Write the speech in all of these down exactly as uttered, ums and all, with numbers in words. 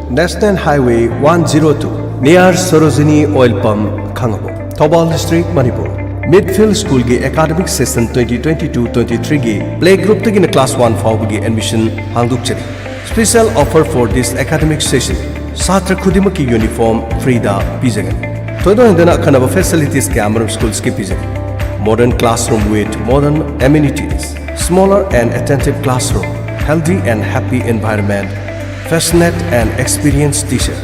National Highway one zero two, near Sarojini Oil Pump, Khangabok, Thoubal District, Manipur. Midfield School ꯒꯤ academic session twenty twenty-two twenty-three-ꯒꯤ playgroup ꯇꯒꯤꯅ class one ꯐꯥꯎꯕꯒꯤ admission ꯍꯥꯡꯗꯣꯛꯆꯔꯤ꯫ Special offer for this academic session, ꯁꯥꯇ꯭ꯔ ꯈꯨꯗꯤꯡꯃꯛꯀꯤ uniform free ꯗ ꯄꯤꯖꯒꯅꯤ꯫ ꯊꯣꯏꯗꯣꯛ ꯍꯦꯟꯗꯣꯛꯅ ꯑꯈꯟꯅꯕ facilities ꯀꯌꯥ ꯑꯃꯔꯣꯝ school ꯁꯤꯒꯤ ꯄꯤꯖꯔꯤ꯫ Modern classroom with modern amenities, smaller and attentive classroom, healthy and happy environment, passionate and experienced teacher,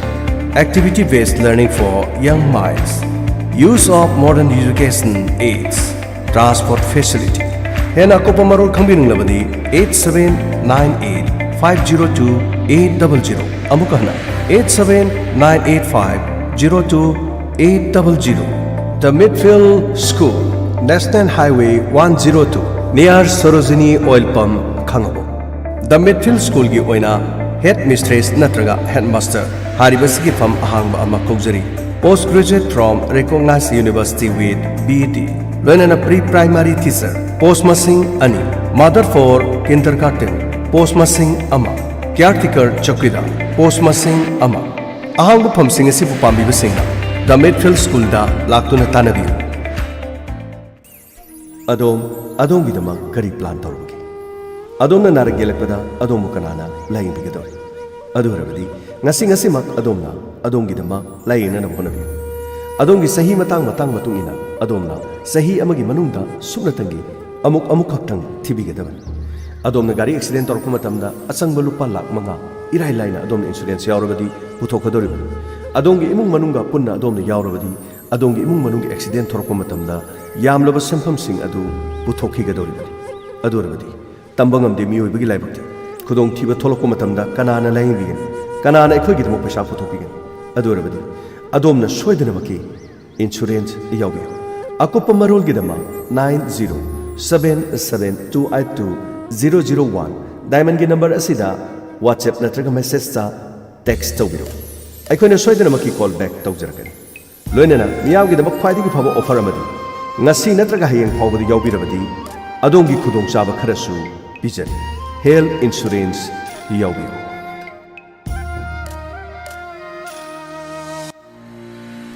activity-based learning for young minds, use of modern education aids, transport facility. ꯍꯦꯟꯅ ꯑꯀꯨꯞꯄ ꯃꯔꯣꯜ ꯈꯪꯕꯤꯅꯤꯡꯂꯕꯗꯤ eight seven nine eight five zero two eight double zero, ꯑꯃꯨꯛ ꯍꯟꯅ eight seven nine eight five zero two eight double zero꯫ The Midfield School, National Highway one zero two, near Sarojini Oil Pump, Khangabok꯫ The Midfield School ꯒꯤ ꯑꯣꯏꯅ head mistress ꯅꯠꯇ꯭ꯔꯒ head master ꯍꯥꯏꯔꯤꯕꯁꯤꯒꯤ ꯐꯝ ꯑꯍꯥꯡꯕ ꯑꯃ ꯀꯧꯖꯔꯤ꯫ Post graduate from recognized university with B D, ꯂꯣꯏꯅꯅ pre primary teacher post ꯃꯁꯤꯡ ꯑꯅꯤ, mother for kindergarten post ꯃꯁꯤꯡ ꯑꯃ, caretaker ꯆꯧꯀꯤꯗꯥꯔ post ꯃꯁꯤꯡ ꯑꯃ꯫ ꯑꯍꯥꯡꯕ ꯐꯝꯁꯤꯡ ꯑꯁꯤꯕꯨ ꯄꯥꯝꯕꯤꯕꯁꯤꯡꯅ The Midfield School ꯗ ꯂꯥꯛꯇꯨꯅ ꯇꯥꯟꯅꯕꯤꯌꯨ꯫ ꯑꯗꯣꯝ, ꯑꯗꯣꯝꯒꯤꯗꯃꯛ ꯀꯔꯤ plan ꯇꯧꯔꯕꯒꯦ? ꯑꯗꯣꯝꯅ ꯅꯥꯔꯛ ꯌꯦꯛꯂꯛꯄꯗ ꯑꯗꯣꯝꯕꯨ ꯀꯅꯥꯅ ꯂꯥꯌꯦꯡꯕꯤꯒꯗꯧꯔꯤ? ꯑꯗꯨ ꯑꯣꯏꯔꯕꯗꯤ ꯉꯁꯤ ꯉꯁꯤꯃꯛ ꯑꯗꯣꯝꯅ ꯑꯗꯣꯝꯒꯤꯗꯃꯛ ꯂꯥꯌꯦꯡꯅꯅꯕ ꯍꯣꯠꯅꯕꯤꯌꯨ꯫ ꯑꯗꯣꯝꯒꯤ ꯆꯍꯤ ꯃꯇꯥꯡ ꯃꯇꯥꯡ ꯃꯇꯨꯡ ꯏꯟꯅ ꯑꯗꯣꯝꯅ ꯆꯍꯤ ꯑꯃꯒꯤ ꯃꯅꯨꯡꯗ ꯁꯨꯞꯅꯇꯪꯒꯤ ꯑꯃꯨꯛ ꯑꯃꯨꯛꯈꯛꯇꯪ ꯊꯤꯕꯤꯒꯗꯕꯅꯤ꯫ ꯑꯗꯣꯝꯅ ꯒꯥꯔꯤ accident ꯇꯧꯔꯛꯄ ꯃꯇꯝꯗ ꯑꯆꯪꯕ ꯂꯨꯄꯥ ꯂꯥꯈ ꯃꯉꯥ ꯏꯔꯥꯏ ꯂꯥꯏꯅ ꯑꯗꯣꯝꯅ insurance ꯌꯥꯎꯔꯕꯗꯤ ꯄꯨꯊꯣꯛꯀꯗꯧꯔꯤꯕꯅꯤ꯫ ꯑꯗꯣꯝꯒꯤ ꯏꯃꯨꯡ ꯃꯅꯨꯡꯒ ꯄꯨꯟꯅ ꯑꯗꯣꯝꯅ ꯌꯥꯎꯔꯕꯗꯤ ꯑꯗꯣꯝꯒꯤ ꯏꯃꯨꯡ ꯃꯅꯨꯡꯒꯤ accident ꯊꯣꯔꯛꯄ ꯃꯇꯝꯗ ꯌꯥꯝꯂꯕ ꯁꯦꯟꯐꯝꯁꯤꯡ ꯑꯗꯨ ꯄꯨꯊꯣꯛꯈꯤꯒꯗꯧꯔꯤꯕꯅꯤ꯫ ꯑꯗꯨ ꯑꯣꯏꯔꯕꯗꯤ ꯇꯝꯕ ꯉꯝꯗꯦ ꯃꯤꯑꯣꯏꯕꯒꯤ ꯂꯥꯏꯕꯛꯇꯤ꯫ ꯈꯨꯗꯣꯡꯊꯤꯕ ꯊꯣꯛꯂꯛꯄ ꯃꯇꯝꯗ ꯀꯅꯥꯅ ꯂꯥꯌꯦꯡꯕꯤꯒꯅꯤ? ꯀꯅꯥꯅ ꯑꯩꯈꯣꯏꯒꯤꯗꯃꯛ ꯄꯩꯁꯥ ꯄꯨꯊꯣꯛꯄꯤꯒꯅꯤ? ꯑꯗꯨ ꯑꯣꯏꯔꯕꯗꯤ ꯑꯗꯣꯝꯅ ꯁꯣꯏꯗꯅꯃꯛꯀꯤ insurance ꯌꯥꯎꯕꯤꯌꯨ꯫ ꯑꯀꯨꯞꯄ ꯃꯔꯣꯜꯒꯤꯗꯃꯛ nine zero seven seven two eight two zero zero one Diamond ꯒꯤ number ꯑꯁꯤꯗ WhatsApp ꯅꯠꯇ꯭ꯔꯒ message ꯇ text ꯇꯧꯕꯤꯔꯛꯎ꯫ ꯑꯩꯈꯣꯏꯅ ꯁꯣꯏꯗꯅꯃꯛꯀꯤ call back ꯇꯧꯖꯔꯛꯀꯅꯤ꯫ ꯂꯣꯏꯅꯅ ꯃꯤꯌꯥꯝꯒꯤꯗꯃꯛ ꯈ꯭ꯋꯥꯏꯗꯒꯤ ꯐꯕ offer ꯑꯃꯗꯤ ꯉꯁꯤ ꯅꯠꯇ꯭ꯔꯒ ꯍꯌꯦꯡ ꯐꯥꯎꯕꯗ ꯌꯥꯎꯕꯤꯔꯕꯗꯤ ꯑꯗꯣꯝꯒꯤ ꯈꯨꯗꯣꯡꯆꯥꯕ ꯈꯔꯁꯨ ꯄꯤꯖꯔꯤ꯫ Health insurance ꯌꯥꯎꯕꯤꯌꯨ꯫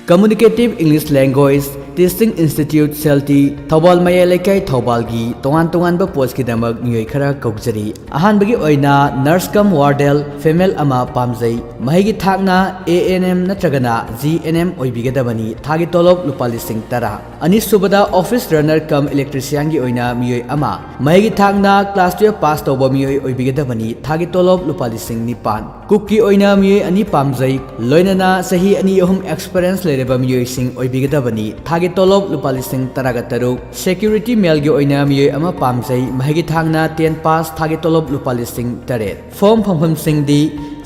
Communicative English Language Teaching Institute, ꯁꯦꯜꯇꯤ, Thoubal ꯃꯌꯥꯏ ꯂꯩꯀꯥꯏ, ꯊꯧꯕꯥꯜꯒꯤ ꯇꯣꯉꯥꯟ ꯇꯣꯉꯥꯟꯕ ꯄꯣꯁꯀꯤꯗꯃꯛ ꯃꯤꯑꯣꯏ ꯈꯔ ꯀꯧꯖꯔꯤ꯫ ꯑꯍꯥꯟꯕꯒꯤ ꯑꯣꯏꯅ ꯅꯔꯁ ꯀꯝ ꯋꯥꯔꯗꯦꯜ ꯐꯤꯃꯦꯜ ꯑꯃ ꯄꯥꯝꯖꯩ꯫ ꯃꯍꯩꯒꯤ ꯊꯥꯛꯅ ꯑꯦ ꯑꯦꯟ ꯑꯦꯝ ꯅꯠꯇ꯭ꯔꯒꯅ ꯖꯤ ꯑꯦꯟ ꯑꯦꯝ ꯑꯣꯏꯕꯤꯒꯗꯕꯅꯤ꯫ ꯊꯥꯒꯤ ꯇꯣꯂꯣꯞ ꯂꯨꯄꯥ ꯂꯤꯁꯤꯡ ꯇꯔꯥ꯫ ꯑꯅꯤꯁꯨꯕꯗ ꯑꯣꯐꯤꯁ ꯔꯟꯅꯔ ꯀꯝ ꯏꯂꯦꯛꯇ꯭ꯔꯤꯁꯤꯌꯥꯟꯒꯤ ꯑꯣꯏꯅ ꯃꯤꯑꯣꯏ ꯑꯃ꯫ ꯃꯍꯩꯒꯤ ꯊꯥꯛꯅ ꯀ꯭ꯂꯥꯁ ꯇꯨꯌꯦꯜꯐ ꯄꯥꯁ ꯇꯧꯕ ꯃꯤꯑꯣꯏ ꯑꯣꯏꯕꯤꯒꯗꯕꯅꯤ꯫ ꯊꯥꯒꯤ ꯇꯣꯂꯣꯞ ꯂꯨꯄꯥ ꯂꯤꯁꯤꯡ ꯅꯤꯄꯥꯟ꯫ ꯀꯨꯛꯀꯤ ꯑꯣꯏꯅ ꯃꯤꯑꯣꯏ ꯑꯅꯤ ꯄꯥꯝꯖꯩ, ꯂꯣꯏꯅꯅ ꯆꯍꯤ ꯑꯅꯤ ꯑꯍꯨꯝ ꯑꯦꯛꯁꯄꯤꯔꯤꯌꯦꯟꯁ ꯂꯩꯔꯕ ꯃꯤꯑꯣꯏꯁꯤꯡ ꯑꯣꯏꯕꯤꯒꯗꯕꯅꯤ꯫ ꯊꯥꯒꯤ ꯇꯣꯂꯣꯞ ꯂꯨꯄꯥ ꯂꯤꯁꯤꯡ ꯇꯔꯥꯒ ꯇꯔꯨꯛ꯫ ꯁꯦꯀ꯭ꯌꯨꯔꯤꯇꯤ ꯃꯦꯜꯒꯤ ꯑꯣꯏꯅ ꯃꯤꯑꯣꯏ ꯑꯃ ꯄꯥꯝꯖꯩ, ꯃꯍꯩꯒꯤ ꯊꯥꯛꯅ ꯇꯦꯟ ꯄꯥꯁ꯫ ꯊꯥꯒꯤ ꯇꯣꯂꯣꯞ ꯂꯨꯄꯥ ꯂꯤꯁꯤꯡ ꯇꯔꯦꯠ꯫ ꯐꯣꯔꯝ ꯐꯪꯐꯝꯁꯤꯡꯗꯤ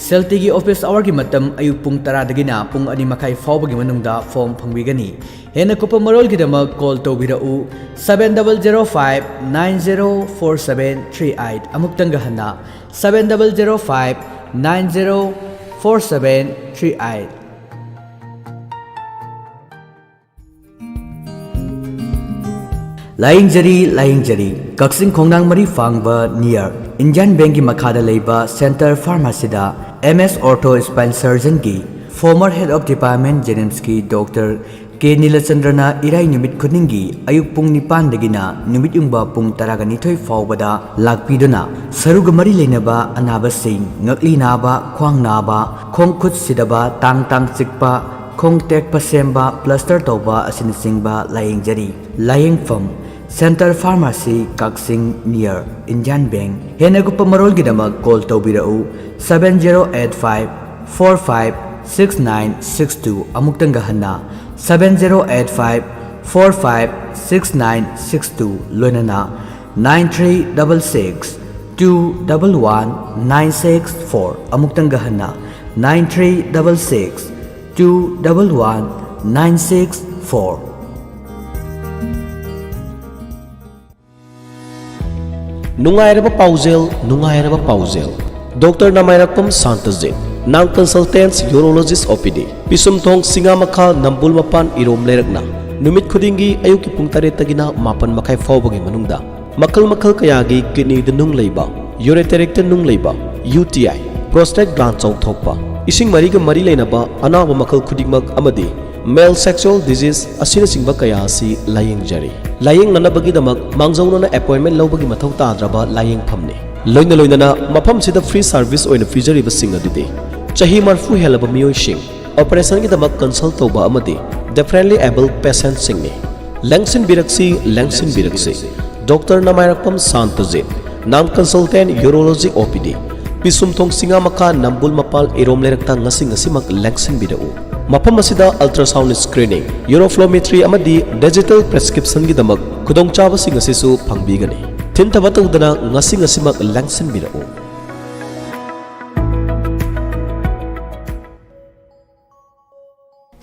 ꯁꯦꯜꯇꯤꯒꯤ ꯑꯣꯐꯤꯁ ꯑꯋꯥꯔꯒꯤ ꯃꯇꯝ ꯑꯌꯨꯛ ꯄꯨꯡ ꯇꯔꯥꯗꯒꯤꯅ ꯄꯨꯡ ꯑꯅꯤ ꯃꯈꯥꯏ ꯐꯥꯎꯕꯒꯤ ꯃꯅꯨꯡꯗ ꯐꯣꯔꯝ ꯐꯪꯕꯤꯒꯅꯤ꯫ ꯍꯦꯟꯅ ꯀꯨꯞꯄ ꯃꯔꯣꯜꯒꯤꯗꯃꯛ ꯀꯣꯜ ꯇꯧꯕꯤꯔꯛꯎ, seven double zero five nine zero four seven three eight꯫ ꯑꯃꯨꯛꯇꯪꯒ ꯍꯟꯅ, seven double zero five nine zero four seven three eight꯫ ꯂꯥꯌꯦꯡꯖꯔꯤ, ꯂꯥꯌꯦꯡꯖꯔꯤ꯫ ꯀꯛꯆꯤꯡ ꯈꯣꯡꯅꯥꯡ ꯃꯔꯤ ꯐꯥꯡꯕ near Indian Bankꯒꯤ ꯃꯈꯥꯗ ꯂꯩꯕ Center Pharmacyꯗ M S Ortho Spine Surgeonꯒꯤ former Head of Department JNIMSꯀꯤ Doctor ꯀꯦ ꯅꯤꯂꯆꯟꯗ꯭ꯔꯅ ꯏꯔꯥꯏ ꯅꯨꯃꯤꯠ ꯈꯨꯗꯤꯡꯒꯤ ꯑꯌꯨꯛ ꯄꯨꯡ ꯅꯤꯄꯥꯟꯗꯒꯤꯅ ꯅꯨꯃꯤꯠ ꯌꯨꯡꯕ ꯄꯨꯡ ꯇꯔꯥꯒ ꯅꯤꯊꯣꯏ ꯐꯥꯎꯕꯗ ꯂꯥꯛꯄꯤꯗꯨꯅ ꯁꯔꯨꯒ ꯃꯔꯤ ꯂꯩꯅꯕ ꯑꯅꯥꯕꯁꯤꯡ, ꯉꯛꯂꯤ ꯅꯥꯕ, ꯈ꯭ꯋꯥꯡ ꯅꯥꯕ, ꯈꯣꯡ ꯈꯨꯠ ꯁꯤꯗꯕ, ꯇꯥꯡ ꯇꯥꯡ ꯆꯤꯛꯄ, ꯈꯣꯡ ꯇꯦꯛꯄ ꯁꯦꯝꯕ, ꯄ꯭ꯂꯁꯇꯔ ꯇꯧꯕ ꯑꯁꯤꯅꯆꯤꯡꯕ ꯂꯥꯌꯦꯡꯖꯔꯤ꯫ ꯂꯥꯌꯦꯡꯐꯝ, Center Pharmacy, ꯀꯛꯆꯤꯡ, near Indian Bank꯫ ꯍꯦꯟꯅ ꯀꯨꯞꯄ ꯃꯔꯣꯜꯒꯤꯗꯃꯛ ꯀꯣꯜ ꯇꯧꯕꯤꯔꯛꯎ, seven zero eight five four five six nine six two꯫ ꯑꯃꯨꯛꯇꯪꯒ ꯍꯟꯅ, seven zero eight five four five six nine six two, ꯂꯣꯏꯅꯅ nine three double six two double one nine six four꯫ ꯑꯃꯨꯛꯇꯪꯒ ꯍꯟꯅ, nine three double six two double one nine six four꯫ ꯅꯨꯡꯉꯥꯏꯔꯕ ꯄꯥꯎꯖꯦꯜ, ꯅꯨꯡꯉꯥꯏꯔꯕ ꯄꯥꯎꯖꯦꯜ꯫ Doctor ꯅꯃꯥꯏꯔꯛꯄꯝ ꯁꯥꯟꯇꯖꯤꯠ, ꯅꯥꯡ ꯀꯟꯁꯜꯇꯦꯟꯁ, ꯌꯨꯔꯣꯂꯣꯖꯤꯁ ꯑꯣ ꯄꯤ ꯗꯤ, ꯄꯤꯁꯨꯝꯊꯣꯡ ꯁꯤꯡꯉꯥꯃꯈꯥ, ꯅꯝꯕꯨꯜ ꯃꯄꯥꯟ, ꯏꯔꯣꯝ ꯂꯩꯔꯛꯅ ꯅꯨꯃꯤꯠ ꯈꯨꯗꯤꯡꯒꯤ ꯑꯌꯨꯛꯀꯤ ꯄꯨꯡ ꯇꯔꯦꯠꯇꯒꯤꯅ ꯃꯥꯄꯟ ꯃꯈꯥꯏ ꯐꯥꯎꯕꯒꯤ ꯃꯅꯨꯡꯗ ꯃꯈꯜ ꯃꯈꯜ ꯀꯌꯥꯒꯤ ꯀꯤꯗꯅꯤꯗ ꯅꯨꯡ ꯂꯩꯕ, ꯌꯨꯔꯦꯇꯦꯔꯤꯛꯇ ꯅꯨꯡ ꯂꯩꯕ, ꯌꯨ ꯇꯤ ꯑꯥꯏ, ꯄ꯭ꯔꯣꯁꯇꯦꯠ ꯒ꯭ꯂꯥꯟ ꯆꯥꯎꯊꯣꯛꯄ, ꯏꯁꯤꯡ ꯃꯔꯤꯒ ꯃꯔꯤ ꯂꯩꯅꯕ ꯑꯅꯥꯕ ꯃꯈꯜ ꯈꯨꯗꯤꯡꯃꯛ ꯑꯃꯗꯤ Male sexual disease ꯑꯁꯤꯅꯆꯤꯡꯕ ꯀꯌꯥ ꯑꯁꯤ ꯂꯥꯌꯦꯡꯖꯔꯤ꯫ ꯂꯥꯌꯦꯡꯅꯅꯕꯒꯤꯗꯃꯛ ꯃꯥꯡꯖꯧꯅꯅ appointment ꯂꯧꯕꯒꯤ ꯃꯊꯧ ꯇꯥꯗ꯭ꯔꯕ ꯂꯥꯌꯦꯡꯐꯝꯅꯤ꯫ ꯂꯣꯏꯅ ꯂꯣꯏꯅꯅ ꯃꯐꯝꯁꯤꯗ free service ꯑꯣꯏꯅ ꯄꯤꯖꯔꯤꯕꯁꯤꯡ ꯑꯗꯨꯗꯤ ꯆꯍꯤ ꯃꯔꯤꯐꯨ ꯍꯦꯜꯂꯕ ꯃꯤꯑꯣꯏꯁꯤꯡ, operationꯒꯤꯗꯃꯛ consult ꯇꯧꯕ ꯑꯃꯗꯤ differently abled patientꯁꯤꯡꯅꯤ꯫ ꯂꯦꯡꯁꯤꯟꯕꯤꯔꯛꯁꯤ, ꯂꯦꯡꯁꯤꯟꯕꯤꯔꯛꯁꯤ꯫ ꯗꯣꯛꯇꯔ ꯅꯃꯥꯏꯔꯛꯄꯝ Shantajit, non consultant urology OPD, ꯄꯤꯁꯨꯝꯊꯣꯡ ꯁꯤꯡꯉꯥ ꯃꯈꯥ ꯅꯝꯕꯨꯜ ꯃꯄꯥꯜ ꯏꯔꯣꯝ ꯂꯩꯔꯛꯇ ꯉꯁꯤ ꯉꯁꯤꯃꯛ ꯂꯦꯡꯁꯤꯟꯕꯤꯔꯛꯎ꯫ ꯃꯐꯝ ꯑꯁꯤꯗ ultrasound screening, uroflowmetry ꯑꯃꯗꯤ digital prescriptionꯒꯤꯗꯃꯛ ꯈꯨꯗꯣꯡꯆꯥꯕꯁꯤꯡ ꯑꯁꯤꯁꯨ ꯐꯪꯕꯤꯒꯅꯤ꯫ ꯊꯤꯟꯊꯕ ꯇꯧꯗꯅ ꯉꯁꯤ ꯉꯁꯤꯃꯛ ꯂꯦꯡꯁꯤꯟꯕꯤꯔꯛꯎ꯫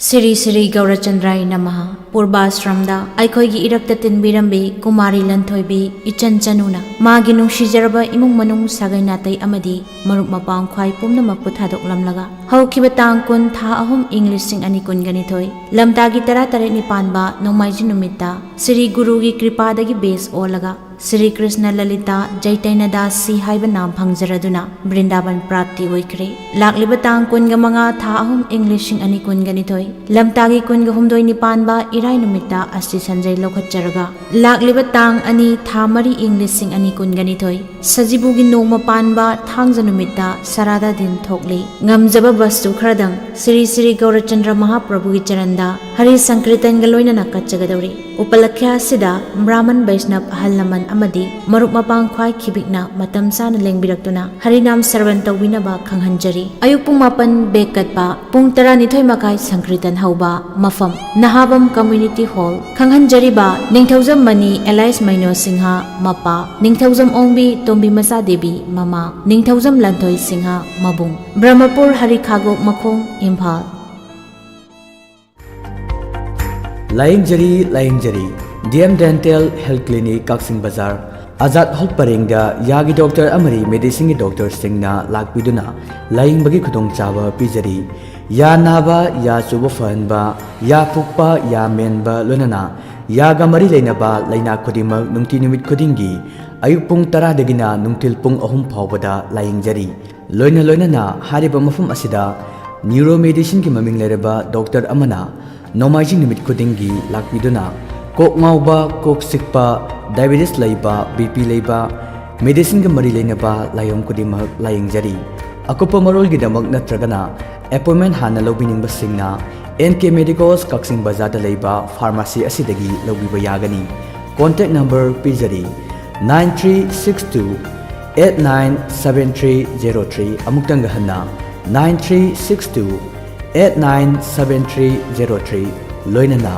ꯁ꯭ꯔꯤ ꯁ꯭ꯔꯤ ꯒꯧꯔꯆꯟꯗ꯭ꯔꯥꯏ ꯅꯃꯍ꯫ ꯄꯨꯔꯕꯥꯁ꯭ꯔꯝꯗ ꯑꯩꯈꯣꯏꯒꯤ ꯏꯔꯛꯇ ꯇꯤꯟꯕꯤꯔꯝꯕꯤ ꯀꯨꯃꯥꯔꯤ ꯂꯟꯊꯣꯏꯕꯤ ꯏꯆꯟ ꯆꯅꯨꯅ ꯃꯥꯒꯤ ꯅꯨꯡꯁꯤꯖꯔꯕ ꯏꯃꯨꯡ ꯃꯅꯨꯡ, ꯁꯥꯒꯩ ꯅꯥꯇꯩ ꯑꯃꯗꯤ ꯃꯔꯨꯞ ꯃꯄꯥꯡ ꯈ꯭ꯋꯥꯏ ꯄꯨꯝꯅꯃꯛꯄꯨ ꯊꯥꯗꯣꯛꯂꯝꯂꯒ ꯍꯧꯈꯤꯕ ꯇꯥꯡ ꯀꯨꯟ, ꯊꯥ ꯑꯍꯨꯝ, ꯏꯪ ꯂꯤꯁꯤꯡ ꯑꯅꯤ ꯀꯨꯟꯒ ꯅꯤꯊꯣꯏ ꯂꯝꯇꯥꯒꯤ ꯇꯔꯥ ꯇꯔꯦꯠꯅꯤ ꯄꯥꯟꯕ ꯅꯣꯡꯃꯥꯏꯖꯤꯡ ꯅꯨꯃꯤꯠꯇ ꯁ꯭ꯔꯤ ꯒꯨꯔꯨꯒꯤ ꯀ꯭ꯔꯤꯄꯥꯗꯒꯤ ꯕꯦꯁ ꯑꯣꯜꯂꯒ ꯁ꯭ꯔꯤ ꯀ꯭ꯔꯤꯁꯅ ꯂꯂꯤꯇꯥ ꯆꯩꯇꯟꯌ ꯗꯥꯁ ꯁꯤ ꯍꯥꯏꯕ ꯅꯥꯝ ꯐꯪꯖꯔꯗꯨꯅ ꯕ꯭ꯔꯤꯟꯗꯥꯕꯟ ꯄ꯭ꯔꯥꯞꯇꯤ ꯑꯣꯏꯈ꯭ꯔꯦ꯫ ꯂꯥꯛꯂꯤꯕ ꯇꯥꯡ ꯀꯨꯟꯒ ꯃꯉꯥ, ꯊꯥ ꯑꯍꯨꯝ, ꯏꯪ ꯂꯤꯁꯤꯡ ꯑꯅꯤ ꯀꯨꯟꯒ ꯅꯤꯊꯣꯏ ꯂꯝꯇꯥꯒꯤ ꯀꯨꯟꯒ ꯍꯨꯝꯗꯣꯏꯅꯤ ꯄꯥꯟꯕ ꯏꯔꯥꯏ ꯅꯨꯃꯤꯠꯇ ꯑꯁꯇꯤ ꯁꯟꯖꯩ ꯂꯧꯈꯠꯆꯔꯒ ꯂꯥꯛꯂꯤꯕ ꯇꯥꯡ ꯑꯅꯤ, ꯊꯥ ꯃꯔꯤ, ꯏꯪ ꯂꯤꯁꯤꯡ ꯑꯅꯤ ꯀꯨꯟꯒ ꯅꯤꯊꯣꯏ ꯁꯖꯤꯕꯨꯒꯤ ꯅꯣꯡꯃ ꯄꯥꯟꯕ ꯊꯥꯡꯖ ꯅꯨꯃꯤꯠꯇ ꯁꯔꯥꯗꯥ ꯗꯤꯟ ꯊꯣꯛꯂꯤ꯫ ꯉꯝꯖꯕ ꯕꯁꯇꯨ ꯈꯔꯗꯪ ꯁ꯭ꯔꯤ ꯁ꯭ꯔꯤ ꯒꯧꯔꯆꯟꯗ꯭ꯔ ꯃꯍꯥꯄ꯭ꯔꯚꯨꯒꯤ ꯆꯔꯟꯗ ꯍꯔꯤ ꯁꯪꯀ꯭ꯔꯤꯇꯟꯒ ꯂꯣꯏꯅꯅ ꯀꯠꯆꯒꯗꯧꯔꯤ꯫ ꯎꯄꯂꯛꯈ꯭ꯌꯥ ꯑꯁꯤꯗ ꯕ꯭ꯔꯥꯍꯃꯟ ꯕꯩꯁꯅꯕ ꯑꯍꯜ ꯂꯃꯟ ꯑꯃꯗꯤ ꯃꯔꯨꯞ ꯃꯄꯥꯡ ꯈ꯭ꯋꯥꯏ ꯈꯤꯕꯤꯛꯅ ꯃꯇꯝ ꯆꯥꯅ ꯂꯦꯡꯕꯤꯔꯛꯇꯨꯅ ꯍꯔꯤꯅꯥꯝ ꯁ꯭ꯔꯕꯟ ꯇꯧꯕꯤꯅꯕ ꯈꯪꯍꯟꯖꯔꯤ꯫ ꯑꯌꯨꯛ ꯄꯨꯡ ꯃꯥꯄꯟ ꯕꯦꯛ ꯀꯠꯄ, ꯄꯨꯡ ꯇꯔꯥꯅꯤꯊꯣꯏ ꯃꯈꯥꯏ ꯁꯪꯀ꯭ꯔꯤꯇꯟ ꯍꯧꯕ ꯃꯐꯝ ꯅꯍꯥꯕꯝ Community Hall꯫ ꯈꯪꯍꯟꯖꯔꯤꯕ ꯅꯤꯡꯊꯧꯖꯝ ꯃꯅꯤ ꯑꯦꯂꯥꯏꯁ ꯃꯩꯅꯣ ꯁꯤꯡꯍ ꯃꯄꯥ, ꯅꯤꯡꯊꯧꯖꯝ ꯑꯣꯡꯕꯤ ꯇꯣꯝꯕꯤ ꯃꯆꯥ ꯗꯦꯕꯤ ꯃꯃꯥ, ꯅꯤꯡꯊꯧꯖꯝ ꯂꯟꯊꯣꯏ ꯁꯤꯡꯍ ꯃꯕꯨꯡ, ꯕ꯭ꯔꯍꯃꯄꯨꯔ ꯍꯔꯤꯈꯥꯒꯣꯛ ꯃꯈꯣꯡ, ꯏꯝꯐꯥꯜ꯫ ꯂꯥꯌꯦꯡꯖꯔꯤ, ꯂꯥꯌꯦꯡꯖꯔꯤ꯫ D M Dental Health Clinic, Kakching ꯕꯖꯥꯔ, ꯑꯖꯥꯗ ꯍꯣꯜ ꯄꯔꯦꯡꯗ ꯌꯥꯒꯤ ꯗꯣꯛꯇꯔ ꯑꯃꯗꯤ ꯃꯦꯗꯤꯁꯤꯟꯒꯤ ꯗꯣꯛꯇꯔꯁꯤꯡꯅ ꯂꯥꯛꯄꯤꯗꯨꯅ ꯂꯥꯌꯦꯡꯕꯒꯤ ꯈꯨꯗꯣꯡꯆꯥꯕ ꯄꯤꯖꯔꯤ꯫ ꯌꯥ ꯅꯥꯕ, ꯌꯥ ꯆꯨꯕ ꯐꯍꯟꯕ, ꯌꯥ ꯐꯨꯛꯄ, ꯌꯥ ꯃꯦꯟꯕ, ꯂꯣꯏꯅꯅ ꯌꯥꯒ ꯃꯔꯤ ꯂꯩꯅꯕ ꯂꯥꯏꯅꯥ ꯈꯨꯗꯤꯡꯃꯛ ꯅꯨꯡꯇꯤ ꯅꯨꯃꯤꯠ ꯈꯨꯗꯤꯡꯒꯤ ꯑꯌꯨꯛ ꯄꯨꯡ ꯇꯔꯥꯗꯒꯤꯅ ꯅꯨꯡꯊꯤꯜ ꯄꯨꯡ ꯑꯍꯨꯝ ꯐꯥꯎꯕꯗ ꯂꯥꯌꯦꯡꯖꯔꯤ꯫ ꯂꯣꯏꯅ ꯂꯣꯏꯅꯅ ꯍꯥꯏꯔꯤꯕ ꯃꯐꯝ ꯑꯁꯤꯗ ꯅ꯭ꯌꯨꯔꯣ ꯃꯦꯗꯤꯁꯤꯟꯒꯤ ꯃꯃꯤꯡ ꯂꯩꯔꯕ ꯗꯣꯛꯇꯔ ꯑꯃꯅ ꯅꯣꯡꯃꯥꯏꯖꯤꯡ ꯅꯨꯃꯤꯠ ꯈꯨꯗꯤꯡꯒꯤ ꯂꯥꯛꯄꯤꯗꯨꯅ ꯀꯣꯛ ꯉꯥꯎꯕ, ꯀꯣꯛ ꯆꯤꯛꯄ, ꯗꯥꯏꯕꯦꯇꯤꯁ ꯂꯩꯕ, ꯕꯤ ꯄꯤ ꯂꯩꯕ, ꯃꯦꯗꯤꯁꯤꯟꯒ ꯃꯔꯤ ꯂꯩꯅꯕ ꯂꯥꯏꯑꯣꯡ ꯈꯨꯗꯤꯡꯃꯛ ꯂꯥꯌꯦꯡꯖꯔꯤ꯫ ꯑꯀꯨꯞꯄ ꯃꯔꯣꯜꯒꯤꯗꯃꯛ ꯅꯠꯇ꯭ꯔꯒꯅ ꯑꯦꯄꯣꯏꯟꯃꯦꯟ ꯍꯥꯟꯅ ꯂꯧꯕꯤꯅꯤꯡꯕꯁꯤꯡꯅ ꯑꯦꯟ ꯀꯦ ꯃꯦꯗꯤꯀꯣꯁ ꯀꯛꯆꯤꯡ ꯕꯖꯥꯔꯗ ꯂꯩꯕ ꯐꯥꯔꯃꯥꯁꯤ ꯑꯁꯤꯗꯒꯤ ꯂꯧꯕꯤꯕ ꯌꯥꯒꯅꯤ꯫ ꯀꯣꯟꯇꯦꯛ ꯅꯝꯕꯔ ꯄꯤꯖꯔꯤ, nine three six two eight nine seven three zero three꯫ ꯑꯃꯨꯛꯇꯪꯒ ꯍꯟꯅ, nine three six two eight nine seven three zero three, ꯂꯣꯏꯅꯅ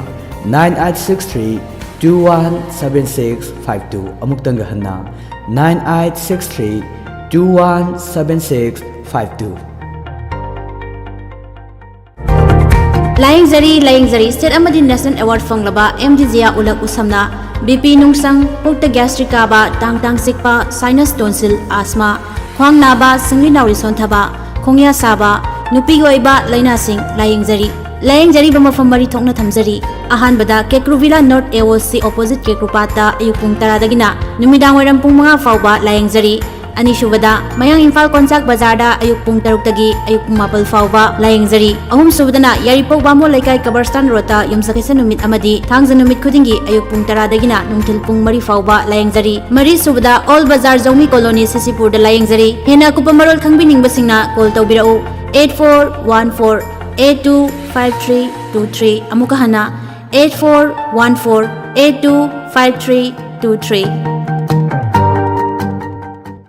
nine eight six three two one seven six five two꯫ ꯑꯃꯨꯛꯇꯪꯒ ꯍꯟꯅ, nine eight six three two one seven six five two꯫ ꯂꯥꯌꯦꯡꯖꯔꯤ, ꯂꯥꯌꯦꯡꯖꯔꯤ꯫ State ꯑꯃꯗꯤ national award ꯐꯪꯂꯕ M D Zia Ulak ꯎꯁꯝꯅ B P ꯅꯨꯡꯁꯪ, ꯄꯨꯛꯇ gastric ꯀꯥꯕ, ꯇꯥꯡ ꯇꯥꯡ ꯆꯤꯛꯄ, ꯁꯥꯏꯅꯁ, ꯇꯣꯟꯁꯤꯜ, ꯑꯥꯁꯃꯥ, ꯈ꯭ꯋꯥꯡ ꯅꯥꯕ, ꯁꯤꯡꯂꯤ ꯅꯥꯎꯔꯤ ꯁꯣꯟꯊꯕ, ꯈꯣꯡꯌꯥ ꯁꯥꯕ, ꯅꯨꯄꯤꯒꯤ ꯑꯣꯏꯕ ꯂꯥꯏꯅꯥꯁꯤꯡ ꯂꯥꯌꯦꯡꯖꯔꯤ꯫ ꯂꯥꯌꯦꯡꯖꯔꯤꯕ ꯃꯐꯝ ꯃꯔꯤ ꯊꯣꯛꯅ ꯊꯝꯖꯔꯤ꯫ ꯑꯍꯥꯟꯕꯗ ꯀꯦꯀ꯭ꯔꯨꯚꯤꯂꯥ ꯅꯣꯔꯠ ꯑꯦ ꯑꯣ ꯁꯤ ꯑꯣꯄꯣꯖꯤꯠ ꯀꯦꯀ꯭ꯔꯨꯄꯥꯠꯇ ꯑꯌꯨꯛ ꯄꯨꯡ ꯇꯔꯥꯗꯒꯤꯅ ꯅꯨꯃꯤꯗꯥꯡ ꯋꯥꯏꯔꯝ ꯄꯨꯡ ꯃꯉꯥ ꯐꯥꯎꯕ ꯂꯥꯌꯦꯡꯖꯔꯤ꯫ ꯑꯅꯤꯁꯨꯕꯗ ꯃꯌꯥꯡ ꯏꯝꯐꯥꯜ ꯀꯣꯟꯆꯥꯛ ꯕꯖꯥꯔꯗ ꯑꯌꯨꯛ ꯄꯨꯡ ꯇꯔꯨꯛꯇꯒꯤ ꯑꯌꯨꯛ ꯄꯨꯡ ꯃꯥꯄꯜ ꯐꯥꯎꯕ ꯂꯥꯌꯦꯡꯖꯔꯤ꯫ ꯑꯍꯨꯝꯁꯨꯕꯗꯅ ꯌꯥꯏꯔꯤꯄꯣꯛ ꯕꯥꯃꯣꯟ ꯂꯩꯀꯥꯏ ꯀꯕꯔꯁꯇꯥꯟ ꯔꯣꯗꯇ ꯌꯨꯝꯁꯀꯩꯁ ꯅꯨꯃꯤꯠ ꯑꯃꯗꯤ ꯊꯥꯡꯖ ꯅꯨꯃꯤꯠ ꯈꯨꯗꯤꯡꯒꯤ ꯑꯌꯨꯛ ꯄꯨꯡ ꯇꯔꯥꯗꯒꯤꯅ ꯅꯨꯡꯊꯤꯜ ꯄꯨꯡ ꯃꯔꯤ ꯐꯥꯎꯕ ꯂꯥꯌꯦꯡꯖꯔꯤ꯫ ꯃꯔꯤꯁꯨꯕꯗ ꯑꯣꯜ ꯕꯖꯥꯔ ꯖꯧꯃꯤ ꯀꯣꯂꯣꯅꯤ ꯁꯤ ꯁꯤ ꯄꯨꯔꯗ ꯂꯥꯌꯦꯡꯖꯔꯤ꯫ ꯍꯦꯟꯅ ꯑꯀꯨꯞꯄ ꯃꯔꯣꯜ ꯈꯪꯕꯤꯅꯤꯡꯕꯁꯤꯡꯅ ꯀꯣꯜ ꯇꯧꯕꯤꯔꯛꯎ, eight four one four eight two five three two three꯫ ꯑꯃꯨꯛꯀ ꯍꯟꯅ, eight four one four eight two five three two three꯫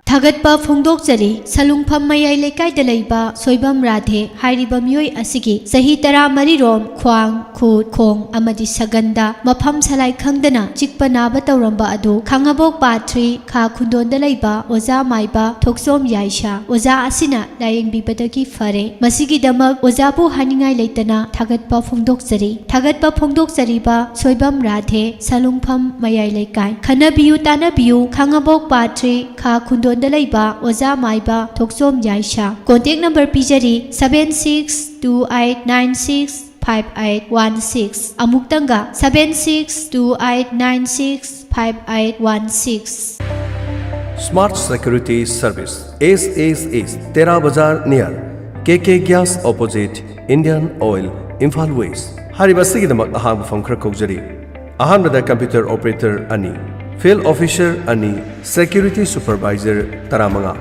ꯊꯥꯒꯠꯄ ꯐꯣꯡꯗꯣꯛꯆꯔꯤ꯫ ꯁꯂꯨꯡꯐꯝ ꯃꯌꯥꯏ ꯂꯩꯀꯥꯏꯗ ꯂꯩꯕ ꯁꯣꯏꯕꯝ ꯔꯥꯙꯦ ꯍꯥꯏꯔꯤꯕ ꯃꯤꯑꯣꯏ ꯑꯁꯤꯒꯤ ꯆꯍꯤ ꯇꯔꯥꯃꯔꯤꯔꯣꯝ ꯈ꯭ꯋꯥꯡ, ꯈꯨꯠ, ꯈꯣꯡ ꯑꯃꯗꯤ ꯁꯒꯟꯗ ꯃꯐꯝ ꯁꯂꯥꯏ ꯈꯪꯗꯅ ꯆꯤꯛꯄ ꯅꯥꯕ ꯇꯧꯔꯝꯕ ꯑꯗꯨ ꯈꯥꯉꯕꯣꯛ ꯄꯥꯠ ꯊ꯭ꯔꯤ ꯈꯥ ꯈꯨꯟꯗꯣꯟꯗ ꯂꯩꯕ ꯑꯣꯖꯥ ꯃꯥꯏꯕ ꯊꯣꯛꯆꯣꯝ ꯌꯥꯏꯁꯥ ꯑꯣꯖꯥ ꯑꯁꯤꯅ ꯂꯥꯌꯦꯡꯕꯤꯕꯗꯒꯤ ꯐꯔꯦ꯫ ꯃꯁꯤꯒꯤꯗꯃꯛ ꯑꯣꯖꯥꯕꯨ ꯍꯥꯏꯅꯤꯡꯉꯥꯏ ꯂꯩꯇꯅ ꯊꯥꯒꯠꯄ ꯐꯣꯡꯗꯣꯛꯆꯔꯤ꯫ ꯊꯥꯒꯠꯄ ꯐꯣꯡꯗꯣꯛꯆꯔꯤꯕ ꯁꯣꯏꯕꯝ ꯔꯥꯙꯦ, ꯁꯂꯨꯡꯐꯝ ꯃꯌꯥꯏ ꯂꯩꯀꯥꯏ꯫ ꯈꯟꯅꯕꯤꯌꯨ ꯇꯥꯟꯅꯕꯤꯌꯨ, ꯈꯥꯉꯕꯣꯛ ꯄꯥꯠ ꯊ꯭ꯔꯤ ꯈꯥ ꯈꯨꯟꯗꯣꯟꯗ ꯂꯩꯕ ꯑꯣꯖꯥ ꯃꯥꯏꯕ ꯊꯣꯛꯆꯣꯝ ꯌꯥꯏꯁꯥ꯫ ꯀꯣꯟꯇꯦꯛ ꯅꯝꯕꯔ ꯄꯤꯖꯔꯤ, seven six two eight nine six five eight one six꯫ ꯑꯃꯨꯛꯇꯪꯒ, seven six two eight nine six five eight one six꯫ Smart Security Service, S S S, Tera Bazar near K K Gas, opposite Indian Oil, Imphal West. ꯍꯥꯏꯔꯤꯕ ꯑꯁꯤꯒꯤꯗꯃꯛ ꯑꯍꯥꯡꯕ ꯐꯝ ꯈꯔ ꯀꯧꯖꯔꯤ꯫ ꯑꯍꯥꯟꯕꯗ computer operator ꯑꯅꯤ, field officer ꯑꯅꯤ, security supervisor ꯇꯔꯥꯃꯉꯥ,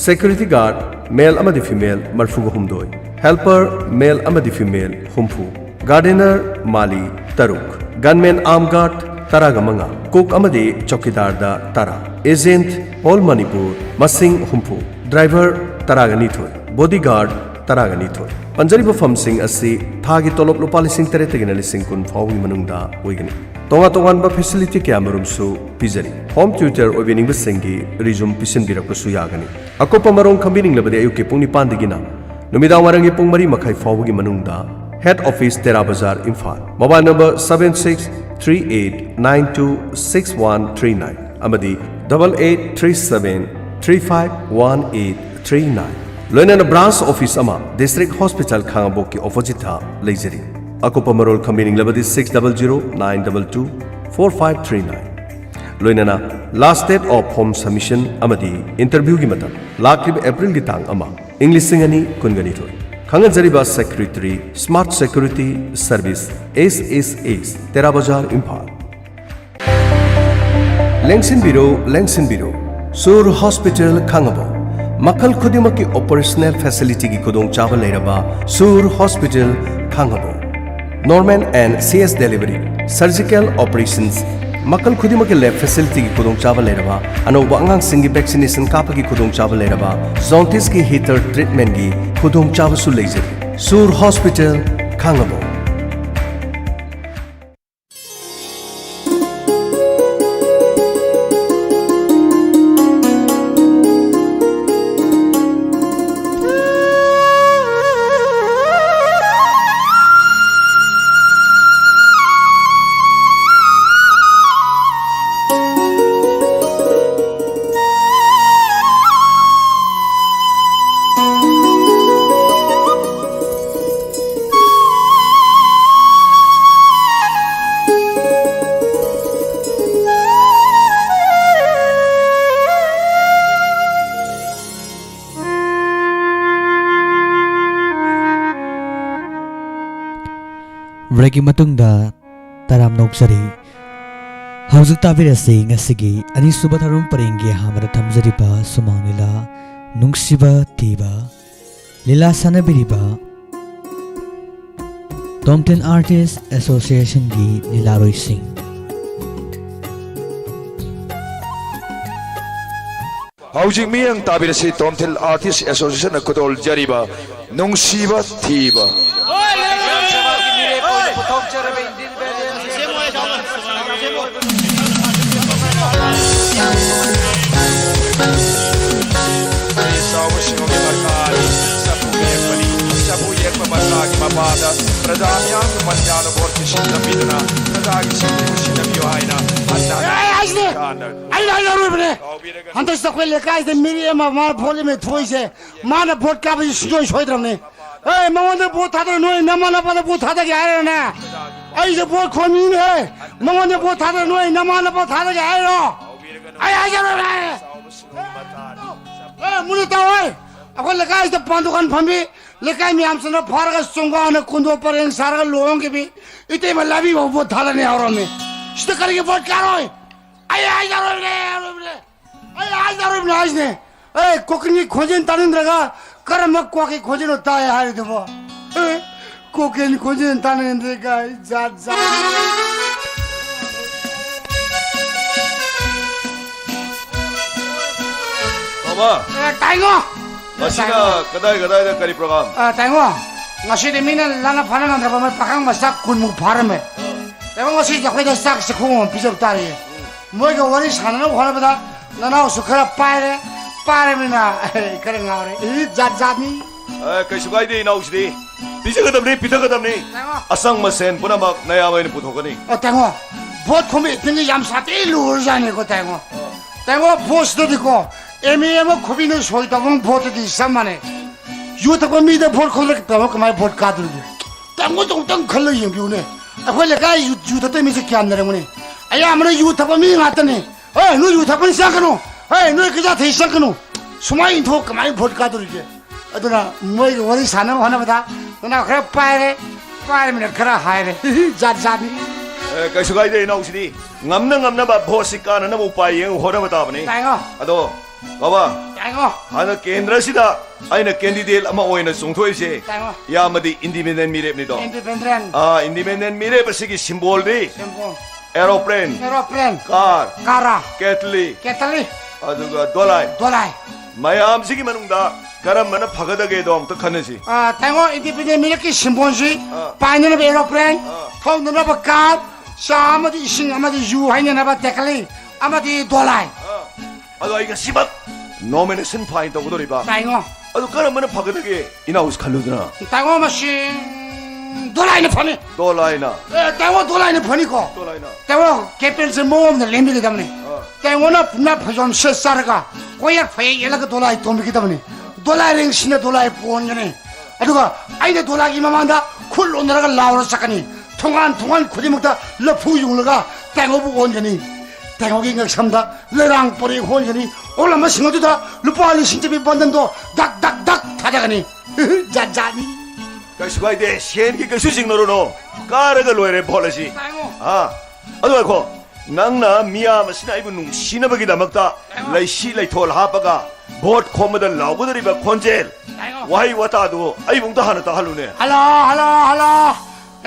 security guard male ꯑꯃꯗꯤ female ꯃꯔꯤꯐꯨꯒ ꯍꯨꯝꯗꯣꯏ, helper male ꯑꯃꯗꯤ female ꯍꯨꯝꯐꯨ, gardener ꯃꯥꯂꯤ ꯇꯔꯨꯛ, gunman armed guard ꯇꯔꯥꯒ ꯃꯉꯥ, cook ꯑꯃꯗꯤ ꯆꯧꯀꯤꯗꯥꯔꯗ ꯇꯔꯥ, agent all Manipur ꯃꯁꯤꯡ ꯍꯨꯝꯐꯨ, driver ꯇꯔꯥꯒ ꯅꯤꯊꯣꯏ, bodyguard ꯇꯔꯥꯒ ꯅꯤꯊꯣꯏ꯫ ꯄꯟꯖꯔꯤꯕ ꯐꯝꯁꯤꯡ ꯑꯁꯤ ꯊꯥꯒꯤ ꯇꯣꯂꯣꯞ ꯂꯨꯄꯥ ꯂꯤꯁꯤꯡ ꯇꯔꯦꯠꯇꯒꯤꯅ ꯂꯤꯁꯤꯡ ꯀꯨꯟ ꯐꯥꯎꯕꯒꯤ ꯃꯅꯨꯡꯗ ꯑꯣꯏꯒꯅꯤ꯫ ꯇꯣꯉꯥꯟ ꯇꯣꯉꯥꯟꯕ facility ꯀꯌꯥꯃꯔꯨꯝꯁꯨ ꯄꯤꯖꯔꯤ꯫ Home tutor ꯑꯣꯏꯕꯤꯅꯤꯡꯕꯁꯤꯡꯒꯤ resume ꯄꯤꯁꯤꯟꯕꯤꯔꯛꯄꯁꯨ ꯌꯥꯒꯅꯤ꯫ ꯑꯀꯨꯞꯄ ꯃꯔꯣꯜ ꯈꯪꯕꯤꯅꯤꯡꯂꯕꯗꯤ ꯑꯌꯨꯛꯀꯤ ꯄꯨꯡ ꯅꯤꯄꯥꯟꯗꯒꯤꯅ ꯅꯨꯃꯤꯗꯥꯡ ꯋꯥꯏꯔꯝꯒꯤ ꯄꯨꯡ ꯃꯔꯤ ꯃꯈꯥꯏ ꯐꯥꯎꯕꯒꯤ ꯃꯅꯨꯡꯗ head office ꯇꯦꯔꯥ ꯕꯖꯥꯔ, Imphal, mobile number seven six three eight nine two six one three nine ꯑꯃꯗꯤ double eight three seven three five one eight three nine꯫ ꯂꯣꯏꯅꯅ branch office ꯑꯃ district hospital ꯈꯥꯉꯕꯣꯛꯀꯤ oppositeꯇ ꯂꯩꯖꯔꯤ꯫ ꯑꯀꯨꯞꯄ ꯃꯔꯣꯜ ꯈꯪꯕꯤꯅꯤꯡꯂꯕꯗꯤ six double zero nine double two four five three nine꯫ ꯂꯣꯏꯅꯅ last date of form submission ꯑꯃꯗꯤ interviewꯒꯤ ꯃꯇꯝ ꯂꯥꯛꯂꯤꯕ Aprilꯒꯤ ꯇꯥꯡ ꯑꯃ, ꯏꯪ ꯂꯤꯁꯤꯡ ꯑꯅꯤ ꯀꯨꯟꯒ ꯅꯤꯊꯣꯏ꯫ ꯈꯪꯍꯟꯖꯔꯤꯕ secretary, Smart Security Service, S S S, ꯇꯦꯔꯥ ꯕꯖꯥꯔ, ꯏꯝꯐꯥꯜ꯫ ꯂꯦꯡꯁꯤꯟꯕꯤꯔꯣ, ꯂꯦꯡꯁꯤꯟꯕꯤꯔꯣ꯫ ꯁꯨꯔ ꯍꯣꯁꯄꯤꯇꯥꯜ ꯈꯥꯉꯕꯣꯛ꯫ ꯃꯈꯜ ꯈꯨꯗꯤꯡꯃꯛꯀꯤ operational facilityꯒꯤ ꯈꯨꯗꯣꯡꯆꯥꯕ ꯂꯩꯔꯕ ꯁꯨꯔ hospital Khangabok. Normal and C S delivery, surgical operations, ꯃꯈꯜ ꯈꯨꯗꯤꯡꯃꯛꯀꯤ lab facilityꯒꯤ ꯈꯨꯗꯣꯡꯆꯥꯕ ꯂꯩꯔꯕ, ꯑꯅꯧꯕ ꯑꯉꯥꯡꯁꯤꯡꯒꯤ vaccination ꯀꯥꯞꯄꯒꯤ ꯈꯨꯗꯣꯡꯆꯥꯕ ꯂꯩꯔꯕ, jaundiceꯀꯤ heater treatmentꯀꯤ ꯈꯨꯗꯣꯡꯆꯥꯕꯁꯨ ꯂꯩꯖꯔꯤ꯫ ꯁꯨꯔ ꯍꯣꯁꯄꯤꯇꯥꯜ ꯈꯥꯉꯕꯣꯛ꯫ ꯕ꯭ꯔꯦꯛꯀꯤ ꯃꯇꯨꯡꯗ ꯇꯔꯥꯝꯅ ꯑꯣꯛꯆꯔꯤ꯫ ꯍꯧꯖꯤꯛ ꯇꯥꯕꯤꯔꯁꯤ ꯉꯁꯤꯒꯤ ꯑꯅꯤꯁꯨꯕ ꯊꯧꯔꯝ ꯄꯔꯦꯡꯒꯤ ꯑꯍꯥꯟꯕꯗ ꯊꯝꯖꯔꯤꯕ ꯁꯨꯃꯥꯡ ꯂꯤꯂꯥ ꯅꯨꯡꯁꯤꯕ ꯊꯤꯕ꯫ ꯂꯤꯂꯥ ꯁꯥꯟꯅꯕꯤꯔꯤꯕ ꯇꯣꯝꯊꯤꯟ ꯑꯥꯔꯇꯤꯁ ꯑꯦꯁꯣꯁꯤꯌꯦꯁꯟꯒꯤ ꯂꯤꯂꯥꯔꯣꯏꯁꯤꯡ꯫ ꯍꯧꯖꯤꯛ ꯃꯤꯠꯌꯦꯡ ꯇꯥꯕꯤꯔꯁꯤ, ꯇꯣꯝꯊꯤꯜ ꯑꯥꯔꯇꯤꯁ ꯑꯦꯁꯣꯁꯤꯌꯦꯁꯟꯅ ꯈꯨꯗꯣꯜꯖꯔꯤꯕ ꯅꯨꯡꯁꯤꯕ ꯊꯤꯕ꯫ ꯆꯥꯎꯕ ꯁꯤꯡꯒꯤ ꯃꯔꯀꯥꯔꯤ ꯆꯐꯨ ꯌꯦꯛꯄꯅꯤ꯫ ꯆꯐꯨ ꯌꯦꯛꯄ ꯃꯔꯀꯥꯒꯤ ꯃꯄꯥꯗ ꯄ꯭ꯔꯖꯥ ꯃꯤꯌꯥꯝꯒꯤ ꯃꯟ ꯌꯥꯝꯅ ꯚꯣꯠꯀꯤ ꯁꯤꯟ ꯅꯝꯕꯤꯗꯨꯅ ꯄ꯭ꯔꯖꯥꯒꯤ ꯁꯤꯟꯕꯨ ꯁꯤꯟꯅꯕꯤꯌꯨ ꯍꯥꯏꯅ ꯍꯟꯅ ꯑꯦ, ꯑꯩꯁꯦ ꯇꯥꯟꯅ ꯑꯩꯅ ꯍꯥꯏꯖꯔꯣꯏꯕꯅꯦ꯫ ꯀꯥꯎꯕꯤꯔꯒꯅꯨ꯫ ꯍꯟꯗꯛꯁꯤꯗ ꯑꯩꯈꯣꯏ ꯂꯩꯀꯥꯏꯁꯤꯗ ꯃꯤꯔꯦꯞ ꯑꯃ ꯃꯥ ꯚꯣꯠ ꯂꯦꯝꯃꯦ ꯊꯣꯛꯏꯁꯦ, ꯃꯥꯅ ꯚꯣꯠ ꯀꯥꯕꯁꯤ ꯁꯨꯡꯁꯣꯏ ꯁꯣꯏꯗ꯭ꯔꯕꯅꯤ꯫ ꯑꯦ, ꯃꯉꯣꯟꯗ ꯚꯣꯠ ꯊꯥꯗꯔ ꯅꯣꯏ ꯅꯃꯥꯟꯅꯕꯗ ꯚꯣꯠ ꯊꯥꯗꯒꯦ ꯍꯥꯏꯔꯣꯅꯦ? ꯑꯩꯁꯦ ꯚꯣꯠ ꯈꯣꯝꯃꯤꯅꯦ꯫ ꯃꯉꯣꯟꯗ ꯚꯣꯠ ꯊꯥꯗꯔ ꯅꯣꯏ ꯅꯃꯥꯟꯅꯕ ꯊꯥꯗꯒꯦ ꯍꯥꯏꯔꯣ? ꯑꯩ ꯍꯥꯏꯖꯔꯣꯏ꯫ ꯑꯦ, ꯃꯨꯟꯅ ꯇꯥꯎ, ꯑꯦ꯫ ꯑꯩꯈꯣꯏ ꯂꯩꯀꯥꯏꯁꯤꯗ ꯄꯥꯟ ꯗꯨꯀꯥꯟ ꯐꯝꯕꯤ, ꯂꯩꯀꯥꯏ ꯃꯌꯥꯝꯁꯤꯅ ꯐꯥꯔꯒ ꯆꯣꯡꯒꯥꯅ ꯀꯨꯟꯗꯣ ꯄꯔꯦꯡ ꯁꯥꯔꯒ ꯂꯨꯍꯣꯡꯈꯤꯕꯤ ꯏꯇꯩꯃ ꯂꯥꯕꯤꯕ ꯚꯣꯠ ꯊꯥꯗꯅꯤ ꯍꯧꯔꯝꯃꯤ꯫ ꯁꯤꯗ ꯀꯔꯤꯒꯤ ꯚꯣꯠ ꯀꯥꯔꯣꯏ? ꯑꯩ ꯍꯥꯏꯖꯔꯣꯏꯅꯦ, ꯍꯥꯏꯔꯣꯏꯅꯦ꯫ ꯑꯩ ꯍꯥꯏꯖꯔꯣꯏꯅꯦ ꯍꯥꯏꯁꯤꯅꯦ꯫ ꯑꯦ, ꯀꯣꯀꯤꯜꯒꯤ ꯈꯣꯟꯖꯦꯜ ꯇꯥꯅꯤꯡꯗ꯭ꯔꯒ ꯀꯔꯝꯕ ꯀ꯭ꯋꯥꯛꯀꯤ ꯈꯣꯟꯖꯦꯜꯅꯣ ꯇꯥꯏ ꯍꯥꯏꯔꯤꯗꯨꯕꯣ? ꯑꯦ, ꯀꯣꯀꯤꯜꯒꯤ ꯈꯣꯟꯖꯦꯜ ꯇꯥꯅꯤꯡꯗꯦ ꯀꯥꯏ ꯖꯥꯠ ꯖꯥꯠ꯫ ꯃꯥꯃ, ꯑꯦ, ꯇꯥꯏꯉꯣ꯫ ꯉꯁꯤꯅ ꯀꯗꯥꯏ ꯀꯗꯥꯏꯗ ꯀꯔꯤ ꯄ꯭ꯔꯣꯒ꯭ꯔꯥꯝ? ꯑ, ꯇꯥꯏꯉꯣ, ꯉꯁꯤꯗꯤ ꯃꯤꯅ ꯂꯥꯟꯅ ꯐꯥꯅ ꯉꯝꯗ꯭ꯔꯕ ꯃꯣꯏ ꯄꯥꯈꯪ ꯃꯆꯥ ꯀꯨꯟꯃꯨꯛ ꯐꯥꯔꯝꯃꯦ꯫ ꯇꯥꯏꯉꯣ, ꯉꯁꯤꯗꯤ ꯑꯩꯈꯣꯏꯗ ꯆꯥꯛ ꯆꯥꯛꯈꯣꯝ ꯑꯃ ꯄꯤꯖꯕ ꯇꯥꯔꯦ꯫ ꯃꯣꯏꯒ ꯋꯥꯔꯤ ꯁꯥꯟꯅꯅꯕ ꯍꯣꯠꯅꯕꯗ ꯅꯅꯥꯎꯁꯨ ꯈꯔ ꯄꯥꯏꯔꯦ, ꯄꯥꯏꯔꯕꯅꯤꯅ ꯑꯩ ꯈꯔ ꯉꯥꯎꯔꯦ꯫ ꯏ ꯖꯥꯠ ꯖꯥꯠꯅꯤ꯫ ꯑꯦ, ꯀꯩꯁꯨ ꯀꯥꯏꯗꯦ, ꯏꯅꯥꯎꯁꯤꯗꯤ ꯄꯤꯖꯒꯗꯕꯅꯤ, ꯄꯤꯊꯒꯗꯕꯅꯤ꯫ ꯇꯥꯏꯉꯣ꯫ ꯑꯆꯪ ꯃꯁꯦꯟ ꯄꯨꯝꯅꯃꯛ ꯅꯌꯥꯝꯕ ꯑꯩꯅ ꯄꯨꯊꯣꯛꯀꯅꯤ꯫ ꯑ, ꯇꯥꯏꯉꯣ, ꯚꯣꯠ ꯈꯣꯝꯕ ꯏꯇꯤꯡꯒ ꯌꯥꯝ ꯁꯥꯊꯤ ꯂꯨꯔꯖꯥꯠꯅꯤꯀꯣ, ꯇꯥꯏꯉꯣ꯫ ꯇꯥꯏꯉꯣ, ꯚꯣꯠꯁꯤꯗꯗꯤꯀꯣ, ꯑꯦꯝ ꯑꯦ ꯑꯃ ꯈꯣꯝꯕꯤꯅ ꯁꯣꯏ ꯇꯧꯕ ꯚꯣꯠꯇꯗꯤ ꯆꯞ ꯃꯥꯟꯅꯩ꯫ ꯌꯨ ꯊꯛꯄ ꯃꯤꯗ ꯚꯣꯠ ꯈꯣꯝꯂꯛꯇꯕ ꯀꯃꯥꯏꯅ ꯚꯣꯠ ꯀꯥꯗꯣꯔꯤꯒꯦ? ꯇꯥꯏꯉꯣ, ꯑꯝꯇꯪ ꯈꯜꯂ ꯌꯦꯡꯕꯤꯌꯨꯅꯦ꯫ ꯑꯩꯈꯣꯏ ꯂꯩꯀꯥꯏ ꯌꯨ, ꯌꯨ ꯊꯛꯇ ꯃꯤꯁꯦ ꯀꯌꯥꯝ ꯂꯩꯔꯝꯒꯅꯤ? ꯑꯌꯥꯝꯕꯅ ꯌꯨ ꯊꯛꯄ ꯃꯤ ꯉꯥꯛꯇꯅꯤ꯫ ꯍꯦ, ꯅꯣꯏ ꯌꯨ ꯊꯛꯄꯅꯤ ꯆꯪꯒꯅꯨ꯫ ꯍꯦ, ꯅꯣꯏ ꯀꯩꯖꯥ ꯊꯩ ꯆꯪꯒꯅꯨ꯫ ꯁꯨꯃꯥꯏꯅ ꯏꯟꯊꯣꯛ ꯀꯃꯥꯏꯅ ꯚꯣꯠ ꯀꯥꯗꯣꯔꯤꯒꯦ? ꯑꯗꯨꯅ ꯃꯣꯏꯒ ꯋꯥꯔꯤ ꯁꯥꯟꯅꯕ ꯍꯣꯠꯅꯕꯗ ꯅꯅꯥꯎ ꯈꯔ ꯄꯥꯏꯔꯦ, ꯄꯥꯏꯔꯃꯤꯅ ꯈꯔ ꯍꯥꯏꯔꯦ꯫ ꯖꯥꯠ ꯖꯥꯠꯅꯤ꯫ ꯑꯦ, ꯀꯩꯁꯨ ꯀꯥꯏꯗꯦ, ꯏꯅꯥꯎꯁꯤꯗꯤ꯫ ꯉꯝꯅ ꯉꯝꯅꯕ ꯚꯣꯠꯁꯤ ꯀꯥꯅꯅꯕ ꯎꯄꯥꯏ ꯌꯦꯡꯉ ꯍꯣꯠꯅꯕ ꯇꯥꯕꯅꯤ꯫ ꯇꯥꯏꯉꯣ꯫ ꯑꯗꯣ, ꯕꯥꯕꯥ, ꯇꯥꯏꯉꯣ꯫ ꯍꯟꯗꯛ ꯀꯦꯟꯗ꯭ꯔꯁꯤꯗ ꯑꯩꯅ candidate ꯑꯃ ꯑꯣꯏꯅ ꯆꯣꯡꯊꯣꯛꯏꯁꯦ ꯇꯥꯏꯉꯣ꯫ ꯏꯌꯥꯝꯕꯗꯤ independent ꯃꯤꯔꯦꯞꯅꯤꯗꯣ꯫ Independent꯫ ꯑꯥ, independent ꯃꯤꯔꯦꯞ ꯑꯁꯤꯒꯤ symbolꯗꯤ symbol꯫ Aeroplane, Aeroplane꯫ Car, car꯫ Kettle, Kettle꯫ ꯑꯗꯨꯒ ꯗꯣꯂꯥꯏ꯫ ꯗꯣꯂꯥꯏ꯫ ꯃꯌꯥꯝꯁꯤꯒꯤ ꯃꯅꯨꯡꯗ ꯀꯔꯝꯕꯅ ꯐꯒꯗꯒꯦꯗꯣ ꯑꯝꯇ ꯈꯟꯅꯁꯤ꯫ ꯑꯥ, ꯇꯥꯏꯉꯣ, independent ꯃꯤꯔꯦꯞꯀꯤ symbolꯁꯤ ꯑꯥ꯫ ꯄꯥꯏꯅꯅꯕ aeroplane, ꯑꯥ꯫ ꯊꯧꯅꯅꯕ car, ꯆꯥ ꯑꯃꯗꯤ ꯏꯁꯤꯡ ꯑꯃꯗꯤ ꯌꯨ ꯍꯩꯅꯅꯕ ꯇꯦꯀꯂꯤ ꯑꯃꯗꯤ ꯗꯣꯂꯥꯏ꯫ ꯑꯥ꯫ ꯑꯗꯣ ꯑꯩ ꯉꯁꯤꯃꯛ nomination file ꯇꯧꯒꯗꯧꯔꯤꯕ꯫ ꯇꯥꯏꯉꯣ꯫ ꯑꯗꯨ ꯀꯔꯝꯕꯅ ꯐꯒꯗꯒꯦ? ꯏꯅꯥꯎꯁꯨ ꯈꯜꯂꯨꯗꯅ꯫ ꯇꯥꯏꯉꯣ, ꯃꯁꯤ ꯗꯣꯂꯥꯏꯅ ꯐꯅꯤ꯫ ꯗꯣꯂꯥꯏꯅ? ꯑꯦ, ꯇꯥꯏꯉꯣ, ꯗꯣꯂꯥꯏꯅ ꯐꯅꯤꯀꯣ꯫ ꯗꯣꯂꯥꯏꯅ? ꯇꯥꯏꯉꯣ, campaign ꯁꯦ ꯃꯑꯣꯡ ꯑꯃꯗ ꯂꯦꯡꯕꯤꯒꯗꯕꯅꯤ꯫ ꯑꯥ꯫ ꯇꯥꯏꯉꯣꯅ ꯄꯨꯟꯅ ꯐꯩꯖꯣꯝ ꯁꯦꯠ ꯆꯥꯔꯒ ꯀꯣꯌꯦꯠ ꯐꯌꯦꯛ ꯌꯦꯠꯂꯒ ꯗꯣꯂꯥꯏ ꯇꯣꯡꯕꯤꯒꯗꯕꯅꯤ꯫ ꯗꯣꯂꯥꯏ ꯔꯦꯡꯁꯤꯅ ꯗꯣꯂꯥꯏ ꯄꯣꯟꯒꯅꯤ꯫ ꯑꯗꯨꯒ ꯑꯩꯅ ꯗꯣꯂꯥꯏꯒꯤ ꯃꯃꯥꯡꯗ ꯈꯨꯠ ꯂꯣꯟꯅꯔꯒ ꯂꯥꯎꯔ ꯆꯠꯀꯅꯤ꯫ ꯊꯣꯡꯒꯥꯟ ꯊꯣꯡꯒꯥꯟ ꯈꯨꯗꯤꯡꯃꯛꯇ ꯂꯐꯨ ꯌꯨꯡꯂꯒ ꯇꯥꯏꯉꯣꯕꯨ ꯑꯣꯟꯒꯅꯤ꯫ ꯇꯥꯏꯉꯣꯒꯤ ꯉꯛꯁꯝꯗ ꯂꯩꯔꯥꯡ ꯄꯔꯦꯡ ꯍꯣꯟꯒꯅꯤ꯫ ꯑꯣꯜꯂꯝꯕꯁꯤꯡ ꯑꯗꯨꯗ ꯂꯨꯄꯥ ꯂꯤꯁꯤꯡ ꯆꯠꯄꯤ ꯕꯟꯗꯟꯗꯣ ꯗꯛ ꯗꯛ ꯗꯛ ꯊꯥꯗꯒꯅꯤ꯫ ꯖꯥꯠ ꯖꯥꯠꯅꯤ꯫ ꯀꯩꯁꯨ ꯀꯥꯏꯗꯦ, ꯁꯦꯟꯒꯤ ꯀꯩꯁꯨ ꯆꯤꯡꯅꯔꯨꯅꯣ, ꯀꯥꯔꯒ ꯂꯣꯏꯔꯦ ꯚꯣꯠ ꯑꯁꯤ꯫ ꯇꯥꯏꯉꯣ꯫ ꯑꯥ, ꯑꯗꯨ ꯉꯥꯏꯈꯣ, ꯅꯪꯅ ꯃꯤꯌꯥꯝ ꯑꯁꯤꯅ ꯑꯩꯕꯨ ꯅꯨꯡꯁꯤꯅꯕꯒꯤꯗꯃꯛꯇ ꯇꯥꯏꯉꯣ꯫ ꯂꯩꯁꯤ ꯂꯩꯊꯣꯜ ꯍꯥꯞꯄꯒ ꯚꯣꯠ ꯈꯣꯝꯕꯗ ꯂꯥꯎꯒꯗꯧꯔꯤꯕ ꯈꯣꯟꯖꯦꯜ, ꯇꯥꯏꯉꯣ꯫ ꯋꯥꯍꯩ ꯋꯥꯇꯥꯗꯨ ꯑꯩꯕꯨ ꯑꯝꯇ ꯍꯥꯟꯅ ꯇꯥꯍꯜꯂꯨꯅꯦ꯫ Hello, hello, hello.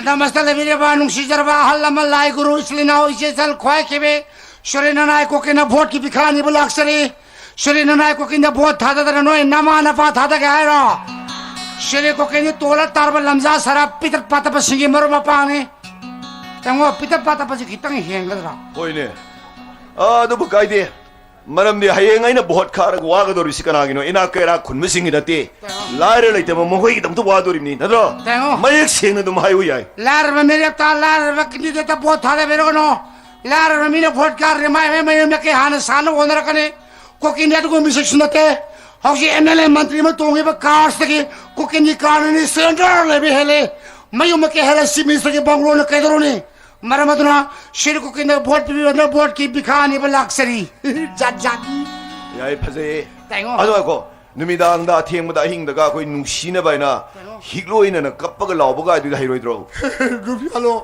ꯅꯃꯁꯇꯦ ꯂꯩꯕꯤꯔꯕ ꯅꯨꯡꯁꯤꯖꯔꯕ ꯑꯍꯜ ꯂꯃꯟ, ꯂꯥꯏ ꯒꯨꯔꯨ, ꯏꯆꯤꯜ ꯏꯅꯥꯎ, ꯏꯆꯦ ꯏꯆꯜ, ꯈ꯭ꯋꯥꯏ ꯀꯦꯕꯤ, ꯁꯨꯔꯦꯟ ꯅꯅꯥꯏ ꯀꯣꯀꯤꯅ ꯚꯣꯠꯀꯤ ꯄꯤꯈꯥ ꯅꯤꯕ ꯂꯥꯛꯆꯔꯤ꯫ ꯁꯨꯔꯦꯟ ꯅꯅꯥꯏ ꯀꯣꯀꯤꯅ ꯚꯣꯠ ꯊꯥꯗꯗꯅ ꯅꯣꯏ ꯅꯃꯥ ꯅꯄꯥ ꯊꯥꯗꯒꯦ ꯍꯥꯏꯔꯣ? ꯁꯨꯔꯦꯟ ꯀꯣꯀꯤꯅꯤ ꯇꯣꯜꯂ ꯇꯥꯔꯕ ꯂꯝꯖꯥ ꯁꯔꯥ ꯄꯤꯇꯠ ꯄꯥꯇꯠꯄꯁꯤꯡꯒꯤ ꯃꯔꯨꯞ ꯃꯄꯥꯡꯅꯤ꯫ ꯇꯥꯃꯣ, ꯄꯤꯇꯠ ꯄꯥꯇꯠꯄꯁꯤ ꯈꯤꯇꯪ ꯍꯦꯟꯒꯗ꯭ꯔꯥ? ꯍꯣꯏꯅꯦ꯫ ꯑꯥ, ꯑꯗꯨꯕꯨ ꯀꯥꯏꯗꯦ꯫ ꯃꯔꯝꯗꯤ ꯍꯌꯦꯡ ꯑꯩꯅ ꯚꯣꯠ ꯈꯥꯔꯒ ꯋꯥꯒꯗꯧꯔꯤꯁꯤ ꯀꯅꯥꯒꯤꯅꯣ? ꯏꯅꯥꯛ ꯀꯩꯔꯥꯛ ꯈꯨꯟꯕꯁꯤꯡꯒꯤ ꯅꯠꯇꯦ꯫ ꯇꯥꯃꯣ꯫ ꯂꯥꯏꯔ ꯂꯩꯇꯕ ꯃꯈꯣꯏꯒꯤꯗꯃꯛꯇ ꯋꯥꯗꯣꯔꯤꯕꯅꯤ, ꯅꯠꯇ꯭ꯔꯣ? ꯇꯥꯃꯣ꯫ ꯃꯌꯦꯛ ꯁꯦꯡꯅ ꯑꯗꯨꯝ ꯍꯥꯏꯌꯨ ꯌꯥꯏ꯫ ꯂꯥꯏꯔꯕ ꯃꯤꯔꯦꯞꯇ ꯂꯥꯏꯔꯕ candidate ꯇ ꯚꯣꯠ ꯊꯥꯗꯕꯤꯔꯒꯅꯨ꯫ ꯂꯥꯏꯔꯕ ꯃꯤꯅ ꯚꯣꯠ ꯀꯥꯔꯗꯤ ꯃꯥꯏ ꯃꯥꯏ ꯃꯌꯨꯝꯗ ꯀꯩ ꯍꯥꯟꯅ ꯁꯥꯟꯅ ꯍꯣꯠꯅꯔꯛꯀꯅꯤ꯫ ꯀꯣꯀꯤꯟꯗꯤ ꯑꯗꯨꯒꯨꯝꯕ ꯃꯤꯁꯛꯁꯨ ꯅꯠꯇꯦ꯫ ꯍꯧꯖꯤꯛ M L A ꯃꯟꯇ꯭ꯔꯤ ꯑꯃ ꯇꯣꯡꯉꯤꯕ ꯀꯥꯔꯁꯇꯒꯤ ꯀꯣꯀꯤꯟꯒꯤ ꯀꯥꯔꯅ ꯅꯤ ꯁꯦꯟꯇꯔ ꯂꯩꯕ ꯍꯦꯜꯂꯦ꯫ ꯃꯌꯨꯝ ꯑꯃ ꯀꯩ ꯍꯦꯜꯂꯦ, ꯆꯤꯞ ꯃꯤꯅꯤꯁꯇꯔꯒꯤ ꯕꯪꯒ꯭ꯂꯣꯅ ꯀꯩꯗꯧꯔꯨꯅꯤ? ꯃꯔꯝ ꯑꯗꯨꯅ ꯁꯤꯔꯤ ꯀꯣꯀꯤꯟꯗ ꯚꯣꯠ ꯄꯤꯕꯤꯕꯅ ꯚꯣꯠꯀꯤ ꯕꯤꯈꯥ ꯅꯤꯕ ꯂꯥꯛꯆꯔꯤ꯫ ꯖꯥꯠ ꯖꯥꯠꯅꯤ꯫ ꯌꯥꯏ, ꯐꯖꯩꯌꯦ꯫ ꯇꯥꯏꯉꯣ꯫ ꯑꯗꯣ ꯉꯥꯏꯈꯣ, ꯅꯨꯃꯤꯗꯥꯡꯗ ꯑꯊꯦꯡꯕꯗ ꯑꯍꯤꯡꯗꯒ ꯑꯩꯈꯣꯏ ꯅꯨꯡꯁꯤꯅꯕ ꯍꯥꯏꯅ ꯍꯤꯛꯂꯣꯏꯅꯅ ꯀꯞꯄꯒ ꯂꯥꯎꯕꯒ ꯑꯗꯨꯗꯤ ꯍꯩꯔꯣꯏꯗ꯭ꯔꯣ? Gupi, hello.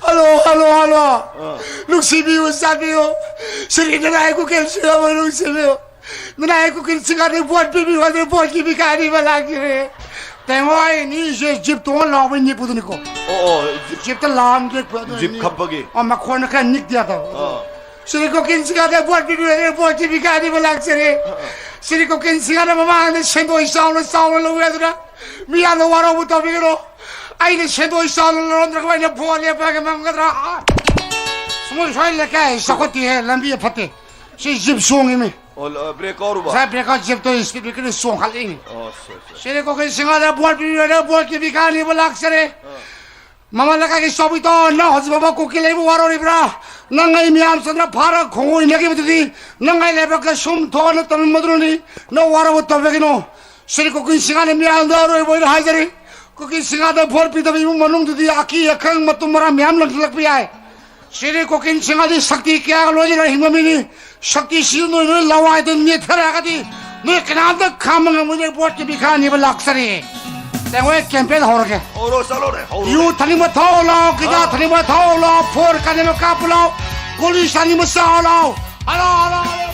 Hello, hello, hello. ꯑꯥ꯫ ꯅꯨꯡꯁꯤꯕꯤꯌꯨ, ꯆꯥꯟꯕꯤꯌꯨ꯫ ꯁꯤꯔꯤ ꯅꯅꯥꯏ ꯀꯨꯀꯤꯜꯁꯤꯡ ꯑꯃ ꯅꯨꯡꯁꯤꯕꯤꯌꯨ꯫ ꯅꯅꯥꯏ ꯀꯨꯀꯤꯜꯁꯤꯡ ꯑꯗꯨ ꯚꯣꯠ ꯄꯤꯕꯤꯌꯨ, ꯑꯗꯨ ꯚꯣꯠꯀꯤ ꯚꯤꯈꯥꯔꯤ ꯑꯃ ꯂꯥꯛꯆꯔꯦ꯫ ꯇꯦꯡꯋꯥꯏ ꯑꯅꯤꯁꯦ ꯖꯤꯞ ꯇꯣꯡꯉ ꯂꯥꯎꯕꯩ ꯅꯤꯛꯄꯗꯨꯅꯤꯀꯣ꯫ ꯑꯣ, ꯑꯣ, ꯖꯤꯞ, ꯖꯤꯞꯇ ꯂꯥꯝ ꯌꯦꯛꯄ ꯑꯗꯨ ꯖꯤꯞ ꯅꯤꯛ-, ꯈꯞꯄꯒꯤ꯫ ꯑꯣ, ꯃꯈꯣꯟꯅ ꯈꯔ ꯅꯤꯛꯇ ꯌꯥꯗꯕ꯫ ꯑꯥ꯫ ꯁꯤꯔꯤ ꯀꯨꯀꯤꯜꯁꯤꯡ ꯑꯗꯨ ꯚꯣꯠ ꯄꯤꯕꯤꯌꯨ, ꯑꯗꯨ ꯚꯣꯠꯀꯤ ꯚꯤꯈꯥꯔꯤ ꯑꯃ ꯂꯥꯛꯆꯔꯦ꯫ ꯑꯥ, ꯑꯥ꯫ ꯁꯤꯔꯤ ꯀꯨꯀꯤꯜꯁꯤꯡ ꯑꯗꯨ ꯃꯃꯥꯡꯗ ꯁꯦꯟꯗꯣꯏ ꯆꯥꯎꯅ ꯆꯥꯎꯅ ꯂꯧꯋꯦ ꯑꯗꯨꯅ ꯃꯤ ꯌꯥꯝꯅ ꯋꯥꯔꯧꯕ ꯇꯧꯕꯤꯒꯅꯨ꯫ ꯑꯩꯅ ꯁꯦꯟꯗꯣꯏ ꯆꯥꯎꯅ ꯂꯧꯔꯝꯗ꯭ꯔꯒ ꯑꯩꯅ ꯚꯣꯠ ꯂꯦꯞꯄꯒ ꯉꯝꯒꯗ꯭ꯔꯥ? ꯁꯨꯃꯥꯏ ꯁ꯭ꯋꯥꯏ ꯂꯩꯀꯥꯏ ꯆꯥꯎꯈꯠꯇꯦꯍꯦ, ꯂꯝꯕꯤ ꯐꯠꯇꯦ꯫ ꯁꯤ ꯖꯤꯞ ꯆꯣꯡꯉꯤꯃꯤ꯫ ꯑꯣ, ꯂ-, ꯕ꯭ꯔꯦꯛ ꯀꯥꯎꯔꯨꯕ? ꯉꯁꯥꯏ ꯕ꯭ꯔꯦꯛ ꯀꯥꯎ ꯖꯤꯞꯇꯣ ꯏꯁꯄꯤꯠ ꯕ꯭ꯔꯦꯛꯀꯔꯅ ꯆꯣꯡꯈꯠꯂꯛꯏꯅꯤ꯫ ꯑꯣ, ꯁꯣꯔꯤ, ꯁꯣꯔꯤ꯫ ꯁꯤꯔꯤ ꯀꯨꯀꯤꯜꯁꯤꯡ ꯑꯗꯨ ꯚꯣꯠ ꯄꯤꯕꯤꯔꯣꯏꯅ ꯚꯣꯠꯀꯤ ꯚꯤꯈꯥꯔꯤ ꯑꯃ ꯂꯥꯛꯆꯔꯦ꯫ ꯑꯥ꯫ ꯃꯃꯥ ꯂꯩꯀꯥꯏꯒꯤ ꯆꯥꯎꯕꯤꯇꯣ, ꯅꯪ ꯍꯧꯖꯤꯛ ꯐꯥꯎꯕ ꯀꯨꯀꯤ ꯂꯩꯕ ꯋꯥꯔꯧꯔꯤꯕ꯭ꯔꯥ? ꯅꯪ ꯑꯩ ꯃꯤꯌꯥꯝ ꯆꯪꯗꯅ ꯐꯥꯔꯒ ꯈꯣꯡꯉꯣꯏ ꯏꯟꯅꯈꯤꯕꯗꯨꯗꯤ ꯅꯪ ꯑꯩ ꯂꯥꯏꯕꯛꯇ ꯁꯨꯝ ꯊꯣꯛꯑꯅ ꯇꯝꯃꯝꯕꯗꯨꯅꯤ꯫ ꯅꯪ ꯋꯥꯔꯧꯕ ꯇꯧꯕꯤꯒꯅꯨ꯫ ꯁꯤꯔꯤ ꯀꯨꯀꯤꯜꯁꯤꯡ ꯑꯗꯨ ꯃꯤꯌꯥꯝꯗ ꯑꯔꯣꯏꯕ ꯑꯣꯏꯅ ꯍꯥꯏꯖꯔꯤ, ꯀꯨꯀꯤꯜꯁꯤꯡ ꯑꯗꯨ ꯚꯣꯠ ꯄꯤꯗꯕ ꯏꯃꯨꯡ ꯃꯅꯨꯡꯗꯨꯗꯤ ꯑꯀꯤ ꯑꯈꯪ ꯃꯇꯨꯡ ꯃꯔꯥꯡ ꯃꯌꯥꯝ ꯂꯪꯁꯤꯜꯂꯛꯄ ꯌꯥꯏ꯫ ꯁꯤꯔꯤ ꯀꯨꯀꯤꯜꯁꯤꯡ ꯑꯗꯨ ꯁꯛꯇꯤ ꯀꯌꯥꯒ ꯂꯣꯏꯅꯅ ꯍꯤꯡꯕ ꯃꯤꯅꯤ꯫ ꯁꯛꯇꯤ ꯁꯤꯖꯤꯟꯅ ꯅꯣꯏ ꯂꯋꯥꯏꯗ ꯅꯦꯠꯊꯔꯛꯑꯒꯗꯤ ꯅꯣꯏ ꯀꯅꯥꯝꯇ ꯈꯥꯝꯕ ꯉꯝꯃꯣꯏ꯫ ꯅꯣꯏ ꯚꯣꯠꯀꯤ ꯚꯤꯈꯥꯔꯤ ꯑꯃ ꯂꯥꯛꯆꯔꯤ꯫ ꯇꯦꯡꯋꯥꯏ ꯀꯦꯝꯄꯦꯟ ꯍꯧꯔꯒꯦ꯫ ꯍꯧꯔꯣ, ꯆꯠꯂꯣꯅꯦ, ꯍꯧꯔꯣꯅꯦ꯫ ꯌꯨ ꯊꯛꯅꯤꯡꯕ ꯊꯛꯑꯣ ꯂꯥꯎ, ꯒꯤꯖꯥ ꯑꯥ꯫ ꯊꯛꯅꯤꯡꯕ ꯊꯛꯑꯣ ꯂꯥꯎ, ꯐꯣꯔ ꯀꯥꯅꯤꯡꯕ ꯀꯥꯞꯄꯨ ꯂꯥꯎ, ꯒꯨꯂꯤ ꯆꯥꯅꯤꯡꯕ ꯆꯥꯎ ꯂꯥꯎ꯫ Hello, hello, hello.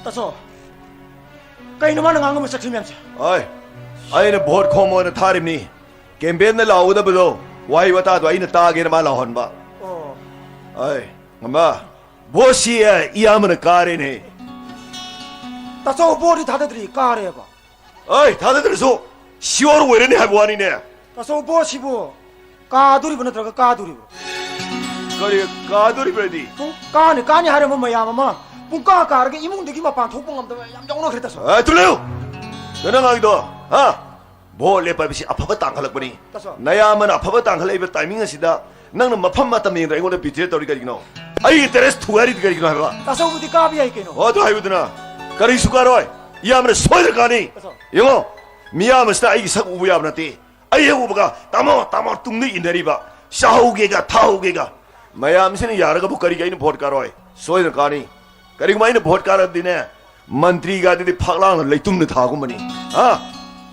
ꯇꯥꯆꯧ, ꯀꯩꯅꯣ ꯃꯥꯅ ꯉꯥꯡꯉꯝꯕ ꯆꯠꯈ꯭ꯔꯤ ꯃꯌꯥꯝꯁꯦ? ꯑꯣꯏ, ꯑꯩꯅ ꯚꯣꯠ ꯈꯣꯝꯃꯣꯅ ꯊꯥꯔꯤꯕꯅꯤ꯫ ꯀꯦꯝꯄꯦꯟꯗ ꯂꯥꯎꯒꯗꯕꯗꯣ, ꯋꯥꯍꯩ ꯋꯥꯇꯥꯗꯣ ꯑꯩꯅ ꯇꯥꯒꯦꯅ ꯃꯥ ꯂꯥꯎꯍꯟꯕ꯫ ꯑꯣ꯫ ꯑꯣꯏ, ꯉꯝꯕ, ꯚꯣꯠꯁꯤ, ꯑꯦ, ꯏꯌꯥꯝꯕꯅ ꯀꯥꯔꯦꯅꯦ꯫ ꯇꯥꯆꯧ, ꯚꯣꯠꯇꯤ ꯊꯥꯗꯗ꯭ꯔꯤ, ꯀꯥꯔꯦꯕ꯫ ꯑꯩ ꯊꯥꯗꯗ꯭ꯔꯁꯨ ꯁꯤꯌꯣꯔ ꯑꯣꯏꯔꯅꯤ ꯍꯥꯏꯕ ꯋꯥꯅꯤꯅꯦ꯫ ꯇꯥꯆꯧ, ꯚꯣꯠꯁꯤꯕꯨ ꯀꯥꯗꯣꯔꯤꯕ ꯅꯠꯇ꯭ꯔꯒ ꯀꯥꯗꯣꯔꯤꯕ꯭ꯔꯣ? ꯀꯔꯤ ꯀꯥꯗꯣꯔꯤꯕ꯭ꯔꯗꯤ? ꯄꯨꯡ ꯀꯥꯅꯤ ꯀꯥꯅꯤ ꯍꯥꯏꯔꯝꯕ ꯃꯌꯥꯝ ꯑꯃ ꯄꯨꯡ ꯀꯥ ꯀꯥꯔꯒ ꯏꯃꯨꯡꯗꯒꯤ ꯃꯄꯥꯟ ꯊꯣꯛꯄ ꯉꯝꯗꯕ ꯌꯥꯝ ꯌꯥꯎꯅꯈ꯭ꯔꯦ, ꯇꯥꯆꯧ꯫ ꯑꯦ, ꯇꯨ ꯂꯩꯌꯨ! ꯀꯩꯅꯣ ꯉꯥꯡꯉꯤꯗꯣ? ꯍꯥ? ꯚꯣꯠ ꯂꯦꯞꯄ ꯍꯥꯏꯕꯁꯤ ꯑꯐꯕ ꯇꯥꯡꯈꯠꯂꯛꯄꯅꯤ꯫ ꯇꯥꯆꯧ꯫ ꯅꯌꯥꯝꯕꯅ ꯑꯐꯕ ꯇꯥꯡꯈꯠꯂꯛꯏꯕ ꯇꯥꯏꯃꯤꯡ ꯑꯁꯤꯗ ꯅꯪꯅ ꯃꯐꯝ ꯃꯇꯝ ꯌꯦꯡꯗ꯭ꯔ ꯑꯩꯉꯣꯟꯗ ꯕꯤꯇ꯭ꯔꯦ ꯇꯧꯔꯤ ꯀꯔꯤꯒꯤꯅꯣ? ꯑꯩ ꯏꯟꯇꯔꯦꯁ ꯊꯨꯒꯥꯏꯔꯤꯗꯤ ꯀꯔꯤꯒꯤꯅꯣ ꯍꯥꯏꯕ? ꯇꯥꯆꯧꯕꯨꯗꯤ ꯀꯥꯕ ꯌꯥꯏ ꯀꯩꯅꯣ꯫ ꯑꯣ, ꯑꯗꯨ ꯍꯥꯏꯌꯨꯗꯅ꯫ ꯀꯔꯤꯁꯨ ꯀꯥꯔꯣꯏ꯫ ꯏꯌꯥꯝꯕꯅ ꯁꯣꯏꯗꯅ ꯀꯥꯅꯤ꯫ ꯇꯥꯆꯧ꯫ ꯌꯦꯡꯉꯣ, ꯃꯤꯌꯥꯝ ꯑꯁꯤꯅ ꯑꯩꯒꯤ ꯁꯛ ꯎꯕ ꯌꯥꯕ ꯅꯠꯇꯦ꯫ ꯑꯩ ꯍꯦꯛ ꯎꯕꯒ "ꯇꯥꯃꯣ, ꯇꯥꯃꯣ" ꯇꯨꯡꯗ ꯏꯟꯅꯔꯤꯕ, "ꯆꯥꯍꯧꯒꯦꯒ ꯊꯥꯍꯧꯒꯦꯒ"꯫ ꯃꯌꯥꯝꯁꯤꯅ ꯌꯥꯔꯒꯕꯨ ꯀꯔꯤꯒꯤ ꯑꯩꯅ ꯚꯣꯠ ꯀꯥꯔꯣꯏ? ꯁꯣꯏꯗꯅ ꯀꯥꯅꯤ꯫ ꯀꯔꯤꯒꯨꯝꯕ ꯑꯩꯅ ꯚꯣꯠ ꯀꯥꯔꯗꯤꯅꯦ, ꯃꯟꯇ꯭ꯔꯤꯒ ꯑꯗꯨꯗꯤ ꯐꯛꯂꯥꯡꯗ ꯂꯩꯇꯨꯝꯅ ꯊꯥꯒꯨꯝꯕꯅꯤ꯫ ꯍꯥ?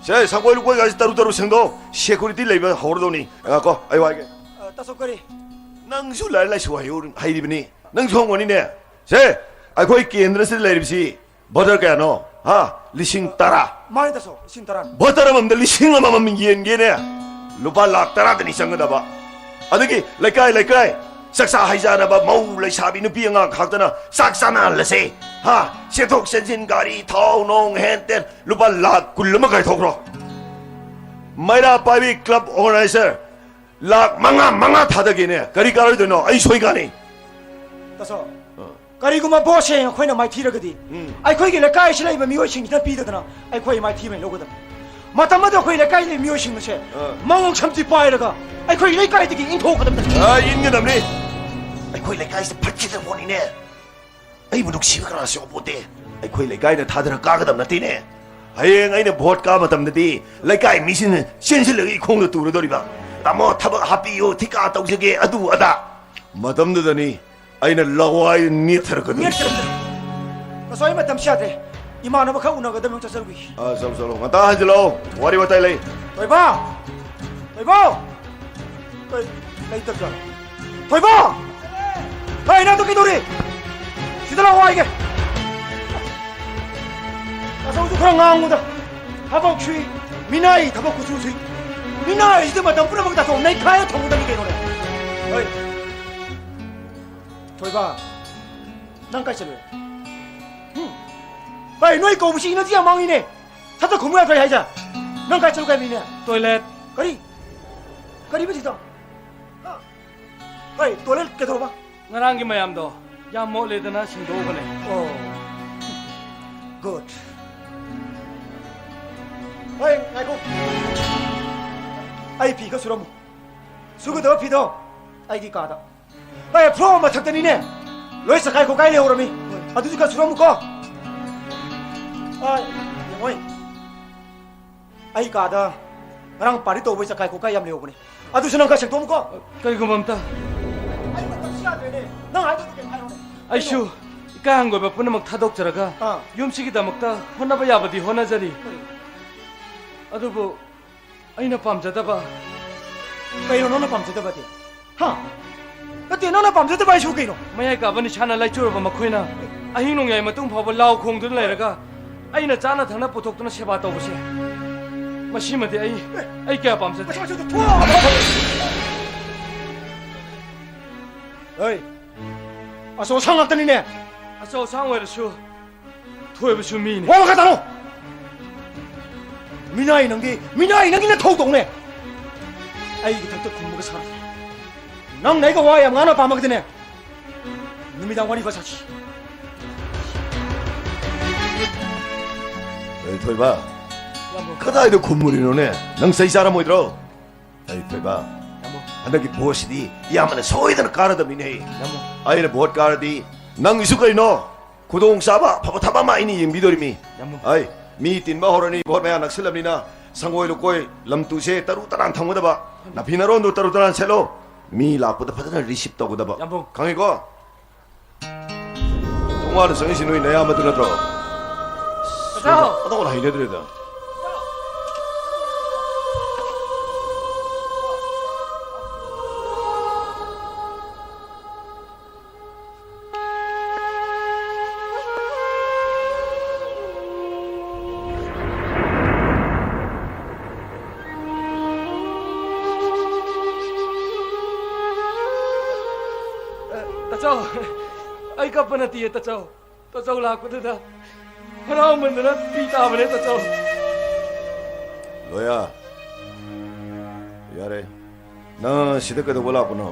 ꯁꯦ, ꯁꯪꯒꯣꯏ ꯂꯨꯀꯣꯏꯒꯁꯤ ꯇꯔꯨ ꯇꯔꯨ ꯁꯦꯡꯗꯣꯛ꯫ Security ꯂꯩꯕ ꯍꯧꯔꯗꯧꯅꯤ꯫ ꯉꯥꯏꯈꯣ, ꯑꯩ ꯋꯥꯏꯒꯦ꯫ ꯑ, ꯇꯥꯆꯧ ꯀꯔꯤ? ꯅꯪꯁꯨ ꯂꯥꯏꯔꯤꯛ ꯂꯥꯏꯁꯨ ꯍꯩꯍꯧ-, ꯍꯩꯔꯤꯕꯅꯤ꯫ ꯅꯪꯁꯨ ꯍꯪꯕꯅꯤꯅꯦ꯫ ꯁꯦ, ꯑꯩꯈꯣꯏ ꯀꯦꯟꯗ꯭ꯔꯁꯤꯗ ꯂꯩꯔꯤꯕꯁꯤ ꯚꯣꯇꯔ ꯀꯌꯥꯅꯣ? ꯍꯥ? ꯂꯤꯁꯤꯡ ꯇꯔꯥ꯫ ꯃꯥꯅꯤ ꯇꯥꯆꯧ, ꯂꯤꯁꯤꯡ ꯇꯔꯥꯅꯤ꯫ ꯚꯣꯇꯔ ꯑꯃꯃꯝꯗ ꯂꯤꯁꯤꯡ ꯑꯃꯃꯝ ꯌꯦꯟꯒꯦꯅꯦ, ꯂꯨꯄꯥ ꯂꯥꯈ ꯇꯔꯥꯗꯅꯤ ꯆꯪꯒꯗꯕ꯫ ꯑꯗꯒꯤ ꯂꯩꯀꯥꯏ ꯂꯩꯀꯥꯏ ꯆꯥꯛꯆꯥ ꯍꯩꯖꯥꯅꯕ ꯃꯧ ꯂꯩꯁꯥꯕꯤ ꯅꯨꯄꯤ ꯑꯉꯥꯡ ꯈꯥꯛꯇꯅ ꯆꯥꯛ ꯆꯥꯅꯍꯜꯂꯁꯦ꯫ ꯍꯥ? ꯆꯦꯟꯊꯣꯛ ꯆꯦꯟꯁꯤꯟ, ꯒꯥꯔꯤ ꯊꯥꯎ ꯅꯣꯡ ꯍꯦꯟ ꯇꯦꯟ ꯂꯨꯄꯥ ꯂꯥꯈ ꯀꯨꯟ ꯑꯃ ꯀꯥꯏꯊꯣꯛꯈ꯭ꯔꯣ꯫ ꯃꯩꯔꯥ ꯄꯥꯏꯕꯤ club organizer ꯂꯥꯈ ꯃꯉꯥ, ꯃꯉꯥ ꯊꯥꯗꯒꯦꯅꯦ꯫ ꯀꯔꯤ ꯀꯥꯔꯣꯏꯗꯣꯏꯅꯣ? ꯑꯩ ꯁꯣꯏ ꯀꯥꯅꯤ꯫ ꯇꯥꯆꯧ, ꯑ꯫ ꯀꯔꯤꯒꯨꯝꯕ ꯚꯣꯠꯁꯦ ꯑꯩꯈꯣꯏꯅ ꯃꯥꯏꯊꯤꯔꯒꯗꯤ, ꯎꯝ꯫ ꯑꯩꯈꯣꯏꯒꯤ ꯂꯩꯀꯥꯏꯁꯤ ꯂꯩꯕ ꯃꯤꯑꯣꯏꯁꯤꯡꯁꯤꯅ ꯄꯤꯗꯗꯅ ꯑꯩꯈꯣꯏ ꯃꯥꯏꯊꯤꯕ ꯂꯧꯒꯗꯕꯅꯤ꯫ ꯃꯇꯝ ꯑꯗꯨꯗ ꯑꯩꯈꯣꯏ ꯂꯩꯀꯥꯏ ꯂꯩꯕ ꯃꯤꯑꯣꯏꯁꯤꯡ ꯑꯁꯦ ꯑ꯫ ꯃꯉꯣꯛ ꯁꯝꯇꯤ ꯄꯥꯏꯔꯒ ꯑꯩꯈꯣꯏ ꯂꯩꯀꯥꯏꯗꯒꯤ ꯏꯟꯊꯣꯛꯀꯗꯕꯅꯤ꯫ ꯑ, ꯏꯟꯒꯗꯕꯅꯤ꯫ ꯑꯩꯈꯣꯏ ꯂꯩꯀꯥꯏꯁꯤꯗ ꯐꯠꯈꯤꯗ꯭ꯔ ꯄꯣꯠꯅꯤꯅꯦ꯫ ꯑꯩꯕꯨ ꯅꯨꯡꯁꯤꯕ ꯀꯅꯥꯁꯨ ꯌꯥꯎꯄꯣꯠꯇꯦ꯫ ꯑꯩꯈꯣꯏ ꯂꯩꯀꯥꯏꯗ ꯊꯥꯗꯔ ꯀꯥꯒꯗꯕ ꯅꯠꯇꯦꯅꯦ꯫ ꯍꯌꯦꯡ ꯑꯩꯅ ꯚꯣꯠ ꯀꯥꯕ ꯃꯇꯝꯗꯗꯤ ꯂꯩꯀꯥꯏ ꯃꯤꯁꯤꯡꯅ ꯆꯦꯟꯁꯤꯜꯂꯒ ꯏꯈꯣꯡꯗ ꯇꯨꯔꯗꯧꯔꯤꯕ꯫ "ꯇꯥꯃꯣ, ꯊꯕꯛ ꯍꯥꯞꯄꯤꯌꯨ, ꯊꯤꯀꯥ ꯇꯧꯖꯒꯦ", ꯑꯗꯨ ꯑꯗꯥ꯫ ꯃꯇꯝꯗꯨꯗꯅꯤ ꯑꯩꯅ ꯂꯋꯥꯏ ꯅꯦꯠꯊꯔꯛꯀꯗꯣꯏꯁꯦ꯫ ꯅꯦꯠꯊꯔꯛꯀꯗꯣꯏ꯫ ꯇꯥꯆꯧ, ꯑꯩ ꯃꯇꯝꯁꯤ ꯌꯥꯗ꯭ꯔꯦ꯫ ꯏꯃꯥꯟꯅꯕ ꯈꯔ ꯎꯅꯒꯗꯕ ꯑꯃ ꯆꯠꯆꯔꯨꯈꯤ꯫ ꯑꯥ, ꯆꯠꯂꯣ, ꯆꯠꯂꯣ꯫ ꯉꯟꯇꯥ ꯍꯟꯖꯤꯜꯂꯛꯑꯣ꯫ ꯋꯥꯔꯤ ꯋꯥꯇꯥꯏ ꯂꯩ꯫ ꯊꯣꯏꯕ! ꯊꯣꯏꯕ! ꯀꯩ, ꯂꯩꯇꯕꯖꯥꯠꯂꯣ? ꯊꯣꯏꯕ! ꯍꯩ, ꯅꯪꯗꯣ ꯀꯩꯗꯧꯔꯤ? ꯁꯤꯗ ꯂꯥꯛꯑꯣ ꯍꯥꯏꯒꯦ꯫ ꯇꯥꯆꯧꯁꯨ ꯈꯔ ꯉꯥꯡꯉꯨꯗ꯫ ꯊꯕꯛ ꯁꯨꯏ, ꯃꯤꯅꯥꯏ ꯊꯕꯛ ꯈꯨꯁꯨ ꯁꯨꯏ꯫ ꯃꯤꯅꯥꯏꯁꯤꯗ ꯃꯇꯝ ꯄꯨꯝꯅꯃꯛ ꯇꯥꯆꯧ ꯅꯩꯈꯥꯏꯔ ꯊꯝꯒꯗꯕꯅꯤ ꯀꯩꯅꯣꯅꯦ꯫ ꯍꯣꯏ꯫ ꯊꯣꯏꯕ, ꯅꯪ ꯀꯥꯏ ꯆꯠꯂꯨꯏ? ꯍꯨꯝ? ꯍꯣꯏ, ꯅꯣꯏ ꯀꯧꯕꯁꯤ ꯏꯅꯔꯖꯤ ꯌꯥꯝ ꯃꯥꯡꯉꯤꯅꯦ꯫ ꯁꯠ ꯁꯠ ꯈꯨꯝꯃꯨ ꯌꯥꯗ꯭ꯔꯣ ꯑꯩ ꯍꯥꯏꯁꯦ? ꯅꯪ ꯀꯥꯏ ꯆꯠꯂꯨꯒꯦ ꯍꯥꯏꯕꯅꯤꯅꯦ? ꯇꯣꯏꯂꯦꯠ꯫ ꯀꯔꯤ? ꯀꯔꯤꯕ ꯁꯤꯗ? ꯍꯥ? ꯀꯔꯤ? ꯇꯣꯏꯂꯦꯠ ꯀꯩꯗꯧꯔꯕ? ꯉꯔꯥꯡꯒꯤ ꯃꯌꯥꯝꯗꯣ ꯌꯥꯝ ꯃꯣꯠꯂꯦꯗꯅ ꯁꯦꯡꯗꯣꯛꯎꯕꯅꯦ꯫ ꯑꯣ꯫ ꯒꯨꯗ꯫ ꯍꯣꯏ, ꯉꯥꯏꯈꯣ꯫ ꯑꯩ ꯐꯤ ꯈꯔ ꯁꯨꯔꯝꯃꯨ꯫ ꯁꯨꯒꯗꯕ ꯐꯤꯗꯣ ꯑꯩꯒꯤ ꯀꯥꯗ꯫ ꯑꯦ, floor ꯃꯊꯛꯇꯅꯤꯅꯦ꯫ ꯂꯣꯏ ꯆꯈꯥꯏ ꯈꯣꯠꯀꯥꯏ ꯂꯩꯍꯧꯔꯝꯃꯤ꯫ ꯑꯗꯨꯁꯨ ꯈꯔ ꯁꯨꯔꯝꯃꯨꯀꯣ꯫ ꯑ, ꯌꯦꯡꯉꯣꯏ꯫ ꯑꯩ ꯀꯥꯗ ꯉꯔꯥꯡ ꯄꯥꯔꯇꯤ ꯇꯧꯕꯩ ꯆꯀꯥꯏ ꯈꯣꯠꯀꯥꯏ ꯌꯥꯝ ꯂꯩꯍꯧꯕꯅꯦ꯫ ꯑꯗꯨꯁꯨ ꯅꯪ ꯈꯔ ꯁꯦꯡꯗꯣꯛꯑꯝꯃꯨꯀꯣ꯫ ꯀꯔꯤꯒꯨꯝꯕ ꯑꯝꯇ꯫ ꯑꯩ ꯃꯇꯝꯁꯤ ꯌꯥꯗ꯭ꯔꯦꯅꯦ꯫ ꯅꯪ ꯍꯥꯏꯗꯣ ꯀꯩꯅꯣ ꯍꯥꯏꯔꯣꯅꯦ꯫ ꯑꯩꯁꯨ ꯏꯀꯥꯏ ꯍꯪꯒꯣꯏꯕ ꯄꯨꯝꯅꯃꯛ ꯊꯥꯗꯣꯛꯆꯔꯒ ꯑꯥ꯫ ꯌꯨꯝꯁꯤꯒꯤꯗꯃꯛꯇ ꯍꯣꯠꯅꯕ ꯌꯥꯕꯗꯤ ꯍꯣꯠꯅꯖꯔꯤ꯫ ꯀꯔꯤ? ꯑꯗꯨꯕꯨ ꯑꯩꯅ ꯄꯥꯝꯖꯗꯕ꯫ ꯀꯩꯅꯣ ꯅꯪꯅ ꯄꯥꯝꯖꯗꯕꯗꯤ? ꯍꯥ? ꯅꯠꯇꯦ, ꯅꯪꯅ ꯄꯥꯝꯖꯗꯕ ꯍꯥꯏꯁꯤꯕꯨ ꯀꯩꯅꯣ? ꯃꯌꯥꯏ ꯀꯥꯕ ꯅꯤꯁꯥꯅ ꯂꯥꯏꯆꯨꯔꯕ ꯃꯈꯣꯏꯅ ꯑꯍꯤꯡ ꯅꯣꯡꯌꯥꯏ ꯃꯇꯨꯡ ꯐꯥꯎꯕ ꯂꯥꯎ ꯈꯣꯡꯗꯨꯅ ꯂꯩꯔꯒ ꯑꯩꯅ ꯆꯥꯅ ꯊꯛꯅ ꯄꯨꯊꯣꯛꯇꯨꯅ ꯁꯦꯕꯥ ꯇꯧꯕꯁꯦ, ꯃꯁꯤꯃꯗꯤ ꯑꯩ, ꯑꯩ ꯀꯌꯥ ꯄꯥꯝꯖꯗꯦ꯫ ꯃꯁꯤ ꯃꯆꯨꯗꯣ ꯊꯣꯛꯑꯣ! ꯍꯩ! ꯑꯆꯧ ꯑꯁꯥꯡ ꯉꯥꯛꯇꯅꯤꯅꯦ! ꯑꯆꯧ ꯑꯁꯥꯡ ꯑꯣꯏꯔꯁꯨ ꯊꯣꯏꯕꯁꯨ ꯃꯤꯅꯤ꯫ ꯋꯥ ꯃꯈꯥ ꯇꯥꯔꯣ! ꯃꯤꯅꯥꯏ ꯅꯪꯗꯤ, ꯃꯤꯅꯥꯏ ꯅꯪꯒꯤ ꯅꯊꯧ ꯇꯧꯅꯦ! ꯑꯩꯒꯤ ꯊꯛꯇ ꯈꯨꯝꯕꯒ ꯁꯥꯔꯦ꯫ ꯅꯪꯅ ꯑꯩꯒ ꯋꯥ ꯌꯥꯝ ꯉꯥꯡꯅ ꯄꯥꯝꯃꯒꯗꯤꯅꯦ, ꯅꯨꯃꯤꯗꯥꯡ ꯋꯥꯔꯤ ꯐꯖꯁꯤ꯫ ꯑꯦ, ꯊꯣꯏꯕ, ꯌꯥꯝꯕꯨꯡ꯫ ꯀꯗꯥꯏꯗ ꯈꯨꯝꯃꯨꯔꯤꯅꯣꯅꯦ? ꯅꯪ ꯆꯩ ꯆꯥꯔꯝꯃꯣꯏꯗ꯭ꯔꯣ? ꯑꯩ ꯊꯣꯏꯕ, ꯌꯥꯝꯕꯨꯡ꯫ ꯍꯟꯗꯛꯀꯤ ꯚꯣꯠꯁꯤꯗꯤ ꯏꯌꯥꯝꯕꯅ ꯁꯣꯏꯗꯅ ꯀꯥꯔꯗꯕꯅꯤꯅꯦ꯫ ꯌꯥꯝꯕꯨꯡ꯫ ꯑꯩꯅ ꯚꯣꯠ ꯀꯥꯔꯗꯤ ꯅꯪꯒꯤꯁꯨ ꯀꯩꯅꯣ ꯈꯨꯗꯣꯡꯆꯥꯕ ꯑꯐꯕ ꯊꯕꯛ ꯑꯃ ꯑꯩꯅ ꯌꯦꯡꯕꯤꯗꯣꯔꯤꯃꯤ꯫ ꯌꯥꯝꯕꯨꯡ꯫ ꯑꯩ ꯃꯤ ꯇꯤꯟꯕ ꯍꯧꯔꯅꯤ, ꯚꯣꯠ ꯃꯌꯥ ꯅꯛꯁꯤꯜꯂꯕꯅꯤꯅ ꯁꯪꯒꯣꯏ ꯂꯨꯀꯣꯏ ꯂꯝꯇꯨꯁꯦ ꯇꯔꯨ ꯇꯔꯥꯟ ꯊꯝꯒꯗꯕ, ꯅꯥꯐꯤ ꯅꯔꯣꯟꯗꯣ ꯇꯔꯨ ꯇꯔꯥꯟ ꯁꯦꯠꯂꯣ꯫ ꯃꯤ ꯂꯥꯛꯄꯗ ꯐꯖꯅ receive ꯇꯧꯒꯗꯕ꯫ ꯌꯥꯝꯕꯨꯡ꯫ ꯈꯪꯉꯤꯀꯣ? ꯊꯣꯡꯒꯥꯟꯗ ꯆꯪꯉꯤꯁꯤ ꯅꯣꯏ ꯅꯌꯥꯝꯕꯗꯨ ꯅꯠꯇ꯭ꯔꯣ? ꯀꯀꯥ! ꯑꯣꯟꯊꯣꯛꯅ ꯍꯩꯅꯗ꯭ꯔꯦꯗ꯫ ꯑ, ꯇꯥꯆꯧ, ꯑꯩ ꯀꯞꯄ ꯅꯠꯇꯤꯌꯦ, ꯇꯥꯆꯧ꯫ ꯇꯥꯆꯧ ꯂꯥꯛꯄꯗꯨꯗ ꯍꯔꯥꯎꯃꯟꯗꯅ ꯄꯤ ꯇꯥꯕꯅꯦ, ꯇꯥꯆꯧ꯫ ꯂꯣꯌꯥ, ꯌꯥꯔꯦ꯫ ꯅꯪ ꯁꯤꯗ ꯀꯩꯗꯧꯕ ꯂꯥꯛꯄꯅꯣ?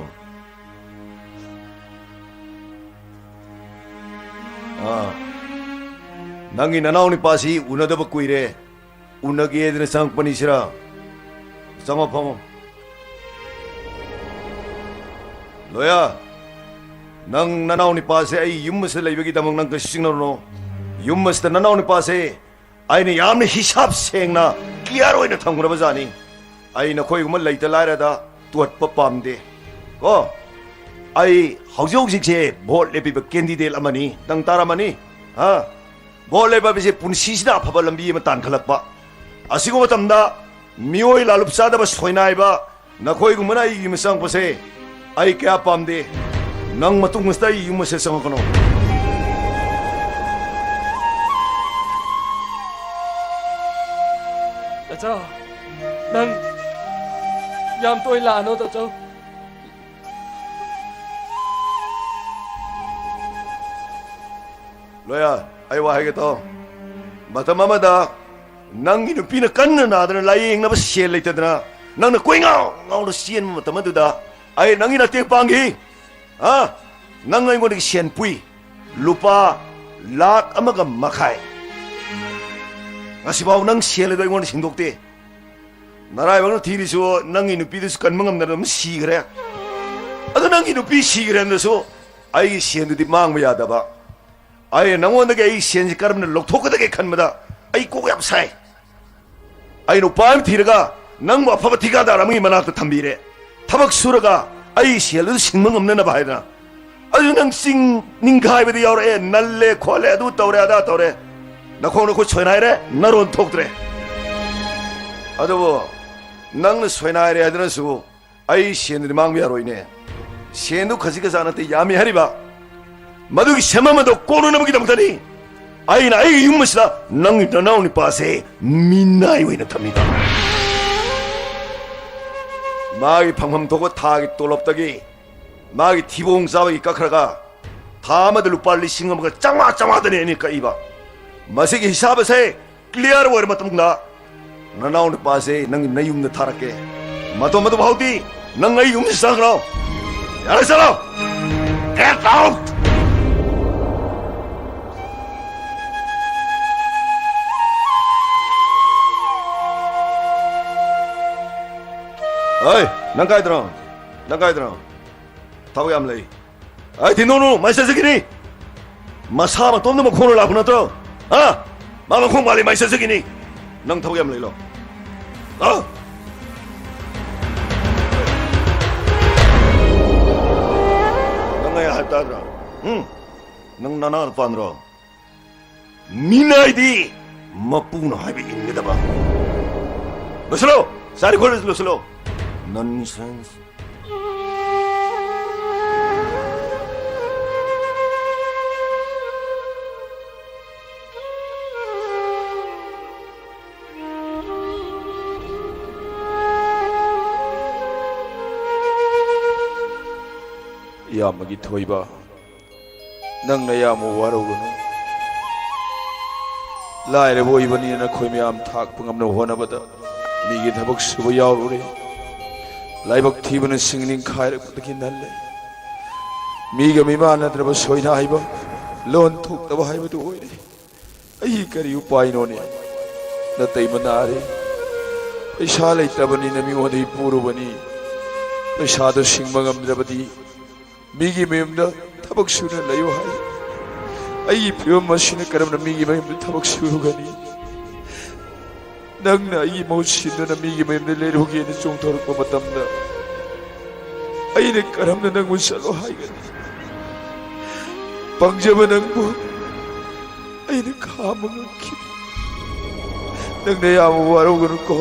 ꯑꯥ, ꯅꯪꯒꯤ ꯅꯅꯥꯎ ꯅꯨꯄꯥꯁꯤ ꯎꯅꯗꯕ ꯀꯨꯏꯔꯦ꯫ ꯎꯅꯒꯦꯗꯅ ꯆꯪꯉꯛꯄꯅꯤ ꯁꯤꯔꯥ? ꯆꯪꯉꯣ, ꯐꯝꯃꯣ꯫ ꯂꯣꯌꯥ, ꯅꯪ ꯅꯅꯥꯎ ꯅꯨꯄꯥꯁꯦ ꯑꯩ ꯌꯨꯝ ꯑꯁꯤꯗ ꯂꯩꯕꯒꯤꯗꯃꯛ ꯅꯪ ꯀꯩꯁꯨ ꯆꯤꯡꯅꯔꯨꯅꯣ꯫ ꯌꯨꯝ ꯑꯁꯤꯗ ꯅꯅꯥꯎ ꯅꯨꯄꯥꯁꯦ ꯑꯩꯅ ꯌꯥꯝꯅ ꯍꯤꯁꯥꯞ ꯁꯦꯡꯅ ꯀ꯭ꯂꯤꯌꯥꯔ ꯑꯣꯏꯅ ꯊꯝꯈ꯭ꯔꯕ ꯖꯥꯠꯅꯤ꯫ ꯑꯩ ꯅꯈꯣꯏꯒꯨꯝꯕ ꯂꯩꯇ ꯂꯥꯏꯔꯗ ꯇꯣꯠꯄ ꯄꯥꯝꯗꯦ꯫ ꯀꯣ, ꯑꯩ ꯍꯧꯖꯤꯛ ꯍꯧꯖꯤꯛꯁꯦ ꯚꯣꯠ ꯂꯦꯞꯄꯤꯕ ꯀꯦꯟꯗꯤꯗꯦꯠ ꯑꯃꯅꯤ, ꯅꯪ ꯇꯥꯔꯝꯃꯅꯤ꯫ ꯍꯥ? ꯚꯣꯠ ꯂꯦꯞꯄ ꯍꯥꯏꯕꯁꯦ ꯄꯨꯟꯁꯤꯁꯤꯗ ꯑꯐꯕ ꯂꯝꯕꯤ ꯑꯃ ꯇꯥꯟꯈꯠꯂꯛꯄ꯫ ꯑꯁꯤꯒꯨꯝꯕ ꯃꯇꯝꯗ ꯃꯤꯑꯣꯏ ꯂꯥꯂꯨꯞ ꯆꯥꯗꯕ ꯁꯣꯏꯅꯥꯏꯕ ꯅꯈꯣꯏꯒꯨꯝꯕꯅ ꯑꯩꯒꯤ ꯌꯨꯝꯗ ꯆꯪꯉꯛꯄꯁꯦ ꯑꯩ ꯀꯌꯥ ꯄꯥꯝꯗꯦ꯫ ꯅꯪ ꯃꯇꯨꯡ ꯑꯁꯤꯗ ꯑꯩꯒꯤ ꯌꯨꯝ ꯑꯁꯤꯗ ꯆꯪꯉꯛꯀꯅꯨ꯫ ꯇꯥꯆꯧ, ꯅꯪ ꯌꯥꯝ ꯇꯣꯏꯅ ꯂꯥꯛꯑꯅꯣ, ꯇꯥꯆꯧ꯫ ꯂꯣꯌꯥ, ꯑꯩ ꯋꯥ ꯍꯥꯏꯒꯦ ꯇꯥꯎ꯫ ꯃꯇꯝ ꯑꯃꯗ ꯅꯪꯒꯤ ꯅꯨꯄꯤꯅ ꯀꯟꯅ ꯅꯥꯗꯅ ꯂꯥꯌꯦꯡꯅꯕ ꯁꯦꯜ ꯂꯩꯇꯗꯅ ꯅꯪꯅ ꯀꯣꯏꯉꯥꯎ ꯉꯥꯎꯅ ꯆꯦꯟꯕ ꯃꯇꯝ ꯑꯗꯨꯗ ꯑꯩ ꯅꯪꯒꯤ ꯃꯇꯦꯡ ꯄꯥꯡꯈꯤ꯫ ꯑ? ꯅꯪ ꯑꯩꯉꯣꯟꯗꯒꯤ ꯁꯦꯟ ꯄꯨꯏ꯫ ꯂꯨꯄꯥ ꯂꯥꯈ ꯑꯃꯒ ꯃꯈꯥꯏ꯫ ꯉꯁꯤꯐꯥꯎ ꯅꯪ ꯁꯦꯜ ꯑꯗꯨ ꯑꯩꯉꯣꯟꯗ ꯁꯤꯡꯗꯣꯛꯇꯦ꯫ ꯅꯔꯥꯏꯕꯛꯅ ꯊꯤꯔꯤꯁꯨ ꯅꯪꯒꯤ ꯅꯨꯄꯤꯗꯨꯁꯨ ꯀꯟꯕ ꯉꯝꯗꯅ ꯑꯗꯨꯝ ꯁꯤꯈ꯭ꯔꯦ꯫ ꯑꯗꯨ ꯅꯪꯒꯤ ꯅꯨꯄꯤ ꯁꯤꯈ꯭ꯔꯦ ꯍꯥꯏꯅꯁꯨ ꯑꯩꯒꯤ ꯁꯦꯟꯗꯨꯗꯤ ꯃꯥꯡꯕ ꯌꯥꯗꯕ꯫ ꯑꯩꯅ ꯅꯪꯉꯣꯟꯗꯒꯤ ꯑꯩ ꯁꯦꯟꯁꯤ ꯀꯔꯝꯅ ꯂꯧꯊꯣꯛꯀꯗꯒꯦ ꯈꯟꯕꯗ ꯑꯩ ꯀꯣꯛ ꯌꯥꯝ ꯁꯥꯏ꯫ ꯑꯩꯅ ꯎꯄꯥꯏ ꯑꯃ ꯊꯤꯔꯒ ꯅꯪꯕꯨ ꯑꯐꯕ ꯊꯤꯀꯥꯗꯥꯔ ꯑꯃꯒꯤ ꯃꯅꯥꯛꯇ ꯊꯝꯕꯤꯔꯦ꯫ ꯊꯕꯛ ꯁꯨꯔꯒ ꯑꯩ ꯁꯦꯜ ꯑꯗꯨ ꯁꯤꯡꯕ ꯉꯝꯅꯅꯕ ꯍꯥꯏꯗꯅ꯫ ꯑꯗꯨ ꯅꯪ ꯆꯤꯡ ꯅꯤꯡꯈꯥꯏꯕꯗꯤ ꯌꯥꯎꯔꯛꯑꯦ, ꯅꯜꯂꯦ ꯈꯣꯠꯂꯦ, ꯑꯗꯨ ꯇꯧꯔꯦ, ꯑꯗꯥ ꯇꯧꯔꯦ꯫ ꯅꯈꯣꯡ ꯅꯈꯨꯠ ꯁꯣꯏꯅꯥꯏꯔꯦ, ꯅꯔꯣꯟ ꯊꯣꯛꯇ꯭ꯔꯦ꯫ ꯑꯗꯨꯕꯨ ꯅꯪꯅ ꯁꯣꯏꯅꯥꯏꯔꯦ ꯍꯥꯏꯗꯨꯅꯁꯨ ꯑꯩ ꯁꯦꯟꯗꯨꯗꯤ ꯃꯥꯡꯕ ꯌꯥꯔꯣꯏꯅꯦ꯫ ꯁꯦꯟꯗꯨ ꯈꯖꯤꯛ ꯈꯖꯥ ꯅꯠꯇꯦ, ꯌꯥꯝꯃꯤ ꯍꯥꯏꯔꯤꯕ꯫ ꯃꯗꯨꯒꯤ ꯁꯦꯟꯐꯝ ꯑꯗꯣ ꯀꯣꯛꯅꯅꯕꯒꯤꯗꯃꯛꯇꯅꯤ ꯑꯩꯅ ꯑꯩꯒꯤ ꯌꯨꯝ ꯑꯁꯤꯗ ꯅꯪꯒꯤ ꯅꯅꯥꯎ ꯅꯨꯄꯥꯁꯦ ꯃꯤꯅꯥꯏ ꯑꯣꯏꯅ ꯊꯝꯃꯤꯕ꯫ ꯃꯥꯒꯤ ꯐꯪꯐꯝ ꯊꯣꯛꯄ ꯊꯥꯒꯤ ꯇꯣꯂꯣꯞꯇꯒꯤ ꯃꯥꯒꯤ ꯊꯤꯕꯣꯡ ꯆꯥꯕꯒꯤ ꯀꯛꯈ꯭ꯔꯒ ꯊꯥ ꯑꯃꯗ ꯂꯨꯄꯥ ꯂꯤꯁꯤꯡ ꯑꯃꯒ ꯆꯥꯝꯃꯉꯥ, ꯆꯥꯝꯃꯉꯥꯗꯅꯤ ꯑꯩꯅ ꯀꯛꯏꯕ꯫ ꯃꯁꯤꯒꯤ ꯍꯤꯁꯥꯕ ꯑꯁꯦ ꯀ꯭ꯂꯤꯌꯥꯔ ꯑꯣꯏꯔ ꯃꯇꯨꯡꯗ ꯅꯅꯥꯎ ꯅꯨꯄꯥꯁꯦ ꯅꯪꯒꯤ ꯅꯌꯨꯝꯗ ꯊꯥꯔꯛꯀꯦ꯫ ꯃꯇꯝ ꯑꯗꯨ ꯐꯥꯎꯗꯤ ꯅꯪ ꯑꯩ ꯌꯨꯝꯁꯤ ꯆꯪꯈ꯭ꯔꯣ꯫ ꯌꯥꯔꯦ, ꯆꯠꯂꯣ꯫ Get out! ꯍꯣꯏ, ꯅꯪ ꯀꯥꯏꯗꯅꯣ? ꯅꯪ ꯀꯥꯏꯗꯅꯣ? ꯊꯕꯛ ꯌꯥꯝ ꯂꯩ꯫ ꯑꯩ ꯊꯤꯟꯗꯣꯛꯅꯨ, ꯃꯥꯏ ꯆꯠꯆꯈꯤꯅꯤ꯫ ꯃꯁꯥ ꯃꯇꯣꯝꯗ ꯃꯈꯣꯡꯅ ꯂꯥꯛꯄ ꯅꯠꯇ꯭ꯔꯣ? ꯍꯥ? ꯃꯥ ꯃꯈꯣꯡ ꯄꯥꯜꯂꯤ, ꯃꯥꯏ ꯆꯠꯆꯈꯤꯅꯤ꯫ ꯅꯪ ꯊꯕꯛ ꯌꯥꯝ ꯂꯩ, ꯂꯥꯎ꯫ ꯑ? ꯅꯪ ꯑꯩ ꯍꯥꯏꯕ ꯇꯥꯗ꯭ꯔꯣ? ꯎꯝ? ꯅꯪ ꯅꯅꯥ ꯅꯨꯄꯥꯗ꯭ꯔꯣ? ꯃꯤꯅꯥꯏꯗꯤ ꯃꯄꯨꯅ ꯍꯥꯏꯕ ꯏꯟꯒꯗꯕ꯫ ꯂꯣꯏꯁꯤꯜꯂꯣ! ꯆꯥꯔꯤ ꯈꯣꯠꯂꯤꯁꯤ ꯂꯣꯏꯁꯤꯜꯂꯣ! Nonsense! ꯏꯌꯥꯝꯕꯒꯤ ꯊꯣꯏꯕ, ꯅꯪꯅ ꯌꯥꯝꯅ ꯋꯥꯔꯧꯒꯅꯨ꯫ ꯂꯥꯏꯔꯕ ꯑꯣꯏꯕꯅꯤꯅ ꯅꯈꯣꯏ ꯃꯌꯥꯝ ꯊꯥꯛꯄ ꯉꯝꯅꯕ ꯍꯣꯠꯅꯕꯗ ꯃꯤꯒꯤ ꯊꯕꯛ ꯁꯨꯕ ꯌꯥꯎꯔꯨꯔꯦ꯫ ꯂꯥꯏꯕꯛ ꯊꯤꯕꯅ ꯁꯤꯡ ꯅꯤꯡꯈꯥꯏꯔꯛꯄꯗꯒꯤ ꯅꯜꯂꯦ꯫ ꯃꯤꯒ ꯃꯤꯃꯥꯟꯅꯗ꯭ꯔꯕ ꯁꯣꯏꯅꯥꯏꯕ, ꯂꯣꯟ ꯊꯣꯛꯇꯕ ꯍꯥꯏꯕꯗꯨ ꯑꯣꯏꯔꯦ꯫ ꯑꯩ ꯀꯔꯤ ꯎꯄꯥꯏꯅꯣꯅꯦ? ꯅꯇꯩꯃ ꯅꯥꯔꯦ꯫ ꯄꯩꯁꯥ ꯂꯩꯇꯕꯅꯤꯅ ꯃꯤꯉꯣꯟꯗꯒꯤ ꯄꯨꯔꯨꯕꯅꯤ꯫ ꯄꯩꯁꯥꯗꯣ ꯁꯤꯡꯕ ꯉꯝꯗ꯭ꯔꯕꯗꯤ ꯃꯤꯒꯤ ꯃꯌꯨꯝꯗ ꯊꯕꯛ ꯁꯨꯅ ꯂꯩꯌꯨ ꯍꯥꯏ꯫ ꯑꯩꯒꯤ ꯐꯤꯕꯝ ꯑꯁꯤꯅ ꯀꯔꯝꯅ ꯃꯤꯒꯤ ꯃꯌꯨꯝꯗ ꯊꯕꯛ ꯁꯨꯔꯨꯒꯅꯤ? ꯅꯪꯅ ꯑꯩꯒꯤ ꯃꯍꯨꯠ ꯁꯤꯟꯗꯨꯅ ꯃꯤꯒꯤ ꯃꯌꯨꯝꯗ ꯂꯩꯔꯨꯒꯦꯅ ꯆꯣꯡꯊꯣꯔꯛꯄ ꯃꯇꯝꯗ ꯑꯩꯅ ꯀꯔꯝꯅ ꯅꯪꯕꯨ ꯆꯠꯂꯣ ꯍꯥꯏꯒꯅꯤ? ꯄꯪꯖꯕ ꯅꯪꯕꯨ ꯑꯩꯅ ꯈꯥꯝꯕ ꯉꯝꯈꯤꯗꯦ꯫ ꯅꯪꯅ ꯌꯥꯝ ꯋꯥꯔꯧꯒꯅꯨꯀꯣ꯫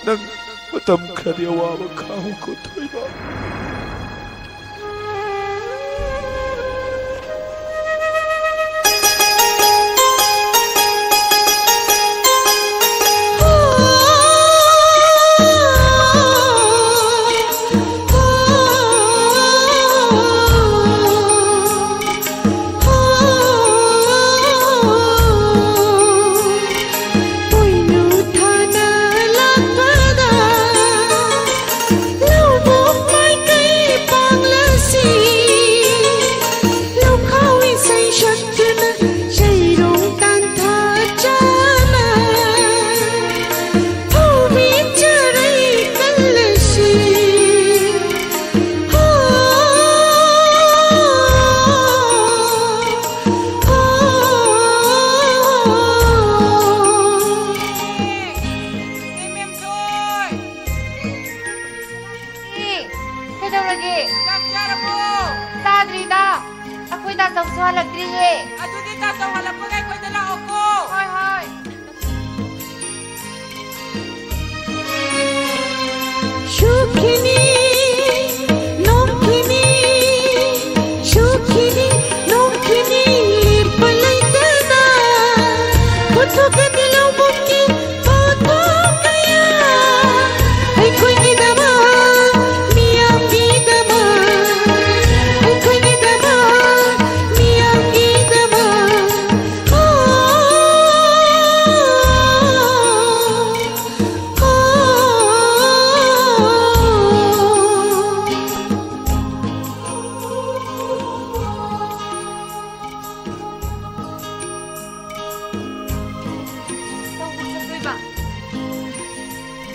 ꯅꯪ ꯃꯇꯝ ꯈꯔꯗꯤ ꯑꯋꯥꯕ ꯈꯥꯡꯉꯨꯀꯣ, ꯊꯣꯏꯕ꯫ ꯇꯧꯔꯒꯦ꯫ ꯆꯥꯛ ꯆꯥꯔꯕꯣ? ꯆꯥꯗ꯭ꯔꯤꯗ꯫ ꯑꯩꯈꯣꯏ ꯇꯥꯆꯧꯁꯨ ꯍꯜꯂꯛꯇ꯭ꯔꯤꯌꯦ꯫ ꯑꯗꯨꯗꯤ ꯇꯥꯆꯧ ꯍꯜꯂꯛꯄꯒ ꯑꯩꯈꯣꯏꯗ ꯂꯥꯛꯑꯣꯀꯣ꯫ ꯍꯣꯏ, ꯍꯣꯏ꯫ ꯁꯨꯈꯤꯅꯤ, ꯅꯣꯡꯈꯤꯅꯤ, ꯁꯨꯈꯤꯅꯤ, ꯅꯣꯡꯈꯤꯅꯤ, ꯂꯦꯞꯄ ꯂꯩꯇꯅ ꯄꯨꯊꯣꯛꯀꯅꯤ ꯂꯧꯕꯨꯛꯀꯤ ꯄꯣꯠꯊꯣꯛ ꯀꯌꯥ꯫ ꯑꯩꯈꯣꯏꯒꯤꯗꯃꯛ, ꯃꯤꯌꯥꯝꯒꯤꯗꯃꯛ, ꯑꯩꯈꯣꯏꯒꯤꯗꯃꯛ, ꯃꯤꯌꯥꯝꯒꯤꯗꯃꯛ꯫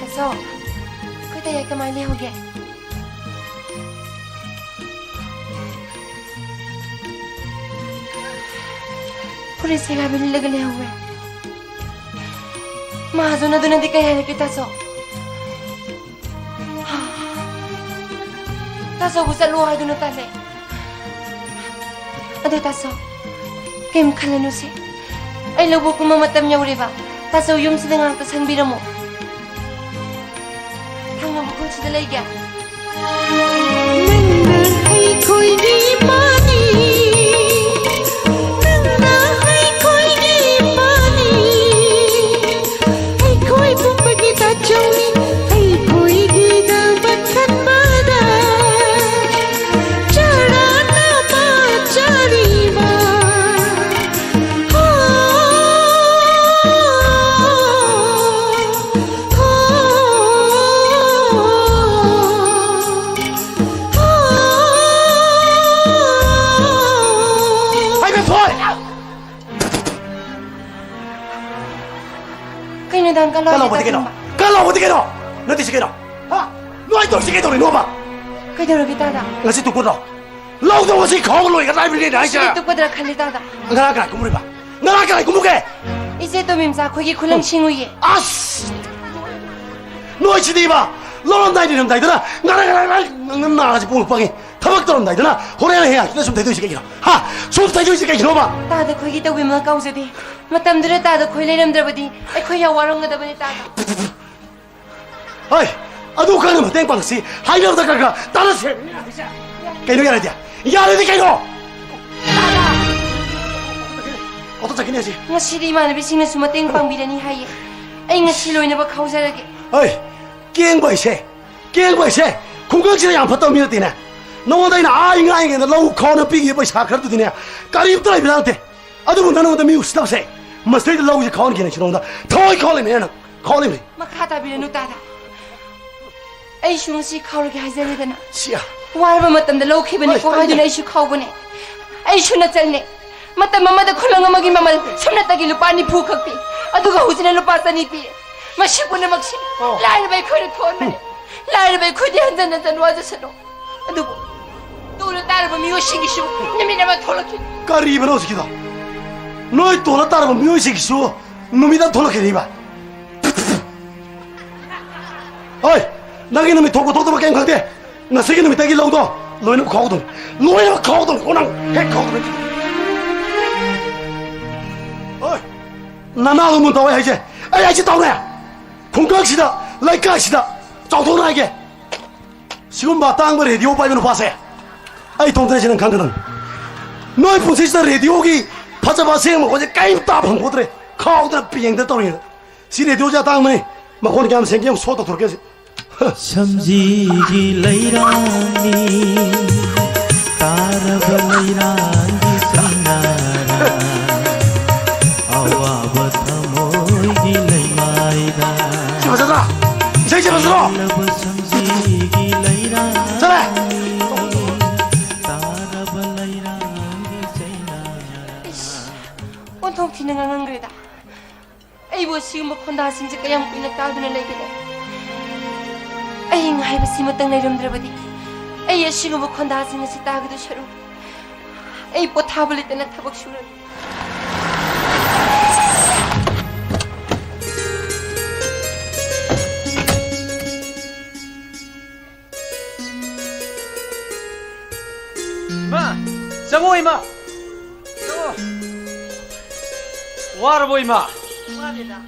ꯇꯥꯆꯧ, ꯑꯩꯈꯣꯏ ꯇꯌꯥꯏ ꯀꯃꯥꯏ ꯂꯩꯍꯧꯒꯦ? ꯐꯨꯔꯤꯠ ꯁꯦꯒꯥꯏꯕ ꯂꯤꯠꯂꯒ ꯂꯩꯍꯧꯋꯦ꯫ ꯃꯍꯥꯖꯣꯟ ꯑꯗꯨꯅꯗꯤ ꯀꯩ ꯍꯥꯏꯔꯛꯀꯦ, ꯇꯥꯆꯧ? ꯇꯥꯆꯧꯕꯨ ꯆꯠꯂꯣ ꯍꯥꯏꯗꯨꯅ ꯇꯜꯂꯦ꯫ ꯑꯗꯣ ꯇꯥꯆꯧ, ꯀꯩꯝ ꯈꯜꯂꯅꯨꯁꯦ꯫ ꯑꯩ ꯂꯧꯕꯨꯛ ꯀꯨꯝꯕ ꯃꯇꯝ ꯌꯧꯔꯦꯕ꯫ ꯇꯥꯆꯧ ꯌꯨꯝꯁꯤꯗ ꯉꯥꯛꯇ ꯁꯪꯕꯤꯔꯝꯃꯣ꯫ ꯊꯪꯅꯕ ꯈꯨꯜꯁꯤꯗ ꯂꯩꯒꯦ꯫ ꯅꯪꯅ ꯑꯩꯈꯣꯏꯒꯤ ꯏꯄꯥꯅꯤ, ꯅꯪꯅ ꯑꯩꯈꯣꯏꯒꯤ ꯏꯄꯥꯅꯤ, ꯑꯩꯈꯣꯏ ꯄꯨꯝꯕꯒꯤ ꯇꯥꯆꯧꯅꯤ, ꯑꯩꯈꯣꯏꯒꯤꯗꯃꯛ ꯈꯟꯕꯗ ꯆꯔꯥꯅ ꯃꯆꯥꯔꯤꯕ꯫ ꯍꯣ, ꯍꯣ, ꯍꯣ꯫ ꯍꯩꯃ ꯁꯣꯏ! ꯀꯩꯅꯣ, ꯗꯥ ꯀꯂꯥꯎꯗꯤ ꯀꯂꯥꯎꯕꯗꯤ ꯀꯩꯅꯣ? ꯇꯥꯒꯨꯝꯕ? ꯀꯂꯥꯎꯕꯗꯤ ꯀꯩꯅꯣ? ꯅꯠꯇꯦ, ꯁꯤ ꯀꯩꯅꯣ? ꯍꯥ? ꯅꯣꯏ ꯇꯧꯔꯤꯁꯤ ꯀꯩꯗꯧꯔꯤꯅꯣꯕ? ꯀꯩꯗꯧꯔꯒꯦ, ꯇꯥꯗ? ꯉꯁꯤ ꯇꯨꯞꯄꯗꯣ? ꯂꯧꯗꯣ ꯉꯁꯤ ꯈꯥꯎꯕ ꯂꯣꯏꯒꯗ꯭ꯔꯥ ꯍꯥꯏꯕꯅꯤꯅꯦ ꯍꯥꯏꯁꯦ꯫ ꯉꯁꯤꯗꯤ ꯇꯨꯞꯀꯗ꯭ꯔꯥ ꯈꯜꯂꯤ, ꯇꯥꯗ꯫ ꯉꯔꯥꯡ ꯀꯅꯥ ꯀꯨꯝꯃꯨꯔꯤꯕ? ꯉꯔꯥꯡ ꯀꯅꯥ ꯀꯨꯝꯃꯨꯒꯦ? ꯏꯆꯦ ꯇꯣꯃꯤꯝꯆꯥ ꯑꯩꯈꯣꯏꯒꯤ ꯈꯨꯂꯪ ꯁꯤꯡꯉꯨꯏꯌꯦ꯫ ꯑꯁ! ꯅꯣꯏꯁꯤꯗꯤꯕ! ꯂꯧꯔꯝꯗꯥꯏ ꯂꯩꯔꯝꯗꯥꯏꯗꯅ ꯉꯔꯪ ꯉꯔꯪ ꯉꯔꯪ ꯉꯔꯪ ꯅꯥꯒꯁꯦ ꯄꯣꯡꯉꯛꯄꯒꯤ ꯊꯕꯛ ꯇꯧꯔꯝꯗꯥꯏꯗꯅ ꯍꯣꯔꯦꯟ ꯍꯌꯦꯡ ꯍꯥꯏꯗꯨꯅ ꯁꯨꯝ ꯊꯩꯗꯣꯛꯏꯁꯦ ꯀꯩꯒꯤꯅꯣ? ꯍꯥ? ꯁꯨꯝ ꯊꯩꯗꯣꯛꯏꯁꯦ ꯀꯩꯒꯤꯅꯣꯕ? ꯇꯥꯗ ꯑꯩꯈꯣꯏꯒꯤ ꯇꯧꯕꯤꯃꯜ ꯀꯥꯎꯖꯗꯦ꯫ ꯃꯇꯝꯗꯨꯗ ꯇꯥꯗ ꯑꯩꯈꯣꯏ ꯂꯩꯔꯝꯗ꯭ꯔꯕꯗꯤ ꯑꯩꯈꯣꯏ ꯌꯥꯝ ꯋꯥꯔꯝꯒꯗꯕꯅꯤ ꯇꯥꯗ꯫ ꯍꯣꯏ, ꯑꯗꯨ ꯈꯔ ꯃꯇꯦꯡ ꯄꯥꯡꯁꯤ ꯍꯥꯏꯅꯕꯗ ꯈꯔ ꯈꯔ ꯇꯥꯟꯅꯁꯦ꯫ ꯀꯩꯅꯣ ꯌꯥꯔꯗꯤ? ꯌꯥꯔꯗꯤ ꯀꯩꯅꯣ? ꯇꯥꯗ! ꯑꯣꯇꯣ ꯆꯠꯈꯤꯅꯦ ꯑꯁꯤ꯫ ꯉꯁꯤꯗꯤ ꯏꯃꯥꯟꯅꯕꯤꯁꯤꯡꯅꯁꯨ ꯃꯇꯦꯡ ꯄꯥꯡꯕꯤꯔꯅꯤ ꯍꯥꯏꯌꯦ꯫ ꯑꯩ ꯉꯁꯤ ꯂꯣꯏꯅꯃꯛ ꯈꯥꯎꯖꯔꯒꯦ꯫ ꯍꯣꯏ, ꯀꯦꯡꯕ ꯍꯥꯏꯁꯦ, ꯀꯦꯡꯕ ꯍꯥꯏꯁꯦ ꯈꯨꯡꯒꯪꯁꯤꯗ ꯌꯥꯝ ꯐꯠꯇꯕ ꯃꯤ ꯅꯠꯇꯦꯅꯦ꯫ ꯅꯉꯣꯟꯗ ꯑꯩꯅ ꯑꯥ ꯉꯥꯡꯉꯤꯉꯩꯗ ꯂꯧ ꯈꯥꯎꯅ ꯄꯤꯈꯤꯕ ꯄꯩꯁꯥ ꯈꯔꯗꯨꯗꯤꯅꯦ ꯀꯔꯤꯝꯇ ꯂꯩꯕ ꯅꯠꯇꯦ꯫ ꯑꯗꯨꯕꯨ ꯅꯪꯉꯣꯟꯗ ꯃꯤ ꯎꯁꯤꯠꯇꯕꯁꯦ ꯃꯁꯤꯗꯩꯗ ꯂꯧꯁꯦ ꯈꯥꯎꯍꯟꯒꯦꯅ ꯁꯤ ꯅꯉꯣꯟꯗ ꯊꯋꯥꯏ ꯈꯥꯎꯍꯜꯂꯤꯅꯦ ꯅꯪ ꯈꯥꯎꯍꯜꯂꯤꯅꯦ꯫ ꯃꯈꯥ ꯇꯥꯕꯤꯔꯅꯨ ꯇꯥꯗ꯫ ꯑꯩꯁꯨ ꯉꯁꯤ ꯈꯥꯎꯔꯒꯦ ꯍꯥꯏꯖꯔꯦꯗꯅ꯫ ꯁꯤꯌꯥ꯫ ꯋꯥꯔꯕ ꯃꯇꯝꯗ ꯂꯧꯈꯤꯕꯅꯤꯀꯣ ꯍꯣꯏ, ꯍꯥꯏꯗꯨꯅ ꯍꯣꯏꯅꯦ꯫ ꯑꯩꯁꯨ ꯈꯥꯎꯕꯅꯦ꯫ ꯑꯩꯁꯨ ꯅꯆꯜꯅꯦ꯫ ꯃꯇꯝ ꯑꯃꯗ ꯈꯨꯂꯪ ꯑꯃꯒꯤ ꯃꯃꯜ ꯁꯨꯞꯅꯇꯒꯤ ꯂꯨꯄꯥ ꯅꯤꯐꯨ ꯈꯛ ꯄꯤ꯫ ꯑꯗꯨꯒ ꯍꯧꯖꯤꯛꯅ ꯂꯨꯄꯥ ꯆꯅꯤ ꯄꯤ꯫ ꯃꯁꯤ ꯄꯨꯝꯅꯃꯛꯁꯤ ꯑꯣ꯫ ꯂꯥꯏꯔꯕ ꯑꯩꯈꯣꯏꯅ ꯊꯣꯛꯍꯟꯕꯅꯤ꯫ ꯂꯥꯏꯔꯕ ꯑꯩꯈꯣꯏꯗꯤ ꯍꯟꯖꯟ ꯍꯟꯖꯟ ꯋꯥꯖꯁꯅꯨ꯫ ꯑꯗꯨꯕꯨ ꯇꯣꯂ ꯇꯥꯔꯕ ꯃꯤꯑꯣꯏꯁꯤꯡꯒꯤꯁꯨ ꯅꯨꯃꯤꯠ ꯑꯃ ꯊꯣꯛꯂꯛꯈꯤꯅꯤ꯫ ꯀꯔꯤꯕꯅꯣ ꯍꯧꯖꯤꯛꯀꯤꯗꯣ? ꯅꯣꯏ ꯇꯣꯂ ꯇꯥꯔꯕ ꯃꯤꯑꯣꯏꯁꯤꯡꯒꯤꯁꯨ ꯅꯨꯃꯤꯠ ꯑꯃ ꯊꯣꯛꯂꯛꯈꯤꯅꯤꯕ? ꯍꯣꯏ, ꯅꯪꯒꯤ ꯅꯨꯃꯤꯠ ꯊꯣꯛꯄ ꯊꯣꯛꯇꯕ ꯀꯩꯝ ꯈꯪꯗꯦ꯫ ꯉꯁꯤꯒꯤ ꯅꯨꯃꯤꯠꯇꯒꯤ ꯂꯧꯗꯣ ꯂꯣꯏꯅꯃꯛ ꯈꯥꯎꯗꯧꯅꯤ꯫ ꯂꯣꯏꯅꯃꯛ ꯈꯥꯎꯗꯧꯅꯤ꯫ ꯀꯣ ꯅꯪ ꯍꯦꯛ ꯈꯥꯎꯗꯧꯅꯤ꯫ ꯍꯣꯏ, ꯅꯅꯥꯗꯣ ꯃꯨꯟ ꯇꯧꯋꯦ ꯍꯥꯏꯁꯦ꯫ ꯑꯩ ꯍꯥꯏꯁꯦ ꯇꯧꯔꯦ꯫ ꯈꯨꯡꯒꯪꯁꯤꯗ, ꯂꯩꯀꯥꯏꯁꯤꯗ ꯆꯥꯎꯊꯣꯛꯅ ꯍꯥꯏꯒꯦ꯫ ꯁꯤꯒꯨꯝꯕ ꯑꯇꯥꯡꯕ ꯔꯦꯗꯤꯑꯣ ꯄꯥꯏꯕ ꯅꯨꯄꯥꯁꯦ ꯑꯩ ꯏꯇꯣꯝꯇꯅꯦ, ꯁꯤ ꯅꯪ ꯈꯪꯒꯗꯕꯅꯤ꯫ ꯅꯣꯏ ꯄꯨꯟꯁꯤꯁꯤꯗ ꯔꯦꯗꯤꯑꯣꯒꯤ ꯐꯖꯕ ꯑꯁꯦꯡꯕ ꯃꯈꯣꯟꯁꯦ ꯀꯔꯤꯝꯇ ꯐꯪꯄꯣꯠꯇ꯭ꯔꯦ꯫ ꯈꯥꯎꯗꯅ ꯄꯦꯡꯗꯅ ꯇꯧꯔꯤꯉꯩꯗ꯫ ꯁꯤ ꯔꯦꯗꯤꯑꯣꯁꯦ ꯑꯇꯥꯡꯕꯅꯤ꯫ ꯃꯈꯣꯟ ꯀꯌꯥꯝ ꯁꯦꯡꯒꯦ ꯌꯦꯡꯉꯨ, ꯁꯣ ꯇꯧꯊꯣꯔꯛꯀꯦ ꯁꯤ꯫ ꯁꯝꯖꯤꯒꯤ ꯂꯩꯔꯥꯡꯅꯤ, ꯇꯥꯔꯕ ꯂꯩꯔꯥꯡꯒꯤ ꯆꯩꯅꯥꯔꯥ, ꯑꯋꯥꯕ ꯊꯃꯣꯏꯒꯤ ꯂꯩꯃꯥꯏꯗ꯫ ꯁꯤ ꯐꯖꯗ꯭ꯔꯥ? ꯏꯁꯩꯁꯦ ꯐꯖꯗ꯭ꯔꯣ? ꯂꯕ ꯁꯝꯖꯤꯒꯤ ꯂꯩꯔꯥꯡ, ꯆꯠꯂꯦ꯫ ꯇꯥꯔꯕ ꯂꯩꯔꯥꯡꯒꯤ ꯆꯩꯅꯥꯔꯥ꯫ ꯏꯁ, ꯑꯣꯟꯊꯣꯛ ꯊꯤꯅ ꯉꯥꯡꯉꯝꯈ꯭ꯔꯦꯗ꯫ ꯑꯩꯕꯨ ꯑꯁꯤꯒꯨꯝꯕ ꯈꯣꯟꯗꯥꯁꯤꯡꯁꯦ ꯀꯌꯥꯝ ꯀꯨꯏꯅ ꯇꯥꯗꯨꯅ ꯂꯩꯒꯅꯤ? ꯑꯩ ꯉꯥꯏꯕꯁꯤꯃꯇꯪ ꯂꯩꯔꯝꯗ꯭ꯔꯕꯗꯤ ꯑꯩ ꯑꯁꯤꯒꯨꯝꯕ ꯈꯣꯟꯗꯥꯁꯤꯡ ꯑꯁꯤ ꯇꯥꯒꯗꯧ ꯁꯔꯨꯛ ꯑꯩ ꯄꯣꯊꯥꯕ ꯂꯩꯇꯅ ꯊꯕꯛ ꯁꯨꯔꯒꯦ꯫ ꯏꯃꯥ, ꯆꯪꯉꯣ ꯏꯃꯥ꯫ ꯆꯪꯉꯣ꯫ ꯋꯥꯔꯕꯣ ꯏꯃꯥ? ꯋꯥꯗꯦꯗ꯫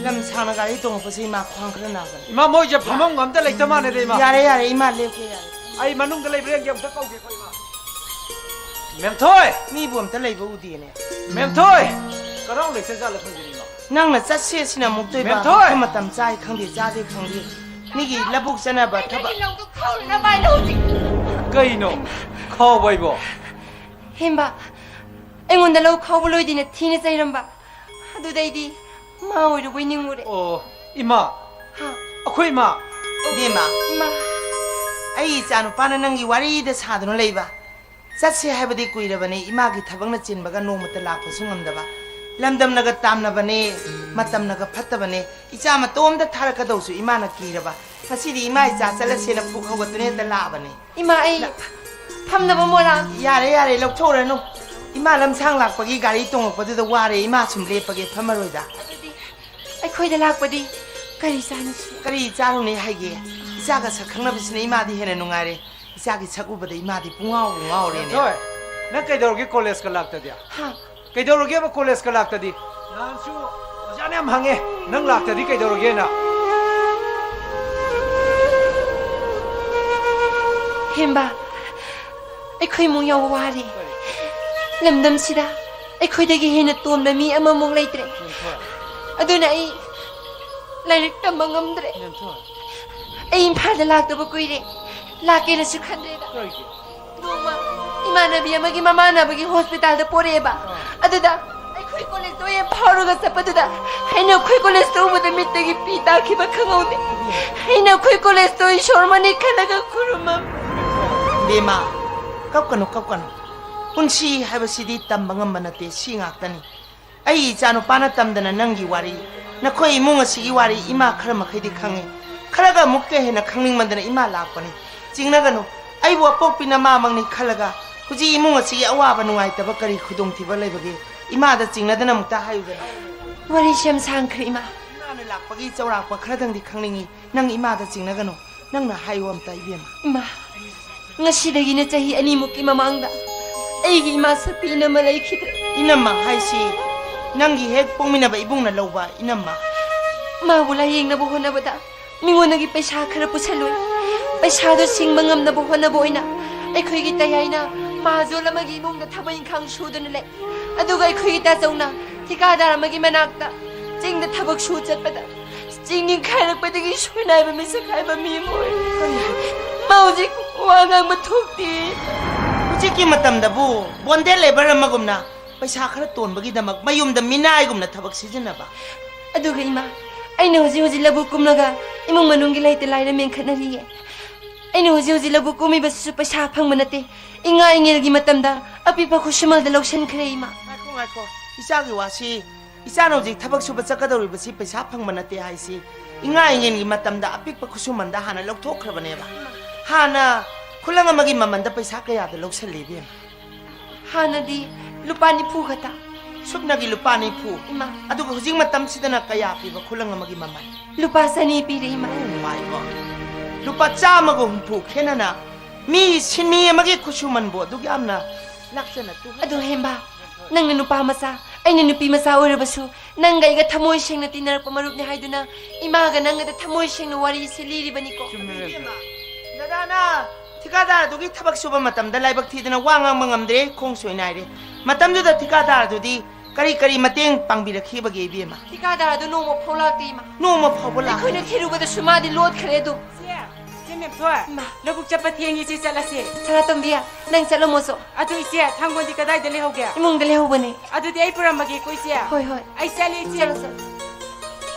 ꯂꯝ ꯁꯥꯡꯅ ꯒꯥꯔꯤ ꯇꯣꯡꯉꯛꯄꯁꯦ ꯏꯃꯥ ꯈ꯭ꯋꯥꯡ ꯈꯔ ꯅꯥꯕꯅꯤ꯫ ꯏꯃꯥ, ꯃꯣꯏꯁꯦ ꯐꯝꯐꯝꯒ ꯑꯝꯇ ꯂꯩꯇ ꯃꯥꯟꯅꯦꯗ ꯏꯃꯥ꯫ ꯌꯥꯔꯦ, ꯌꯥꯔꯦ, ꯏꯃꯥ ꯂꯦꯞꯀꯦ, ꯌꯥꯔꯦ꯫ ꯑꯩ ꯃꯅꯨꯡꯗ ꯂꯩꯕ꯭ꯔꯥ ꯌꯦꯡꯒꯦ, ꯑꯝꯇ ꯀꯧꯒꯦꯀꯣ ꯏꯃꯥ꯫ ꯃꯦꯝꯊꯣꯏ! ꯃꯤꯕꯨ ꯑꯝꯇ ꯂꯩꯕ ꯎꯗꯦꯅꯦ꯫ ꯃꯦꯝꯊꯣꯏ! ꯀꯔꯥꯎ ꯂꯩꯈ꯭ꯔꯖꯥꯠꯂ ꯈꯪꯗꯦꯅꯦ ꯏꯃꯥ꯫ ꯅꯪꯅ ꯆꯠꯁꯦ ꯁꯤꯅ ꯑꯃꯨꯛꯇꯣꯏꯕ꯫ ꯃꯦꯝꯊꯣꯏ! ꯃꯐꯝ ꯃꯇꯝ ꯆꯥꯏ ꯈꯪꯗꯦ, ꯆꯥꯗꯦ ꯈꯪꯗꯦ꯫ ꯃꯤꯒꯤ ꯂꯧꯕꯨꯛ ꯆꯠꯅꯕ ꯊꯕꯛ꯫ ꯂꯧꯗꯣ ꯈꯥꯎꯅꯕ ꯍꯥꯏꯅ ꯍꯧꯖꯤꯛ꯫ ꯀꯩꯅꯣ? ꯈꯥꯎꯕ ꯍꯥꯏꯕꯣ? ꯍꯦꯝꯕ, ꯑꯩꯉꯣꯟꯗ ꯂꯧ ꯈꯥꯎꯕ ꯂꯣꯏꯗꯦꯅ ꯊꯤꯅ ꯆꯩꯔꯝꯕ꯫ ꯑꯗꯨꯗꯩꯗꯤ ꯃꯥ ꯑꯣꯏꯔꯨꯕꯣꯏ ꯅꯤꯡꯉꯨꯔꯦ꯫ ꯑꯣ, ꯏꯃꯥ꯫ ꯍꯥ? ꯑꯩꯈꯣꯏ ꯏꯃꯥ꯫ ꯏꯕꯦꯝꯃ꯫ ꯏꯃꯥ꯫ ꯑꯩ ꯏꯆꯥ ꯅꯨꯄꯥꯅ ꯅꯪꯒꯤ ꯋꯥꯔꯤꯗ ꯁꯥꯗꯨꯅ ꯂꯩꯕ꯫ ꯆꯠꯁꯦ ꯍꯥꯏꯕꯗꯤ ꯀꯨꯏꯔꯕꯅꯤ, ꯏꯃꯥꯒꯤ ꯊꯕꯛꯅ ꯆꯤꯟꯕꯒ ꯅꯣꯡꯃꯇ ꯂꯥꯛꯄꯁꯨ ꯉꯝꯗꯕ꯫ ꯂꯝꯗꯝꯅꯒ ꯇꯥꯝꯅꯕꯅꯦ, ꯃꯇꯝꯅꯒ ꯐꯠꯇꯕꯅꯦ꯫ ꯏꯆꯥ ꯃꯇꯣꯝꯇ ꯊꯥꯔꯛꯀꯗꯧꯁꯨ ꯏꯃꯥꯅ ꯀꯤꯔꯕ꯫ ꯉꯁꯤꯗꯤ ꯏꯃꯥ ꯏꯆꯥ ꯆꯠꯂꯁꯦꯅ ꯄꯨꯛ ꯍꯧꯒꯠꯇꯨꯅ ꯍꯦꯛꯇ ꯂꯥꯛꯑꯕꯅꯤ꯫ ꯏꯃꯥ, ꯑꯩ ꯂ- ꯐꯝꯅꯕ ꯃꯣꯔꯥ꯫ ꯌꯥꯔꯦ, ꯌꯥꯔꯦ, ꯂꯧꯊꯣꯛꯎꯔꯅꯨ꯫ ꯏꯃꯥ ꯂꯝꯁꯥꯡ ꯂꯥꯛꯄꯒꯤ ꯒꯥꯔꯤ ꯇꯣꯡꯉꯛꯄꯗꯨꯗ ꯋꯥꯔꯦ, ꯏꯃꯥ ꯁꯨꯝ ꯂꯦꯞꯄꯒꯦ, ꯐꯝꯃꯔꯣꯏꯗ꯫ ꯑꯗꯨꯗꯤ ꯑꯩꯈꯣꯏꯗ ꯂꯥꯛꯄꯗꯤ ꯀꯔꯤ ꯆꯥꯅꯁꯤ? ꯀꯔꯤ ꯆꯥꯔꯨꯅꯤ ꯍꯥꯏꯒꯦ? ꯏꯆꯥꯒ ꯁꯛ ꯈꯪꯅꯕꯁꯤꯅ ꯏꯃꯥꯗꯤ ꯍꯦꯟꯅ ꯅꯨꯡꯉꯥꯏꯔꯦ꯫ ꯏꯆꯥꯒꯤ ꯁꯛ ꯎꯕꯗ ꯏꯃꯥꯗꯤ ꯄꯨꯡꯉꯥꯎꯕꯨ ꯉꯥꯎꯔꯦꯅꯦ꯫ ꯍꯣꯏ, ꯅꯪ ꯀꯩꯗꯧꯔꯒꯦ ꯀꯣꯂꯦꯖꯀ ꯂꯥꯛꯇꯗꯤ? ꯍꯥ? ꯀꯩꯗꯧꯔꯒꯦꯕ ꯀꯣꯂꯦꯖꯀ ꯂꯥꯛꯇꯗꯤ? ꯅꯍꯥꯟꯁꯨ ꯑꯣꯖꯥꯅ ꯌꯥꯝ ꯍꯪꯉꯦ, ꯅꯪ ꯂꯥꯛꯇꯗꯤ ꯀꯩꯗꯧꯔꯒꯦꯅ? ꯍꯦꯝꯕ, ꯑꯩꯈꯣꯏ ꯏꯃꯨꯡ ꯌꯥꯝ ꯋꯥꯔꯦ꯫ ꯀꯔꯤ? ꯂꯝꯗꯝꯁꯤꯗ ꯑꯩꯈꯣꯏꯗꯒꯤ ꯍꯦꯟꯅ ꯇꯣꯟꯕ ꯃꯤ ꯑꯃꯃꯨꯛ ꯂꯩꯇ꯭ꯔꯦ꯫ ꯅꯦꯝꯊꯣꯏ꯫ ꯑꯗꯨꯅ ꯑꯩ ꯂꯥꯏꯔꯤꯛ ꯇꯝꯕ ꯉꯝꯗ꯭ꯔꯦ꯫ ꯅꯦꯝꯊꯣꯏ꯫ ꯑꯩ ꯏꯝꯐꯥꯜꯗ ꯂꯥꯛꯇꯕ ꯀꯨꯏꯔꯦ꯫ ꯂꯥꯛꯀꯦꯅꯁꯨ ꯈꯟꯗ꯭ꯔꯦꯗ꯫ ꯀꯔꯤꯒꯤ? ꯅꯣꯡꯃ ꯏꯃꯥꯟꯅꯕꯤ ꯑꯃꯒꯤ ꯃꯃꯥꯟꯅꯕꯒꯤ ꯍꯣꯁꯄꯤꯇꯥꯜꯗ ꯄꯣꯔꯛꯑꯦꯕ꯫ ꯑꯥ꯫ ꯑꯗꯨꯗ ꯑꯩꯈꯣꯏ ꯀꯣꯂꯦꯖꯇ ꯑꯣꯏꯅ ꯐꯥꯎꯔꯒ ꯆꯠꯄꯗꯨꯗ ꯑꯩꯅ ꯑꯩꯈꯣꯏ ꯀꯣꯂꯦꯖꯇ ꯎꯕꯗ ꯃꯤꯠꯇꯒꯤ ꯄꯤ ꯇꯥꯈꯤꯕ ꯈꯪꯍꯧꯗꯦ꯫ ꯑꯩꯅ ꯑꯩꯈꯣꯏ ꯀꯣꯂꯦꯖꯇ ꯏꯁꯣꯔꯃꯅꯤ ꯈꯜꯂꯒ ꯈꯨꯔꯨꯝꯃꯝꯃꯤ꯫ ꯕꯦꯝꯃ, ꯀꯞꯀꯅꯨ, ꯀꯞꯀꯅꯨ꯫ ꯄꯨꯟꯁꯤ ꯍꯥꯏꯕꯁꯤꯗꯤ ꯇꯝꯕ ꯉꯝꯕ ꯅꯠꯇꯦ, ꯁꯤ ꯉꯥꯛꯇꯅꯤ꯫ ꯑꯩ ꯏꯆꯥꯅꯨꯄꯥꯅ ꯇꯝꯗꯅ ꯅꯪꯒꯤ ꯋꯥꯔꯤ, ꯅꯈꯣꯏ ꯏꯃꯨꯡ ꯑꯁꯤꯒꯤ ꯋꯥꯔꯤ ꯏꯃꯥ ꯈꯔ ꯃꯈꯩꯗꯤ ꯈꯪꯉꯤ꯫ ꯈꯔꯒ ꯑꯃꯨꯛꯀ ꯍꯦꯟꯅ ꯈꯪꯅꯤꯡꯃꯟꯗꯅ ꯏꯃꯥ ꯂꯥꯛꯄꯅꯤ꯫ ꯆꯤꯡꯅꯒꯅꯨ, ꯑꯩꯕꯨ ꯑꯄꯣꯛꯄꯤ ꯅꯃꯥꯃꯛꯅꯤ ꯈꯜꯂꯒ ꯍꯧꯖꯤꯛ ꯏꯃꯨꯡ ꯑꯁꯤꯒꯤ ꯑꯋꯥꯕ ꯅꯨꯡꯉꯥꯏꯇꯕ ꯀꯔꯤ ꯈꯨꯗꯣꯡꯊꯤꯕ ꯂꯩꯕꯒꯦ? ꯏꯃꯥꯗ ꯆꯤꯡꯅꯗꯅ ꯑꯃꯨꯛꯇ ꯍꯥꯏꯌꯨꯗꯅ꯫ ꯋꯥꯔꯤꯁꯦ ꯌꯥꯝ ꯁꯥꯡꯈ꯭ꯔꯦ, ꯏꯃꯥ꯫ ꯏꯃꯥꯅ ꯂꯥꯛꯄꯒꯤ ꯆꯥꯎꯔꯥꯛꯄ ꯈꯔꯗꯪꯗꯤ ꯈꯪꯅꯤꯡꯉꯤ꯫ ꯅꯪ ꯏꯃꯥꯗ ꯆꯤꯡꯅꯒꯅꯨ꯫ ꯅꯪꯅ ꯍꯥꯏꯌꯨ ꯑꯝꯇ, ꯏꯕꯦꯝꯃ꯫ ꯏꯃꯥ꯫ ꯉꯁꯤꯗꯒꯤꯅ ꯆꯍꯤ ꯑꯅꯤꯃꯨꯛꯀꯤ ꯃꯃꯥꯡꯗ ꯑꯩꯒꯤ ꯏꯃꯥ ꯁꯛꯄꯤ ꯏꯅꯝꯃ ꯂꯩꯈꯤꯗ꯭ꯔꯦ꯫ ꯏꯅꯝꯃ ꯍꯥꯏꯁꯤ ꯅꯪꯒꯤ ꯍꯦꯛ ꯄꯣꯛꯃꯤꯟꯅꯕ ꯏꯕꯨꯡꯅ ꯂꯧꯕ ꯏꯅꯝꯃ? ꯃꯥꯕꯨ ꯂꯥꯌꯦꯡꯅꯕ ꯍꯣꯠꯅꯕꯗ ꯃꯤꯉꯣꯟꯗꯒꯤ ꯄꯩꯁꯥ ꯈꯔ ꯄꯨꯁꯜꯂꯨꯏ꯫ ꯄꯩꯁꯥꯗꯣ ꯁꯤꯡꯕ ꯉꯝꯅꯕ ꯍꯣꯠꯅꯕ ꯑꯣꯏꯅ ꯑꯩꯈꯣꯏꯒꯤ ꯇꯌꯥꯏꯅ ꯃꯍꯥꯖꯣꯟ ꯑꯃꯒꯤ ꯏꯃꯨꯡꯗ ꯊꯕꯛ ꯏꯪꯈꯥꯡ ꯁꯨꯗꯨꯅ ꯂꯩ꯫ ꯑꯗꯨꯒ ꯑꯩꯈꯣꯏꯒꯤ ꯇꯥꯆꯧꯅ ꯊꯤꯀꯥꯗꯥꯔ ꯑꯃꯒꯤ ꯃꯅꯥꯛꯇ ꯆꯤꯡꯗ ꯊꯕꯛ ꯁꯨ ꯆꯠꯄꯗ ꯆꯤꯡ ꯅꯤꯡꯈꯥꯏꯔꯛꯄꯗꯒꯤ ꯁꯣꯏꯅꯥꯏꯕ ꯃꯤꯁꯛ ꯍꯥꯏꯕ ꯃꯤ ꯑꯃ ꯑꯣꯏꯔꯦ꯫ ꯃꯥ ꯍꯧꯖꯤꯛ ꯋꯥ ꯉꯥꯡꯕ ꯊꯣꯛꯇꯦ꯫ ꯍꯧꯖꯤꯛꯀꯤ ꯃꯇꯝꯗꯕꯨ ꯕꯣꯟꯗꯦ ꯂꯦꯕꯔ ꯑꯃꯒꯨꯝꯅ ꯄꯩꯁꯥ ꯈꯔ ꯇꯣꯟꯕꯒꯤꯗꯃꯛ ꯃꯌꯨꯝꯗ ꯃꯤꯅꯥꯏꯒꯨꯝꯅ ꯊꯕꯛ ꯁꯤꯖꯤꯟꯅꯕ꯫ ꯑꯗꯨꯒ ꯏꯃꯥ, ꯑꯩꯅ ꯍꯧꯖꯤꯛ ꯍꯧꯖꯤꯛ ꯂꯧꯕꯨꯛ ꯀꯨꯝꯂꯒ ꯏꯃꯨꯡ ꯃꯅꯨꯡꯒꯤ ꯂꯩꯇ ꯂꯥꯏꯔ ꯃꯦꯟꯈꯠꯅꯔꯤꯌꯦ꯫ ꯑꯩꯅ ꯍꯧꯖꯤꯛ ꯍꯧꯖꯤꯛ ꯂꯧꯕꯨꯛ ꯀꯨꯝꯃꯤꯕꯁꯤꯁꯨ ꯄꯩꯁꯥ ꯐꯪꯕ ꯅꯠꯇꯦ꯫ ꯏꯉꯥ ꯏꯉꯦꯜꯒꯤ ꯃꯇꯝꯗ ꯑꯄꯤꯛꯄ ꯈꯨꯠꯁꯨꯃꯜꯗ ꯂꯧꯁꯤꯟꯈ꯭ꯔꯦ ꯏꯃꯥ꯫ ꯉꯥꯏꯈꯣ, ꯉꯥꯏꯈꯣ꯫ ꯏꯆꯥꯒꯤ ꯋꯥꯁꯤ, ꯏꯆꯥꯅ ꯍꯧꯖꯤꯛ ꯊꯕꯛ ꯁꯨꯕ ꯆꯠꯀꯗꯧꯔꯤꯕꯁꯤ ꯄꯩꯁꯥ ꯐꯪꯕ ꯅꯠꯇꯦ ꯍꯥꯏꯁꯤ, ꯏꯉꯥ ꯏꯉꯦꯜꯒꯤ ꯃꯇꯝꯗ ꯑꯄꯤꯛꯄ ꯈꯨꯠꯁꯨꯃꯟꯗ ꯍꯥꯟꯅ ꯂꯧꯊꯣꯛꯈ꯭ꯔꯕꯅꯦꯕ꯫ ꯍꯥꯟꯅ ꯈꯨꯂꯪ ꯑꯃꯒꯤ ꯃꯃꯜꯗ ꯄꯩꯁꯥ ꯀꯌꯥꯗ ꯂꯧꯁꯜꯂꯤ ꯏꯕꯦꯝꯃ? ꯍꯥꯟꯅꯗꯤ ꯂꯨꯄꯥ ꯅꯤꯐꯨ ꯈꯛꯇ꯫ ꯁꯨꯞꯅꯒꯤ ꯂꯨꯄꯥ ꯅꯤꯐꯨ? ꯏꯃꯥ꯫ ꯑꯗꯨꯒ ꯍꯧꯖꯤꯛ ꯃꯇꯝꯁꯤꯗꯅ ꯀꯌꯥ ꯄꯤꯕ ꯈꯨꯂꯪ ꯑꯃꯒꯤ ꯃꯃꯜ? ꯂꯨꯄꯥ ꯆꯅꯤ ꯄꯤꯔꯦ ꯏꯃꯥ꯫ Oh my God! ꯂꯨꯄꯥ ꯆꯥꯝꯃꯒ ꯍꯨꯝꯐꯨ ꯈꯦꯠꯅꯅ ꯃꯤ ꯁꯤꯟꯃꯤ ꯑꯃꯒꯤ ꯈꯨꯠꯁꯨꯃꯟꯕꯨ ꯑꯗꯨꯛ ꯌꯥꯝꯅ ꯂꯥꯛꯆꯅ ꯇꯨꯍꯟꯕ? ꯑꯗꯣ ꯍꯦꯝꯕ, ꯅꯪꯅ ꯅꯨꯄꯥ ꯃꯆꯥ, ꯑꯩꯅ ꯅꯨꯄꯤ ꯃꯆꯥ ꯑꯣꯏꯔꯕꯁꯨ ꯅꯪꯒ ꯑꯩꯒ ꯊꯃꯣꯏ ꯁꯦꯡꯅ ꯇꯤꯟꯅꯔꯛꯄ ꯃꯔꯨꯞꯅꯤ ꯍꯥꯏꯗꯨꯅ ꯏꯃꯥꯒ ꯅꯪꯒꯗ ꯊꯃꯣꯏ ꯁꯦꯡꯅ ꯋꯥꯔꯤꯁꯤ ꯂꯤꯔꯤꯕꯅꯤꯀꯣ꯫ ꯆꯨꯝꯃꯦ, ꯏꯕꯦꯝꯃ꯫ ꯗꯗꯥꯅ ꯊꯤꯀꯥꯗꯥꯔ ꯑꯗꯨꯒꯤ ꯊꯕꯛ ꯁꯨꯕ ꯃꯇꯝꯗ ꯂꯥꯏꯕꯛ ꯊꯤꯗꯅ ꯋꯥ ꯉꯥꯡꯕ ꯉꯝꯗ꯭ꯔꯦ, ꯈꯣꯡ ꯁꯣꯏꯅꯥꯏꯔꯦ꯫ ꯃꯇꯝꯗꯨꯗ ꯊꯤꯀꯥꯗꯥꯔ ꯑꯗꯨꯗꯤ ꯀꯔꯤ ꯀꯔꯤ ꯃꯇꯦꯡ ꯄꯥꯡꯕꯤꯔꯛꯈꯤꯕꯒꯦ ꯏꯕꯦꯝꯃ? ꯊꯤꯀꯥꯗꯥꯔ ꯑꯗꯨ ꯅꯣꯡꯃ ꯐꯥꯎ ꯂꯥꯛꯇꯦ ꯏꯃꯥ꯫ ꯅꯣꯡꯃ ꯐꯥꯎꯕ ꯂꯥꯛꯇꯦ꯫ ꯑꯩꯈꯣꯏꯅ ꯊꯤꯔꯨꯕꯗꯁꯨ ꯃꯥꯗꯤ ꯂꯣꯠꯈ꯭ꯔꯦ ꯑꯗꯨꯝ꯫ ꯏꯆꯦ, ꯏꯆꯦ ꯃꯦꯝꯊꯣꯏ, ꯏꯃꯥ꯫ ꯂꯧꯕꯨꯛ ꯆꯠꯄ ꯊꯦꯡꯉꯤ, ꯏꯆꯦ ꯆꯠꯂꯁꯤ꯫ ꯁꯅꯥꯇꯣꯝꯕꯤ, ꯅꯪ ꯆꯠꯂꯝꯃꯣꯁꯨ꯫ ꯑꯗꯨ ꯏꯆꯦ, ꯊꯥꯡꯒꯣꯜꯗꯤ ꯀꯗꯥꯏꯗ ꯂꯩꯍꯧꯒꯦ? ꯏꯃꯨꯡꯗ ꯂꯩꯍꯧꯕꯅꯦ꯫ ꯑꯗꯨꯗꯤ ꯑꯩ ꯄꯨꯔꯝꯃꯒꯦꯀꯣ ꯏꯆꯦ꯫ ꯍꯣꯏ, ꯍꯣꯏ꯫ ꯑꯩ ꯆꯠꯂꯤ ꯏꯆꯦ꯫ ꯆꯠꯂꯣ, ꯆꯠꯂꯣ꯫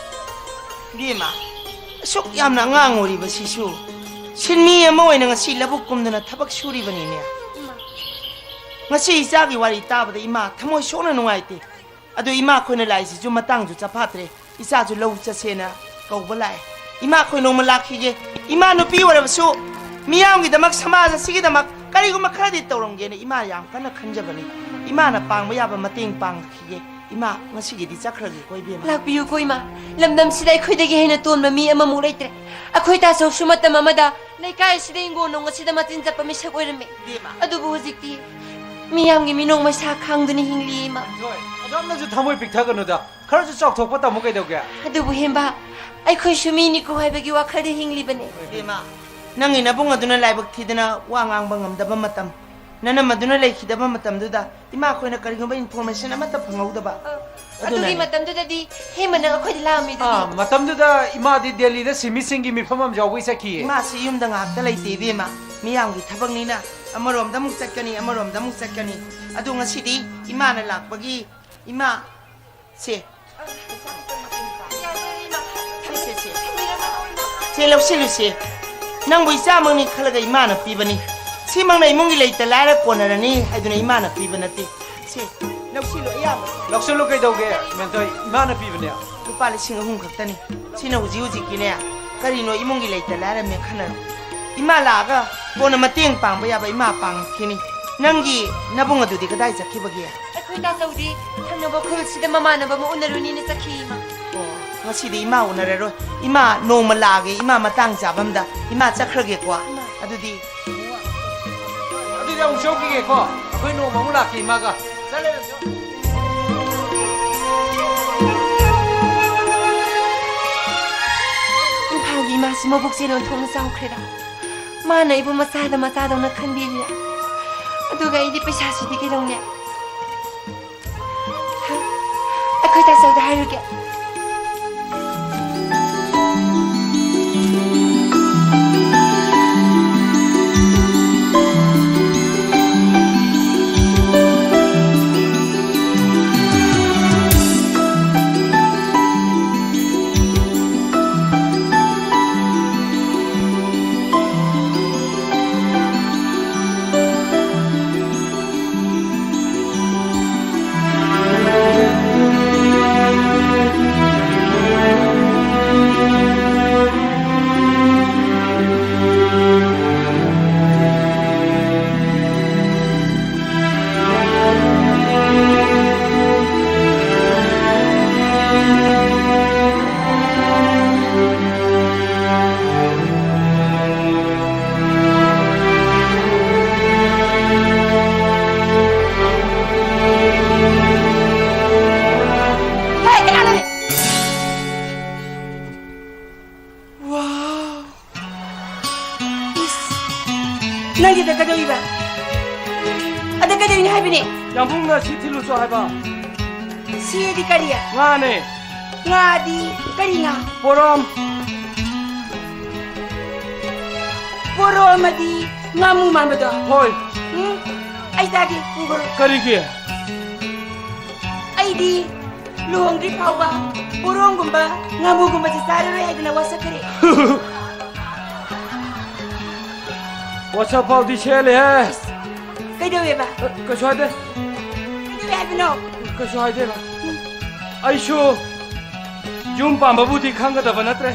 ꯏꯕꯦꯝꯃ, ꯑꯁꯨꯛ ꯌꯥꯝꯅ ꯑꯉꯥꯡ ꯑꯣꯏꯔꯤꯕꯁꯤꯁꯨ ꯁꯤꯟꯃꯤ ꯑꯃ ꯑꯣꯏꯅ ꯉꯁꯤ ꯂꯧꯕꯨꯛ ꯀꯨꯝꯗꯅ ꯊꯕꯛ ꯁꯨꯔꯤꯕꯅꯤꯅꯦ꯫ ꯏꯃꯥ꯫ ꯉꯁꯤ ꯏꯆꯥꯒꯤ ꯋꯥꯔꯤ ꯇꯥꯕꯗ ꯏꯃꯥ ꯊꯃꯣꯏ ꯁꯣꯛꯅ ꯅꯨꯡꯉꯥꯏꯇꯦ꯫ ꯑꯗꯨ ꯏꯃꯥ ꯑꯩꯈꯣꯏꯅ ꯂꯥꯛꯏꯁꯤꯁꯨ ꯃꯇꯥꯡꯁꯨ ꯆꯥꯐꯥꯠꯇ꯭ꯔꯦ꯫ ꯏꯆꯥꯁꯨ ꯂꯧ ꯆꯠꯁꯦꯅ ꯀꯧꯕ ꯂꯥꯛꯑꯦ꯫ ꯏꯃꯥ ꯑꯩꯈꯣꯏ ꯅꯣꯡꯃ ꯂꯥꯛꯈꯤꯒꯦ꯫ ꯏꯃꯥ ꯅꯨꯄꯤ ꯑꯣꯏꯔꯕꯁꯨ ꯃꯤꯌꯥꯝꯒꯤꯗꯃꯛ, ꯁꯃꯥꯖ ꯑꯁꯤꯒꯤꯗꯃꯛ ꯀꯔꯤꯒꯨꯝꯕ ꯈꯔꯗꯤ ꯇꯧꯔꯝꯒꯦꯅ ꯏꯃꯥ ꯌꯥꯝ ꯀꯟꯅ ꯈꯟꯖꯕꯅꯤ꯫ ꯏꯃꯥꯅ ꯄꯥꯡꯕ ꯌꯥꯕ ꯃꯇꯦꯡ ꯄꯥꯡꯈꯤꯒꯦ꯫ ꯏꯃꯥ, ꯉꯁꯤꯒꯤꯗꯤ ꯆꯠꯈ꯭ꯔꯒꯦꯀꯣ, ꯏꯕꯦꯝꯃ꯫ ꯂꯥꯛꯄꯤꯌꯨꯀꯣ, ꯏꯃꯥ꯫ ꯂꯝꯗꯝꯁꯤꯗ ꯑꯩꯈꯣꯏꯗꯒꯤ ꯍꯦꯟꯅ ꯇꯣꯟꯕ ꯃꯤ ꯑꯃꯃꯨꯛ ꯂꯩꯇ꯭ꯔꯦ꯫ ꯑꯩꯈꯣꯏ ꯇꯥꯆꯧꯁꯨ ꯃꯇꯝ ꯑꯃꯗ ꯂꯩꯀꯥꯏ ꯑꯁꯤꯗ ꯍꯤꯡꯒꯣꯜ ꯅꯨꯡ ꯑꯁꯤꯗ ꯃꯆꯤꯟ ꯆꯠꯄ ꯃꯤꯁꯛ ꯑꯣꯏꯔꯝꯃꯤ꯫ ꯏꯕꯦꯝꯃ꯫ ꯑꯗꯨꯕꯨ ꯍꯧꯖꯤꯛꯇꯤ ꯃꯤꯌꯥꯝꯒꯤ ꯃꯤꯅꯣꯛ ꯃꯩꯁꯥ ꯈꯥꯡꯗꯨꯅ ꯍꯤꯡꯂꯤ, ꯏꯃꯥ꯫ ꯍꯣꯏ, ꯑꯗꯨꯝꯅꯁꯨ ꯊꯃꯣꯏ ꯄꯤꯛꯊꯒꯅꯨꯗ꯫ ꯈꯔꯁꯨ ꯆꯥꯎꯊꯣꯛꯄ ꯇꯝꯃꯨ ꯀꯩꯗꯧꯒꯦ? ꯑꯗꯨꯕꯨ ꯍꯦꯝꯕ, ꯑꯩꯈꯣꯏꯁꯨ ꯃꯤꯅꯤꯀꯣ ꯍꯥꯏꯕꯒꯤ ꯋꯥꯈꯜꯗ ꯍꯤꯡꯂꯤꯕꯅꯦ꯫ ꯏꯕꯦꯝꯃ, ꯅꯪꯒꯤ ꯅꯕꯨꯡ ꯑꯗꯨꯅ ꯂꯥꯏꯕꯛ ꯊꯤꯗꯅ ꯋꯥ ꯉꯥꯡꯕ ꯉꯝꯗꯕ ꯃꯇꯝ, ꯅꯅꯝ ꯑꯗꯨꯅ ꯂꯩꯈꯤꯗꯕ ꯃꯇꯝꯗꯨꯗ ꯏꯃꯥ ꯑꯩꯈꯣꯏꯅ ꯀꯔꯤꯒꯨꯝꯕ information ꯑꯃꯠꯇ ꯐꯪꯍꯧꯗꯕ꯫ ꯑ, ꯑꯗꯨꯒꯤ ꯑꯗꯨꯅꯅꯦ꯫ ꯃꯇꯝꯗꯨꯗꯗꯤ ꯍꯦꯝꯕ ꯅꯪ ꯑꯩꯈꯣꯏꯗ ꯂꯥꯛꯑꯝꯃꯤꯗꯨꯗꯤ꯫ ꯑꯥ, ꯃꯇꯝꯗꯨꯗ ꯏꯃꯥꯗꯤ ꯗꯦꯜꯂꯤꯗ ꯁꯤꯃꯤꯠ ꯁꯤꯡꯒꯤ ꯃꯤꯐꯝ ꯑꯃ ꯌꯥꯎꯕꯩ ꯆꯠꯈꯤꯌꯦ꯫ ꯏꯃꯥꯁꯤ ꯌꯨꯝꯗ ꯉꯥꯛꯇ ꯂꯩꯇꯦ ꯏꯕꯦꯝꯃ, ꯃꯤꯌꯥꯝꯒꯤ ꯊꯕꯛꯅꯤꯅ ꯑꯃꯔꯣꯝꯗ ꯑꯃꯨꯛ ꯆꯠꯀꯅꯤ, ꯑꯃꯔꯣꯝꯗ ꯑꯃꯨꯛ ꯆꯠꯀꯅꯤ꯫ ꯑꯗꯣ ꯉꯁꯤꯗꯤ ꯏꯃꯥꯅ ꯂꯥꯛꯄꯒꯤ ꯏꯃꯥ, ꯁꯦ꯫ ꯁꯦ, ꯁꯦ, ꯁꯦ꯫ ꯁꯦ, ꯂꯧꯁꯤꯜꯂꯨꯁꯦ꯫ ꯅꯪꯕꯨ ꯏꯆꯥꯃꯛꯅꯤ ꯈꯜꯂꯒ ꯏꯃꯥꯅ ꯄꯤꯕꯅꯤ꯫ ꯁꯤꯃꯛꯅ ꯏꯃꯨꯡꯒꯤ ꯂꯩꯇ ꯂꯥꯏꯔ ꯀꯣꯟꯅꯔꯅꯤ ꯍꯥꯏꯗꯨꯅ ꯏꯃꯥꯅ ꯄꯤꯕ ꯅꯠꯇꯦ꯫ ꯁꯦ, ꯂꯧꯁꯤꯜꯂꯨ ꯑꯌꯥꯝꯕ꯫ ꯂꯧꯁꯤꯜꯂꯨ ꯀꯩꯗꯧꯒꯦ, ꯃꯦꯟꯊꯣꯏ? ꯏꯃꯥꯅ ꯄꯤꯕꯅꯦ꯫ ꯂꯨꯄꯥ ꯂꯤꯁꯤꯡ ꯑꯍꯨꯝ ꯈꯛꯇꯅꯤ꯫ ꯁꯤꯅ ꯍꯧꯖꯤꯛ ꯍꯧꯖꯤꯛꯀꯤꯅꯦ, ꯀꯔꯤꯅꯣ ꯏꯃꯨꯡꯒꯤ ꯂꯩꯇ ꯂꯥꯏꯔ ꯃꯦꯟꯈꯠꯅꯔꯣ꯫ ꯏꯃꯥ ꯂꯥꯛꯑꯒ ꯀꯣꯟꯅ ꯃꯇꯦꯡ ꯄꯥꯡꯕ ꯌꯥꯕ ꯏꯃꯥ ꯄꯥꯡꯉꯛꯈꯤꯅꯤ꯫ ꯅꯪꯒꯤ ꯅꯕꯨꯡ ꯑꯗꯨꯗꯤ ꯀꯗꯥꯏ ꯆꯠꯈꯤꯕꯒꯦ? ꯑꯩꯈꯣꯏ ꯇꯥꯆꯧꯗꯤ ꯊꯪꯅꯕ ꯈꯨꯜꯁꯤꯗ ꯃꯃꯥꯟꯅꯕ ꯑꯃ ꯎꯅꯔꯨꯅꯤꯅ ꯆꯠꯈꯤ, ꯏꯃꯥ꯫ ꯑꯣ, ꯉꯁꯤꯗꯤ ꯏꯃꯥ ꯎꯅꯔꯔꯣꯏ꯫ ꯏꯃꯥ ꯅꯣꯡꯃ ꯂꯥꯛꯑꯒꯦ, ꯏꯃꯥ ꯃꯇꯥꯡ ꯆꯥꯕꯝꯗ꯫ ꯏꯃꯥ ꯆꯠꯈ꯭ꯔꯒꯦꯀꯣ꯫ ꯏꯃꯥ꯫ ꯑꯗꯨꯗꯤ꯫ ꯑꯗꯨꯗꯤ ꯑꯃꯨꯛ ꯆꯧꯈꯤꯒꯦꯀꯣ꯫ ꯑꯩꯈꯣꯏ ꯅꯣꯡꯃ ꯑꯃꯨꯛ ꯂꯥꯛꯀꯦ ꯏꯃꯥꯒ꯫ ꯆꯠꯂꯦ, ꯆꯠꯂꯦ꯫ ꯏꯝꯐꯥꯜꯒꯤ ꯏꯃꯥꯁꯤ ꯃꯕꯨꯛ ꯆꯦꯜ ꯑꯣꯟꯊꯣꯛꯅ ꯆꯥꯎꯈ꯭ꯔꯦꯗ꯫ ꯃꯥꯅ ꯑꯩꯕꯨ ꯃꯆꯥꯗ ꯃꯆꯥꯗꯧꯅ ꯈꯟꯕꯤꯔꯤ꯫ ꯑꯗꯨꯒ ꯑꯩꯗꯤ ꯄꯩꯁꯥꯁꯤꯗꯤ ꯀꯩꯗꯧꯅꯤ? ꯑꯩꯈꯣꯏ ꯇꯥꯆꯧꯗ ꯍꯥꯏꯔꯨꯒꯦ꯫ ꯅꯪꯗꯤ ꯑꯗ ꯀꯩꯗꯧꯔꯤꯕ? ꯑꯗ ꯀꯩꯗꯧꯔꯤꯅꯣ ꯍꯥꯏꯕꯅꯦ? ꯌꯥꯝꯕꯨꯡꯅ ꯁꯤ ꯊꯤꯜꯂꯨꯆꯣ ꯍꯥꯏꯕ꯫ ꯁꯤꯗꯤ ꯀꯔꯤ? ꯉꯥꯅꯦ꯫ ꯉꯥꯗꯤ ꯀꯔꯤ ꯉꯥ? ꯄꯣꯔꯣꯝ꯫ ꯄꯣꯔꯣꯝ ꯑꯗꯤ ꯉꯥꯃꯨ ꯃꯥꯟꯕꯗꯣ? ꯍꯣꯏ꯫ ꯎꯝ, ꯑꯩ ꯆꯥꯒꯦ, ꯄꯨꯈ꯭ꯔꯣ꯫ ꯀꯔꯤꯒꯤ? ꯑꯩꯗꯤ ꯂꯨꯍꯣꯡꯗ꯭ꯔꯤ ꯐꯥꯎꯕ ꯄꯣꯔꯣꯝꯒꯨꯝꯕ, ꯉꯥꯃꯨꯒꯨꯝꯕꯁꯦ ꯆꯥꯔꯔꯣꯏ ꯍꯥꯏꯗꯅ ꯋꯥꯁꯛꯈ꯭ꯔꯦ꯫ ꯋꯥꯁꯛ ꯐꯥꯎꯗꯤ ꯁꯦꯜꯂꯦꯍꯦ꯫ ꯀꯩꯗꯧꯋꯦꯕ? ꯑ, ꯀꯩꯁꯨ ꯍꯥꯏꯗꯦ꯫ ꯀꯩꯗꯧꯋꯦ ꯍꯥꯏꯕꯅꯣ? ꯀꯩꯁꯨ ꯍꯥꯏꯗꯦꯕ꯫ ꯑꯩꯁꯨ ꯌꯨꯝ ꯄꯥꯟꯕꯕꯨꯗꯤ ꯈꯪꯒꯗꯕ ꯅꯠꯇ꯭ꯔꯦ꯫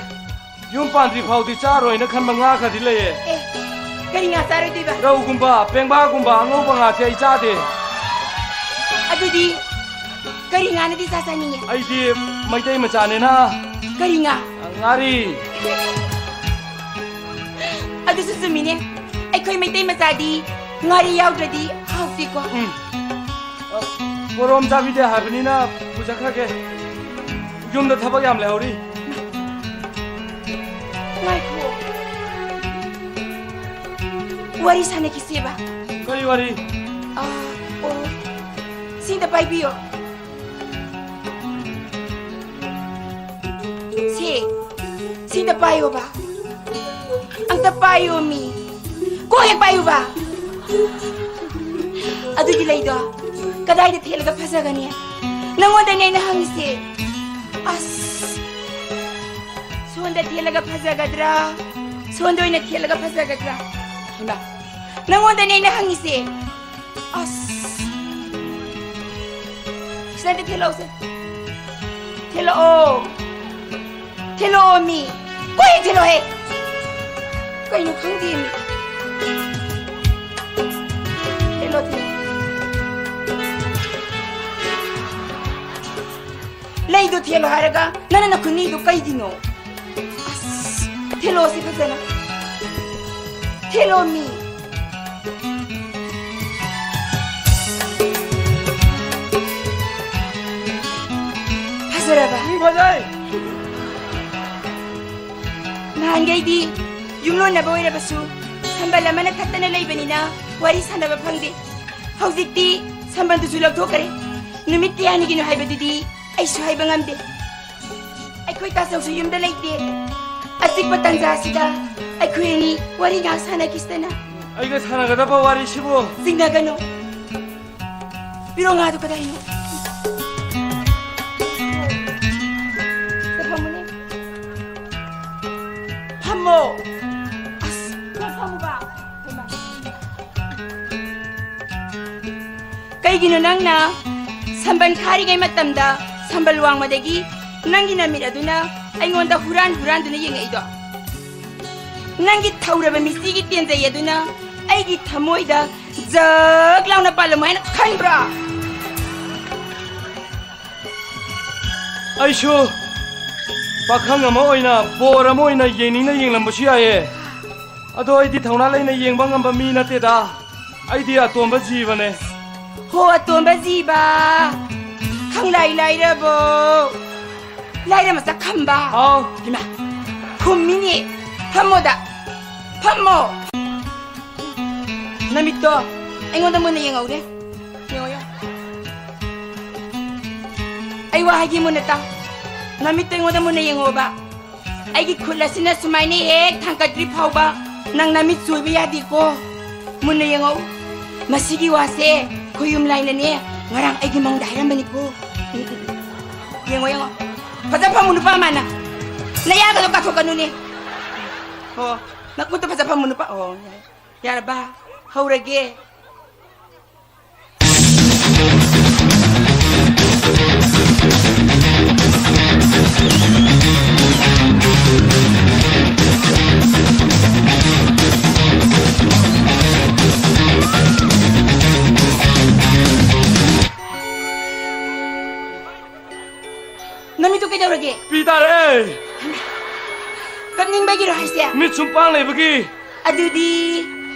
ꯌꯨꯝ ꯄꯥꯟꯗ꯭ꯔꯤ ꯐꯥꯎꯗꯤ ꯆꯥꯔꯣꯏꯅ ꯈꯟꯕ ꯉꯥ ꯈꯔꯗꯤ ꯂꯩꯌꯦ꯫ ꯑꯦ, ꯀꯔꯤ ꯉꯥ ꯆꯥꯔꯣꯏꯗꯣꯏꯕ? ꯔꯧꯒꯨꯝꯕ, ꯄꯦꯡꯕꯥꯒꯨꯝꯕ, ꯑꯉꯧꯕ ꯉꯥꯁꯦ ꯑꯩ ꯆꯥꯗꯦ꯫ ꯑꯗꯨꯗꯤ ꯀꯔꯤ ꯉꯥꯅꯗꯤ ꯆꯥ ꯆꯥꯅꯤꯡꯉꯦ? ꯑꯩꯗꯤ ꯃꯩꯇꯩ ꯃꯆꯥꯅꯤꯅ꯫ ꯀꯔꯤ ꯉꯥ? ꯉꯥꯔꯤ꯫ ꯑꯗꯨꯁꯨ ꯆꯨꯝꯃꯤꯅꯦ꯫ ꯑꯩꯈꯣꯏ ꯃꯩꯇꯩ ꯃꯆꯥꯗꯤ ꯉꯥꯔꯤ ꯌꯥꯎꯗ꯭ꯔꯗꯤ ꯍꯥꯎꯇꯦꯀꯣ꯫ ꯎꯝ꯫ ꯑ, ꯄꯣꯔꯣꯝ ꯆꯥꯕꯤꯗꯦ ꯍꯥꯏꯕꯅꯤꯅ ꯄꯨꯖꯈ꯭ꯔꯒꯦ꯫ ꯌꯨꯝꯗ ꯊꯕꯛ ꯌꯥꯝ ꯂꯩꯍꯧꯔꯤ꯫ ꯉꯥꯏꯈꯣ꯫ ꯋꯥꯔꯤ ꯁꯥꯟꯅꯈꯤꯁꯦꯕ꯫ ꯀꯔꯤ ꯋꯥꯔꯤ? ꯑ, ꯑꯣ꯫ ꯁꯤꯗ ꯄꯥꯏꯕꯤꯌꯣ꯫ ꯁꯤ, ꯁꯤꯗ ꯄꯥꯏꯌꯣꯕ꯫ ꯑꯝꯇ ꯄꯥꯏꯌꯣꯃꯤ꯫ ꯀꯣꯛ ꯍꯦꯛ ꯄꯥꯏꯌꯨꯕ꯫ ꯑꯗꯨꯒꯤ ꯂꯩꯗꯣ ꯀꯗꯥꯏꯗ ꯊꯦꯠꯂꯒ ꯐꯖꯒꯅꯤ? ꯅꯪꯉꯣꯟꯗꯅꯦ ꯑꯩꯅ ꯍꯪꯉꯤꯁꯦ꯫ ꯑꯁ, ꯁꯣꯟꯗ ꯊꯦꯠꯂꯒ ꯐꯖꯒꯗ꯭ꯔꯥ? ꯁꯣꯟꯗ ꯑꯣꯏꯅ ꯊꯦꯠꯂꯒ ꯐꯖꯒꯗ꯭ꯔꯥ? ꯍꯩꯃꯥ, ꯅꯪꯉꯣꯟꯗꯅꯦ ꯑꯩꯅ ꯍꯪꯉꯤꯁꯦ꯫ ꯑꯁ, ꯁꯤꯗ ꯊꯦꯠꯂꯛꯑꯣꯁꯦ꯫ ꯊꯦꯠꯂꯛꯑꯣ꯫ ꯊꯦꯠꯂꯛꯑꯣ ꯃꯤ꯫ ꯀꯣꯏ ꯊꯦꯠꯂꯛꯑꯣꯍꯦ꯫ ꯀꯩꯅꯣ ꯈꯪꯗꯦ ꯃꯤ꯫ ꯊꯦꯠꯂꯣ, ꯊꯦꯠꯂꯣ꯫ ꯂꯩꯗꯣ ꯊꯦꯠꯂꯣ ꯍꯥꯏꯔꯒ ꯅꯪꯅ ꯅꯈꯨꯠ ꯅꯤꯛꯏꯗꯣ ꯀꯩꯒꯤꯅꯣ? ꯑꯁ, ꯊꯦꯠꯂꯣꯁꯤ ꯐꯖꯅ꯫ ꯊꯦꯠꯂꯣ ꯃꯤ꯫ ꯐꯖꯔꯕ? ꯎꯝ, ꯐꯖꯩ꯫ ꯅꯍꯥꯟꯈꯩꯗꯤ ꯌꯨꯝꯂꯣꯟꯅꯕ ꯑꯣꯏꯔꯕꯁꯨ ꯁꯝꯕꯜ ꯑꯃꯅ ꯊꯠꯇꯅ ꯂꯩꯕꯅꯤꯅ ꯋꯥꯔꯤ ꯁꯥꯟꯅꯕ ꯐꯪꯗꯦ꯫ ꯍꯧꯖꯤꯛꯇꯤ ꯁꯝꯕꯜꯗꯨꯁꯨ ꯂꯧꯊꯣꯛꯈ꯭ꯔꯦ꯫ ꯅꯨꯃꯤꯠ ꯀꯌꯥꯅꯤꯒꯤꯅꯣ ꯍꯥꯏꯕꯗꯨꯗꯤ ꯑꯩꯁꯨ ꯍꯥꯏꯕ ꯉꯝꯗꯦ꯫ ꯑꯩꯈꯣꯏ ꯇꯥꯆꯧꯁꯨ ꯌꯨꯝꯗ ꯂꯩꯇꯦ꯫ ꯑꯆꯤꯛꯄ ꯇꯟꯖꯥꯁꯤꯗ ꯑꯩꯈꯣꯏ ꯑꯅꯤ ꯋꯥꯔꯤ ꯉꯥꯏꯍꯥꯛ ꯁꯥꯟꯅꯈꯤꯁꯤꯗꯅ꯫ ꯑꯩꯒ ꯁꯥꯟꯅꯒꯗꯕ ꯋꯥꯔꯤꯁꯤꯕꯨ? ꯆꯤꯡꯅꯒꯅꯨ꯫ ꯄꯤꯔꯣ ꯉꯥꯗꯣ ꯀꯗꯥꯏꯅꯣ? ꯁꯤꯗ ꯐꯝꯃꯨꯅꯦ꯫ ꯐꯝꯃꯣ꯫ ꯑꯁ, ꯅꯪ ꯐꯝꯃꯨꯕ꯫ ꯍꯩꯃꯥ꯫ ꯀꯩꯒꯤꯅꯣ ꯅꯪꯅ ꯁꯝꯕꯜ ꯈꯥꯔꯤꯉꯩ ꯃꯇꯝꯗ ꯁꯝꯕꯜ ꯋꯥꯡꯃꯗꯒꯤ ꯅꯪꯒꯤ ꯅꯃꯤꯠ ꯑꯗꯨꯅ ꯑꯩꯉꯣꯟꯗ ꯍꯨꯔꯥꯟ ꯍꯨꯔꯥꯟꯗꯨꯅ ꯌꯦꯡꯉꯛꯏꯗꯣ? ꯅꯪꯒꯤ ꯊꯧꯔꯕ ꯃꯤꯆꯤꯒꯤ ꯇꯦꯟꯖꯩ ꯑꯗꯨꯅ ꯑꯩꯒꯤ ꯊꯃꯣꯏꯗ ꯖꯛ ꯂꯥꯎꯅ ꯄꯥꯜꯂꯝꯃꯣ ꯍꯥꯏꯅ ꯈꯟꯕ꯭ꯔꯣ? ꯑꯩꯁꯨ ꯄꯥꯈꯪ ꯑꯃ ꯑꯣꯏꯅ ꯕꯣꯔ ꯑꯃ ꯑꯣꯏꯅ ꯌꯦꯡꯅꯤꯡꯅ ꯌꯦꯡꯂꯝꯕꯁꯨ ꯌꯥꯏꯌꯦ꯫ ꯑꯗꯣ ꯑꯩꯗꯤ ꯊꯧꯅꯥ ꯂꯩꯅ ꯌꯦꯡꯕ ꯉꯝꯕ ꯃꯤ ꯅꯠꯇꯦꯗ꯫ ꯑꯩꯗꯤ ꯑꯇꯣꯝꯕ ꯖꯤꯕꯅꯦ꯫ ꯍꯣ, ꯑꯇꯣꯝꯕ ꯖꯤꯕ, ꯈꯪꯂꯥꯏ ꯂꯥꯏꯔꯕꯣ? ꯂꯥꯏꯔ ꯃꯆꯥ ꯈꯝꯕ꯫ ꯍꯥꯎ꯫ ꯏꯃꯥ, ꯈꯨꯝꯃꯤꯅꯦ꯫ ꯐꯝꯃꯣꯗ, ꯐꯝꯃꯣ꯫ ꯅꯃꯤꯠꯇꯣ ꯑꯩꯉꯣꯟꯗ ꯃꯨꯟꯅ ꯌꯦꯡꯍꯧꯗꯦ꯫ ꯌꯦꯡꯉꯣ, ꯌꯦꯡꯉꯣ꯫ ꯑꯩ ꯋꯥ ꯍꯥꯏꯒꯦ ꯃꯨꯟꯅ ꯇꯥꯎ꯫ ꯅꯃꯤꯠꯇꯣ ꯑꯩꯉꯣꯟꯗ ꯃꯨꯟꯅ ꯌꯦꯡꯉꯣꯕ꯫ ꯑꯩꯒꯤ ꯈꯨꯠ ꯑꯁꯤꯅ ꯁꯨꯃꯥꯏꯅ ꯍꯦꯛ ꯊꯥꯡꯒꯠꯇ꯭ꯔꯤ ꯐꯥꯎꯕ ꯅꯪ ꯅꯃꯤꯠ ꯆꯣꯏꯕ ꯌꯥꯗꯦꯀꯣ꯫ ꯃꯨꯟꯅ ꯌꯦꯡꯉꯣ꯫ ꯃꯁꯤꯒꯤ ꯋꯥꯁꯦ ꯈꯣꯌꯨꯝ ꯂꯥꯏꯅꯅꯦ ꯉꯔꯥꯡ ꯑꯩꯒꯤ ꯃꯪꯗ ꯍꯥꯏꯔꯝꯕꯅꯤꯀꯣ꯫ ꯎꯝ, ꯎꯝ, ꯎꯝ꯫ ꯌꯦꯡꯉꯣ, ꯌꯦꯡꯉꯣ꯫ ꯐꯖ ꯐꯝꯃꯨ ꯅꯨꯄꯥ ꯑꯃ ꯅꯪ꯫ ꯅꯌꯥꯒꯗꯣ ꯀꯥꯊꯣꯛꯀꯅꯨꯅꯦ꯫ ꯑꯣ, ꯅꯈꯨꯠꯇꯣ ꯐꯖ ꯐꯝꯃꯨ ꯅꯨꯄꯥ꯫ ꯑꯣ, ꯌꯥꯔꯦ꯫ ꯌꯥꯔꯕ? ꯍꯧꯔꯒꯦ꯫ ꯅꯃꯤꯠꯇꯨ ꯀꯩꯗꯧꯔꯒꯦ? ꯄꯤ ꯇꯥꯔꯦ꯫ ꯀꯞꯅꯤꯡꯕꯒꯤꯔꯣ ꯍꯥꯏꯁꯦ? ꯃꯤꯠ ꯁꯨꯝ ꯄꯥꯡ ꯂꯩꯕꯒꯤ꯫ ꯑꯗꯨꯗꯤ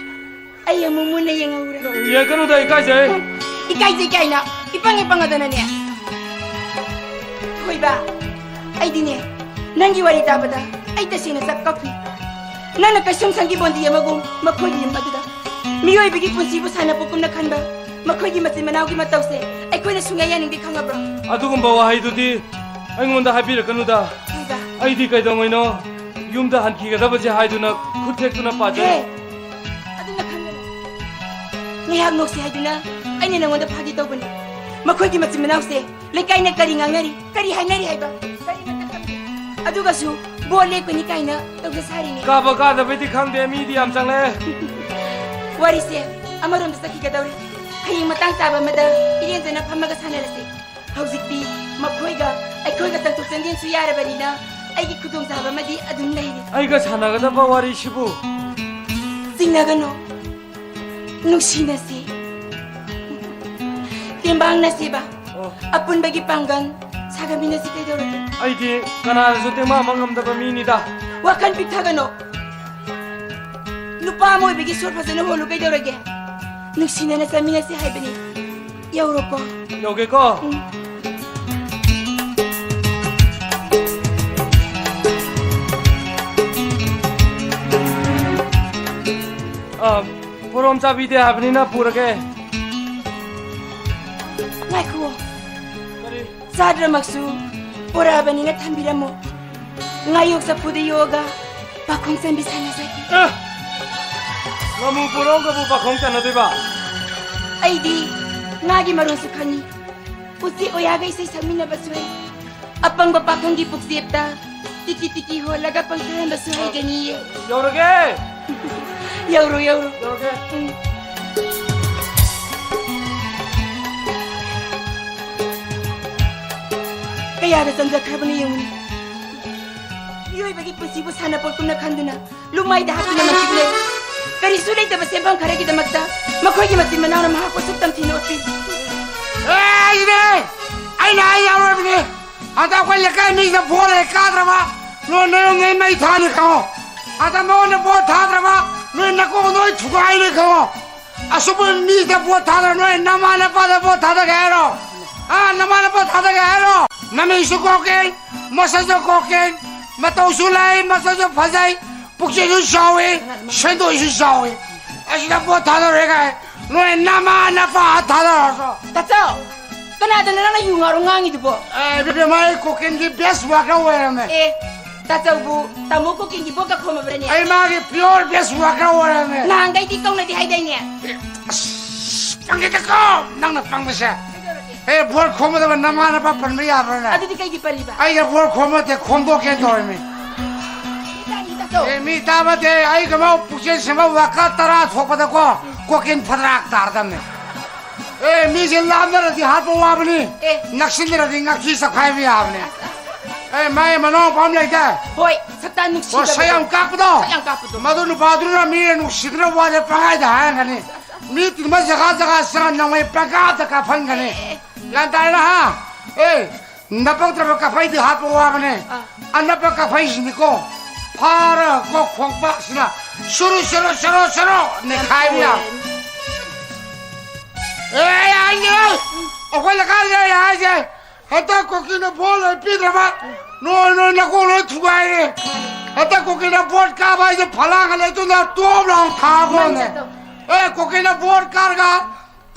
ꯑꯩ ꯑꯃꯨꯛ ꯃꯨꯟꯅ ꯌꯦꯡꯍꯧꯔꯦ꯫ ꯌꯦꯡꯀꯅꯨꯗ, ꯏꯀꯥꯏꯖꯩ꯫ ꯏꯀꯥꯏꯖꯩ ꯀꯥꯏꯅ ꯏꯄꯪ ꯏꯄꯪꯉꯗꯅꯅꯦ꯫ ꯊꯣꯏꯕ, ꯑꯩꯗꯤꯅꯦ, ꯅꯪꯒꯤ ꯋꯥꯔꯤ ꯇꯥꯕꯗ ꯑꯩ ꯇꯁꯦꯡꯅ ꯆꯞ ꯀꯞꯈꯤ꯫ ꯅꯪꯅ ꯀꯩꯁꯨꯝꯁꯪꯒꯤ ꯕꯣꯟꯗꯤ ꯑꯃꯒꯨꯝ ꯃꯈꯣꯏꯒꯤ ꯌꯨꯝ ꯑꯗꯨꯗ ꯃꯤꯑꯣꯏꯕꯒꯤ ꯄꯨꯟꯁꯤꯕꯨ ꯁꯥꯟꯅꯄꯣꯠꯀꯨꯝꯅ ꯈꯟꯕ ꯃꯈꯣꯏꯒꯤ ꯃꯆꯤꯟ ꯃꯅꯥꯎꯒꯤ ꯃꯇꯧꯁꯦ ꯑꯩꯈꯣꯏꯅ ꯁꯨꯡꯌꯥ ꯌꯥꯅꯤꯡꯗꯦ, ꯈꯪꯉꯕ꯭ꯔꯣ? ꯑꯗꯨꯒꯨꯝꯕ ꯋꯥꯍꯩꯗꯨꯗꯤ ꯑꯩꯉꯣꯟꯗ ꯍꯥꯏꯕꯤꯔꯛꯀꯅꯨꯗ꯫ ꯍꯣꯏꯗ꯫ ꯑꯩꯗꯤ ꯀꯩꯗꯧꯉꯩꯅꯣ ꯌꯨꯝꯗ ꯍꯟꯈꯤꯒꯗꯕꯁꯦ ꯍꯥꯏꯗꯨꯅ ꯈꯨꯠ ꯊꯦꯛꯇꯨꯅ ꯄꯥꯖꯩ꯫ ꯍꯦ! ꯑꯗꯨꯅ ꯈꯪꯒꯅꯨ꯫ ꯉꯥꯏꯍꯥꯛ ꯅꯣꯛꯁꯤ ꯍꯥꯏꯗꯨꯅ ꯑꯩꯅ ꯅꯉꯣꯟꯗ ꯐꯥꯒꯤ ꯇꯧꯕꯅꯤ꯫ ꯃꯈꯣꯏꯒꯤ ꯃꯆꯤꯟ ꯃꯅꯥꯎꯁꯦ ꯂꯩꯀꯥꯏꯅ ꯀꯔꯤ ꯉꯥꯡꯅꯔꯤ, ꯀꯔꯤ ꯍꯥꯏꯅꯔꯤ ꯍꯥꯏꯕ ꯀꯔꯤꯃꯠꯇ ꯈꯪꯗꯦ꯫ ꯑꯗꯨꯒꯁꯨ ꯕꯣꯜ ꯂꯦꯞꯀꯅꯤ ꯀꯥꯏꯅ ꯇꯧꯖ ꯁꯥꯔꯤꯅꯦ꯫ ꯀꯥꯕ ꯀꯥꯗꯕꯩꯗꯤ ꯈꯪꯗꯦ, ꯃꯤꯗꯤ ꯌꯥꯝ ꯆꯪꯂꯛꯑꯦ꯫ ꯋꯥꯔꯤꯁꯦ ꯑꯃꯔꯣꯝꯗ ꯆꯠꯈꯤꯒꯗꯧꯔꯦ꯫ ꯍꯌꯦꯡ ꯃꯇꯥꯡ ꯆꯥꯕ ꯑꯃꯗ ꯏꯔꯦꯟꯖꯅ ꯐꯝꯃꯒ ꯁꯥꯟꯅꯔꯁꯤ꯫ ꯍꯧꯖꯤꯛꯇꯤ ꯃꯈꯣꯏꯒ ꯑꯩꯈꯣꯏꯒ ꯆꯪꯊꯣꯛ ꯆꯪꯁꯤꯟꯁꯨ ꯌꯥꯔꯕꯅꯤꯅ ꯑꯩꯒꯤ ꯈꯨꯗꯣꯡꯆꯥꯕ ꯑꯃꯗꯤ ꯑꯗꯨꯝ ꯂꯩꯔꯦ꯫ ꯑꯩꯒ ꯁꯥꯟꯅꯒꯗꯕ ꯋꯥꯔꯤꯁꯤꯕꯨ? ꯆꯤꯡꯅꯒꯅꯨ, ꯅꯨꯡꯁꯤꯅꯁꯤ꯫ ꯇꯦꯡꯕꯥꯡꯅꯁꯦꯕ꯫ ꯑꯣ꯫ ꯑꯄꯨꯟꯕꯒꯤ ꯄꯥꯡꯒꯜ ꯁꯥꯒꯠꯃꯤꯟꯅꯁꯤ ꯀꯩꯗꯧꯔꯒꯦ? ꯑꯩꯗꯤ ꯀꯅꯥꯗꯁꯨ ꯇꯦꯡꯕꯥꯡ ꯑꯃ ꯉꯝꯗꯕ ꯃꯤꯅꯤꯗ꯫ ꯋꯥꯈꯜ ꯄꯤꯛꯊꯒꯅꯨ꯫ ꯅꯨꯄꯥ ꯑꯃ ꯑꯣꯏꯕꯒꯤ ꯁꯣꯔ ꯐꯖꯅ ꯍꯣꯜꯂꯨ ꯀꯩꯗꯧꯔꯒꯦ? ꯅꯨꯡꯁꯤꯅꯅ ꯆꯠꯃꯤꯟꯅꯁꯤ ꯍꯥꯏꯕꯅꯤ꯫ ꯌꯧꯔꯣꯀꯣ꯫ ꯌꯧꯒꯦꯀꯣ꯫ ꯎꯝ꯫ ꯑ, ꯄꯣꯔꯣꯝ ꯆꯥꯕꯤꯗꯦ ꯍꯥꯏꯕꯅꯤꯅ ꯄꯨꯔꯒꯦ꯫ ꯉꯥꯏꯈꯨꯑꯣ꯫ ꯀꯔꯤ? ꯆꯥꯗ꯭ꯔꯃꯛꯁꯨ ꯄꯣꯔꯛꯑꯕꯅꯤꯅ ꯊꯝꯕꯤꯔꯝꯃꯣ꯫ ꯉꯥꯌꯣꯛ ꯆꯐꯨꯗ ꯌꯣꯛꯑꯒ ꯄꯥꯈꯣꯡ ꯆꯟꯕꯤ ꯁꯥꯟꯅꯖꯒꯦ꯫ ꯑꯦ! ꯉꯥꯃꯨ ꯄꯣꯔꯣꯝꯒꯕꯨ ꯄꯥꯈꯣꯡ ꯆꯟꯅꯗꯣꯏꯕ? ꯑꯩꯗꯤ ꯉꯥꯒꯤ ꯃꯔꯣꯟꯁꯨ ꯈꯪꯉꯤ꯫ ꯎꯆꯦꯛ ꯑꯣꯌꯥꯒ ꯏꯁꯩ ꯁꯛꯃꯤꯟꯅꯕꯁꯨ ꯍꯩ꯫ ꯑꯄꯪꯕ ꯄꯥꯈꯪꯒꯤ ꯄꯨꯛꯆꯦꯞꯇ ꯇꯤꯀꯤ ꯇꯤꯀꯤ ꯍꯣꯜꯂꯒ ꯄꯪꯊꯍꯟꯕꯁꯨ ꯍꯩꯒꯅꯤꯌꯦ꯫ ꯌꯧꯔꯒꯦ! ꯌꯧꯔꯣ, ꯌꯧꯔꯣ꯫ ꯌꯧꯔꯒꯦ꯫ ꯎꯝ꯫ ꯀꯌꯥꯗ ꯆꯪꯖꯈ꯭ꯔꯕꯅꯣ ꯌꯦꯡꯉꯨꯅꯦ꯫ ꯃꯤꯑꯣꯏꯕꯒꯤ ꯄꯨꯟꯁꯤꯕꯨ ꯁꯥꯟꯅꯄꯣꯠꯀꯨꯝꯅ ꯈꯟꯗꯨꯅ ꯂꯨꯃꯥꯏꯗ ꯍꯥꯞꯇꯨꯅ ꯃꯁꯤꯕꯨ ꯂꯩ꯫ ꯀꯔꯤꯁꯨ ꯂꯩꯇꯕ ꯁꯦꯟꯐꯝ ꯈꯔꯒꯤꯗꯃꯛꯇ ꯃꯈꯣꯏꯒꯤ ꯃꯆꯤꯟ ꯃꯅꯥꯎꯅ ꯃꯍꯥꯛꯄꯨ ꯑꯁꯨꯛ ꯇꯝꯊꯤꯅ ꯑꯣꯠꯄꯤ꯫ ꯑꯦ, ꯑꯩꯅꯦ! ꯑꯩꯅ ꯍꯥꯏ ꯌꯥꯔꯣꯏꯕꯅꯦ꯫ ꯑꯗ ꯑꯩꯈꯣꯏ ꯂꯩꯀꯥꯏ ꯃꯤꯁꯤꯅ ꯚꯣꯠ ꯍꯦꯛ ꯀꯥꯗ꯭ꯔꯕ, ꯅꯣꯏ ꯅꯌꯨꯝ ꯅꯣꯏ ꯃꯩ ꯊꯥꯅꯤ ꯈꯪꯉꯣ꯫ ꯑꯗ ꯃꯉꯣꯟꯗ ꯚꯣꯠ ꯊꯥꯗ꯭ꯔꯕ, ꯅꯣꯏ ꯅꯀꯣꯛ ꯅꯣꯏ ꯊꯨꯒꯥꯏꯅꯤ ꯈꯪꯉꯣ꯫ ꯑꯁꯨꯝꯕ ꯃꯤꯁꯤꯗ ꯚꯣꯠ ꯊꯥꯗ꯭ꯔ ꯅꯣꯏ ꯅꯃꯥ ꯅꯄꯥꯗ ꯚꯣꯠ ꯊꯥꯗꯒꯦ ꯍꯥꯏꯔꯣ? ꯑꯥ, ꯅꯃꯥ ꯅꯄꯥ ꯊꯥꯗꯒꯦ ꯍꯥꯏꯔꯣ? ꯅꯃꯤꯡꯁꯨ ꯀꯣꯀꯦꯟ, ꯃꯁꯛꯁꯨ ꯀꯣꯀꯦꯟ, ꯃꯇꯧꯁꯨ ꯂꯩ, ꯃꯁꯛꯁꯨ ꯐꯖꯩ꯫ ꯄꯨꯛꯆꯦꯜꯁꯨ ꯆꯥꯎꯏ, ꯁꯦꯟꯗꯣꯏꯁꯨ ꯆꯥꯎꯏ꯫ ꯑꯁꯤꯗ ꯄꯣꯠ ꯊꯥꯗꯔꯦ ꯀꯥꯏ꯫ ꯅꯣꯏ ꯅꯃꯥ ꯅꯄꯥ ꯊꯥꯗꯔꯁꯨ꯫ ꯇꯥꯆꯧ, ꯀꯅꯥꯗꯅꯣ ꯅꯪꯅ ꯌꯨ ꯉꯥꯎꯔꯣ ꯉꯥꯡꯉꯤꯗꯨꯕꯣ? ꯑꯦ, ꯏꯕꯦꯝꯃ, ꯑꯩ ꯀꯣꯀꯤꯟꯒꯤ best worker ꯑꯣꯏꯔꯝꯃꯦ꯫ ꯑꯦ, ꯇꯥꯆꯧꯕꯨ ꯇꯥꯃꯣ ꯀꯣꯀꯤꯟꯒꯤ ꯕꯣꯠꯀ ꯈꯣꯝꯃꯕ꯭ꯔꯅꯦ? ꯑꯩ ꯃꯥꯒꯤ pure best worker ꯑꯣꯏꯔꯝꯃꯦ꯫ ꯅꯍꯥꯟꯒꯩꯗꯤ ꯀꯧꯅꯗꯦ ꯍꯥꯏꯗꯥꯏꯅꯦ? ꯑꯁ, ꯄꯪꯉꯤꯗꯀꯣ, ꯅꯪꯅ ꯄꯪꯕꯁꯦ꯫ ꯀꯩꯗꯧꯔꯒꯦ? ꯑꯦ, ꯕꯣꯠ ꯈꯣꯝꯕꯗꯕ ꯅꯃꯥ ꯅꯄꯥ ꯄꯟꯕ ꯌꯥꯕ꯭ꯔꯅꯦ? ꯑꯗꯨꯗꯤ ꯀꯩꯒꯤ ꯄꯜꯂꯤꯕ? ꯑꯩꯅ ꯕꯣꯠ ꯈꯣꯝꯕ ꯅꯠꯇꯦ, ꯈꯣꯝꯗꯣꯛꯀꯦꯅ ꯇꯧꯔꯤꯃꯤ꯫ ꯏꯆꯥꯒꯤ ꯇꯥꯆꯧ꯫ ꯑꯦ, ꯃꯤ ꯇꯥꯕ ꯅꯠꯇꯦ, ꯑꯩ ꯀꯃꯥꯏ ꯄꯨꯛꯆꯦꯜ ꯁꯦꯝꯕ worker ꯇꯔꯥ ꯊꯣꯛꯄꯗꯀꯣ, ꯀꯣꯀꯤꯟ ꯐꯗ꯭ꯔꯥꯛ ꯇꯥꯔꯗꯝꯅꯦ꯫ ꯑꯦ, ꯃꯤꯁꯦ ꯂꯥꯞꯅꯔꯗꯤ ꯍꯥꯠꯄ ꯋꯥꯕꯅꯤ, ꯑꯦ꯫ ꯅꯛꯁꯤꯟꯅꯔꯗꯤ ꯉꯛꯈꯤ ꯆꯞꯈꯥꯏꯕ ꯌꯥꯕꯅꯤ꯫ ꯑꯦ, ꯃꯥꯏ ꯃꯅꯥꯎꯄꯥ ꯑꯃ ꯂꯩꯗꯥꯏ? ꯍꯣꯏ, ꯁꯛꯇꯥ ꯅꯨꯡꯁꯤꯗꯕꯗꯣ꯫ ꯁꯛ ꯌꯥꯝ ꯀꯥꯛꯄꯗꯣ? ꯁꯛ ꯌꯥꯝ ꯀꯥꯛꯄꯗꯣ꯫ ꯃꯗꯨ ꯅꯨꯄꯥꯗꯨꯅ ꯃꯤꯅ ꯅꯨꯡꯁꯤꯗꯅ ꯋꯥꯁꯦ ꯄꯪꯍꯥꯏꯗ ꯍꯥꯏꯔꯝꯒꯅꯤ꯫ ꯃꯤ ꯇꯤꯟꯕ ꯖꯒꯥ ꯖꯒꯥ ꯆꯪꯉ ꯅꯣꯡꯃꯩ ꯄꯪꯀꯥꯞꯇ ꯀꯥꯞꯍꯟꯒꯅꯤ꯫ ꯑꯦ, ꯑꯦ꯫ ꯒ꯭ꯌꯥꯟ ꯇꯥꯔꯦꯅ, ꯍꯥ? ꯑꯦ, ꯅꯄꯛꯇ꯭ꯔꯕ ꯀꯥꯐꯩꯗꯤ ꯍꯥꯠꯄ ꯋꯥꯕꯅꯦ꯫ ꯑꯥ꯫ ꯑꯅꯞꯄ ꯀꯥꯐꯩꯁꯤꯡꯗꯤꯀꯣ, ꯐꯥꯔꯒꯀꯣ ꯈꯣꯡꯄꯥꯛꯁꯤꯅ ꯁꯨꯔꯨ, ꯁꯨꯔꯨ, ꯁꯨꯔꯨ, ꯁꯨꯔꯨ ꯅꯦꯈꯥꯏꯕ ꯌꯥꯝ ꯌꯥꯝ꯫ ꯑꯦ, ꯑꯩ ꯍꯥꯏꯁꯦ, ꯑꯩꯈꯣꯏ ꯂꯩꯀꯥꯏꯗ ꯑꯩ ꯍꯥꯏꯁꯦ, ꯍꯟꯗꯛ ꯀꯨꯀꯤꯅ ꯚꯣꯠ ꯂꯣꯏ ꯄꯤꯗ꯭ꯔꯕ, ꯅꯣꯏ, ꯅꯣꯏ ꯅꯀꯣꯛ ꯂꯣꯏ ꯊꯨꯒꯥꯏꯔꯦ꯫ ꯍꯟꯗꯛ ꯀꯨꯀꯤꯅ ꯚꯣꯠ ꯀꯥꯕ ꯍꯥꯏꯁꯦ ꯐꯂꯥꯡꯒ ꯂꯩꯇꯨꯅ ꯇꯣꯞ ꯂꯥꯎ ꯊꯥꯕ ꯃꯥꯅꯤ ꯍꯣꯏꯅꯦ꯫ ꯇꯥꯆꯧ꯫ ꯑꯦ, ꯀꯨꯀꯤꯅ ꯚꯣꯠ ꯀꯥꯔꯒ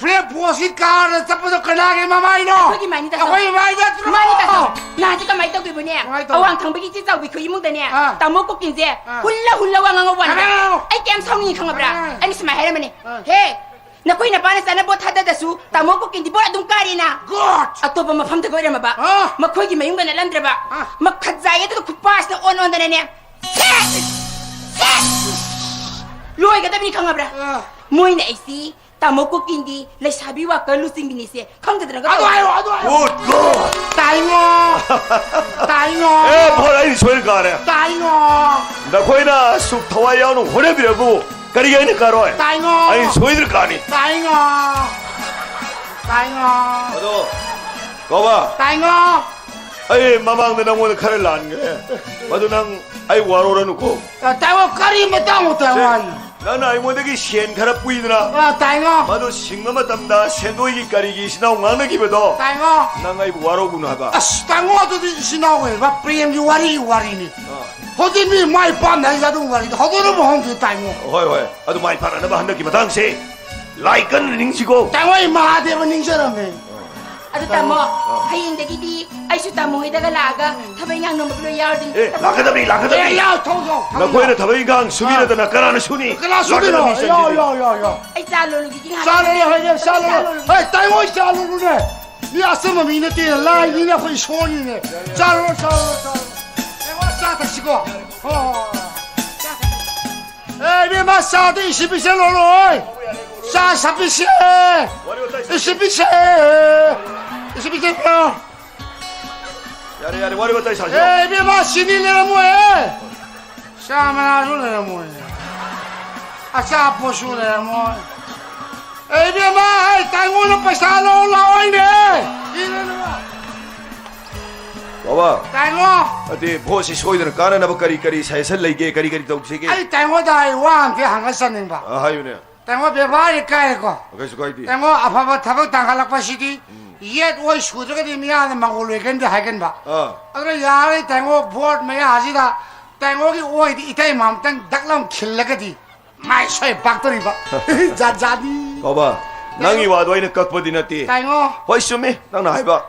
ꯐ꯭ꯂꯦꯛ ꯄꯣꯁꯀꯤ ꯀꯥꯔꯗ ꯆꯠꯄꯗꯣ ꯀꯅꯥꯒꯤ ꯃꯃꯥꯏꯅꯣ? ꯑꯩꯈꯣꯏꯒꯤ ꯃꯥꯏꯅꯤ ꯇꯥꯆꯧ꯫ ꯑꯩꯈꯣꯏꯒꯤ ꯃꯥꯏ ꯅꯠꯇ꯭ꯔꯣ? ꯃꯥꯅꯤ ꯇꯥꯆꯧ꯫ ꯅꯍꯥꯟꯁꯦ ꯀꯃꯥꯏꯅ ꯇꯧꯈꯤꯕꯅꯦ? ꯀꯃꯥꯏꯅ ꯇꯧꯕ? ꯑꯋꯥꯡ ꯊꯪꯕꯒꯤ ꯏꯆꯦ ꯆꯥꯎꯕꯤ ꯈꯣꯏ ꯏꯃꯨꯡꯗꯅꯦ, ꯑꯥ꯫ ꯇꯥꯃꯣ ꯀꯨꯀꯤꯟꯁꯦ ꯑꯥ꯫ ꯍꯨꯜꯂ ꯍꯨꯜꯂ ꯋꯥ ꯉꯥꯡꯉꯧ ꯋꯥꯅꯤ꯫ ꯀꯅꯥꯅꯣ? ꯑꯩ ꯀꯌꯥꯝ ꯁꯥꯎꯅꯤꯡꯉꯤ ꯈꯪꯉꯕ꯭ꯔꯥ? ꯑꯥ꯫ ꯑꯩꯅ ꯁꯨꯃꯥꯏꯅ ꯍꯥꯏꯔꯝꯕꯅꯦ, ꯑꯥ꯫ ꯍꯦ, ꯅꯈꯣꯏ ꯅꯄꯥꯅ ꯆꯥꯅ ꯕꯣꯠ ꯊꯥꯗꯗꯁꯨ ꯇꯥꯃꯣ ꯀꯨꯀꯤꯟꯗꯤ ꯕꯣꯠ ꯑꯗꯨꯝ ꯀꯥꯔꯤꯅ꯫ Good꯫ ꯑꯇꯣꯞꯄ ꯃꯐꯝꯗꯒ ꯑꯣꯏꯔꯝꯃꯕ, ꯑꯥ꯫ ꯃꯈꯣꯏꯒꯤ ꯃꯌꯨꯝꯒ ꯅꯠꯂꯝꯗ꯭ꯔꯕ, ꯑꯥ꯫ ꯃꯈꯠ ꯆꯥꯏꯌꯦ ꯑꯗꯨꯒ ꯈꯨꯄꯥꯁꯤꯅ ꯑꯣꯟ ꯑꯣꯟꯗꯅꯅꯦ꯫ ꯁꯦꯠ! ꯁꯦꯠ! ꯂꯣꯏꯒꯗꯕꯅꯤ ꯈꯪꯉꯕ꯭ꯔꯥ? ꯑꯥ꯫ ꯃꯣꯏꯅ ꯑꯩꯁꯤ ꯇꯥꯃꯣ ꯀꯨꯀꯤꯟꯒꯤ ꯂꯩꯁꯥꯕꯤ worker ꯂꯨꯆꯤꯡꯕꯤꯅꯤꯁꯦ ꯈꯪꯗꯗꯅꯒ ꯑꯗꯨ ꯇꯧꯔꯤ꯫ ꯍꯥꯏꯌꯣ, ꯑꯗꯨ ꯍꯥꯏꯌꯣ꯫ Good, good꯫ ꯇꯥꯏꯉꯣ꯫ ꯇꯥꯏꯉꯣ꯫ ꯑꯦ, ꯚꯣꯠ ꯑꯩ ꯁꯣꯏꯅ ꯀꯥꯔꯦ꯫ ꯇꯥꯏꯉꯣ꯫ ꯅꯈꯣꯏꯅ ꯑꯁꯨꯛ ꯊꯋꯥꯏ ꯌꯥꯎꯅ ꯍꯣꯠꯅꯕꯤꯔꯕꯨ ꯀꯔꯤꯒꯤ ꯑꯩꯅ ꯀꯥꯔꯣꯏ? ꯇꯥꯏꯉꯣ꯫ ꯑꯩ ꯁꯣꯏꯗꯅ ꯀꯥꯅꯤ꯫ ꯇꯥꯏꯉꯣ꯫ ꯇꯥꯏꯉꯣ꯫ ꯑꯗꯣ, ꯀꯧꯕ꯫ ꯇꯥꯏꯉꯣ꯫ ꯑꯩ ꯃꯃꯥꯡꯗ ꯅꯪꯉꯣꯟꯗ ꯈꯔ ꯂꯥꯟꯈ꯭ꯔꯦ꯫ ꯃꯗꯨ ꯅꯪ ꯑꯩ ꯋꯥꯔꯧꯔꯅꯨꯀꯣ꯫ ꯇꯥꯏꯉꯣ, ꯀꯔꯤ ꯃꯇꯥꯡꯅꯣ ꯇꯥꯏꯉꯣ ꯁꯦ, ꯍꯥꯏꯁꯦ? ꯅꯪꯅ ꯑꯩꯉꯣꯟꯗꯒꯤ ꯁꯦꯟ ꯈꯔ ꯄꯨꯏꯗꯅ, ꯑ, ꯇꯥꯏꯉꯣ꯫ ꯃꯗꯨ ꯁꯤꯡꯕ ꯃꯇꯝꯗ ꯁꯦꯟꯗꯣꯏꯒꯤ ꯀꯔꯤꯒꯤ ꯏꯆꯤꯟ ꯏꯅꯥꯎ ꯉꯥꯡꯅꯈꯤꯕꯗꯣ, ꯇꯥꯏꯉꯣ꯫ ꯅꯪ ꯑꯩꯕꯨ ꯋꯥꯔꯧꯒꯅꯨ ꯍꯥꯏꯕ꯫ ꯑꯁ, ꯇꯥꯏꯉꯣ, ꯑꯗꯨꯗꯤ ꯏꯆꯤꯟ ꯏꯅꯥꯎ ꯑꯣꯏꯕ ꯄ꯭ꯔꯦꯝꯒꯤ ꯋꯥꯔꯤꯒꯤ ꯋꯥꯔꯤꯅꯤ꯫ ꯑ꯫ ꯍꯧꯖꯤꯛ ꯃꯤ ꯃꯥꯏ ꯄꯥꯛꯅ ꯍꯥꯏꯁꯦ ꯑꯗꯨꯝ ꯋꯥꯔꯤꯗꯣ ꯍꯧꯗꯣꯛꯅꯕ ꯍꯣꯡꯗꯦ, ꯇꯥꯏꯉꯣ꯫ ꯍꯣꯏ, ꯍꯣꯏ꯫ ꯑꯗꯨ ꯃꯥꯏ ꯄꯥꯛꯅꯅꯕ ꯍꯟꯗꯛꯀꯤ ꯃꯇꯥꯡꯁꯦ ꯂꯥꯏ ꯀꯟꯅ ꯅꯤꯡꯁꯤꯀꯣ꯫ ꯇꯥꯏꯉꯣ, ꯑꯩ ꯃꯍꯥꯗꯦꯕ ꯅꯤꯡꯖꯔꯝꯃꯦ꯫ ꯑꯗꯨ ꯇꯥꯃꯣ, ꯑ꯫ ꯍꯌꯦꯡꯗꯒꯤꯗꯤ ꯑꯩꯁꯨ ꯇꯥꯃꯣ ꯍꯣꯏꯗꯒ ꯂꯥꯛꯑꯒ ꯊꯕꯛ ꯏꯪꯈꯥꯡ ꯅꯣꯝꯕꯗꯨ ꯂꯣꯏ ꯌꯥꯎꯔꯗꯣꯏꯅꯤ꯫ ꯑꯦ, ꯂꯥꯛꯀꯗꯕꯅꯤ, ꯂꯥꯛꯀꯗꯕꯅꯤ꯫ ꯑꯦ, ꯌꯥꯎ, ꯊꯣꯛ, ꯊꯣꯛ, ꯊꯣꯛ, ꯅꯈꯣꯏꯅ ꯌꯥꯎ꯫ ꯊꯕꯛ ꯏꯪꯈꯥꯡ ꯁꯨꯕꯤꯔꯗꯅ ꯑ꯫ ꯀꯅꯥꯅ ꯁꯨꯅꯤ? ꯀꯅꯥ ꯁꯨꯗꯣꯏꯅꯣ? ꯂꯥꯛꯀꯗꯕꯅꯤ, ꯌꯥꯎ, ꯁꯟꯗꯦꯗꯤ꯫ ꯌꯥꯎ, ꯌꯥꯎ, ꯌꯥꯎ꯫ ꯑꯩ ꯆꯥ ꯂꯣꯜꯂꯨꯈꯤꯒꯦ ꯉꯥꯏꯍꯥꯛ꯫ ꯆꯥ ꯂꯣꯜꯂꯣ, ꯍꯣꯏꯅꯦ, ꯆꯥ ꯂꯣꯜꯂꯣ꯫ ꯆꯥ ꯂꯣꯜꯂꯨ꯫ ꯍꯣꯏ, ꯇꯥꯏꯉꯣ, ꯆꯥ ꯂꯣꯜꯂꯨꯅꯦ꯫ ꯃꯤ ꯑꯆꯝꯕ ꯃꯤ ꯅꯠꯇꯦ, ꯂꯥꯏꯅꯤꯅꯦ, ꯑꯩꯈꯣꯏ ꯏꯁꯣꯔꯅꯤꯅꯦ꯫ ꯆꯥ ꯂꯣꯜꯂꯣ, ꯆꯥ ꯂꯣꯜꯂꯣ, ꯆꯥ ꯂꯣꯜꯂꯣ꯫ ꯇꯥꯏꯉꯣ, ꯆꯥ ꯊꯛꯁꯤꯀꯣ꯫ ꯍꯣꯏ, ꯍꯣꯏ, ꯍꯣꯏ꯫ ꯆꯥ ꯊꯛꯁꯤ꯫ ꯑꯦ, ꯏꯕꯦꯝꯃ, ꯆꯥꯗ ꯏꯁꯤꯡ ꯄꯤꯁꯦ ꯂꯣꯜꯂꯣꯏ꯫ ꯆꯥ ꯁꯥ ꯄꯤꯁꯦ꯫ ꯏꯁꯤꯡ ꯄꯤꯁꯦ꯫ ꯏꯁꯤꯡ ꯄꯤꯁꯦ꯫ ꯌꯥꯔꯦ, ꯌꯥꯔꯦ, ꯋꯥꯔꯤ ꯋꯥꯇꯥꯏ ꯁꯥꯁꯤ꯫ ꯑꯦ, ꯏꯕꯦꯝꯃ, ꯆꯤꯅꯤ ꯂꯩꯔꯝꯃꯣꯏ꯫ ꯆꯥ ꯃꯅꯥꯁꯨ ꯂꯩꯔꯝꯃꯣꯏ꯫ ꯑꯆꯥꯄꯣꯠꯁꯨ ꯂꯩꯔꯝꯃꯣꯏ꯫ ꯑꯦ, ꯏꯕꯦꯝꯃ, ꯑꯩ ꯇꯥꯏꯉꯣꯟꯗ ꯄꯩꯁꯥ ꯂꯧ ꯂꯥꯛꯑꯣꯏꯅꯦ꯫ ꯕꯥꯕꯥ꯫ ꯇꯥꯏꯉꯣ꯫ ꯑꯗꯨꯗꯤ ꯚꯣꯠꯁꯤ ꯁꯣꯏꯗꯅ ꯀꯥꯟꯅꯅꯕ ꯀꯔꯤ ꯀꯔꯤ suggestion ꯂꯩꯒꯦ? ꯀꯔꯤ ꯀꯔꯤ ꯇꯧꯁꯤꯒꯦ? ꯑꯩ ꯇꯥꯏꯉꯣꯟꯗ ꯑꯩ ꯋꯥ ꯑꯝꯇ ꯍꯪꯉ ꯆꯠꯅꯤꯡꯕ꯫ ꯑ, ꯍꯥꯏꯌꯨꯅꯦ꯫ ꯇꯥꯏꯉꯣ, ꯕꯦꯕꯥꯔꯗꯤ ꯀꯥꯏꯔꯦꯀꯣ꯫ ꯀꯩꯁꯨ ꯀꯥꯏꯗꯦ꯫ ꯇꯥꯏꯉꯣ, ꯑꯐꯕ ꯊꯕꯛ ꯇꯥꯡꯈꯠꯂꯛꯄꯁꯤꯗꯤ ꯎꯝ꯫ ꯌꯦꯠ ꯑꯣꯏ ꯁꯨꯗ꯭ꯔꯒꯗꯤ ꯃꯤꯌꯥꯝꯅ ꯃꯪꯒꯣꯜ ꯑꯣꯏꯒꯅꯤꯗꯤ ꯍꯥꯏꯒꯟꯕ꯫ ꯑꯥ꯫ ꯑꯗꯨꯅ ꯌꯥꯔꯦ ꯇꯥꯏꯉꯣ, ꯚꯣꯠ ꯃꯌꯥꯁꯤꯗ ꯇꯥꯏꯉꯣꯒꯤ ꯑꯣꯏꯗꯤ ꯏꯇꯩꯃ ꯑꯝꯇꯪ ꯗꯛ ꯂꯥꯎ ꯈꯤꯜꯂꯒꯗꯤ ꯃꯥꯏ ꯁꯣꯏ ꯄꯥꯛꯇꯣꯔꯤꯕ꯫ ꯖꯥꯠ ꯖꯥꯠꯅꯤ꯫ ꯕꯥꯕꯥ, ꯅꯪꯒꯤ ꯋꯥꯗꯣ ꯑꯩꯅ ꯀꯛꯄꯗꯤ ꯅꯠꯇꯦ꯫ ꯇꯥꯏꯉꯣ꯫ ꯍꯣꯏ, ꯆꯨꯝꯃꯤ ꯅꯪꯅ ꯍꯥꯏꯕ꯫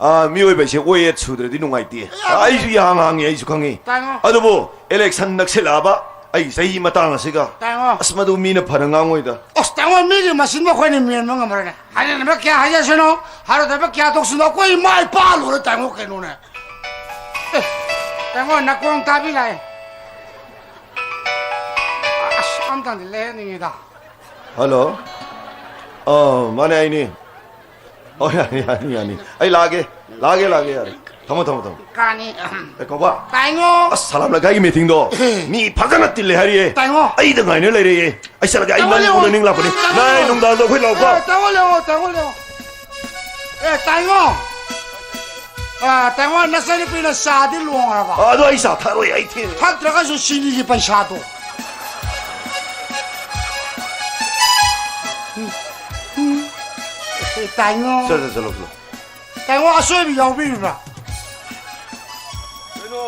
ꯑꯥ, ꯃꯤꯑꯣꯏꯕꯁꯦ ꯑꯣꯏ ꯌꯦꯠ ꯁꯨꯗ꯭ꯔꯗꯤ ꯅꯨꯡꯉꯥꯏꯇꯦ꯫ ꯑꯦ, ꯑꯩꯁꯨ ꯌꯥꯍꯥꯡ ꯍꯥꯡꯉꯤ, ꯑꯩꯁꯨ ꯈꯪꯉꯤ꯫ ꯇꯥꯏꯉꯣ꯫ ꯑꯗꯨꯕꯨ election ꯅꯛꯁꯤꯜꯂꯛꯑꯕ ꯑꯩ ꯆꯍꯤ ꯃꯇꯥꯡ ꯑꯁꯤꯒ, ꯇꯥꯏꯉꯣ꯫ ꯑꯁ, ꯃꯗꯨ ꯃꯤꯅ ꯐꯅ ꯉꯥꯡꯉꯣꯏꯗ꯫ ꯑꯁ, ꯇꯥꯏꯉꯣ, ꯃꯤꯒꯤ ꯃꯁꯤꯟꯕ ꯑꯩꯈꯣꯏꯅ ꯃꯦꯟꯕ ꯉꯝꯃꯔꯣꯏꯅꯦ꯫ ꯍꯥꯏꯅꯅꯕ ꯀꯌꯥ ꯍꯥꯏꯖꯁꯅꯨ, ꯍꯥꯏꯔꯣꯏꯗꯕ ꯀꯌꯥ ꯊꯣꯛꯁꯅꯨ, ꯑꯩꯈꯣꯏ ꯏꯃꯥ ꯏꯄꯥ ꯂꯣꯏꯔꯦ ꯇꯥꯏꯉꯣ ꯀꯩꯅꯣꯅꯦ꯫ ꯑꯦ, ꯇꯥꯏꯉꯣ, ꯅꯥꯀꯣꯡ ꯇꯥꯕꯤ ꯂꯥꯛꯑꯦ꯫ ꯑꯁ, ꯑꯝꯇꯪꯗꯤ ꯂꯩꯍꯟꯅꯤꯡꯉꯤꯗ꯫ Hello꯫ ꯑ, ꯃꯥꯅꯦ, ꯑꯩꯅꯤ꯫ ꯑꯣ, ꯌꯥꯅꯤ, ꯌꯥꯅꯤ, ꯌꯥꯅꯤ꯫ ꯑꯩ ꯂꯥꯛꯑꯒꯦ, ꯂꯥꯛꯑꯒꯦ, ꯂꯥꯛꯑꯒꯦ, ꯌꯥꯔꯦ꯫ ꯊꯝꯃꯣ, ꯊꯝꯃꯣ, ꯊꯝꯃꯣ꯫ ꯀꯥꯅꯤ꯫ ꯑꯦ, ꯀꯣꯕꯥ꯫ ꯇꯥꯏꯉꯣ꯫ ꯑꯁ, ꯁꯂꯥꯝ ꯂꯩꯀꯥꯏꯒꯤ meeting ꯗꯣ ꯃꯤ ꯐꯖꯅ ꯇꯤꯜꯂꯦ ꯍꯥꯏꯔꯤꯌꯦ꯫ ꯇꯥꯏꯉꯣ꯫ ꯑꯩꯗ ꯉꯥꯏꯅ ꯂꯩꯔꯦꯌꯦ꯫ ꯑꯩ ꯆꯠꯂꯒꯦ, ꯑꯩ ꯇꯥꯏꯉꯣ, ꯅꯪ ꯂꯩꯉꯣ꯫ ꯎꯅꯅꯤꯡ ꯂꯥꯛꯄꯅꯦ꯫ ꯇꯥꯏꯉꯣ꯫ ꯅꯪ ꯅꯨꯡꯗꯥꯡꯗ ꯑꯩꯈꯣꯏ ꯂꯥꯛꯎꯀꯣ꯫ ꯑꯦ, ꯇꯥꯏꯉꯣ, ꯂꯩꯉꯣ, ꯇꯥꯏꯉꯣ, ꯂꯩꯉꯣ꯫ ꯑꯦ, ꯇꯥꯏꯉꯣ꯫ ꯑ, ꯇꯥꯏꯉꯣ, ꯅꯆꯟꯅꯨꯄꯤꯅ ꯆꯥꯗꯤ ꯂꯣꯡꯉꯕ? ꯑ, ꯑꯗꯣ ꯑꯩ ꯆꯥ ꯊꯛꯑꯔꯣꯏ, ꯑꯩ ꯊꯦꯡꯉꯦ꯫ ꯊꯛꯇ꯭ꯔꯒꯁꯨ ꯆꯤꯅꯤꯒꯤ ꯄꯩꯁꯥꯗꯣ꯫ ꯎꯝ꯫ ꯎꯝ꯫ ꯑꯦ, ꯇꯥꯏꯉꯣ꯫ ꯆꯠꯂꯣ, ꯆꯠꯂꯣ, ꯆꯠꯂꯣ꯫ ꯇꯥꯏꯉꯣ, ꯑꯁꯣꯏꯕ ꯌꯥꯎꯕꯤꯔꯤꯕ꯭ꯔꯥ? ꯀꯩꯅꯣ,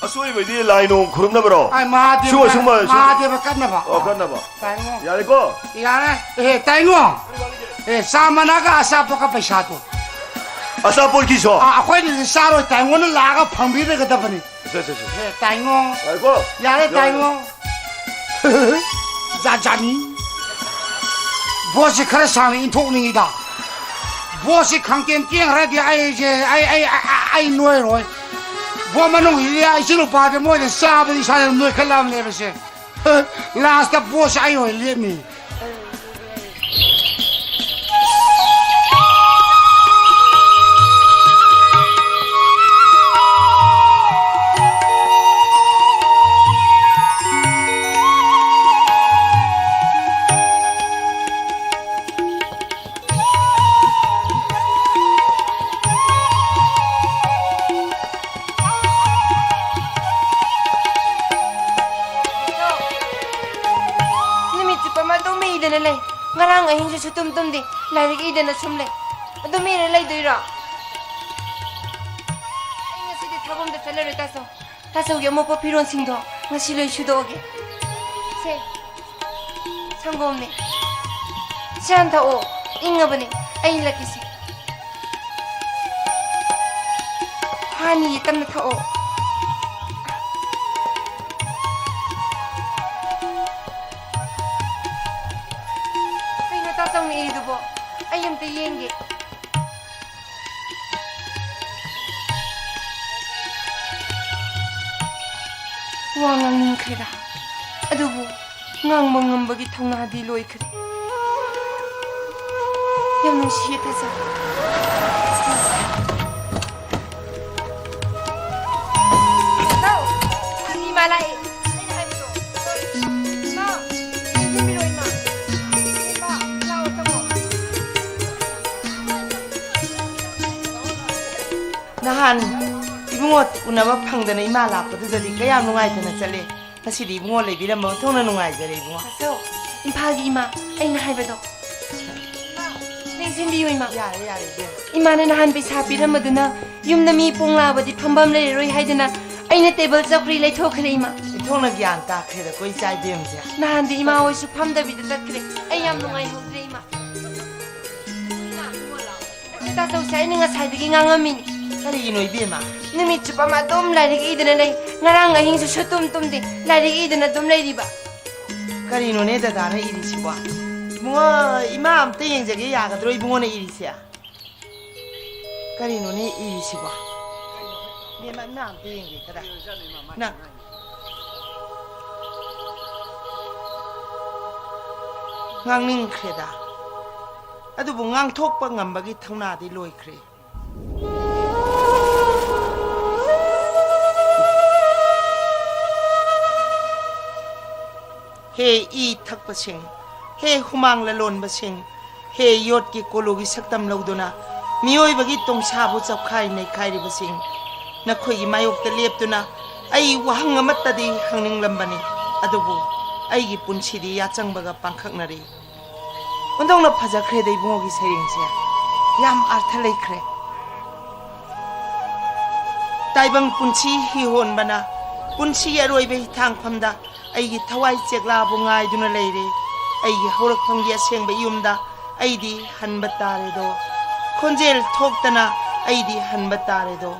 ꯑꯁꯣꯏꯕꯩꯗꯤ ꯂꯥꯏ ꯅꯣꯡ ꯈꯨꯔꯨꯝꯅꯕꯔꯣ? ꯑꯥꯏ, ꯃꯍꯥꯗꯦꯕ ꯁꯨꯝꯕ, ꯀꯠ-, ꯁꯨꯝꯕ, ꯁꯨꯝ-, ꯃꯍꯥꯗꯦꯕ ꯀꯠꯅꯕ꯫ ꯑꯣ, ꯀꯠꯅꯕ꯫ ꯇꯥꯏꯉꯣ꯫ ꯌꯥꯔꯦꯀꯣ? ꯌꯥꯔꯦ꯫ ꯑꯦ, ꯇꯥꯏꯉꯣ꯫ ꯑꯦ, ꯆꯥ ꯃꯅꯥꯒ ꯑꯆꯥꯄꯣꯠꯀ ꯄꯩꯁꯥꯗꯣ꯫ ꯑꯆꯥꯄꯣꯠꯀꯤꯁꯣ? ꯑꯥ, ꯑꯩꯈꯣꯏꯅꯗꯤ ꯆꯥꯔꯣꯏ, ꯇꯥꯏꯉꯣꯅ ꯂꯥꯛꯑꯒ ꯐꯪꯕꯤꯔꯒꯗꯕꯅꯤ꯫ ꯁꯦ, ꯁꯦ, ꯁꯦ꯫ ꯑꯦ, ꯇꯥꯏꯉꯣ꯫ ꯌꯥꯔꯦꯀꯣ? ꯌꯥꯔꯦ, ꯌꯥꯔꯦ꯫ ꯇꯥꯏꯉꯣ꯫ ꯖꯥꯠ ꯖꯥꯠꯅꯤ꯫ ꯕꯣꯁꯁꯤ ꯈꯔ ꯁꯥꯡꯅ ꯏꯟꯊꯣꯛꯅꯤꯡꯉꯤꯗ꯫ ꯕꯣꯁꯁꯤ ꯈꯪꯇꯦꯟ ꯇꯦꯟꯈ꯭ꯔꯗꯤ ꯑꯩꯁꯦ, ꯑꯩ, ꯑꯩ, ꯑꯩ, ꯑꯩ ꯅꯣꯏꯔꯣꯏ꯫ ꯕꯣ ꯃꯅꯨꯡꯁꯤꯗꯤ ꯏꯆꯤꯜ ꯏꯅꯥꯎꯄꯥꯗꯤ ꯃꯣꯏꯅ ꯆꯥꯕꯗ ꯏꯁꯥꯁꯦ ꯅꯣꯏꯈꯠꯂꯛꯑꯕꯅꯦꯕꯁꯦ꯫ ꯂꯥꯁꯇ ꯕꯣꯁꯁꯦ ꯑꯩ ꯑꯣꯏꯅ ꯂꯦꯞꯅꯤ꯫ ꯅꯨꯃꯤꯠ ꯆꯨꯞꯄ ꯑꯃ ꯑꯗꯨꯝ ꯏꯗꯅ ꯂꯩ꯫ ꯉꯔꯥꯡ ꯑꯍꯤꯡꯁꯨ ꯁꯨꯇꯨꯝ ꯇꯨꯝꯗꯦ꯫ ꯂꯥꯏꯔꯤꯛ ꯏꯗꯅ ꯁꯨꯝ ꯂꯩ꯫ ꯑꯗꯨꯝ ꯏꯔ ꯂꯩꯗꯣꯏꯔꯣ? ꯑꯩ ꯉꯁꯤꯗꯤ ꯊꯕꯛ ꯑꯝꯇ ꯆꯠꯂꯔꯣꯏ, ꯇꯥꯆꯧ꯫ ꯇꯥꯆꯧꯒꯤ ꯑꯃꯣꯠꯄ ꯐꯤꯔꯣꯜꯁꯤꯡꯗꯣ ꯉꯁꯤ ꯂꯣꯏ ꯁꯨꯗꯣꯛꯑꯒꯦ꯫ ꯁꯦ, ꯁꯪꯒꯣꯝꯅꯦ꯫ ꯁꯦ ꯍꯥꯟ ꯊꯛꯑꯣ꯫ ꯏꯪꯉꯕꯅꯦ꯫ ꯑꯩ ꯏꯜꯂꯛꯀꯦꯁꯦ꯫ ꯍꯥꯅꯤꯌꯦ, ꯇꯞꯅ ꯊꯛꯑꯣ꯫ ꯀꯩꯅꯣ ꯇꯥꯆꯧꯅ ꯏꯔꯤꯗꯨꯕꯣ? ꯑꯩ ꯑꯝꯇ ꯌꯦꯡꯒꯦ꯫ ꯋꯥ ꯉꯥꯡꯅꯤꯡꯈ꯭ꯔꯦꯗ, ꯑꯗꯨꯕꯨ ꯉꯥꯡꯕ ꯉꯝꯕꯒꯤ ꯊꯧꯅꯥꯗꯤ ꯂꯣꯏꯈ꯭ꯔꯦ꯫ ꯌꯥꯝ ꯅꯨꯡꯁꯤꯌꯦ ꯇꯥꯆꯧ꯫ ꯇꯥꯎ, ꯏꯃꯥ ꯂꯥꯛꯑꯦ꯫ ꯑꯩꯅ ꯍꯥꯏꯕꯗꯣ꯫ ꯏꯃꯥ, ꯌꯦꯡꯕꯤꯔꯣ, ꯏꯃꯥ꯫ ꯏꯃꯥ, ꯂꯥꯛꯑꯣ, ꯆꯪꯉꯣ꯫ ꯅꯍꯥꯟ ꯏꯕꯨꯡꯉꯣ ꯎꯅꯕ ꯐꯪꯗꯅ ꯏꯃꯥ ꯂꯥꯛꯄꯗꯨꯗꯗꯤ ꯀꯌꯥꯝ ꯅꯨꯡꯉꯥꯏꯇꯅ ꯆꯠꯂꯦ꯫ ꯉꯁꯤꯗꯤ ꯏꯕꯨꯡꯉꯣ ꯂꯩꯕꯤꯔꯝꯕ ꯑꯣꯟꯊꯣꯛꯅ ꯅꯨꯡꯉꯥꯏꯖꯔꯦ, ꯏꯕꯨꯡꯉꯣ꯫ ꯇꯥꯆꯧ, ꯏꯝꯐꯥꯜꯒꯤ ꯏꯃꯥ, ꯑꯩꯅ ꯍꯥꯏꯕꯗꯣ ꯅꯤꯡꯁꯤꯡꯕꯤꯌꯨ, ꯏꯃꯥ꯫ ꯌꯥꯔꯦ, ꯌꯥꯔꯦ, ꯏꯕꯦꯝꯃ꯫ ꯏꯃꯥꯅ ꯅꯍꯥꯟ ꯄꯩꯁꯥ ꯄꯤꯔꯝꯕꯗꯨꯅ ꯌꯨꯝꯗ ꯃꯤ ꯄꯣꯡꯂꯥꯕꯗꯤ ꯐꯝꯐꯝ ꯂꯩꯔꯔꯣꯏ ꯍꯥꯏꯗꯅ ꯑꯩꯅ ꯇꯦꯕꯜ ꯆꯧꯀ꯭ꯔꯤ ꯂꯩꯊꯣꯛꯈ꯭ꯔꯦ, ꯏꯃꯥ꯫ ꯏꯟꯊꯣꯛꯅ ꯒ꯭ꯌꯥꯟ ꯇꯥꯈ꯭ꯔꯦꯗꯀꯣ, ꯏꯆꯥ ꯏꯕꯦꯝꯁꯦ꯫ ꯅꯍꯥꯟꯗꯤ ꯏꯃꯥ ꯍꯣꯏꯁꯨ ꯐꯝꯗꯕꯤꯗ ꯆꯠꯈ꯭ꯔꯦ꯫ ꯑꯩ ꯌꯥꯝ ꯅꯨꯡꯉꯥꯏꯍꯧꯗ꯭ꯔꯦ, ꯏꯃꯥ꯫ ꯇꯥꯆꯧꯁꯦ ꯑꯩꯅ ꯉꯁꯥꯏꯗꯒꯤ ꯉꯥꯡꯉꯝꯃꯤꯅꯤ꯫ ꯀꯔꯤꯒꯤꯅꯣ, ꯏꯕꯦꯝꯃ? ꯅꯨꯃꯤꯠ ꯆꯨꯞꯄ ꯑꯃ ꯑꯗꯨꯝ ꯂꯥꯏꯔꯤꯛ ꯏꯗꯅ ꯂꯩ꯫ ꯉꯔꯥꯡ ꯑꯍꯤꯡꯁꯨ ꯁꯨꯇꯨꯝ ꯇꯨꯝꯗꯦ, ꯂꯥꯏꯔꯤꯛ ꯏꯗꯅ ꯑꯗꯨꯝ ꯂꯩꯔꯤꯕ꯫ ꯀꯔꯤꯅꯣꯅꯦ ꯗꯗꯥꯅ ꯏꯔꯤꯁꯤꯕꯣ? ꯏꯕꯨꯡꯉꯣ, ꯏꯃꯥ ꯑꯝꯇ ꯌꯦꯡꯖꯒꯦ, ꯌꯥꯒꯗ꯭ꯔꯣ ꯏꯕꯨꯡꯉꯣꯅ ꯏꯔꯤꯁꯦ? ꯀꯔꯤꯅꯣꯅꯦ ꯏꯔꯤꯁꯤꯕꯣ? ꯏꯕꯦꯝꯃ, ꯏꯃꯥ ꯑꯝꯇ ꯌꯦꯡꯒꯦ, ꯀꯗꯥꯏ? ꯅꯪ꯫ ꯉꯥꯡꯅꯤꯡꯈ꯭ꯔꯦꯗ꯫ ꯑꯗꯨꯕꯨ ꯉꯥꯡꯊꯣꯛꯄ ꯉꯝꯕꯒꯤ ꯊꯧꯅꯥꯗꯤ ꯂꯣꯏꯈ꯭ꯔꯦ꯫ ꯍꯦ ꯏ ꯊꯛꯄꯁꯤꯡ, ꯍꯦ ꯍꯨꯃꯥꯡ ꯂꯂꯣꯟꯕꯁꯤꯡ, ꯍꯦ ꯌꯣꯠꯀꯤ ꯀꯣꯂꯨꯒꯤ ꯁꯛꯇꯝ ꯂꯧꯗꯨꯅ ꯃꯤꯑꯣꯏꯕꯒꯤ ꯇꯣꯡꯁꯥꯕꯨ ꯆꯞꯈꯥꯏ ꯅꯩꯈꯥꯏꯔꯤꯕꯁꯤꯡ, ꯅꯈꯣꯏꯒꯤ ꯃꯥꯌꯣꯛꯇ ꯂꯦꯞꯇꯨꯅ ꯑꯩ ꯋꯥꯍꯪ ꯑꯃꯠꯇꯗꯤ ꯍꯪꯅꯤꯡꯂꯝꯕꯅꯤ, ꯑꯗꯨꯕꯨ ꯑꯩꯒꯤ ꯄꯨꯟꯁꯤꯗꯤ ꯌꯥꯆꯪꯕꯒ ꯄꯥꯡꯈꯛꯅꯔꯤ꯫ ꯑꯣꯟꯊꯣꯛꯅ ꯐꯖꯈ꯭ꯔꯦꯗ ꯏꯕꯨꯡꯉꯣꯒꯤ ꯁꯩꯔꯦꯡꯁꯦ꯫ ꯌꯥꯝ ꯑꯥꯔꯊ ꯂꯩꯈ꯭ꯔꯦ꯫ ꯇꯥꯏꯕꯪ ꯄꯨꯟꯁꯤ ꯍꯤ ꯍꯣꯟꯕꯅ ꯄꯨꯟꯁꯤꯒꯤ ꯑꯔꯣꯏꯕ ꯍꯤꯊꯥꯡꯐꯝꯗ ꯑꯩꯒꯤ ꯊꯋꯥꯏ ꯆꯦꯛꯂꯥꯕꯨ ꯉꯥꯏꯗꯨꯅ ꯂꯩꯔꯦ꯫ ꯑꯩꯒꯤ ꯍꯧꯔꯛꯐꯝꯒꯤ ꯑꯁꯦꯡꯕ ꯌꯨꯝꯗ ꯑꯩꯗꯤ ꯍꯟꯕ ꯇꯥꯔꯦꯗꯣ꯫ ꯈꯣꯟꯖꯦꯜ ꯊꯣꯛꯇꯅ ꯑꯩꯗꯤ ꯍꯟꯕ ꯇꯥꯔꯦꯗꯣ꯫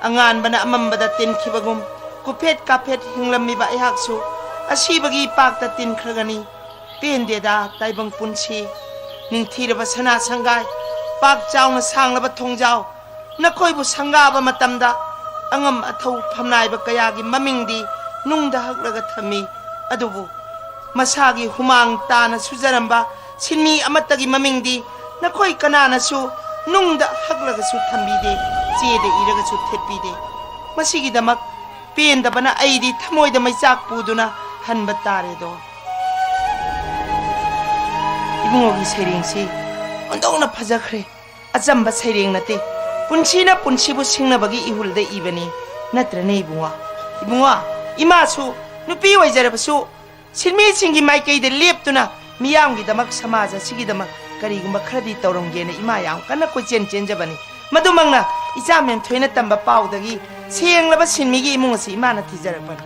ꯑꯉꯥꯟꯕꯅ ꯑꯃꯝꯕꯗ ꯇꯤꯟꯈꯤꯕꯒꯨꯝ ꯀꯨꯐꯦꯠ ꯀꯥꯐꯦꯠ ꯍꯤꯡꯂꯝꯃꯤꯕ ꯑꯩꯍꯥꯛꯁꯨ ꯑꯁꯤꯕꯒꯤ ꯏꯄꯥꯛꯇ ꯇꯤꯟꯈ꯭ꯔꯒꯅꯤ꯫ ꯄꯦꯟꯗꯦꯗ ꯇꯥꯏꯕꯪ ꯄꯨꯟꯁꯤ꯫ ꯅꯤꯡꯊꯤꯔꯕ ꯁꯅꯥ ꯁꯪꯒꯥꯏ, ꯄꯥꯛ ꯆꯥꯎꯅ ꯁꯥꯡꯂꯕ ꯊꯣꯡꯖꯥꯎ, ꯅꯈꯣꯏꯕꯨ ꯁꯪꯒꯥꯕ ꯃꯇꯝꯗ ꯑꯉꯝ ꯑꯊꯧ ꯐꯝꯅꯥꯏꯕ ꯀꯌꯥꯒꯤ ꯃꯃꯤꯡꯗꯤ ꯅꯨꯡꯗ ꯍꯛꯂꯒ ꯊꯝꯃꯤ꯫ ꯑꯗꯨꯕꯨ ꯃꯁꯥꯒꯤ ꯍꯨꯃꯥꯡ ꯇꯥꯅ ꯁꯨꯖꯔꯝꯕ ꯁꯤꯟꯃꯤ ꯑꯃꯠꯇꯒꯤ ꯃꯃꯤꯡꯗꯤ ꯅꯈꯣꯏ ꯀꯅꯥꯅꯁꯨ ꯅꯨꯡꯗ ꯍꯛꯂꯒꯁꯨ ꯊꯝꯕꯤꯗꯦ, ꯆꯦꯗ ꯏꯔꯒꯁꯨ ꯊꯦꯠꯄꯤꯗꯦ꯫ ꯃꯁꯤꯒꯤꯗꯃꯛ ꯄꯦꯟꯗꯕꯅ ꯑꯩꯗꯤ ꯊꯃꯣꯏꯗ ꯃꯩꯆꯥꯛ ꯄꯨꯗꯨꯅ ꯍꯟꯕ ꯇꯥꯔꯦꯗꯣ꯫ ꯏꯕꯨꯡꯉꯣꯒꯤ ꯁꯩꯔꯦꯡꯁꯤ ꯑꯣꯟꯊꯣꯛꯅ ꯐꯖꯈ꯭ꯔꯦ꯫ ꯑꯆꯝꯕ ꯁꯩꯔꯦꯡ ꯅꯠꯇꯦ꯫ ꯄꯨꯟꯁꯤꯅ ꯄꯨꯟꯁꯤꯕꯨ ꯁꯤꯡꯅꯕꯒꯤ ꯏꯍꯨꯜꯗ ꯏꯕꯅꯤ꯫ ꯅꯠꯇ꯭ꯔꯅꯦ ꯏꯕꯨꯡꯉꯣ? ꯏꯕꯨꯡꯉꯣ, ꯏꯃꯥꯁꯨ ꯅꯨꯄꯤ ꯑꯣꯏꯖꯔꯕꯁꯨ ꯁꯤꯟꯃꯤꯁꯤꯡꯒꯤ ꯃꯥꯏꯀꯩꯗ ꯂꯦꯞꯇꯨꯅ ꯃꯤꯌꯥꯝꯒꯤꯗꯃꯛ, ꯁꯃꯥꯖ ꯑꯁꯤꯒꯤꯗꯃꯛ ꯀꯔꯤꯒꯨꯝꯕ ꯈꯔꯗꯤ ꯇꯧꯔꯝꯒꯦꯅ ꯏꯃꯥ ꯌꯥꯝ ꯀꯟꯅ ꯀꯣꯏꯆꯦꯟ ꯆꯦꯟꯖꯕꯅꯤ꯫ ꯃꯗꯨꯃꯛꯅ ꯏꯆꯥ ꯃꯦꯝꯊꯣꯏꯅ ꯇꯝꯕ ꯄꯥꯎꯗꯒꯤ ꯁꯦꯡꯂꯕ ꯁꯤꯟꯃꯤꯒꯤ ꯏꯃꯨꯡ ꯑꯁꯤ ꯏꯃꯥꯅ ꯊꯤꯖꯔꯛꯄꯅꯤ꯫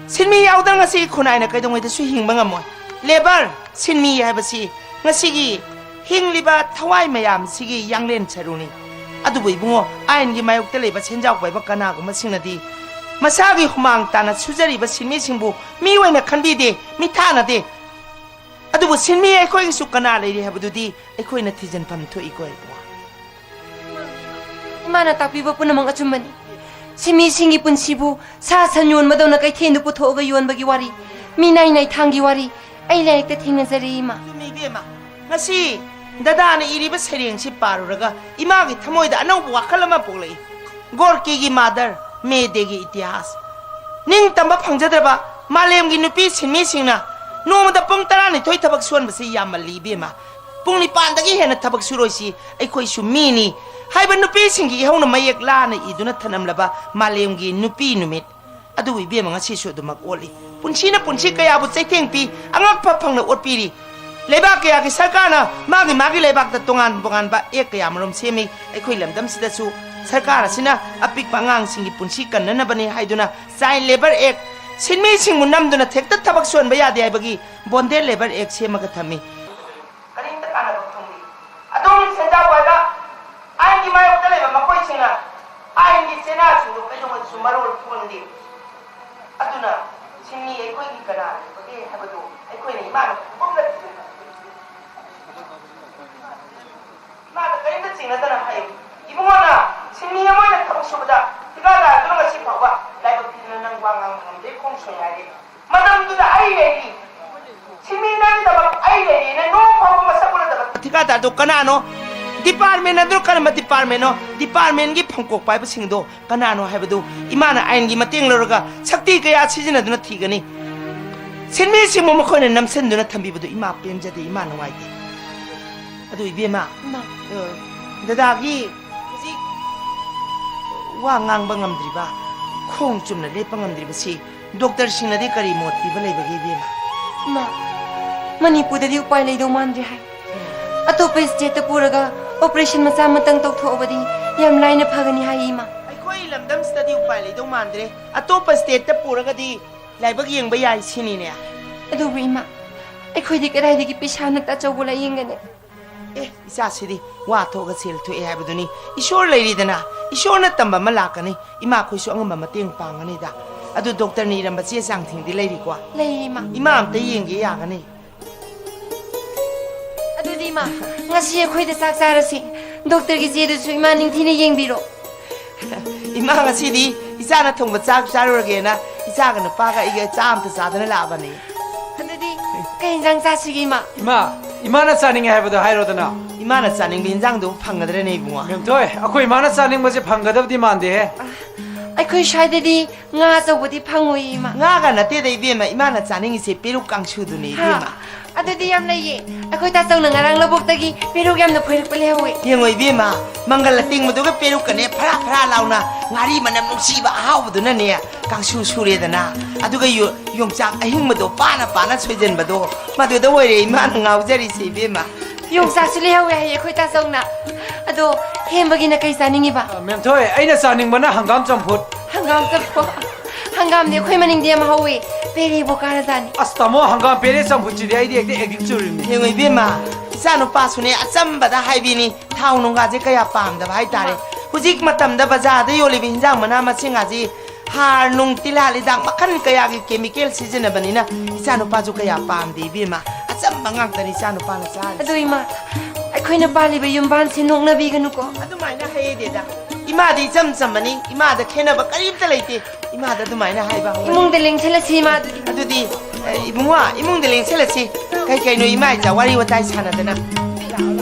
ꯁꯤꯟꯃꯤ ꯌꯥꯎꯗꯅ ꯉꯁꯤꯒꯤ ꯈꯨꯟꯅꯥꯏꯅ ꯀꯩꯗꯧꯉꯩꯗꯁꯨ ꯍꯤꯡꯕ ꯉꯝꯃꯣꯏ꯫ ꯂꯦꯕꯔ, ꯁꯤꯟꯃꯤ ꯍꯥꯏꯕꯁꯤ ꯉꯁꯤꯒꯤ ꯍꯤꯡꯂꯤꯕ ꯊꯋꯥꯏ ꯃꯌꯥꯝꯁꯤꯒꯤ ꯌꯥꯡꯂꯦꯟ ꯁꯔꯨꯅꯤ꯫ ꯑꯗꯨꯕꯨ ꯏꯕꯨꯡꯉꯣ, ꯑꯥꯏꯟꯒꯤ ꯃꯥꯌꯣꯛꯇ ꯂꯩꯕ ꯁꯦꯟꯖꯥꯎ ꯄꯥꯏꯕ ꯀꯅꯥꯒꯨꯝꯕꯁꯤꯡꯅꯗꯤ ꯃꯁꯥꯒꯤ ꯍꯨꯃꯥꯡ ꯇꯥꯅ ꯁꯨꯖꯔꯤꯕ ꯁꯤꯟꯃꯤꯁꯤꯡꯕꯨ ꯃꯤ ꯑꯣꯏꯅ ꯈꯟꯕꯤꯗꯦ, ꯃꯤꯊꯥꯅꯗꯦ꯫ ꯑꯗꯨꯕꯨ ꯁꯤꯟꯃꯤ ꯑꯩꯈꯣꯏꯒꯤꯁꯨ ꯀꯅꯥ ꯂꯩꯔꯤ ꯍꯥꯏꯕꯗꯨꯗꯤ ꯑꯩꯈꯣꯏꯅ ꯊꯤꯖꯤꯟꯐꯝ ꯊꯣꯛꯏꯀꯣ ꯏꯕꯨꯡꯉꯣ꯫ ꯏꯃꯥꯅ ꯇꯥꯛꯄꯤꯕ ꯄꯨꯝꯅꯃꯛ ꯑꯆꯨꯝꯕꯅꯤ꯫ ꯁꯤꯟꯃꯤꯁꯤꯡꯒꯤ ꯄꯨꯟꯁꯤꯕꯨ ꯁꯥ ꯁꯟ ꯌꯣꯟꯕꯗꯧꯅ ꯀꯩꯊꯦꯜꯗ ꯄꯨꯊꯣꯛꯑꯒ ꯌꯣꯟꯕꯒꯤ ꯋꯥꯔꯤ, ꯃꯤꯅꯥꯏ ꯅꯥꯏꯊꯥꯡꯒꯤ ꯋꯥꯔꯤ ꯑꯩ ꯂꯥꯏꯔꯤꯛꯇ ꯊꯦꯡꯅꯖꯔꯦ, ꯏꯃꯥ꯫ ꯑꯗꯨꯅꯤ ꯏꯕꯦꯝꯃ, ꯉꯁꯤ ꯗꯗꯥꯅ ꯏꯔꯤꯕ ꯁꯩꯔꯦꯡꯁꯤ ꯄꯥꯔꯨꯔꯒ ꯏꯃꯥꯒꯤ ꯊꯃꯣꯏꯗ ꯑꯅꯧꯕ ꯋꯥꯈꯜ ꯑꯃ ꯄꯣꯛꯂꯛꯏ꯫ ꯒꯣꯔꯀꯤꯒꯤ ꯃꯥꯗꯔ, ꯃꯦ ꯗꯦꯒꯤ ꯏꯇꯤꯍꯥꯁ꯫ ꯅꯤꯡꯇꯝꯕ ꯐꯪꯖꯗ꯭ꯔꯕ ꯃꯥꯂꯦꯝꯒꯤ ꯅꯨꯄꯤ ꯁꯤꯟꯃꯤꯁꯤꯡꯅ ꯅꯣꯡꯃꯗ ꯄꯨꯡ ꯇꯔꯥꯅꯤꯊꯣꯏ ꯊꯕꯛ ꯁꯨꯍꯟꯕꯁꯤ ꯌꯥꯝꯃꯜꯂꯤ ꯏꯕꯦꯝꯃ꯫ ꯄꯨꯡ ꯅꯤꯄꯥꯟꯗꯒꯤ ꯍꯦꯟꯅ ꯊꯕꯛ ꯁꯨꯔꯣꯏꯁꯤ, ꯑꯩꯈꯣꯏꯁꯨ ꯃꯤꯅꯤ ꯍꯥꯏꯕ ꯅꯨꯄꯤꯁꯤꯡꯒꯤ ꯏꯍꯧꯅ ꯃꯌꯦꯛ ꯂꯥꯅ ꯏꯗꯨꯅ ꯊꯅꯝꯂꯕ ꯃꯥꯂꯦꯝꯒꯤ ꯅꯨꯄꯤ ꯅꯨꯃꯤꯠ꯫ ꯑꯗꯨꯕꯨ ꯏꯕꯦꯝꯃ, ꯉꯁꯤꯁꯨ ꯑꯗꯨꯃꯛ ꯑꯣꯠꯂꯤ꯫ ꯄꯨꯟꯁꯤꯅ ꯄꯨꯟꯁꯤ ꯀꯌꯥꯕꯨ ꯆꯩꯊꯦꯡ ꯄꯤ, ꯑꯉꯛꯄ ꯐꯪꯅ ꯑꯣꯠꯄꯤꯔꯤ꯫ ꯂꯩꯕꯥꯛ ꯀꯌꯥꯒꯤ ꯁꯔꯀꯥꯔꯅ ꯃꯥꯒꯤ ꯃꯥꯒꯤ ꯂꯩꯕꯥꯛꯇ ꯇꯣꯉꯥꯟ ꯇꯣꯉꯥꯟꯕ ꯑꯦꯛ ꯀꯌꯥ ꯃꯔꯨꯝ ꯁꯦꯝꯃꯤ꯫ ꯑꯩꯈꯣꯏ ꯂꯝꯗꯝꯁꯤꯗꯁꯨ ꯁꯔꯀꯥꯔ ꯑꯁꯤꯅ ꯑꯄꯤꯛꯄ ꯑꯉꯥꯡꯁꯤꯡꯒꯤ ꯄꯨꯟꯁꯤ ꯀꯟꯅꯅꯕꯅꯤ ꯍꯥꯏꯗꯨꯅ ꯆꯥꯏꯜ ꯂꯦꯕꯔ ꯑꯦꯛ, ꯁꯤꯟꯃꯤꯁꯤꯡꯕꯨ ꯅꯝꯗꯨꯅ ꯊꯦꯛꯇ ꯊꯕꯛ ꯁꯨꯍꯟꯕ ꯌꯥꯗꯦ ꯍꯥꯏꯕꯒꯤ ꯕꯣꯟꯗꯦꯖ ꯂꯦꯕꯔ ꯑꯦꯛ ꯁꯦꯝꯃꯒ ꯊꯝꯃꯤ꯫ ꯀꯔꯤꯝꯇ ꯀꯥꯟꯅꯕ ꯐꯪꯗꯦ꯫ ꯑꯗꯨꯝ ꯁꯦꯟꯖꯥꯎ ꯄꯥꯏꯕ ꯑꯥꯏꯟꯒꯤ ꯃꯥꯌꯣꯛꯇ ꯂꯩꯕ ꯃꯈꯣꯏꯁꯤꯡꯅ ꯑꯥꯏꯟꯒꯤ ꯆꯦꯅꯥꯁꯤꯡꯗꯨ ꯀꯩꯗꯧꯉꯩꯗꯁꯨ ꯃꯔꯣꯜ ꯊꯣꯛꯍꯟꯗꯦ꯫ ꯑꯗꯨꯅ ꯁꯤꯟꯃꯤ ꯑꯩꯈꯣꯏꯒꯤ ꯀꯅꯥ ꯂꯩꯕꯒꯦ ꯍꯥꯏꯕꯗꯨ ꯑꯩꯈꯣꯏꯅ ꯏꯃꯥꯅ ꯀꯨꯞꯅ ꯊꯤꯖꯤꯟꯕ꯫ ꯏꯃꯥꯗ ꯀꯔꯤꯝꯇ ꯆꯤꯡꯅꯗꯅ ꯍꯥꯏꯌꯨ꯫ ꯏꯕꯨꯡꯉꯣꯅ ꯁꯤꯟꯃꯤ ꯑꯃ ꯑꯣꯏꯅ ꯊꯕꯛ ꯁꯨꯕꯗ ꯊꯤꯀꯥꯗꯥꯔꯗꯨꯅ ꯉꯁꯤ ꯐꯥꯎꯕ ꯂꯥꯏꯕꯛ ꯊꯤꯗꯅ ꯅꯪ ꯋꯥ ꯉꯥꯡꯕ ꯉꯝꯗꯦ, ꯈꯣꯡ ꯁꯣꯏ ꯍꯥꯏꯔꯦ꯫ ꯃꯇꯝꯗꯨꯗ ꯑꯩ ꯂꯩꯔꯤ꯫ ꯁꯤꯟꯃꯤ ꯅꯪꯒꯤꯗꯃꯛ ꯑꯩ ꯂꯩꯔꯤꯅ ꯅꯣꯡ ꯐꯥꯎꯕ ꯃꯁꯛ ꯎꯅꯗꯕ ꯊꯤꯀꯥꯗꯥꯔꯗꯣ ꯀꯅꯥꯅꯣ? ꯗꯤꯄꯥꯔꯠꯃꯦꯟ ꯑꯗꯨ ꯀꯔꯝꯕ ꯗꯤꯄꯥꯔꯠꯃꯦꯟꯅꯣ? ꯗꯤꯄꯥꯔꯠꯃꯦꯟꯒꯤ ꯐꯝꯀꯣꯛ ꯄꯥꯏꯕꯁꯤꯡꯗꯣ ꯀꯅꯥꯅꯣ ꯍꯥꯏꯕꯗꯨ ꯏꯃꯥꯅ ꯑꯥꯏꯟꯒꯤ ꯃꯇꯦꯡ ꯂꯧꯔꯒ ꯁꯛꯇꯤ ꯀꯌꯥ ꯁꯤꯖꯤꯟꯅꯗꯨꯅ ꯊꯤꯒꯅꯤ꯫ ꯁꯤꯟꯃꯤꯁꯤꯡꯕꯨ ꯃꯈꯣꯏꯅ ꯅꯝꯁꯤꯟꯗꯨꯅ ꯊꯝꯕꯤꯕꯗꯨ ꯏꯃꯥ ꯄꯦꯟꯖꯗꯦ, ꯏꯃꯥ ꯅꯨꯡꯉꯥꯏꯇꯦ꯫ ꯑꯗꯨ ꯏꯕꯦꯝꯃ, ꯏꯃꯥ꯫ ꯑ, ꯗꯗꯥꯒꯤ ꯍꯧꯖꯤꯛ ꯋꯥ ꯉꯥꯡꯕ ꯉꯝꯗ꯭ꯔꯤꯕ, ꯈꯣꯡ ꯆꯨꯝꯅ ꯂꯦꯞꯄ ꯉꯝꯗ꯭ꯔꯤꯕꯁꯤ ꯗꯣꯛꯇꯔꯁꯤꯡꯅꯗꯤ ꯀꯔꯤ ꯃꯣꯠ ꯄꯤꯕ ꯂꯩꯕꯒꯦ, ꯏꯕꯦꯝꯃ? ꯏꯃꯥ, ꯃꯅꯤꯄꯨꯔꯗꯗꯤ ꯎꯄꯥꯏ ꯂꯩꯗꯧ ꯃꯥꯟꯗ꯭ꯔꯦ ꯍꯥꯏ꯫ ꯑꯇꯣꯞꯄ ꯁ꯭ꯇꯦꯠꯇ ꯄꯨꯔꯒ ꯑꯣꯄꯔꯦꯁꯟ ꯃꯆꯥ ꯑꯃꯇꯪ ꯇꯧꯊꯣꯛꯑꯕꯗꯤ ꯌꯥꯝ ꯂꯥꯏꯅ ꯐꯒꯅꯤ ꯍꯥꯏ, ꯏꯃꯥ꯫ ꯑꯩꯈꯣꯏ ꯂꯝꯗꯝꯁꯤꯗꯗꯤ ꯎꯄꯥꯏ ꯂꯩꯗꯧ ꯃꯥꯟꯗ꯭ꯔꯦ꯫ ꯑꯇꯣꯞꯄ ꯁ꯭ꯇꯦꯠꯇ ꯄꯨꯔꯒꯗꯤ ꯂꯥꯏꯕꯛ ꯌꯦꯡꯕ ꯌꯥꯏ ꯁꯤꯅꯤꯅꯦ꯫ ꯑꯗꯨꯕꯨ ꯏꯃꯥ, ꯑꯩꯈꯣꯏꯗꯤ ꯀꯗꯥꯏꯗꯒꯤ ꯄꯩꯁꯥ ꯅꯠꯇ ꯑꯆꯧꯕ ꯂꯥꯏꯌꯦꯡꯒꯅꯤ? ꯑꯦ, ꯏꯆꯥꯁꯤꯗꯤ ꯋꯥ ꯊꯣꯛꯑꯒ ꯁꯦꯜ ꯊꯣꯛꯑꯦ ꯍꯥꯏꯕꯗꯨꯅꯤ꯫ ꯏꯁꯣꯔ ꯂꯩꯔꯤꯗꯅ, ꯏꯁꯣꯔꯅ ꯇꯝꯕ ꯑꯃ ꯂꯥꯛꯀꯅꯤ꯫ ꯏꯃꯥꯈꯣꯏꯁꯨ ꯑꯉꯝꯕ ꯃꯇꯦꯡ ꯄꯥꯡꯒꯅꯤꯗ꯫ ꯑꯗꯨ ꯗꯣꯛꯇꯔꯅ ꯏꯔꯝꯕ ꯆꯦ ꯆꯥꯡꯁꯤꯡꯗꯤ ꯂꯩꯔꯤꯀꯣ? ꯂꯩ, ꯏꯃꯥ꯫ ꯏꯃꯥ ꯑꯝꯇ ꯌꯦꯡꯒꯦ ꯌꯥꯒꯅꯤ? ꯑꯗꯨꯗꯤ ꯏꯃꯥ, ꯉꯁꯤ ꯑꯩꯈꯣꯏꯗ ꯆꯥꯛ ꯆꯥꯔꯁꯤ꯫ ꯗꯣꯛꯇꯔꯒꯤ ꯆꯦꯗꯨꯁꯨ ꯏꯃꯥ ꯅꯤꯡꯊꯤꯅ ꯌꯦꯡꯕꯤꯔꯣ꯫ ꯏꯃꯥ, ꯉꯁꯤꯗꯤ ꯏꯆꯥꯅ ꯊꯣꯡꯕ ꯆꯥꯛ ꯆꯥꯔꯨꯔꯒꯦꯅ ꯏꯆꯥꯒ ꯅꯨꯄꯥꯒ ꯑꯩꯒ ꯆꯥ ꯑꯝꯇ ꯆꯥꯗꯅ ꯂꯥꯛꯑꯕꯅꯦ꯫ ꯑꯗꯨꯗꯤ ꯀꯩ ꯌꯦꯟꯖꯥꯡ ꯆꯥꯁꯤꯒꯦ, ꯏꯃꯥ? ꯏꯃꯥ, ꯏꯃꯥꯅ ꯆꯥꯅꯤꯡꯉꯦ ꯍꯥꯏꯕꯗꯣ ꯍꯥꯏꯔꯣꯗꯅ꯫ ꯏꯃꯥꯅ ꯆꯥꯅꯤꯡꯕ ꯏꯟꯖꯥꯡꯗꯣ ꯐꯪꯒꯗ꯭ꯔꯅꯦ, ꯏꯕꯨꯡꯉꯣ? ꯃꯦꯝꯊꯣꯏ, ꯑꯩꯈꯣꯏ ꯏꯃꯥꯅ ꯆꯥꯅꯤꯡꯕꯁꯦ ꯐꯪꯒꯗꯕꯗꯤ ꯃꯥꯟꯗꯦꯍꯦ꯫ ꯑꯩꯈꯣꯏ ꯁ꯭ꯋꯥꯏꯗꯗꯤ ꯉꯥ ꯑꯆꯧꯕꯗꯤ ꯐꯪꯉꯣꯏ, ꯏꯃꯥ꯫ ꯉꯥꯒ ꯅꯠꯇꯦꯗ, ꯏꯕꯦꯝꯃ, ꯏꯃꯥꯅ ꯆꯥꯅꯤꯡꯉꯤꯁꯦ ꯄꯦꯔꯨꯛ ꯀꯥꯡꯁꯨꯗꯨꯅꯦ, ꯍꯥ, ꯏꯕꯦꯝꯃ꯫ ꯑꯗꯨꯗꯤ ꯌꯥꯝ ꯂꯩꯌꯦ꯫ ꯑꯩꯈꯣꯏ ꯇꯥꯆꯧꯅ ꯉꯔꯥꯡ ꯂꯧꯕꯨꯛꯇꯒꯤ ꯄꯦꯔꯨꯛ ꯌꯥꯝꯅ ꯐꯣꯏꯔꯛꯄ ꯂꯩꯍꯧꯋꯦ꯫ ꯌꯦꯡꯉꯣ, ꯏꯕꯦꯝꯃ, ꯃꯪꯒꯜ ꯑꯇꯤꯡꯕꯗꯨꯒ ꯄꯦꯔꯨꯛꯀꯅꯦ, ꯐꯔꯥ ꯐꯔꯥ ꯂꯥꯎꯅ ꯉꯥꯔꯤ ꯃꯅꯝ ꯅꯨꯡꯁꯤꯕ ꯑꯍꯥꯎꯕꯗꯨꯅꯅꯦ ꯀꯥꯡꯁꯨ ꯁꯨꯔꯦꯗꯅ, ꯑꯗꯨꯒ ꯌꯣ-, ꯌꯣꯡꯆꯥꯛ ꯑꯍꯤꯡꯕꯗꯣ ꯄꯥꯅ ꯄꯥꯅ ꯁꯣꯏꯖꯟꯕꯗꯣ, ꯃꯗꯨꯗ ꯑꯣꯏꯔꯦ ꯏꯃꯥꯅ ꯉꯥꯎꯖꯔꯤꯁꯦ, ꯏꯕꯦꯝꯃ꯫ ꯌꯣꯡꯆꯥꯛꯁꯨ ꯂꯩꯍꯧꯋꯦ ꯍꯥꯏꯌꯦ ꯑꯩꯈꯣꯏ ꯇꯥꯆꯧꯅ꯫ ꯑꯗꯣ ꯍꯦꯝꯕꯒꯤꯅ ꯀꯩ ꯆꯥꯅꯤꯡꯉꯤꯕ? ꯑ, ꯃꯦꯝꯊꯣꯏ, ꯑꯩꯅ ꯆꯥꯅꯤꯡꯕꯅ ꯍꯪꯒꯥꯝ ꯆꯝꯐꯨꯠ꯫ ꯍꯪꯒꯥꯝ ꯆꯝꯐꯨꯠ? ꯍꯪꯒꯥꯝꯗꯤ ꯑꯩꯈꯣꯏ ꯃꯅꯤꯡꯗꯤ ꯌꯥꯝ ꯍꯧꯋꯦ꯫ ꯄꯦꯔꯦꯕꯨ ꯀꯥꯔꯖꯥꯠꯅꯤ꯫ ꯑꯁ, ꯇꯥꯃꯣ, ꯍꯪꯒꯥꯝ ꯄꯦꯔꯦ ꯆꯝꯐꯨꯠꯁꯤꯗꯤ ꯑꯩꯗꯤ ꯍꯦꯛꯇ addict ꯆꯨꯔꯤꯅꯤ꯫ ꯌꯦꯡꯉꯣ ꯏꯕꯦꯝꯃ, ꯏꯆꯥ ꯅꯨꯄꯥꯁꯨꯅꯦ ꯑꯆꯝꯕꯗ ꯍꯥꯏꯕꯤꯅꯤ, ꯊꯥꯎ ꯅꯨꯡꯒꯥꯁꯦ ꯀꯌꯥ ꯄꯥꯝꯗꯕ ꯍꯥꯏꯇꯥꯔꯦ꯫ ꯍꯧꯖꯤꯛ ꯃꯇꯝꯗ ꯕꯖꯥꯔꯗ ꯌꯣꯜꯂꯤꯕ ꯍꯤꯟꯖꯥꯡ ꯃꯅꯥ ꯃꯁꯤꯡꯒꯥꯁꯤ ꯍꯥꯔ ꯅꯨꯡ, ꯇꯤꯜꯍꯥꯠ ꯍꯤꯗꯥꯛ ꯃꯈꯜ ꯀꯌꯥꯒꯤ chemical ꯁꯤꯖꯤꯟꯅꯕꯅꯤꯅ ꯏꯆꯥ ꯅꯨꯄꯥꯁꯨ ꯀꯌꯥ ꯄꯥꯝꯗꯦ ꯏꯕꯦꯝꯃ꯫ ꯑꯆꯝꯕ ꯉꯥꯛꯇꯅꯤ ꯏꯆꯥ ꯅꯨꯄꯥꯅ ꯆꯥꯔꯤꯁꯦ꯫ ꯑꯗꯨ ꯏꯃꯥ, ꯑꯩꯈꯣꯏꯅ ꯄꯥꯜꯂꯤꯕ ꯌꯨꯝꯕꯥꯟꯁꯦ ꯅꯣꯛꯅꯕꯤꯒꯅꯨꯀꯣ꯫ ꯑꯗꯨꯃꯥꯏꯅ ꯍꯥꯏꯌꯦꯗꯦꯗ꯫ ꯏꯃꯥꯗꯤ ꯏꯆꯝ ꯆꯝꯕꯅꯤ, ꯏꯃꯥꯗ ꯈꯦꯠꯅꯕ ꯀꯔꯤꯝꯇ ꯂꯩꯇꯦ꯫ ꯏꯃꯥꯗ ꯑꯗꯨꯃꯥꯏꯅ ꯍꯥꯏꯕ ꯍꯧꯅꯗꯦ꯫ ꯏꯃꯨꯡꯗ ꯂꯦꯡꯁꯜꯂꯁꯤ ꯏꯃꯥ ꯑꯗꯨꯗꯤ꯫ ꯑꯗꯨꯗꯤ, ꯑꯦ, ꯏꯕꯨꯡꯉꯣ, ꯏꯃꯨꯡꯗ ꯂꯦꯡꯁꯜꯂꯁꯤ꯫ ꯀꯩ ꯀꯩꯅꯣ ꯏꯃꯥ ꯏꯆꯥ ꯋꯥꯔꯤ ꯋꯥꯇꯥꯏ ꯁꯥꯟꯅꯗꯅ꯫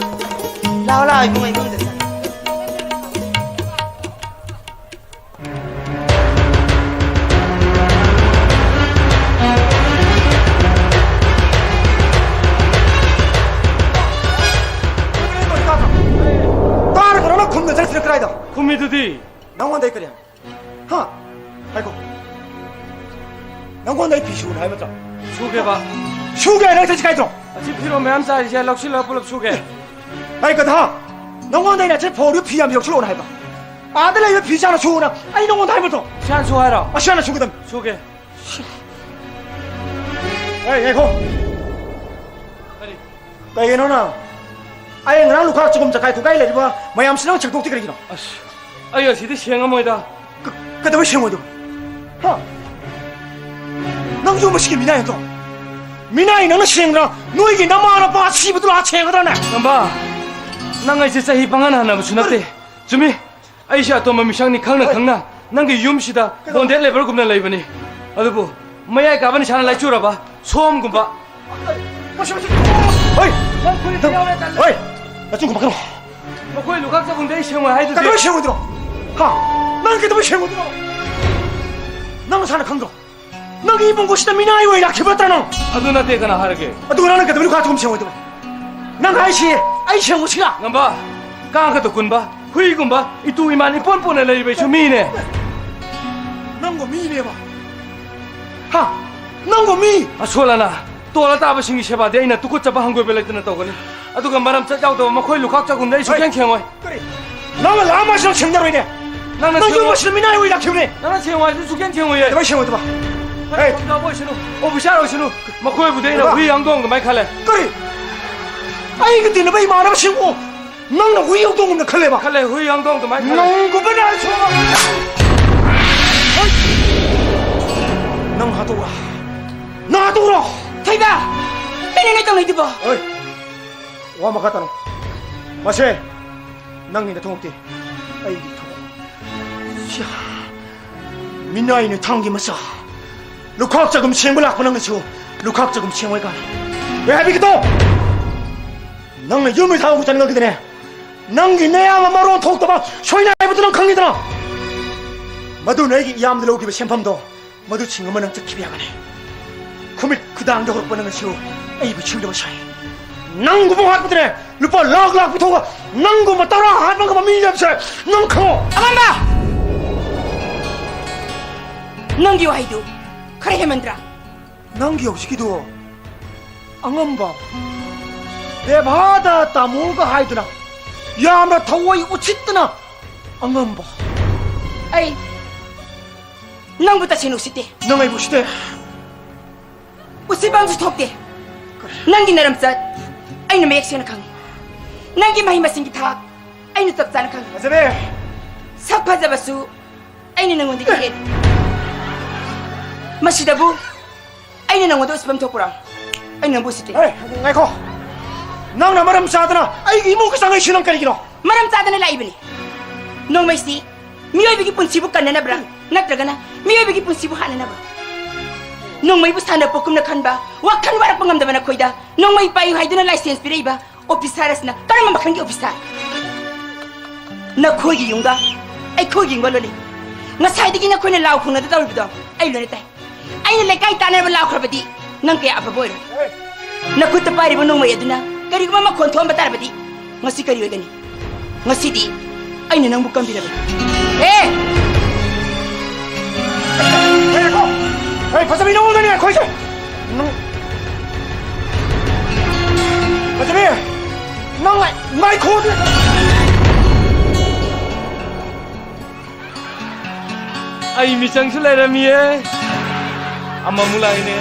ꯂꯥꯛꯑꯣ, ꯂꯥꯛꯑꯣ, ꯏꯕꯨꯡꯉꯣ, ꯏꯃꯨꯡꯗ ꯆꯪꯉꯣ꯫ ꯇꯥꯔꯒ ꯅꯪꯅ ꯈꯨꯝꯅ ꯆꯠꯂꯤꯁꯤꯅ ꯀꯗꯥꯏꯗ? ꯈꯨꯝꯃꯤꯗꯨꯗꯤ꯫ ꯅꯪꯉꯣꯟꯗ ꯑꯩ ꯀꯔꯤ ꯍꯥꯏ? ꯍꯥ? ꯍꯥꯏꯈꯣ꯫ ꯅꯪꯉꯣꯟꯗ ꯑꯩ ꯐꯤ ꯁꯨꯅ ꯍꯥꯏꯕ ꯅꯠꯇ꯭ꯔꯣ? ꯁꯨꯒꯦꯕ꯫ ꯁꯨꯒꯦ ꯍꯥꯏꯔꯒ ꯆꯠꯁꯤ ꯀꯥꯏꯗ꯭ꯔꯣ? ꯑꯁꯤ ꯐꯤꯔꯣꯟ ꯃꯌꯥꯝ ꯆꯥꯏꯔꯤꯁꯦ ꯂꯧꯁꯤꯜꯂꯒ ꯄꯨꯂꯞ ꯁꯨꯒꯦ꯫ ꯑꯩ ꯒꯙꯥ, ꯅꯪꯉꯣꯟꯗ ꯑꯩꯅ ꯑꯁꯤ ꯐꯧꯔꯤ ꯐꯤ ꯌꯥꯝ ꯌꯧꯁꯤꯜꯂꯛꯑꯣꯅ ꯍꯥꯏꯕ? ꯑꯥꯗ ꯂꯩꯕ ꯐꯤ ꯆꯥꯅ ꯁꯨꯅ ꯑꯩ ꯅꯪꯉꯣꯟꯗ ꯍꯥꯏꯕ ꯅꯠꯇ꯭ꯔꯣ? ꯏꯁꯥꯅ ꯁꯨ ꯍꯥꯏꯔꯣ? ꯑꯁꯤꯅ ꯁꯨꯒꯗꯝ꯫ ꯁꯨꯒꯦ꯫ ꯑꯩ, ꯉꯥꯏꯈꯣ꯫ ꯀꯔꯤ? ꯀꯩꯒꯤꯅꯣ ꯅꯪ? ꯑꯩ ꯉꯔꯥꯡ ꯂꯨꯈꯥꯛ ꯆꯒꯨꯝ ꯆꯈꯥꯏ ꯈꯣꯠꯀꯥꯏ ꯂꯩꯔꯤꯕ ꯃꯌꯥꯝꯁꯤ ꯅꯪ ꯁꯦꯡꯗꯣꯛꯇꯦ ꯀꯔꯤꯒꯤꯅꯣ? ꯑꯁ, ꯑꯩ ꯑꯁꯤꯗꯤ ꯁꯦꯡꯉꯝꯃꯣꯏꯗ꯫ ꯀ-, ꯀꯩꯗꯧꯕꯩ ꯁꯦꯡꯉꯣꯏꯗꯕ? ꯍꯥ? ꯅꯪꯁꯨ ꯃꯁꯤꯒꯤ ꯃꯤꯅꯥꯏ ꯅꯠꯇ꯭ꯔꯣ? ꯃꯤꯅꯥꯏ ꯅꯪꯅ ꯁꯦꯡꯗ꯭ꯔꯥ? ꯅꯣꯏꯒꯤ ꯅꯃꯥ ꯅꯄꯥ ꯁꯤꯕꯗꯨ ꯂꯥꯛ ꯁꯦꯡꯒꯗ꯭ꯔꯅꯦ? ꯉꯝꯕ, ꯅꯪ ꯑꯩꯁꯦ ꯆꯍꯤ ꯄꯪꯍꯟ ꯍꯟꯅꯕꯁꯨ ꯅꯠꯇꯦ꯫ ꯆꯨꯝꯃꯤ, ꯑꯩꯁꯦ ꯑꯇꯣꯝꯕ ꯃꯤꯁꯛꯅꯤ ꯈꯪꯅ ꯍꯣꯏ꯫ ꯈꯪꯅ ꯅꯪꯒꯤ ꯌꯨꯝꯁꯤꯗ ꯀꯩꯗꯧꯕ? ꯕꯣꯟꯗꯦꯠ ꯂꯦꯕꯔꯒꯨꯝꯅ ꯂꯩꯕꯅꯤ꯫ ꯑꯗꯨꯕꯨ ꯃꯌꯥꯏ ꯀꯥꯕ ꯅꯤꯁꯥꯅ ꯂꯥꯏꯆꯨꯔꯕ ꯁꯣꯝꯒꯨꯝꯕ꯫ ꯃꯁꯤ, ꯃꯁꯤ, ꯍꯣꯏ! ꯅꯪ ꯐꯨꯔꯤꯠ ꯅꯪ, ꯌꯥꯎꯔꯦ, ꯇꯜꯂꯦ꯫ ꯍꯣꯏ! ꯅꯆꯤꯟ ꯈꯨꯝꯃꯛꯀꯅꯨ꯫ ꯃꯈꯣꯏ ꯂꯨꯈꯥꯛ ꯆꯒꯨꯝꯗ ꯑꯩ ꯁꯦꯡꯉꯣꯏ ꯍꯥꯏꯗꯨꯗꯤ꯫ ꯀꯩꯗꯧꯕꯩ ꯁꯦꯡꯉꯣꯏꯗ꯭ꯔꯣ? ꯍꯥ? ꯅꯪ ꯀꯩꯗꯧꯕꯩ ꯁꯦꯡꯉꯣꯏꯗ꯭ꯔꯣ? ꯅꯪ ꯅꯁꯥꯅ ꯈꯪꯗ꯭ꯔꯣ? ꯅꯪꯒꯤ ꯏꯃꯨꯡ ꯈꯨꯁꯤꯗ ꯃꯤꯅꯥꯏ ꯑꯣꯏ ꯂꯥꯛꯈꯤꯕ ꯅꯠꯇ꯭ꯔꯥ ꯅꯪ? ꯑꯗꯨ ꯅꯠꯇꯦ, ꯀꯅꯥ ꯍꯥꯏꯔꯒꯦ? ꯑꯗꯨꯒ ꯅꯪꯅ ꯀꯩꯗꯧꯕꯩ ꯂꯨꯈꯥꯛ ꯆꯒꯨꯝ ꯁꯦꯡꯉꯣꯏꯗꯕ? ꯅꯪ ꯍꯥꯏꯁꯤ ꯑꯩ ꯁꯦꯡꯉꯨꯁꯤꯔꯥ? ꯉꯝꯕ, ꯀꯥꯡ ꯈꯛꯇ ꯀꯨꯟꯕ, ꯍꯨꯏꯒꯨꯝꯕ, ꯏꯇꯨ ꯏꯃꯥꯟ ꯏꯄꯣꯟ ꯄꯣꯟꯅ ꯂꯩꯔꯤꯕ ꯑꯩꯁꯨ ꯃꯤꯅꯦ꯫ ꯅꯪꯕꯨ ꯃꯤꯅꯦꯕ? ꯍꯥ? ꯅꯪꯕꯨ ꯃꯤ? ꯑꯁꯣꯜ ꯑꯅꯥ, ꯇꯣꯜꯂ ꯇꯥꯕꯁꯤꯡꯒꯤ ꯁꯦꯕꯥꯗꯤ ꯑꯩꯅ ꯇꯨꯀꯠꯆꯕ ꯍꯪꯒꯣꯏꯕ ꯂꯩꯇꯅ ꯇꯧꯒꯅꯤ꯫ ꯑꯗꯨꯒ ꯃꯔꯝ ꯆꯠ ꯌꯥꯎꯗꯕ ꯃꯈꯣꯏ ꯂꯨꯈꯥꯛ ꯆꯒꯨꯝꯗ ꯑꯩ ꯁꯨꯛꯁꯦꯡ ꯁꯦꯡꯉꯣꯏ꯫ ꯀꯔꯤ? ꯅꯪꯅ ꯂꯥꯛꯑꯝꯃꯁꯨ ꯅꯪ ꯁꯦꯡꯖꯔꯣꯏꯅꯦ꯫ ꯅꯪꯅ ꯅꯪꯁꯨ ꯁꯦꯡꯉꯣꯏ꯫ ꯃꯁꯤꯗ ꯃꯤꯅꯥꯏ ꯑꯣꯏ ꯂꯥꯛꯈꯤꯕꯅꯦ꯫ ꯅꯪꯅ ꯁꯦꯡꯉꯣ ꯍꯥꯏꯁꯨ ꯁꯨꯛꯁꯦꯡ ꯁꯦꯡꯉꯣꯏꯌꯦ꯫ ꯀꯃꯥꯏ ꯁꯦꯡꯉꯣꯏꯗꯕ? ꯍꯦ! ꯅꯪ ꯑꯣꯏꯁꯅꯨ, ꯑꯣꯐꯤꯁꯥꯔ ꯑꯣꯏꯁꯅꯨ, ꯃꯈꯣꯏꯕꯨꯗꯤ ꯑꯩꯅ ꯏꯃꯥ! ꯍꯨꯏ ꯍꯥꯡꯗꯣꯡ ꯑꯗꯨꯃꯥꯏꯅ ꯈꯜꯂꯦ꯫ ꯀꯔꯤ? ꯑꯩꯒ ꯇꯤꯟꯅꯕ ꯏꯃꯥꯟꯅꯕꯁꯤꯡꯕꯨ ꯅꯪꯅ ꯍꯨꯏ ꯍꯥꯡꯗꯣꯡꯒꯨꯝꯅ ꯈꯜꯂꯦꯕ? ꯈꯜꯂꯦ, ꯍꯨꯏ ꯍꯥꯡꯗꯣꯡ ꯑꯗꯨꯃꯥꯏꯅ ꯈꯜꯂꯦ꯫ ꯅꯪꯒꯨꯝꯕ ꯅꯥꯏ ꯁꯣ-, ꯍꯩ! ꯅꯪ ꯍꯥꯠꯇꯣꯛꯎꯔꯥ? ꯅꯪ ꯍꯥꯠꯇꯣꯛꯎꯔꯣ? ꯊꯣꯏꯕ! ꯀꯩꯅꯣ ꯅꯣꯏ ꯇꯧꯅꯩꯗꯨꯕꯣ? ꯍꯣꯏ꯫ ꯋꯥ ꯃꯈꯥ ꯇꯥꯔꯣ꯫ ꯃꯁꯦ ꯅꯪꯒꯤ ꯅꯊꯧ ꯅꯠꯇꯦ, ꯑꯩꯒꯤ ꯊꯕꯛ꯫ ꯁꯤꯌꯥ, ꯃꯤꯅꯥꯏꯅ ꯊꯥꯡꯒꯤ ꯃꯆꯥ, ꯂꯨꯈꯥꯛ ꯆꯒꯨꯝ ꯁꯦꯡꯕ ꯂꯥꯛꯄ ꯅꯪꯅꯁꯨ ꯂꯨꯈꯥꯛ ꯆꯒꯨꯝ ꯁꯦꯡꯉꯣꯏ ꯀꯥꯏꯅ꯫ ꯑꯦ, ꯍꯥꯏꯕꯤꯒꯦ ꯇꯧ! ꯅꯪꯅ ꯌꯨꯝ ꯃꯩ ꯊꯥꯡ ꯆꯠꯅꯤꯡꯉꯛꯇꯅꯦ, ꯅꯪꯒꯤ ꯅꯌꯥꯝꯕ ꯃꯔꯣꯟ ꯊꯣꯛꯇꯕ ꯁꯣꯏꯅꯥꯏ ꯍꯥꯏꯕꯗꯨ ꯅꯪ ꯈꯪꯉꯤꯗꯅ? ꯃꯗꯨꯅ ꯑꯩꯒꯤ ꯏꯌꯥꯝꯕꯗ ꯂꯧꯈꯤꯕ ꯁꯦꯟꯐꯝꯗꯣ ꯃꯗꯨ ꯁꯤꯡ ꯑꯃ ꯅꯪ ꯆꯠꯈꯤꯕ ꯌꯥꯒꯅꯤ꯫ ꯈꯨꯃꯤꯠ ꯈꯨꯗꯥꯡꯗ ꯍꯧꯔꯛꯄ ꯅꯪꯅꯁꯨ ꯑꯩꯕꯨ ꯁꯤꯡꯗꯕ ꯁꯥꯏ꯫ ꯅꯪꯒꯨꯝꯕ ꯍꯥꯠꯄꯗꯅꯦ ꯂꯨꯄꯥ ꯂꯥꯛ ꯂꯥꯛ ꯄꯨꯊꯣꯛꯑꯒ ꯅꯪꯒꯨꯝꯕ ꯇꯔꯥ ꯍꯥꯠꯄ ꯉꯝꯕ ꯃꯤ ꯂꯩꯕꯁꯦ ꯅꯪ ꯈꯪꯉꯣ꯫ ꯑꯃꯝꯕ! ꯅꯪꯒꯤ ꯋꯥꯍꯩꯗꯨ ꯈꯔ ꯍꯦꯟꯃꯟꯗ꯭ꯔꯥ? ꯅꯪꯒꯤ ꯍꯧꯖꯤꯛꯀꯤꯗꯣ ꯑꯉꯝꯕ, ꯕꯦꯕꯥꯗ ꯇꯥꯃꯣꯒ ꯍꯥꯏꯗꯨꯅ ꯌꯥꯝꯅ ꯊꯑꯣꯏ ꯎꯁꯤꯠꯇꯅ ꯑꯉꯝꯕ꯫ ꯑꯩ ꯅꯪꯕꯨ ꯇꯁꯦꯡꯅ ꯎꯁꯤꯠꯇꯦ꯫ ꯅꯪ ꯑꯩꯕꯨ ꯎꯁꯤꯠꯇꯦ? ꯎꯁꯤꯠꯄ ꯑꯃꯁꯨ ꯊꯣꯛꯇꯦ꯫ ꯅꯪꯒꯤ ꯅꯔꯝꯆꯠ ꯑꯩꯅ ꯃꯌꯦꯛ ꯁꯦꯡꯅ ꯈꯪꯉꯤ꯫ ꯅꯪꯒꯤ ꯃꯍꯩ ꯃꯁꯤꯡꯒꯤ ꯊꯥꯛ ꯑꯩꯅ ꯆꯞ ꯆꯥꯅ ꯈꯪꯉꯤ꯫ ꯐꯖꯕꯤ! ꯁꯛ ꯐꯖꯕꯁꯨ ꯑꯩꯅ ꯅꯪꯉꯣꯟꯗꯒꯤ ꯍꯦꯜꯂꯤ꯫ ꯃꯁꯤꯗꯕꯨ ꯑꯩꯅ ꯅꯪꯉꯣꯟꯗ ꯎꯁꯤꯠꯐꯝ ꯊꯣꯛꯄ꯭ꯔꯣ? ꯑꯩꯅ ꯅꯪꯕꯨ ꯎꯁꯤꯠꯇꯦ꯫ ꯍꯦ, ꯉꯥꯏꯈꯣ꯫ ꯅꯪꯅ ꯃꯔꯝ ꯆꯥꯗꯅ ꯑꯩꯒꯤ ꯏꯃꯨꯡꯒꯤ ꯆꯪꯉꯛꯏꯁꯤ ꯅꯪ ꯀꯔꯤꯒꯤꯅꯣ? ꯃꯔꯝ ꯆꯥꯗꯅ ꯂꯥꯛꯏꯕꯅꯤ꯫ ꯅꯣꯡꯃꯩꯁꯤ ꯃꯤꯑꯣꯏꯕꯒꯤ ꯄꯨꯟꯁꯤꯕꯨ ꯀꯟꯅꯅꯕ꯭ꯔꯥ? ꯅꯠꯇ꯭ꯔꯒꯅ ꯃꯤꯑꯣꯏꯕꯒꯤ ꯄꯨꯟꯁꯤꯕꯨ ꯍꯥꯠꯅꯅꯕ꯭ꯔꯥ? ꯅꯣꯡꯃꯩꯕꯨ ꯁꯥꯟꯅꯄꯣꯠꯀꯨꯝꯅ ꯈꯟꯕ, ꯋꯥꯈꯜ ꯋꯥꯔꯛꯄ ꯉꯝꯗꯕ ꯅꯈꯣꯏꯗ ꯅꯣꯡꯃꯩ ꯄꯥꯏꯌꯨ ꯍꯥꯏꯗꯨꯅ ꯂꯥꯏꯁꯦꯟꯁ ꯄꯤꯔꯛꯏꯕ ꯑꯣꯐꯤꯁꯥꯔ ꯑꯁꯤꯅ ꯀꯔꯝꯕ ꯃꯈꯜꯒꯤ ꯑꯣꯐꯤꯁꯥꯔ? ꯅꯈꯣꯏꯒꯤ ꯌꯨꯝꯒ ꯑꯩꯈꯣꯏꯒꯤ ꯌꯨꯝꯒ ꯂꯣꯜꯂꯤ꯫ ꯉꯁꯥꯏꯗꯒꯤ ꯅꯈꯣꯏꯅ ꯂꯥꯎ ꯈꯣꯡꯅꯗ ꯇꯧꯔꯤꯕꯗꯣ ꯑꯩ ꯂꯣꯏꯅ ꯇꯥꯏ꯫ ꯑꯩꯅ ꯂꯩꯀꯥꯏ ꯇꯥꯟꯅꯅꯕ ꯂꯥꯎꯈ꯭ꯔꯕꯗꯤ ꯅꯪ ꯀꯌꯥ ꯑꯐꯕ ꯑꯣꯏꯔꯣꯏ꯫ ꯅꯈꯨꯠꯇ ꯄꯥꯏꯔꯤꯕ ꯅꯣꯡꯃꯩ ꯑꯗꯨꯅ ꯀꯔꯤꯒꯨꯝꯕ ꯃꯈꯣꯟ ꯊꯣꯛꯍꯟꯕ ꯇꯥꯔꯕꯗꯤ ꯉꯁꯤ ꯀꯔꯤ ꯑꯣꯏꯒꯅꯤ? ꯉꯁꯤꯗꯤ ꯑꯩꯅ ꯅꯪꯕꯨ ꯀꯝꯕꯤꯔꯕꯅꯤ꯫ ꯑꯦ! ꯍꯦ, ꯐꯖꯕꯤ, ꯅꯉꯣꯟꯗꯅꯦ ꯑꯩꯈꯣꯏꯁꯦ! ꯅꯪ-, ꯐꯖꯕꯤ! ꯅꯪ ꯉꯥꯏ-, ꯉꯥꯏꯈꯣ! ꯑꯩ ꯃꯤꯆꯪꯁꯨ ꯂꯩꯔꯝꯃꯤꯌꯦ꯫ ꯑꯃꯃꯨꯛ ꯂꯥꯛꯏꯅꯦ꯫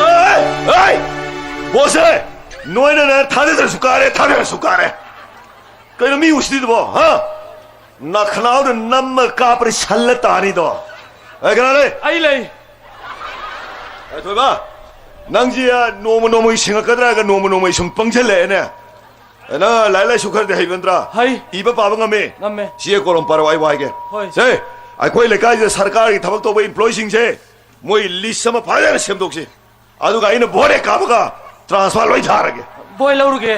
ꯑꯦ! ꯑꯦ! ꯕꯣꯁꯁꯦ! ꯅꯣꯏꯅꯅꯦ ꯊꯥꯖꯗ꯭ꯔꯁꯨ ꯀꯥꯔꯦ, ꯊꯥꯖꯗ꯭ꯔꯁꯨ ꯀꯥꯔꯦ꯫ ꯀꯩꯅꯣ ꯃꯤ ꯎꯁꯤꯠꯇ꯭ꯔꯤꯗꯨꯕꯣ, ꯍꯥ? ꯅꯈꯅꯥꯎꯗ ꯅꯝꯃ ꯀꯥꯞꯄꯗꯤ ꯁꯜꯂ ꯇꯥꯅꯤꯗꯣ꯫ ꯑꯦ, ꯀꯅꯥ ꯂꯩ? ꯑꯩ ꯂꯩ꯫ ꯑꯦ, ꯊꯣꯏꯕ, ꯅꯪꯁꯤ, ꯑ, ꯅꯣꯡꯃ ꯅꯣꯡꯃꯒꯤ ꯁꯤꯡꯉꯛꯀꯗ꯭ꯔꯥ ꯍꯥꯏꯔꯒ ꯅꯣꯡꯃ ꯅꯣꯡꯃꯒꯤ ꯁꯨꯝ ꯄꯪꯁꯤꯜꯂꯛꯑꯦꯅꯦ꯫ ꯑꯦ, ꯅꯪ ꯂꯥꯏꯔꯤꯛ ꯂꯥꯏꯁꯨ ꯈꯔꯗꯤ ꯍꯩꯕ ꯅꯠꯇ꯭ꯔꯥ? ꯍꯩ꯫ ꯏꯕ ꯄꯥꯕ ꯉꯝꯃꯤ? ꯉꯝꯃꯦ꯫ ꯁꯤ ꯀꯣꯂꯣꯝ ꯄꯥꯔꯣ, ꯑꯩ ꯋꯥꯏꯒꯦ꯫ ꯍꯣꯏ꯫ ꯁꯦ, ꯑꯩꯈꯣꯏ ꯂꯩꯀꯥꯏꯁꯤꯗ ꯁꯔꯀꯥꯔꯒꯤ ꯊꯕꯛ ꯇꯧꯕ employeeꯁꯤꯡꯁꯦ, ꯃꯣꯏ list ꯑꯃ ꯐꯖꯅ ꯁꯦꯝꯗꯣꯛꯁꯤ꯫ ꯑꯗꯨꯒ ꯑꯩꯅ vote ꯍꯦꯛ ꯀꯥꯞꯄꯒ transfer ꯂꯣꯏ ꯊꯥꯔꯒꯦ꯫ ꯕꯣꯏ ꯂꯧꯔꯨꯒꯦ꯫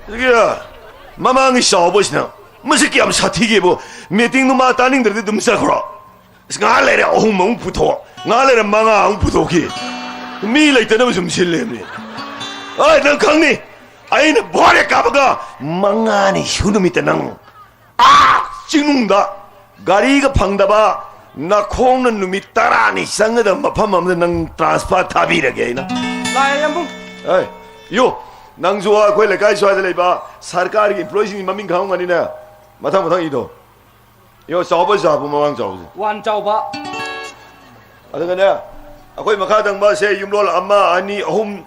ꯑꯗꯨꯒꯤ ꯃꯃꯥꯡꯒꯤ ꯆꯥꯎꯕꯁꯤꯅ ꯃꯁꯤ ꯀꯌꯥꯝ ꯁꯥꯊꯤꯒꯦꯕꯨ, meetingꯗꯨ ꯃꯥ ꯇꯥꯅꯤꯡꯗ꯭ꯔꯗꯤ ꯑꯗꯨꯝ ꯆꯠꯈ꯭ꯔꯣ꯫ ꯑꯁ, ꯉꯥꯏꯍꯥꯛ ꯂꯩꯔꯦ ꯑꯍꯨꯝ ꯑꯃꯨꯛ ꯄꯨꯊꯣꯛ, ꯉꯥꯏꯍꯥꯛ ꯂꯩꯔꯦ ꯃꯉꯥ ꯑꯃꯨꯛ ꯄꯨꯊꯣꯛꯈꯤ꯫ ꯃꯤ ꯂꯩꯇꯅꯕ ꯁꯨꯝ ꯁꯤꯜꯂꯦꯕꯅꯤ꯫ ꯑꯩ ꯅꯪ ꯈꯪꯅꯤ, ꯑꯩꯅ vote ꯍꯦꯛ ꯀꯥꯞꯄꯒ ꯃꯉꯥꯅꯤ ꯁꯨ ꯅꯨꯃꯤꯠꯇ ꯅꯪ ꯑꯥ ꯆꯤꯡꯅꯨꯡꯗ ꯒꯥꯔꯤꯒ ꯐꯪꯗꯕ, ꯅꯈꯣꯡꯅ ꯅꯨꯃꯤꯠ ꯇꯔꯥꯅꯤ ꯆꯪꯒꯗꯕ ꯃꯐꯝ ꯑꯃꯗ ꯅꯪ transfer ꯊꯥꯕꯤꯔꯒꯦ ꯑꯩꯅ꯫ ꯂꯥꯛꯑꯦ, ꯌꯥꯝꯕꯨꯡ꯫ ꯑꯦ, ꯌꯣ, ꯅꯪꯁꯨ ꯑꯩꯈꯣꯏ ꯂꯩꯀꯥꯏ ꯁ꯭ꯋꯥꯏꯗ ꯂꯩꯕ ꯁꯔꯀꯥꯔꯒꯤ employeeꯁꯤꯡꯒꯤ ꯃꯃꯤꯡ ꯈꯪꯉꯝꯒꯅꯤꯅꯦ꯫ ꯃꯊꯪ ꯃꯊꯪ ꯏꯗꯣ꯫ ꯌꯣ, ꯆꯥꯎꯕ ꯖꯥꯕꯨ ꯃꯃꯥꯡ ꯆꯥꯎꯕꯁꯦ꯫ ꯋꯥꯟ ꯆꯥꯎꯕ꯫ ꯑꯗꯨꯒꯅꯦ, ꯑꯩꯈꯣꯏ ꯃꯈꯥ ꯊꯪꯕꯁꯦ ꯌꯨꯝꯂꯣꯟ ꯑꯃ, ꯑꯅꯤ, ꯑꯍꯨꯝ,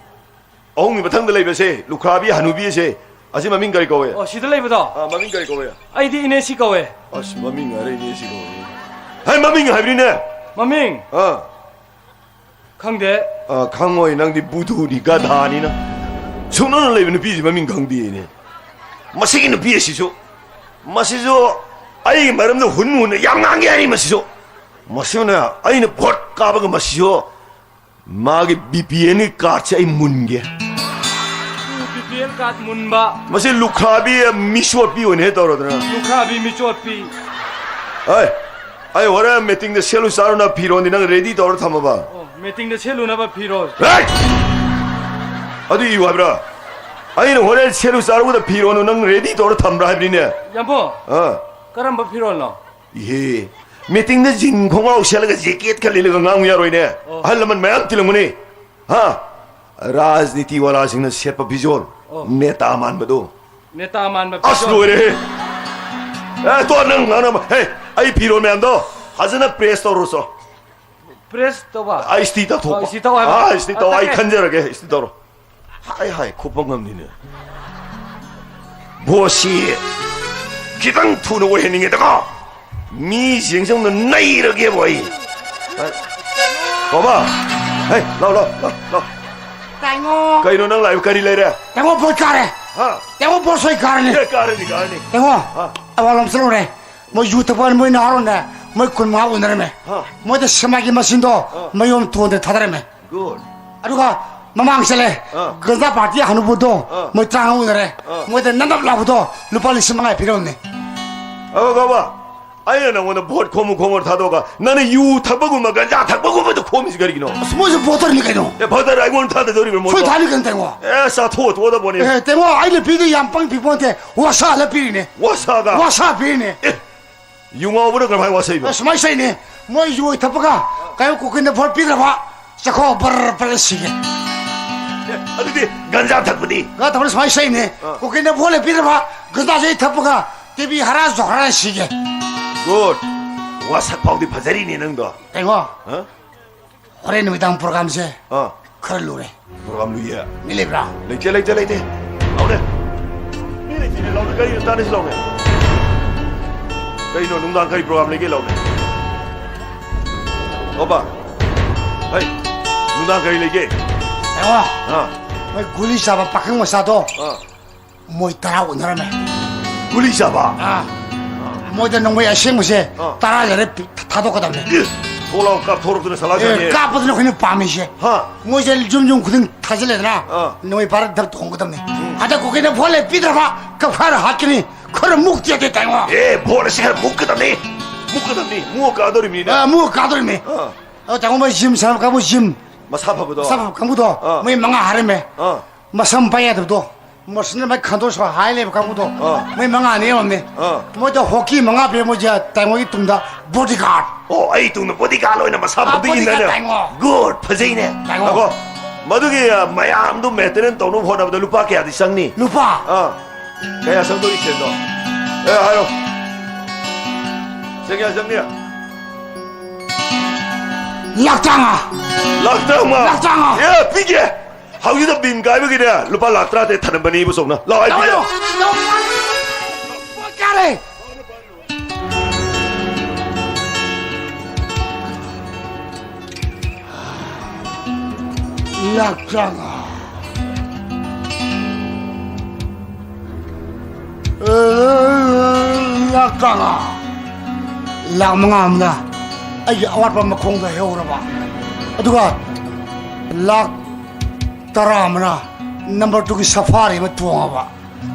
ꯑꯍꯨꯝꯒꯤ ꯃꯊꯪꯗ ꯂꯩꯕꯁꯦ, ꯂꯨꯈ꯭ꯔꯥꯕꯤ ꯍꯅꯨꯕꯤ ꯑꯁꯦ, ꯑꯁꯤ ꯃꯃꯤꯡ ꯀꯔꯤ ꯀꯧꯋꯦ? ꯑꯣ, ꯁꯤꯗ ꯂꯩꯕꯗꯣ? ꯑꯥ, ꯃꯃꯤꯡ ꯀꯔꯤ ꯀꯧꯋꯦ? ꯑꯩꯗꯤ ꯏꯅꯦꯁꯤ ꯀꯧꯋꯦ꯫ ꯑꯁ, ꯃꯃꯤꯡ ꯍꯥꯏꯔ ꯏꯅꯦꯁꯤ ꯀꯧꯋꯦ꯫ ꯍꯥꯏ, ꯃꯃꯤꯡ ꯍꯥꯏꯕꯅꯤꯅꯦ꯫ ꯃꯃꯤꯡ? ꯑꯥ꯫ ꯈꯪꯗꯦ꯫ ꯑꯥ, ꯈꯪꯉꯣꯏ, ꯅꯪꯗꯤ ꯕꯨꯙꯨꯅꯤ, ꯒꯙꯥꯅꯤꯅ꯫ ꯁꯨꯡꯅꯅ ꯂꯩꯕ ꯅꯨꯄꯤꯁꯤ ꯃꯃꯤꯡ ꯈꯪꯗꯦꯅꯦ꯫ ꯃꯁꯤꯒꯤ ꯅꯨꯄꯤ ꯑꯁꯤꯁꯨ, ꯃꯁꯤꯁꯨ ꯑꯩꯒꯤ ꯃꯔꯝꯗ ꯍꯨꯟ ꯍꯨꯟꯅ ꯌꯥꯝ ꯉꯥꯡꯒꯦ ꯍꯥꯏꯔꯤ ꯃꯁꯤꯁꯨ꯫ ꯃꯁꯤꯅ ꯑꯩꯅ ꯚꯣꯠ ꯀꯥꯕꯒ ꯃꯁꯤꯁꯨ ꯃꯥꯒꯤ BPLꯒꯤ cardꯁꯦ ꯑꯩ ꯃꯨꯟꯒꯦ꯫ BPL card ꯃꯨꯟꯕ꯫ ꯃꯁꯤ ꯂꯨꯈ꯭ꯔꯥꯕꯤ ꯃꯤꯆꯣꯠꯄꯤ ꯑꯣꯏꯅ ꯍꯦꯛ ꯇꯧꯔꯗꯅ꯫ ꯂꯨꯈ꯭ꯔꯥꯕꯤ ꯃꯤꯆꯣꯠꯄꯤ꯫ ꯑꯩ, ꯑꯩ ꯍꯣꯔꯦꯟ meetingꯗ ꯁꯦꯠꯂꯨ ꯆꯥꯔꯨꯅ ꯐꯤꯔꯣꯟꯗꯤ ꯅꯪ ready ꯇꯧꯔ ꯊꯝꯃꯕ? ꯑꯣ, meetingꯗ ꯁꯦꯠꯂꯨꯅꯕ ꯐꯤꯔꯣꯜ꯫ ꯍꯦ! ꯑꯗꯨ ꯏꯌꯨ ꯍꯥꯏꯕ꯭ꯔꯥ? ꯑꯩꯅ ꯍꯣꯔꯦꯟ ꯁꯦꯠꯂꯨ ꯆꯥꯔꯨꯕꯗ ꯐꯤꯔꯣꯟꯗꯣ ꯅꯪ ready ꯇꯧꯔ ꯊꯝꯕ꯭ꯔꯥ ꯍꯥꯏꯕꯅꯤꯅꯦ? ꯌꯥꯝꯕꯣ, ꯑꯥ꯫ ꯀꯔꯝꯕ ꯐꯤꯔꯣꯜꯅꯣ? ꯏꯍꯦ, meetingꯗ jean ꯈꯣꯡꯒ꯭ꯔꯥꯎ ꯁꯦꯠꯂꯒ jacketꯀ ꯂꯤꯠꯂꯒ ꯉꯥꯡꯉꯨ ꯌꯥꯔꯣꯏꯅꯦ꯫ ꯑꯣ꯫ ꯑꯍꯜ ꯂꯃꯟ ꯃꯌꯥꯝ ꯇꯤꯜꯂꯝꯒꯅꯤ꯫ ꯍꯥ? ꯔꯥꯖꯅꯤꯇꯤ ꯋꯥꯂꯥꯁꯤꯡꯅ ꯁꯦꯠꯄ ꯐꯤꯖꯣꯜ, ꯑꯣ꯫ ꯅꯦꯇꯥ ꯃꯥꯟꯕꯗꯣ꯫ ꯅꯦꯇꯥ ꯃꯥꯟꯕ ꯑꯁ, ꯐꯤꯖꯣꯜ꯫ ꯂꯣꯏꯔꯦꯍꯦ꯫ ꯑꯦ, ꯇꯣ, ꯅꯪ ꯉꯥꯡꯅꯕ꯫ ꯍꯦ, ꯑꯩ ꯐꯤꯔꯣꯜ ꯃꯌꯥꯝꯗꯣ ꯐꯖꯅ press ꯇꯧꯔꯨꯆꯣ꯫ Press ꯇꯧꯕ? ꯑꯩ ꯏꯁꯇꯤ ꯇꯧꯊꯣꯛꯄ꯫ ꯑꯣ, ꯏꯁꯇꯤ ꯇꯧ ꯍꯥꯏꯕ? ꯑꯥ, ꯏꯁꯇꯤ ꯇꯧ꯫ ꯑꯣ, ꯑꯩ ꯇꯛꯀꯦ꯫ ꯈꯟꯖꯔꯒꯦ, ꯏꯁꯇꯤ ꯇꯧꯔꯣ꯫ ꯍꯥꯏ, ꯍꯥꯏ, ꯈꯨꯄꯪ ꯑꯃꯅꯤꯅꯦ꯫ ꯕꯣꯁꯁꯤ ꯈꯤꯇꯪ ꯊꯨꯅ ꯑꯣꯏꯍꯟꯅꯤꯡꯉꯦꯗꯀꯣ꯫ ꯃꯤꯁꯤꯡꯁꯦ ꯑꯃꯨꯛ ꯅꯩꯔꯒꯦꯕ ꯑꯩ꯫ ꯕꯥꯕꯥ, ꯍꯦ, ꯂꯥꯎ, ꯂꯥꯎ, ꯂꯥꯎ, ꯂꯥꯎ꯫ ꯇꯥꯏꯉꯣ꯫ ꯀꯩꯅꯣ ꯅꯪ ꯂꯥꯛꯏꯕ? ꯀꯔꯤ ꯂꯩꯔꯦ? ꯇꯥꯏꯉꯣ, ꯚꯣꯠ ꯀꯥꯔꯦ꯫ ꯍꯥ? ꯇꯥꯏꯉꯣ, ꯚꯣꯠ ꯁꯣꯏ ꯀꯥꯔꯅꯤ꯫ ꯑꯦ, ꯀꯥꯔꯅꯤ, ꯀꯥꯔꯅꯤ꯫ ꯇꯥꯏꯉꯣ, ꯍꯥ? ꯑꯋꯥꯡꯂꯣꯝ ꯆꯠꯂꯨꯔꯦ꯫ ꯃꯣꯏ ꯌꯨ ꯊꯛꯄ ꯃꯣꯏ ꯅꯍꯥꯔꯣꯜꯅꯦ, ꯃꯣꯏ ꯀꯨꯟ ꯃꯉꯥ ꯎꯅꯔꯝꯃꯦ꯫ ꯍꯥ꯫ ꯃꯣꯏꯗ ꯁꯦꯛꯃꯥꯏꯒꯤ ꯃꯁꯤꯡꯗꯣ ꯑꯥ꯫ ꯃꯌꯨꯝ ꯇꯣꯟꯗ ꯊꯥꯗꯔꯝꯃꯦ꯫ Good꯫ ꯑꯗꯨꯒ ꯃꯃꯥꯡ ꯆꯠꯂꯦ, ꯑꯥ꯫ ꯒꯟꯖꯥ ꯄꯥꯔꯇꯤ ꯍꯅꯨꯕꯗꯣ ꯑꯥ꯫ ꯃꯣꯏ ꯇꯔꯥꯃꯉꯥ ꯎꯅꯔꯦ꯫ ꯑꯥ꯫ ꯃꯣꯏꯗ ꯅꯞ ꯅꯞ ꯂꯥꯎꯕꯗꯣ ꯂꯨꯄꯥ ꯂꯤꯁꯤꯡ ꯃꯉꯥ ꯄꯤꯔꯝꯃꯦ꯫ ꯑꯣ, ꯒꯣꯕꯥ, ꯑꯩꯅ ꯅꯉꯣꯟꯗ ꯚꯣꯠ ꯈꯣꯝꯃꯨ ꯈꯣꯝꯃꯨ ꯊꯥꯗꯣꯛꯑꯒ ꯅꯪꯅ ꯌꯨ ꯊꯛꯄꯒꯨꯝꯕ ꯒꯟꯖꯥ ꯊꯛꯄꯒꯨꯝꯕꯗ ꯈꯣꯝꯃꯤꯁꯤ ꯀꯔꯤꯒꯤꯅꯣ? ꯑꯁ, ꯃꯣꯏꯁꯨ ꯚꯣꯇꯔꯅꯤ ꯀꯩꯅꯣ꯫ ꯑꯦ, ꯚꯣꯇꯔ ꯑꯩꯉꯣꯟꯗ ꯊꯥꯗꯗꯧꯔꯤꯕ꯭ꯔꯥ ꯃꯣꯏꯕꯣ? ꯁꯣꯏ ꯊꯥꯅꯤ ꯀꯩꯅꯣ, ꯇꯥꯏꯉꯣ꯫ ꯑꯦ, ꯆꯥꯊꯣꯛꯑ ꯇꯣꯛꯑꯗꯕꯅꯤ꯫ ꯑꯦ, ꯇꯥꯏꯉꯣ, ꯑꯩꯅ ꯄꯤꯗꯣꯏ ꯌꯥꯝ ꯄꯪ ꯄꯤꯄꯣꯟꯇꯦ, ꯋꯥꯁꯥꯂ ꯄꯤꯔꯤꯅꯦ꯫ ꯋꯥꯁꯥꯒ? ꯋꯥꯁꯥ ꯄꯤꯔꯤꯅꯦ꯫ ꯑꯦ, ꯌꯨ ꯉꯥꯎꯕꯅ ꯀꯔꯝꯍꯥꯏꯅ ꯋꯥꯁꯛꯏꯕ? ꯑꯁꯨꯃꯥꯏꯅ ꯁꯛꯏꯅꯦ꯫ ꯃꯣꯏ ꯌꯨ ꯊꯛꯄꯒ ꯀꯩꯅꯣ ꯀꯣꯀꯤꯟꯗ ꯐꯣꯔ ꯄꯤꯗ꯭ꯔꯕ ꯆꯈꯥꯎ ꯕꯔ ꯕꯔ ꯁꯤꯒꯦ꯫ ꯑꯦ, ꯑꯗꯨꯗꯤ ꯒꯟꯖꯥ ꯊꯛꯄꯗꯤ? ꯒꯟꯖꯥ ꯊꯛꯄꯅ ꯁꯨꯃꯥꯏꯅ ꯁꯛꯏꯅꯦ꯫ ꯑꯥ꯫ ꯀꯣꯀꯤꯟꯗ ꯐꯣꯔ ꯄꯤꯗ꯭ꯔꯕ ꯒꯟꯖꯥꯁꯦ ꯑꯩ ꯊꯛꯄꯒ ꯇꯤꯕꯤ ꯍꯔꯥ ꯖꯣꯍꯔ ꯁꯤꯒꯦ꯫ ꯒꯨꯗ꯫ ꯋꯥꯁꯛ ꯐꯥꯎꯗꯤ ꯐꯖꯔꯤꯅꯦ ꯅꯪꯗꯣ꯫ ꯀꯩꯅꯣ? ꯍꯥ? ꯍꯣꯔꯦꯟ ꯅꯨꯃꯤꯗꯥꯡ ꯄ꯭ꯔꯣꯒꯥꯝꯁꯦ ꯑꯥ꯫ ꯈꯔ ꯂꯨꯔꯦ꯫ ꯄ꯭ꯔꯣꯒꯥꯝ ꯂꯨꯏꯌꯦ? ꯃꯤ ꯂꯩꯕ꯭ꯔꯥ? ꯂꯩꯇꯦ, ꯂꯩꯇꯦ, ꯂꯩꯇꯦ꯫ ꯂꯥꯎꯅꯦ꯫ ꯃꯤ ꯂꯩꯇꯦꯅꯦ, ꯂꯥꯎꯅꯦ꯫ ꯀꯔꯤꯅꯣ ꯇꯥꯅꯁꯤ ꯂꯥꯎꯅꯦ? ꯀꯔꯤꯅꯣ ꯅꯨꯡꯗꯥꯡ ꯀꯔꯤ ꯄ꯭ꯔꯣꯒꯥꯝ ꯂꯩꯒꯦ ꯂꯥꯎꯅꯦ? ꯑꯣꯄꯥ꯫ ꯍꯩ꯫ ꯅꯨꯡꯗꯥꯡ ꯀꯔꯤ ꯂꯩꯒꯦ? ꯇꯥꯃꯣ꯫ ꯑꯥ꯫ ꯃꯣꯏ ꯒꯨꯂꯤ ꯆꯥꯕ ꯄꯥꯈꯪ ꯃꯆꯥꯗꯣ꯫ ꯑꯥ꯫ ꯃꯣꯏ ꯇꯔꯥ ꯎꯅꯔꯝꯃꯦ꯫ ꯒꯨꯂꯤ ꯆꯥꯕ? ꯑꯥ꯫ ꯃꯣꯏꯗ ꯅꯣꯡꯃꯩ ꯑꯁꯦꯡꯕꯁꯦ ꯑꯥ꯫ ꯇꯔꯥ ꯂꯩꯔꯦ ꯄꯤ-, ꯊꯥꯗꯣꯛꯀꯗꯕꯅꯦ꯫ ꯏꯁ! ꯊꯣꯛꯂꯥꯎ ꯀꯥꯞꯊꯣꯔꯛꯇꯅ ꯑꯦ, ꯁꯂꯥꯛꯁꯥꯅꯤ꯫ ꯀꯥꯞꯄꯗꯨꯅ ꯑꯩꯈꯣꯏꯅ ꯄꯥꯝꯃꯤꯁꯦ꯫ ꯍꯥ꯫ ꯃꯣꯏꯁꯦ ꯌꯨꯝ ꯌꯨꯝ ꯈꯨꯗꯤꯡ ꯊꯥꯖꯤꯜꯂꯦꯗꯅ, ꯑꯥ꯫ ꯅꯣꯡꯃꯩ ꯄꯥꯏꯔ ꯗꯞ ꯊꯣꯡꯒꯗꯕꯅꯦ꯫ ꯎꯝ꯫ ꯍꯟꯗꯛ ꯀꯨꯀꯤꯅ ꯚꯣꯠ ꯂꯦꯞꯄꯤꯗ꯭ꯔꯕ ꯀꯛꯐꯥꯔ ꯍꯥꯠꯀꯅꯤ꯫ ꯈꯔ ꯃꯨꯛ ꯆꯦꯠꯇꯦ ꯇꯥꯏꯉꯣ꯫ ꯑꯦ, ꯚꯣꯠ ꯑꯁꯤ ꯈꯔ ꯃꯨꯛꯀꯗꯕꯅꯤ꯫ ꯃꯨꯛꯀꯗꯕꯅꯤ꯫ ꯃꯨꯛꯑ ꯀꯥꯗꯣꯔꯤꯕꯅꯤꯅꯦ꯫ ꯑꯥ, ꯃꯨꯛꯑ ꯀꯥꯗꯣꯔꯤꯕꯅꯤ꯫ ꯑꯥ꯫ ꯑꯗꯣ ꯇꯥꯏꯉꯣ ꯃꯣꯏ ꯖꯤꯝ ꯁꯥꯟꯅꯕ ꯀꯥꯡꯕꯨ ꯖꯤꯝ꯫ ꯃꯁꯥ ꯐꯕꯗꯣ꯫ ꯃꯁꯥ ꯐꯕ ꯀꯥꯡꯕꯨꯗꯣ꯫ ꯑꯥ꯫ ꯃꯣꯏ ꯃꯉꯥ ꯍꯥꯏꯔꯝꯃꯦ꯫ ꯑꯥ꯫ ꯃꯁꯝ ꯄꯥꯏ ꯌꯥꯗꯕꯗꯣ꯫ ꯃꯁꯤꯅ ꯃꯥꯏ ꯈꯟꯗꯣꯛ ꯁꯣ ꯍꯥꯏ ꯂꯩꯕ ꯀꯥꯡꯕꯨꯗꯣ꯫ ꯑꯥ꯫ ꯃꯣꯏ ꯃꯉꯥꯅꯤ ꯌꯧꯔꯝꯃꯦ꯫ ꯑꯥ꯫ ꯃꯣꯏꯗ ꯍꯣꯀꯤ ꯃꯉꯥ ꯄꯤꯔꯦ ꯃꯣꯏꯁꯦ ꯇꯥꯏꯉꯣꯒꯤ ꯇꯨꯡꯗ ꯕꯣꯗꯤꯒꯥꯔꯗ꯫ ꯑꯣ, ꯑꯩ ꯇꯨꯡꯗ ꯕꯣꯗꯤꯒꯥꯔꯗ ꯑꯣꯏꯅ ꯃꯁꯥ ꯑꯥ, ꯐꯕꯗ ꯕꯣꯗꯤꯒꯥꯔꯗ ꯏꯟꯅꯅꯦ꯫ ꯇꯥꯏꯉꯣ꯫ ꯒꯨꯗ, ꯐꯖꯩꯅꯦ꯫ ꯇꯥꯏꯉꯣ꯫ ꯉꯥꯏꯈꯣ, ꯃꯗꯨꯒꯤ, ꯑ, ꯃꯌꯥꯝꯗꯨ ꯃꯦꯟꯇꯦꯅꯦꯟꯁ ꯇꯧꯅꯕ ꯍꯣꯠꯅꯕꯗ ꯂꯨꯄꯥ ꯀꯌꯥꯗꯤ ꯆꯪꯅꯤ? ꯂꯨꯄꯥ? ꯑꯥ꯫ ꯀꯌꯥ ꯆꯪꯗꯣꯔꯤ ꯁꯦꯟꯗꯣ? ꯑꯦ, ꯍꯥꯏꯔꯣ꯫ ꯁꯦꯟ ꯀꯌꯥ ꯆꯪꯅꯤ? ꯂꯥꯛ ꯇꯔꯥꯃꯉꯥ꯫ ꯂꯥꯛ ꯇꯔꯥꯃꯉꯥ? ꯂꯥꯛ ꯇꯔꯥꯃꯉꯥ꯫ ꯑꯦ, ꯄꯤꯒꯦ꯫ ꯍꯧꯖꯤꯛꯇ ꯕꯤꯟ ꯀꯥꯏꯕꯒꯤꯅꯦ ꯂꯨꯄꯥ ꯂꯥꯛ ꯇꯔꯥꯇꯔꯦꯠ ꯊꯅꯝꯕꯅꯤ ꯏꯕꯣꯆꯧꯅ꯫ ꯂꯥꯛꯑꯣ, ꯑꯩ ꯄꯤꯒꯦ꯫ ꯇꯧꯔꯣ, ꯇꯧꯔꯣ, ꯇꯧꯔꯣ꯫ ꯄꯣꯠ ꯀꯌꯥ ꯂꯩ? ꯂꯥꯛ ꯇꯔꯥꯃꯉꯥ꯫ ꯂꯥꯛ ꯇꯔꯥꯃꯉꯥ꯫ ꯂꯥꯛ ꯃꯉꯥ ꯑꯃꯅ ꯑꯩꯒꯤ ꯑꯋꯥꯠꯄ ꯃꯈꯣꯡꯗ ꯍꯩꯍꯧꯔꯕ꯫ ꯑꯗꯨꯒ ꯂꯥꯛ ꯇꯔꯥ ꯑꯃꯅ ꯅꯝꯕꯔ ꯇꯨꯒꯤ ꯁꯐꯥꯔꯤ ꯑꯃ ꯇꯣꯡꯉꯕ꯫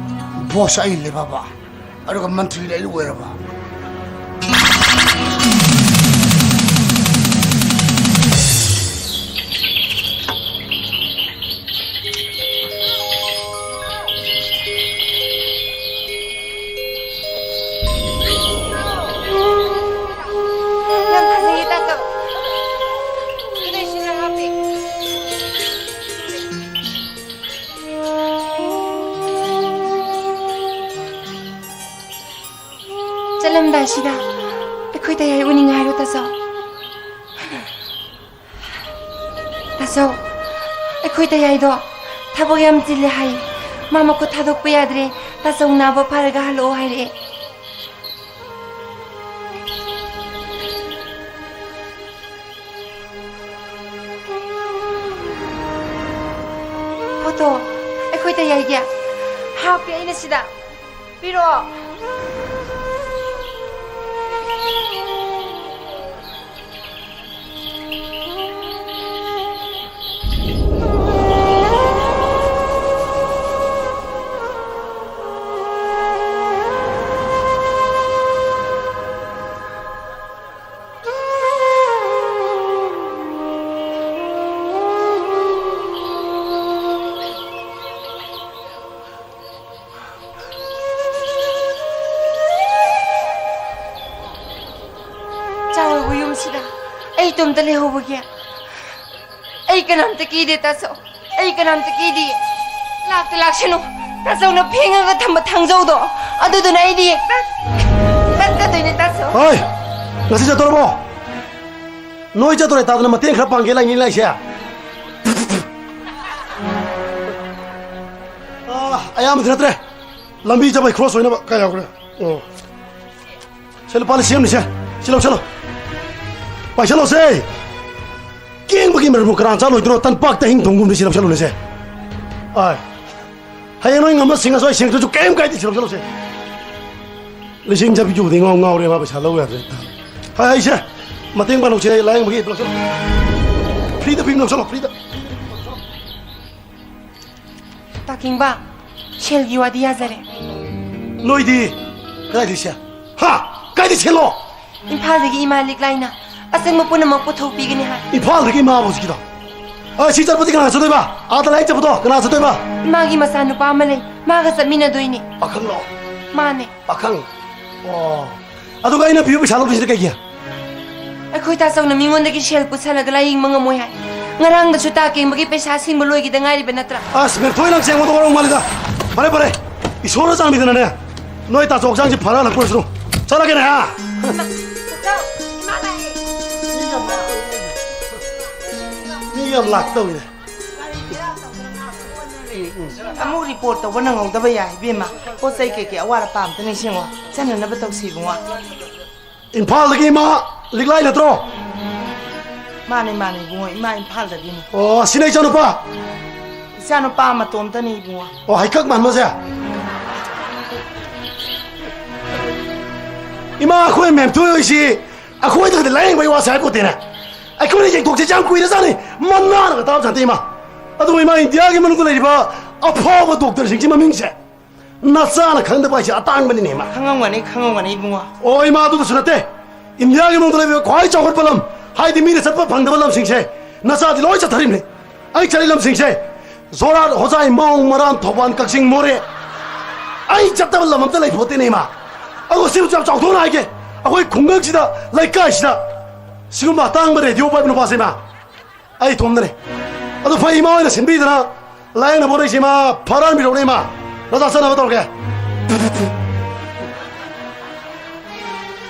ꯕꯣꯁ ꯑꯩ ꯂꯦꯞꯄꯕ꯫ ꯑꯗꯨꯒ ꯃꯟꯇ꯭ꯔꯤꯅ ꯑꯩ ꯑꯣꯏꯔꯕ꯫ ꯆꯠꯂꯝꯗꯥꯏꯁꯤꯗ ꯑꯩꯈꯣꯏ ꯇꯌꯥꯏ ꯎꯅꯤꯡꯉꯦ ꯍꯥꯏꯔꯣ, ꯇꯥꯆꯧ? ꯇꯥꯆꯧ, ꯑꯩꯈꯣꯏ ꯇꯌꯥꯏꯗꯣ ꯊꯕꯛ ꯌꯥꯝ ꯆꯤꯜꯂꯦ ꯍꯥꯏ꯫ ꯃꯥ ꯃꯈꯨꯠ ꯊꯥꯗꯣꯛꯄ ꯌꯥꯗ꯭ꯔꯦ꯫ ꯇꯥꯆꯧ ꯅꯥꯕ ꯐꯔꯒ ꯍꯜꯂꯛꯑꯣ ꯍꯥꯏꯔꯛꯑꯦ꯫ ꯐꯣꯇꯣ ꯑꯩꯈꯣꯏ ꯇꯌꯥꯏꯒꯤ ꯍꯥꯞꯀꯦ ꯑꯩꯅ ꯁꯤꯗ꯫ ꯄꯤꯔꯛꯑꯣ꯫ ꯆꯥꯎꯔꯕ ꯌꯨꯝꯁꯤꯗ ꯑꯩ ꯏꯇꯣꯝꯇ ꯂꯩꯍꯧꯕꯒꯤ ꯑꯩ ꯀꯅꯥꯝꯇ ꯀꯤꯗꯦ, ꯇꯥꯆꯧ꯫ ꯑꯩ ꯀꯅꯥꯝꯇ ꯀꯤꯗꯦ꯫ ꯂꯥꯛꯇ ꯂꯥꯛꯁꯅꯨ꯫ ꯇꯥꯆꯧꯅ ꯐꯦꯡꯉꯒ ꯊꯝꯕ ꯊꯥꯡꯖꯧꯗꯣ, ꯑꯗꯨꯗꯨꯅ ꯑꯩꯗꯤ ꯍꯦꯛꯇ ꯇꯠꯀꯗꯣꯏꯅꯦ, ꯇꯥꯆꯧ꯫ ꯍꯣꯏ, ꯉꯁꯤ ꯆꯠꯇꯣꯔꯕꯣ? ꯅꯣꯏ ꯆꯠꯇꯣꯔꯦ ꯇꯥꯗꯅ ꯃꯇꯦꯡ ꯈꯔ ꯄꯥꯡꯒꯦ ꯂꯥꯛꯏꯅꯤ ꯂꯥꯛꯏꯁꯦ꯫ ꯑꯥ, ꯑꯌꯥꯝꯕꯗꯤ ꯅꯠꯇ꯭ꯔꯦ꯫ ꯂꯝꯕꯤ ꯆꯠꯄꯩ ꯈ꯭ꯔꯣꯁ ꯑꯣꯏꯅꯕ ꯀꯥꯏ ꯌꯥꯎꯈ꯭ꯔꯦ? ꯑꯣ꯫ ꯁꯦ, ꯂꯨꯄꯥ ꯂꯤꯁꯤꯡ ꯑꯃꯅꯤ ꯁꯦ꯫ ꯁꯤ ꯂꯧꯁꯜꯂꯣ꯫ ꯄꯥꯏꯁꯜꯂꯣꯁꯦ꯫ ꯀꯦꯡꯕꯒꯤ ꯃꯔꯝꯕꯨ ꯀꯅꯥ ꯆꯥꯂꯣꯏꯗ꯭ꯔꯣ? ꯇꯟꯄꯥꯛꯇ ꯍꯤꯡ ꯊꯣꯡꯒꯨꯝꯗꯤ ꯁꯤ ꯂꯧꯁꯜꯂꯨꯅꯦꯁꯦ꯫ ꯑꯥꯏ꯫ ꯍꯌꯦꯡ ꯅꯣꯏ ꯉꯝꯃ ꯁꯤꯡꯉꯁꯨ ꯑꯩ ꯁꯤꯡꯉꯛꯇ꯭ꯔꯁꯨ ꯀꯩꯝ ꯀꯥꯏꯗꯦ, ꯁꯤ ꯂꯧꯁꯜꯂꯣꯁꯦ꯫ ꯂꯤꯁꯤꯡ ꯆꯞꯄꯤꯗꯨꯕꯨꯗꯤ ꯉꯥꯎ ꯉꯥꯎꯔꯦ, ꯃꯥ ꯄꯩꯁꯥ ꯂꯧ ꯌꯥꯗ꯭ꯔꯦ꯫ ꯍꯥꯏ, ꯑꯩꯁꯦ ꯃꯇꯦꯡ ꯄꯥꯡꯊꯣꯛꯁꯦ, ꯑꯩ ꯂꯥꯏꯌꯦꯡꯕꯒꯤ ꯂꯧꯁꯜꯂꯣ꯫ ꯐ꯭ꯔꯤꯗ ꯐꯤꯝ ꯂꯧꯁꯜꯂꯣ, ꯐ꯭ꯔꯤꯗ꯫ ꯇꯥꯀꯤꯡꯕ, ꯁꯦꯜꯒꯤ ꯋꯥꯗꯤ ꯌꯥꯖꯔꯦ꯫ ꯅꯣꯏꯗꯤ ꯀꯗꯥꯏꯗꯩ ꯁꯦꯜ? ꯍꯥ? ꯀꯥꯏꯗꯩ ꯁꯦꯜꯅꯣ? ꯏꯝꯐꯥꯜꯗꯒꯤ ꯏꯃꯥ ꯂꯤꯛꯂꯥꯏꯅ ꯑꯆꯪꯕ ꯄꯨꯝꯅꯃꯛ ꯄꯨꯊꯣꯛꯄꯤꯒꯅꯤ ꯍꯥꯏ꯫ ꯏꯝꯐꯥꯜꯗꯒꯤ ꯏꯃꯥꯕꯨ ꯍꯧꯖꯤꯛꯀꯤꯗꯣ? ꯑ, ꯁꯤ ꯆꯠꯄꯗꯤ ꯀꯅꯥ ꯆꯠꯇꯣꯏꯕ? ꯑꯥꯗ ꯂꯥꯏꯌꯦꯡ ꯆꯠꯄꯗꯣ ꯀꯅꯥ ꯆꯠꯇꯣꯏꯕ? ꯏꯃꯥꯒꯤ ꯃꯆꯥꯅꯨꯄꯥ ꯑꯃ ꯂꯩ, ꯃꯥꯒ ꯆꯠꯃꯤꯟꯅꯗꯣꯏꯅꯦ꯫ ꯄꯥꯈꯪꯂꯣ? ꯃꯥꯅꯦ꯫ ꯄꯥꯈꯪ? ꯑꯣ꯫ ꯑꯗꯨꯒ ꯑꯩꯅ ꯄꯤꯕ ꯄꯩꯁꯥ ꯂꯧꯗꯣꯏꯁꯤꯅ ꯀꯩꯒꯤ? ꯑꯩꯈꯣꯏ ꯇꯥꯆꯧꯅ ꯃꯤꯉꯣꯟꯗꯒꯤ ꯁꯦꯜ ꯄꯨꯠꯁꯜꯂꯒ ꯂꯥꯏꯌꯦꯡꯕ ꯉꯝꯃꯣꯏ ꯍꯥꯏ꯫ ꯉꯔꯥꯡꯗꯁꯨ ꯇꯥ ꯀꯦꯡꯕꯒꯤ ꯄꯩꯁꯥ ꯁꯤꯡꯕ ꯂꯣꯏꯈꯤꯗ ꯉꯥꯏꯔꯤꯕ ꯅꯠꯇ꯭ꯔꯥ? ꯑꯁ, ꯃꯦꯝꯊꯣꯏ, ꯅꯪ ꯆꯦꯡꯕꯗꯣ ꯋꯥꯔꯧ ꯃꯥꯜꯂꯤꯗ꯫ ꯐꯔꯦ, ꯐꯔꯦ, ꯏꯁꯣꯔꯅ ꯆꯥꯟꯕꯤꯗꯅꯅꯦ, ꯅꯣꯏ ꯇꯥꯆꯧ ꯍꯛꯆꯥꯡꯁꯤ ꯐꯔ ꯍꯜꯂꯛꯄ ꯑꯣꯏꯁꯅꯨ꯫ ꯆꯠꯂꯒꯦꯅꯦ, ꯍꯥ? ꯏꯃꯥ, ꯄꯨꯊꯧ, ꯏꯃꯥ ꯂꯥꯛꯑꯦ꯫ ꯃꯤ ꯌꯥꯝ ꯂꯥꯛꯇꯧꯔꯤꯅꯦ꯫ ꯑꯃꯨꯛ ꯔꯤꯄꯣꯔꯠ ꯇꯧꯕ ꯅꯪꯍꯧꯗꯕ ꯌꯥꯏ, ꯏꯕꯦꯝꯃ꯫ ꯄꯣꯠ ꯆꯩ ꯀꯩꯀꯩ ꯑꯋꯥꯠ ꯑꯄꯥ ꯑꯝꯇ ꯅꯤꯡꯁꯤꯡꯉꯣ꯫ ꯆꯠꯅꯅꯕ ꯇꯧꯁꯤ, ꯏꯕꯨꯡꯉꯣ꯫ ꯏꯝꯐꯥꯜꯗꯒꯤ ꯏꯃꯥ ꯂꯤꯛꯂꯥꯏ ꯅꯠꯇ꯭ꯔꯣ? ꯃꯥꯅꯤ, ꯃꯥꯅꯤ, ꯏꯕꯨꯡꯉꯣ꯫ ꯏꯃꯥ ꯏꯝꯐꯥꯜꯗꯒꯤꯅꯤ꯫ ꯑꯣ, ꯁꯤꯅ ꯏꯆꯥꯅꯨꯄꯥ? ꯏꯆꯥꯅꯨꯄꯥ ꯃꯇꯣꯝꯇꯅꯤ, ꯏꯕꯨꯡꯉꯣ꯫ ꯑꯣ, ꯍꯩꯀꯛ ꯃꯥꯟꯕꯁꯦ? ꯏꯃꯥ, ꯑꯩꯈꯣꯏ ꯃꯦꯝꯊꯣꯏ ꯍꯣꯏꯁꯤ ꯑꯩꯈꯣꯏꯗꯒꯗꯤ ꯂꯥꯌꯦꯡꯕꯒꯤ ꯋꯥꯁꯦ ꯍꯥꯏꯄꯣꯠꯇꯦꯅꯦ꯫ ꯑꯩꯈꯣꯏꯅ ꯌꯦꯡꯊꯣꯛꯆꯦꯁꯦ ꯌꯥꯝ ꯀꯨꯏꯔꯖꯥꯠꯅꯤ꯫ ꯃꯅꯥꯅꯒ ꯇꯥꯕ ꯖꯥꯠ ꯅꯠꯇꯦ, ꯏꯃꯥ꯫ ꯑꯗꯨꯕꯨ ꯏꯃꯥ, ꯏꯟꯗꯤꯌꯥꯒꯤ ꯃꯅꯨꯡꯗ ꯂꯩꯔꯤꯕ ꯑꯐꯥꯎꯕ ꯗꯣꯛꯇꯔꯁꯤꯡꯁꯤ ꯃꯃꯤꯡꯁꯦ ꯅꯆꯥꯅ ꯈꯪꯗꯕ ꯍꯥꯏꯁꯦ ꯑꯇꯥꯡꯕꯅꯤꯅꯦ, ꯏꯃꯥ꯫ ꯈꯪꯉꯝꯒꯅꯤ, ꯈꯪꯉꯝꯒꯅꯤ, ꯏꯕꯨꯡꯉꯣ꯫ ꯑꯣ, ꯏꯃꯥ, ꯑꯗꯨꯗꯁꯨ ꯅꯠꯇꯦ꯫ ꯏꯟꯗꯤꯌꯥꯒꯤ ꯃꯅꯨꯡꯗ ꯂꯩꯕ ꯈ꯭ꯋꯥꯏ ꯆꯥꯎꯈꯠꯄ ꯂꯝ, ꯍꯥꯏꯗꯤ ꯃꯤꯅ ꯆꯠꯄ ꯐꯪꯗꯕ ꯂꯝꯁꯤꯡꯁꯦ ꯅꯆꯥꯗꯤ ꯂꯣꯏ ꯆꯠꯊꯔꯤꯕꯅꯤ꯫ ꯑꯩ ꯆꯠꯂꯤ ꯂꯝꯁꯤꯡꯁꯦ ꯖꯣꯔꯥꯠ, ꯍꯣꯖꯥꯏ, ꯃꯥꯎ, ꯃꯔꯥꯟ, ꯊꯧꯕꯥꯜ, ꯀꯛꯆꯤꯡ, ꯃꯣꯔꯦ꯫ ꯑꯩ ꯆꯠꯇꯕ ꯂꯝ ꯑꯝꯇ ꯂꯩꯄꯣꯠꯇꯦꯅꯦ, ꯏꯃꯥ꯫ ꯑꯗꯣ ꯁꯤꯃꯁꯨ ꯌꯥꯝ ꯆꯥꯎꯊꯣꯛꯅ ꯍꯥꯏꯒꯦ, ꯑꯩꯈꯣꯏ ꯈꯨꯡꯒꯪꯁꯤꯗ, ꯂꯩꯀꯥꯏꯁꯤꯗ ꯁꯤꯒꯨꯝꯕ ꯑꯇꯥꯡꯕ ꯔꯦꯗꯤꯑꯣ ꯄꯥꯏꯕ ꯅꯨꯄꯥꯁꯦ, ꯏꯃꯥ, ꯑꯩ ꯏꯇꯣꯝꯗꯅꯦ꯫ ꯑꯗꯨ ꯐꯩ, ꯏꯃꯥ ꯍꯣꯏꯅ ꯁꯤꯟꯕꯤꯗꯅ ꯂꯥꯌꯦꯡꯅꯕ ꯍꯣꯠꯅꯔꯤꯁꯦ, ꯏꯃꯥ꯫ ꯐꯔꯥꯟꯕꯤꯔꯧꯅꯦ, ꯏꯃꯥ꯫ ꯅꯆꯥ ꯆꯠꯅꯕ ꯇꯧꯔꯒꯦ꯫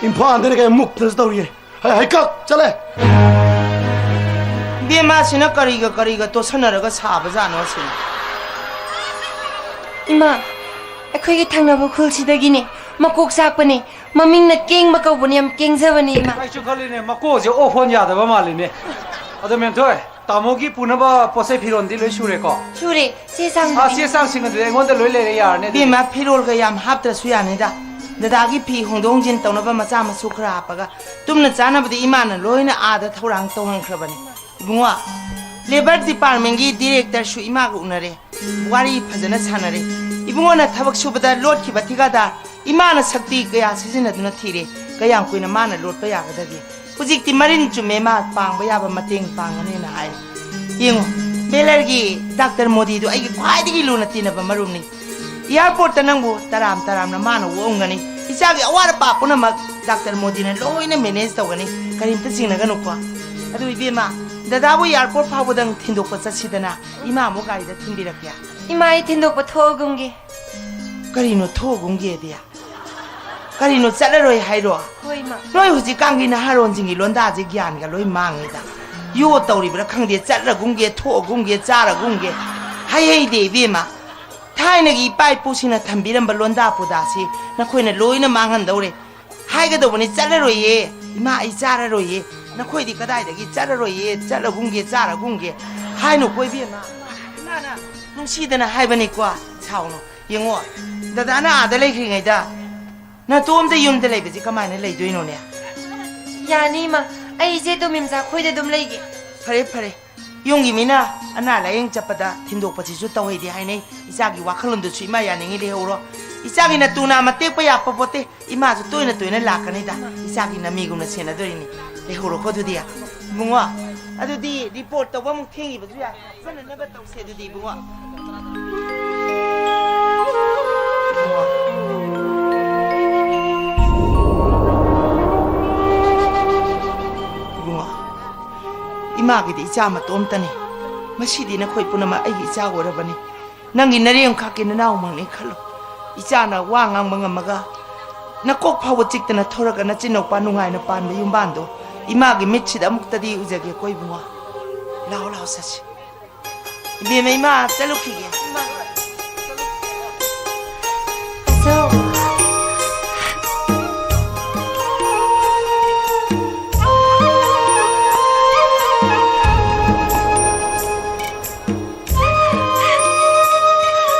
ꯏꯝꯐꯥꯜꯗꯅ ꯀꯩ ꯃꯨꯛꯇꯅꯁꯨ ꯇꯧꯔꯤꯌꯦ꯫ ꯍꯩ, ꯍꯩꯀꯛ ꯆꯠꯂꯦ꯫ ꯏꯕꯦꯝꯃꯁꯤꯅ ꯀꯔꯤꯒ ꯀꯔꯤꯒ ꯇꯣꯠꯁꯟꯅꯔꯒ ꯁꯥꯕꯖꯥꯠꯅꯣ ꯑꯁꯤꯅ꯫ ꯏꯃꯥ, ꯑꯩꯈꯣꯏꯒꯤ ꯊꯪꯅꯕ ꯈꯨꯜꯁꯤꯗꯒꯤꯅꯦ, ꯃꯀꯣꯛ ꯆꯥꯛꯄꯅꯦ, ꯃꯃꯤꯡꯅ ꯀꯦꯡꯕ ꯀꯧꯕꯅꯦ, ꯌꯥꯝ ꯀꯦꯡꯖꯕꯅꯦ, ꯏꯃꯥ꯫ ꯑꯩꯁꯨ ꯈꯜꯂꯤꯅꯦ, ꯃꯀꯣꯛꯁꯦ ꯑꯣꯐ ꯑꯣꯟ ꯌꯥꯗꯕ ꯃꯥꯜꯂꯤꯅꯦ꯫ ꯑꯗꯣ ꯃꯦꯝꯊꯣꯏ, ꯇꯥꯃꯣꯒꯤ ꯄꯨꯅꯕ ꯄꯣꯠ ꯆꯩ ꯐꯤꯔꯣꯟꯗꯤ ꯂꯣꯏ ꯁꯨꯔꯦꯀꯣ? ꯁꯨꯔꯦ, ꯆꯦ ꯆꯥꯡ꯫ ꯑꯥ, ꯆꯦ ꯆꯥꯡꯁꯤꯡ ꯑꯗꯨꯗꯤ ꯑꯩꯉꯣꯟꯗ ꯂꯣꯏ ꯂꯩꯔꯦ, ꯌꯥꯔꯅꯤ ꯑꯗꯨꯗꯤ꯫ ꯏꯕꯦꯝꯃ, ꯐꯤꯔꯣꯜꯒ ꯌꯥꯝ ꯍꯥꯞꯇ꯭ꯔꯁꯨ ꯌꯥꯅꯤꯗ꯫ ꯗꯗꯥꯒꯤ ꯐꯤ ꯍꯣꯡꯗꯣꯛ ꯍꯣꯡꯖꯤꯟ ꯇꯧꯅꯕ ꯃꯆꯥ ꯃꯁꯨ ꯈꯔ ꯍꯥꯞꯄꯒ, ꯇꯨꯝꯅ ꯆꯥꯅꯕꯗꯤ ꯏꯃꯥꯅ ꯂꯣꯏꯅ ꯑꯥꯗ ꯊꯧꯔꯥꯡ ꯇꯧꯍꯟꯈ꯭ꯔꯕꯅꯤ꯫ ꯏꯕꯨꯡꯉꯣ, ꯂꯦꯕꯔ ꯗꯤꯄꯥꯔꯠꯃꯦꯟꯒꯤ ꯗꯤꯔꯦꯛꯇꯔꯁꯨ ꯏꯃꯥꯒ ꯎꯅꯔꯦ꯫ ꯋꯥꯔꯤ ꯐꯖꯅ ꯁꯥꯟꯅꯔꯦ꯫ ꯏꯕꯨꯡꯉꯣꯅ ꯊꯕꯛ ꯁꯨꯕꯗ ꯂꯣꯠꯈꯤꯕ ꯊꯤꯀꯥꯗꯥꯔ, ꯏꯃꯥꯅ ꯁꯛꯇꯤ ꯀꯌꯥ ꯁꯤꯖꯤꯟꯅꯗꯨꯅ ꯊꯤꯔꯦ꯫ ꯀꯌꯥꯝ ꯀꯨꯏꯅ ꯃꯥꯅ ꯂꯣꯠꯄ ꯌꯥꯒꯗꯒꯦ? ꯍꯧꯖꯤꯛꯇꯤ ꯃꯔꯤꯟ ꯆꯨꯝꯃꯦ, ꯃꯥ ꯄꯥꯡꯕ ꯌꯥꯕ ꯃꯇꯦꯡ ꯄꯥꯡꯒꯅꯦꯅ ꯍꯥꯏꯔꯦ꯫ ꯌꯦꯡꯉꯣ, ꯕꯦꯂꯔꯒꯤ ꯗꯥꯛꯇꯔ ꯃꯣꯗꯤꯗꯣ ꯑꯩꯒꯤ ꯈ꯭ꯋꯥꯏꯗꯒꯤ ꯂꯨꯅ ꯇꯤꯟꯅꯕ ꯃꯔꯨꯞꯅꯤ꯫ ꯑꯦꯌꯥꯔꯄꯣꯔꯠꯇ ꯅꯪꯕꯨ ꯇꯔꯥꯝ ꯇꯔꯥꯝꯅ ꯃꯥꯅ ꯑꯣꯛꯑꯝꯒꯅꯤ꯫ ꯏꯆꯥꯒꯤ ꯑꯋꯥꯠ ꯑꯄꯥ ꯄꯨꯝꯅꯃꯛ ꯗꯥꯛꯇꯔ ꯃꯣꯗꯤꯅ ꯂꯣꯏꯅ ꯃꯦꯅꯦꯖ ꯇꯧꯒꯅꯤ꯫ ꯀꯔꯤꯝꯇ ꯆꯤꯡꯅꯒꯅꯨꯀꯣ꯫ ꯑꯗꯨ ꯏꯕꯦꯝꯃ, ꯗꯗꯥꯕꯨ ꯑꯦꯌꯥꯔꯄꯣꯔꯠ ꯐꯥꯎꯕꯗꯪ ꯊꯤꯟꯗꯣꯛꯄ ꯆꯠꯁꯤꯗꯅ꯫ ꯏꯃꯥ ꯑꯃꯨꯛ ꯒꯥꯔꯤꯗ ꯊꯤꯟꯕꯤꯔꯛꯀꯦ꯫ ꯏꯃꯥ, ꯑꯩ ꯊꯤꯟꯗꯣꯛꯄ ꯊꯣꯛꯑꯒꯨꯝꯒꯦ꯫ ꯀꯔꯤꯅꯣ ꯊꯣꯛꯑꯒꯨꯝꯒꯦꯗꯤ? ꯀꯔꯤꯅꯣ, ꯆꯠꯂꯔꯣꯏ ꯍꯥꯏꯔꯣ? ꯍꯣꯏ, ꯏꯃꯥ꯫ ꯅꯣꯏ ꯍꯧꯖꯤꯛꯀꯥꯟꯒꯤ ꯅꯍꯥꯔꯣꯟꯁꯤꯡꯒꯤ ꯂꯣꯟꯗꯥꯁꯦ ꯒ꯭ꯌꯥꯟꯒ ꯂꯣꯏ ꯃꯥꯡꯉꯦꯗ꯫ ꯌꯣ ꯇꯧꯔꯤꯕ꯭ꯔꯥ ꯈꯪꯗꯦ, ꯆꯠꯂꯒꯨꯝꯒꯦ, ꯊꯣꯛꯑꯒꯨꯝꯒꯦ, ꯆꯥꯔꯒꯨꯝꯒꯦ꯫ ꯍꯩ ꯍꯩꯗꯦ, ꯏꯕꯦꯝꯃ꯫ ꯊꯥꯏꯅꯒꯤ ꯏꯄꯥ ꯏꯄꯨꯁꯤꯡꯅ ꯊꯝꯕꯤꯔꯝꯕ ꯂꯣꯟꯗꯥ ꯄꯨꯗꯥꯁꯤ ꯅꯈꯣꯏꯅ ꯂꯣꯏꯅ ꯃꯥꯡꯍꯟꯗꯧꯔꯦ꯫ ꯍꯥꯏꯒꯗꯧꯕꯅꯤ, "ꯆꯠꯂꯔꯣꯏꯌꯦ, ꯏꯃꯥ, ꯑꯩ ꯆꯥꯔꯔꯣꯏꯌꯦ꯫ ꯅꯈꯣꯏꯗꯤ ꯀꯗꯥꯏꯗꯒꯤ ꯆꯠꯂꯔꯣꯏꯌꯦ, ꯆꯠꯂꯒꯨꯝꯒꯦ, ꯆꯥꯔꯒꯨꯝꯒꯦ" ꯍꯥꯏꯅꯨꯀꯣ, ꯏꯕꯦꯝꯃ꯫ ꯏꯃꯥꯅ ꯅꯨꯡꯁꯤꯗꯅ ꯍꯥꯏꯕꯅꯤꯀꯣ, ꯁꯥꯎꯅꯨ꯫ ꯌꯦꯡꯉꯣ, ꯗꯗꯥꯅ ꯑꯥꯗ ꯂꯩꯈ꯭ꯔꯤꯉꯩꯗ ꯅꯇꯣꯝꯇ ꯌꯨꯝꯗ ꯂꯩꯕꯁꯤ ꯀꯃꯥꯏꯅ ꯂꯩꯗꯣꯏꯅꯣꯅꯦ? ꯌꯥꯅꯤ, ꯏꯃꯥ꯫ ꯑꯩ ꯏꯆꯦ ꯇꯣꯃꯤꯝꯆꯥ ꯈꯣꯏꯗ ꯑꯗꯨꯝ ꯂꯩꯒꯦ꯫ ꯐꯔꯦ, ꯐꯔꯦ꯫ ꯌꯨꯝꯒꯤ ꯃꯤꯅ ꯑꯅꯥ ꯂꯥꯌꯦꯡ ꯆꯠꯄꯗ ꯊꯤꯟꯗꯣꯛꯄꯁꯤꯁꯨ ꯇꯧꯍꯩꯗꯦ ꯍꯥꯏꯅꯩ꯫ ꯏꯆꯥꯒꯤ ꯋꯥꯈꯜꯂꯣꯟꯗꯨꯁꯨ ꯏꯃꯥ ꯌꯥꯅꯤꯡꯉꯤ, ꯂꯩꯍꯧꯔꯣ꯫ ꯏꯆꯥꯒꯤ ꯅꯇꯨ ꯅꯥꯝꯃ ꯇꯦꯛꯄ ꯌꯥꯄꯣꯠꯇꯦ꯫ ꯏꯃꯥꯁꯨ ꯇꯣꯏꯅ ꯇꯣꯏꯅ ꯂꯥꯛꯀꯅꯤꯗ꯫ ꯏꯆꯥꯒꯤ ꯅꯃꯤꯒꯨꯝꯅ ꯁꯦꯟꯅꯗꯣꯔꯤꯅꯤ꯫ ꯂꯩꯍꯧꯔꯣꯀꯣ ꯑꯗꯨꯗꯤ꯫ ꯏꯕꯨꯡꯉꯣ, ꯑꯗꯨꯗꯤ ꯔꯤꯄꯣꯔꯠ ꯇꯧꯕ ꯑꯃꯨꯛ ꯊꯦꯡꯉꯤꯕꯁꯨ ꯌꯥꯏ꯫ ꯆꯠꯅꯅꯕ ꯇꯧꯁꯦ ꯑꯗꯨꯗꯤ, ꯏꯕꯨꯡꯉꯣ꯫ ꯏꯕꯨꯡꯉꯣ꯫ ꯏꯕꯨꯡꯉꯣ, ꯏꯃꯥꯒꯤꯗꯤ ꯏꯆꯥ ꯃꯇꯣꯝꯇꯅꯤ꯫ ꯃꯁꯤꯗꯤ ꯅꯈꯣꯏ ꯄꯨꯝꯅꯃꯛ ꯑꯩꯒꯤ ꯏꯆꯥ ꯑꯣꯏꯔꯕꯅꯤ꯫ ꯅꯪꯒꯤ ꯅꯔꯦꯝꯈꯥꯛꯀꯤ ꯅꯅꯥꯎꯃꯛꯅꯤ ꯈꯜꯂꯨ꯫ ꯏꯆꯥꯅ ꯋꯥ ꯉꯥꯡꯕ ꯉꯝꯃꯒ, ꯅꯀꯣꯛ ꯐꯥꯎꯕ ꯆꯤꯛꯇꯅ ꯊꯧꯔꯒ ꯅꯆꯤꯟꯅꯧꯄꯥ ꯅꯨꯡꯉꯥꯏꯅ ꯄꯥꯟꯕ ꯌꯨꯝꯕꯥꯟꯗꯣ ꯏꯃꯥꯒꯤ ꯃꯤꯠꯁꯤꯗ ꯑꯃꯨꯛꯇꯗꯤ ꯎꯖꯒꯦꯀꯣ, ꯏꯕꯨꯡꯉꯣ꯫ ꯂꯥꯛꯑꯣ, ꯂꯥꯛꯑꯣ, ꯆꯠꯁꯤ꯫ ꯏꯕꯦꯝꯃ, ꯏꯃꯥ ꯆꯠꯂꯨꯈꯤꯒꯦ꯫ ꯏꯃꯥ꯫ ꯑꯆꯧ꯫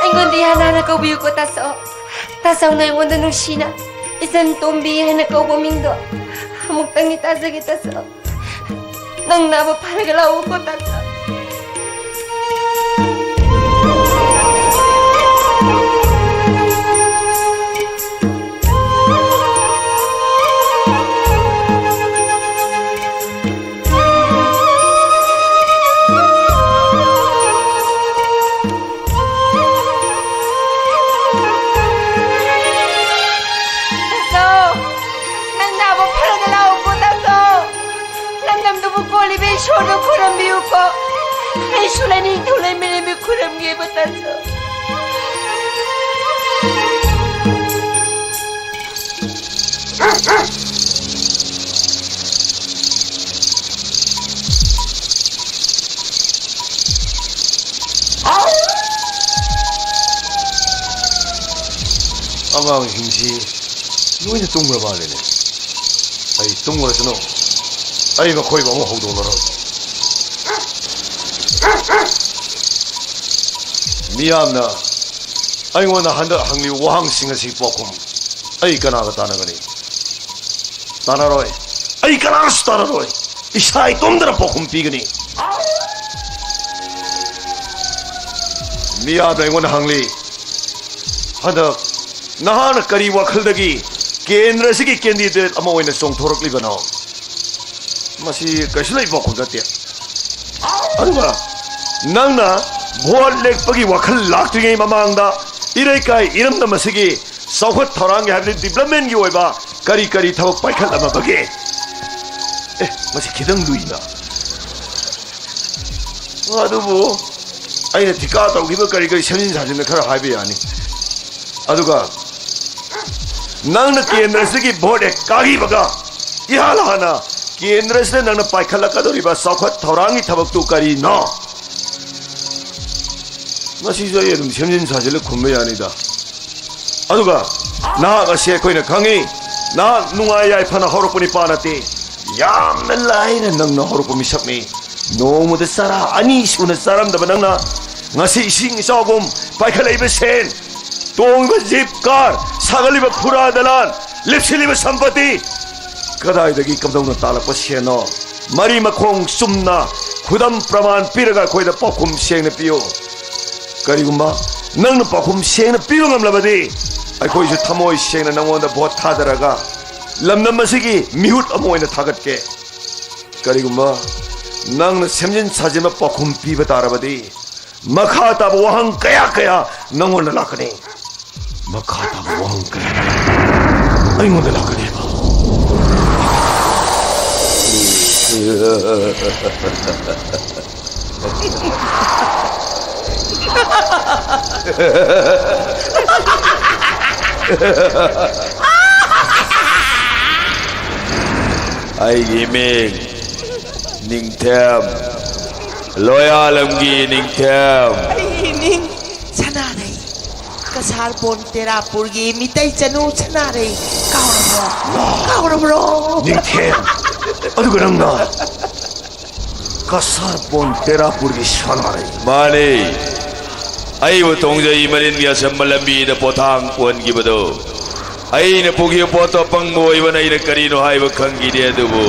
ꯑꯩꯉꯣꯟꯗ ꯌꯥꯅꯥꯅ ꯀꯧꯕꯤꯌꯨꯀꯣ, ꯇꯥꯆꯧ꯫ ꯇꯥꯆꯧꯅ ꯑꯩꯉꯣꯟꯗ ꯅꯨꯡꯁꯤꯅ ꯏꯆꯟ ꯇꯣꯝꯕꯤ ꯍꯥꯏꯅ ꯀꯧꯕ ꯃꯤꯡꯗꯣ ꯑꯃꯨꯛꯇꯪꯗꯤ ꯇꯥꯖꯒꯦ, ꯇꯥꯆꯧ꯫ ꯅꯪ ꯅꯥꯕ ꯐꯔꯒ ꯂꯥꯛꯎꯀꯣ, ꯇꯥꯆꯧ꯫ ꯇꯥꯆꯧ, ꯅꯪ ꯅꯥꯕ ꯐꯔꯒ ꯂꯥꯛꯎꯀꯣ, ꯇꯥꯆꯧ꯫ ꯂꯝꯗꯝꯗꯨꯕꯨ ꯀꯣꯜꯂꯤꯕ ꯏꯁꯣꯔꯗꯨ ꯈꯨꯔꯨꯝꯕꯤꯌꯨꯀꯣ꯫ ꯑꯩꯁꯨ ꯂꯥꯏꯅꯤꯡꯊꯧ ꯂꯩꯃꯔꯦꯝꯕꯤ ꯈꯨꯔꯨꯝꯒꯦꯕ, ꯇꯥꯆꯧ꯫ ꯑꯉꯥꯡꯁꯤꯡꯁꯤ ꯂꯣꯏꯅ ꯇꯨꯝꯈ꯭ꯔ ꯃꯥꯜꯂꯦꯅꯦ꯫ ꯑꯩ ꯇꯨꯝꯈ꯭ꯔꯁꯅꯨ, ꯑꯩ ꯃꯈꯣꯏꯕꯨ ꯑꯃꯨꯛ ꯍꯧꯗꯣꯛꯂꯔꯣꯏ꯫ ꯃꯤꯌꯥꯝꯅ ꯑꯩꯉꯣꯟꯗ ꯍꯟꯗꯛ ꯍꯪꯂꯤꯕ ꯋꯥꯍꯪꯁꯤꯡ ꯑꯁꯤ ꯄꯥꯎꯈꯨꯝ ꯑꯩ ꯀꯅꯥꯒ ꯇꯥꯟꯅꯒꯅꯤ? ꯇꯥꯟꯅꯔꯣꯏ꯫ ꯑꯩ ꯀꯅꯥꯒꯁꯨ ꯇꯥꯟꯅꯔꯣꯏ꯫ ꯏꯁꯥ ꯏꯇꯣꯝꯇꯅ ꯄꯥꯎꯈꯨꯝ ꯄꯤꯒꯅꯤ꯫ ꯃꯤꯌꯥꯝꯅ ꯑꯩꯉꯣꯟꯗ ꯍꯪꯂꯤ, "ꯍꯟꯗꯛ ꯅꯍꯥꯛꯅ ꯀꯔꯤ ꯋꯥꯈꯜꯗꯒꯤ ꯀꯦꯟꯗ꯭ꯔ ꯑꯁꯤꯒꯤ candidate ꯑꯃ ꯑꯣꯏꯅ ꯆꯣꯡꯊꯣꯔꯛꯂꯤꯕꯅꯣ?" ꯃꯁꯤ ꯀꯩꯁꯨ ꯂꯩꯕ ꯋꯥꯐꯝ ꯅꯠꯇꯦ꯫ ꯑꯗꯨꯒ ꯅꯪꯅ ꯚꯣꯠ ꯂꯦꯞꯄꯒꯤ ꯋꯥꯈꯜ ꯂꯥꯛꯇ꯭ꯔꯤꯉꯩ ꯃꯃꯥꯡꯗ ꯏꯔꯩꯀꯥꯏ ꯏꯔꯝꯗꯝ ꯑꯁꯤꯒꯤ ꯆꯥꯎꯈꯠ ꯊꯧꯔꯥꯡꯒꯤ, ꯍꯥꯏꯕꯗꯤ developmentꯒꯤ ꯑꯣꯏꯕ ꯀꯔꯤ ꯀꯔꯤ ꯊꯕꯛ ꯄꯥꯏꯈꯠꯂꯝꯃꯕꯒꯦ? ꯑꯦ, ꯃꯁꯤ ꯈꯤꯇꯪ ꯂꯨꯏꯅ꯫ ꯑꯗꯨꯕꯨ ꯑꯩꯅ ꯊꯤꯀꯥ ꯇꯧꯈꯤꯕ ꯀꯔꯤ ꯀꯔꯤ ꯁꯦꯝꯖꯤꯟ ꯁꯥꯖꯤꯟꯗ ꯈꯔ ꯍꯥꯏꯕ ꯌꯥꯅꯤ꯫ ꯑꯗꯨꯒ ꯅꯪꯅ ꯀꯦꯟꯗ꯭ꯔꯁꯤꯒꯤ ꯚꯣꯠ ꯍꯦꯛ ꯀꯥꯈꯤꯕꯒ ꯏꯍꯥꯟ ꯍꯥꯟꯅ ꯀꯦꯟꯗ꯭ꯔꯁꯤꯗ ꯅꯪꯅ ꯄꯥꯏꯈꯠꯂꯛꯀꯗꯧꯔꯤꯕ ꯆꯥꯎꯈꯠ ꯊꯧꯔꯥꯡꯒꯤ ꯊꯕꯛꯇꯨ ꯀꯔꯤꯅꯣ? ꯃꯁꯤꯁꯨ ꯑꯩ ꯑꯗꯨꯝ ꯁꯦꯝꯖꯤꯟ ꯁꯥꯖꯤꯜꯂ ꯈꯨꯝꯕ ꯌꯥꯅꯤꯗ꯫ ꯑꯗꯨꯒ ꯅꯍꯥꯛ ꯑꯁꯤ ꯑꯩꯈꯣꯏꯅ ꯈꯪꯉꯤ, ꯅꯍꯥꯛ ꯅꯨꯡꯉꯥꯏ ꯌꯥꯏꯐꯅ ꯍꯧꯔꯛꯄ ꯅꯤꯄꯥ ꯅꯠꯇꯦ, ꯌꯥꯝꯅ ꯂꯥꯏꯅ ꯅꯪꯅ ꯍꯧꯔꯛꯄ ꯃꯤꯁꯛꯅꯤ꯫ ꯅꯣꯡꯃꯗ ꯆꯔꯥ ꯑꯅꯤ ꯁꯨꯅ ꯆꯥꯔꯝꯗꯕ ꯅꯪꯅ ꯉꯁꯤ ꯏꯁꯤꯡ ꯏꯆꯥꯎꯒꯨꯝ ꯄꯥꯏꯈꯠꯂꯛꯏꯕ ꯁꯦꯟ, ꯇꯣꯡꯂꯤꯕ ꯖꯤꯞ ꯀꯥꯔ, ꯁꯥꯒꯠꯂꯤꯕ ꯐꯨꯔꯥ ꯗꯂꯥꯟ, ꯂꯦꯞꯁꯤꯜꯂꯤꯕ ꯁꯝꯄꯇꯤ, ꯀꯗꯥꯏꯗꯒꯤ ꯀꯝꯗꯧꯅ ꯇꯥꯜꯂꯛꯄ ꯁꯦꯟꯅꯣ? ꯃꯔꯤ ꯃꯈꯣꯡ ꯆꯨꯝꯅ ꯈꯨꯗꯝ ꯄ꯭ꯔꯃꯥꯟ ꯄꯤꯔꯒ ꯑꯩꯈꯣꯏꯗ ꯄꯥꯎꯈꯨꯝ ꯁꯦꯡꯅ ꯄꯤꯌꯨ꯫ ꯀꯔꯤꯒꯨꯝꯕ ꯅꯪꯅ ꯄꯥꯎꯈꯨꯝ ꯁꯦꯡꯅ ꯄꯤꯕ ꯉꯝꯂꯕꯗꯤ ꯑꯩꯈꯣꯏꯁꯨ ꯊꯃꯣꯏ ꯁꯦꯡꯅ ꯅꯪꯉꯣꯟꯗ ꯚꯣꯠ ꯊꯥꯗꯔꯒ ꯂꯝꯗꯝ ꯑꯁꯤꯒꯤ ꯃꯤꯍꯨꯠ ꯑꯃ ꯑꯣꯏꯅ ꯊꯥꯒꯠꯀꯦ꯫ ꯀꯔꯤꯒꯨꯝꯕ ꯅꯪꯅ ꯁꯦꯝꯖꯤꯟ ꯁꯥꯖꯤꯟꯕ ꯄꯥꯎꯈꯨꯝ ꯄꯤꯕ ꯇꯥꯔꯕꯗꯤ ꯃꯈꯥ ꯇꯥꯕ ꯋꯥꯍꯪ ꯀꯌꯥ ꯀꯌꯥ ꯅꯪꯉꯣꯟꯗ ꯂꯥꯛꯀꯅꯤ꯫ ꯃꯈꯥ ꯇꯥꯕ ꯋꯥꯍꯪ ꯀꯌꯥ ꯑꯩꯉꯣꯟꯗ ꯂꯥꯛꯀꯅꯦꯕ꯫ ꯑꯩꯒꯤ ꯃꯤꯡ ꯅꯤꯡꯊꯦꯝ, ꯂꯣꯌꯥꯂꯝꯒꯤ ꯅꯤꯡꯊꯦꯝ꯫ ꯑꯩꯒꯤ ꯃꯤꯡ ꯁꯅꯥꯔꯩ, ꯀꯁꯥꯔꯕꯣꯟ ꯇꯦꯔꯥꯄꯨꯔꯒꯤ ꯃꯤꯇꯩ ꯆꯅꯨ ꯁꯅꯥꯔꯩ꯫ ꯀꯥꯎꯔꯕ꯭ꯔꯣ? ꯀꯥꯎꯔꯕ꯭ꯔꯣ? ꯅꯤꯡꯊꯦꯝ, ꯑꯗꯨꯒ ꯅꯪꯅ ꯀꯁꯥꯔꯕꯣꯟ ꯇꯦꯔꯥꯄꯨꯔꯒꯤ ꯁꯅꯥꯔꯩ꯫ ꯃꯥꯅꯤ, ꯑꯩꯕꯨ ꯇꯣꯡꯖꯩ ꯃꯔꯤꯟꯒꯤ ꯑꯁꯝꯕ ꯂꯝꯕꯤꯗ ꯄꯣꯊꯥꯡ ꯄꯨꯍꯟꯈꯤꯕꯗꯣ꯫ ꯑꯩꯅ ꯄꯨꯈꯤꯕ ꯄꯣꯠꯇꯣ ꯑꯄꯪꯕ ꯑꯣꯏꯕꯅ ꯑꯩꯅ ꯀꯔꯤꯅꯣ ꯍꯥꯏꯕ ꯈꯪꯈꯤꯗꯦ, ꯑꯗꯨꯕꯨ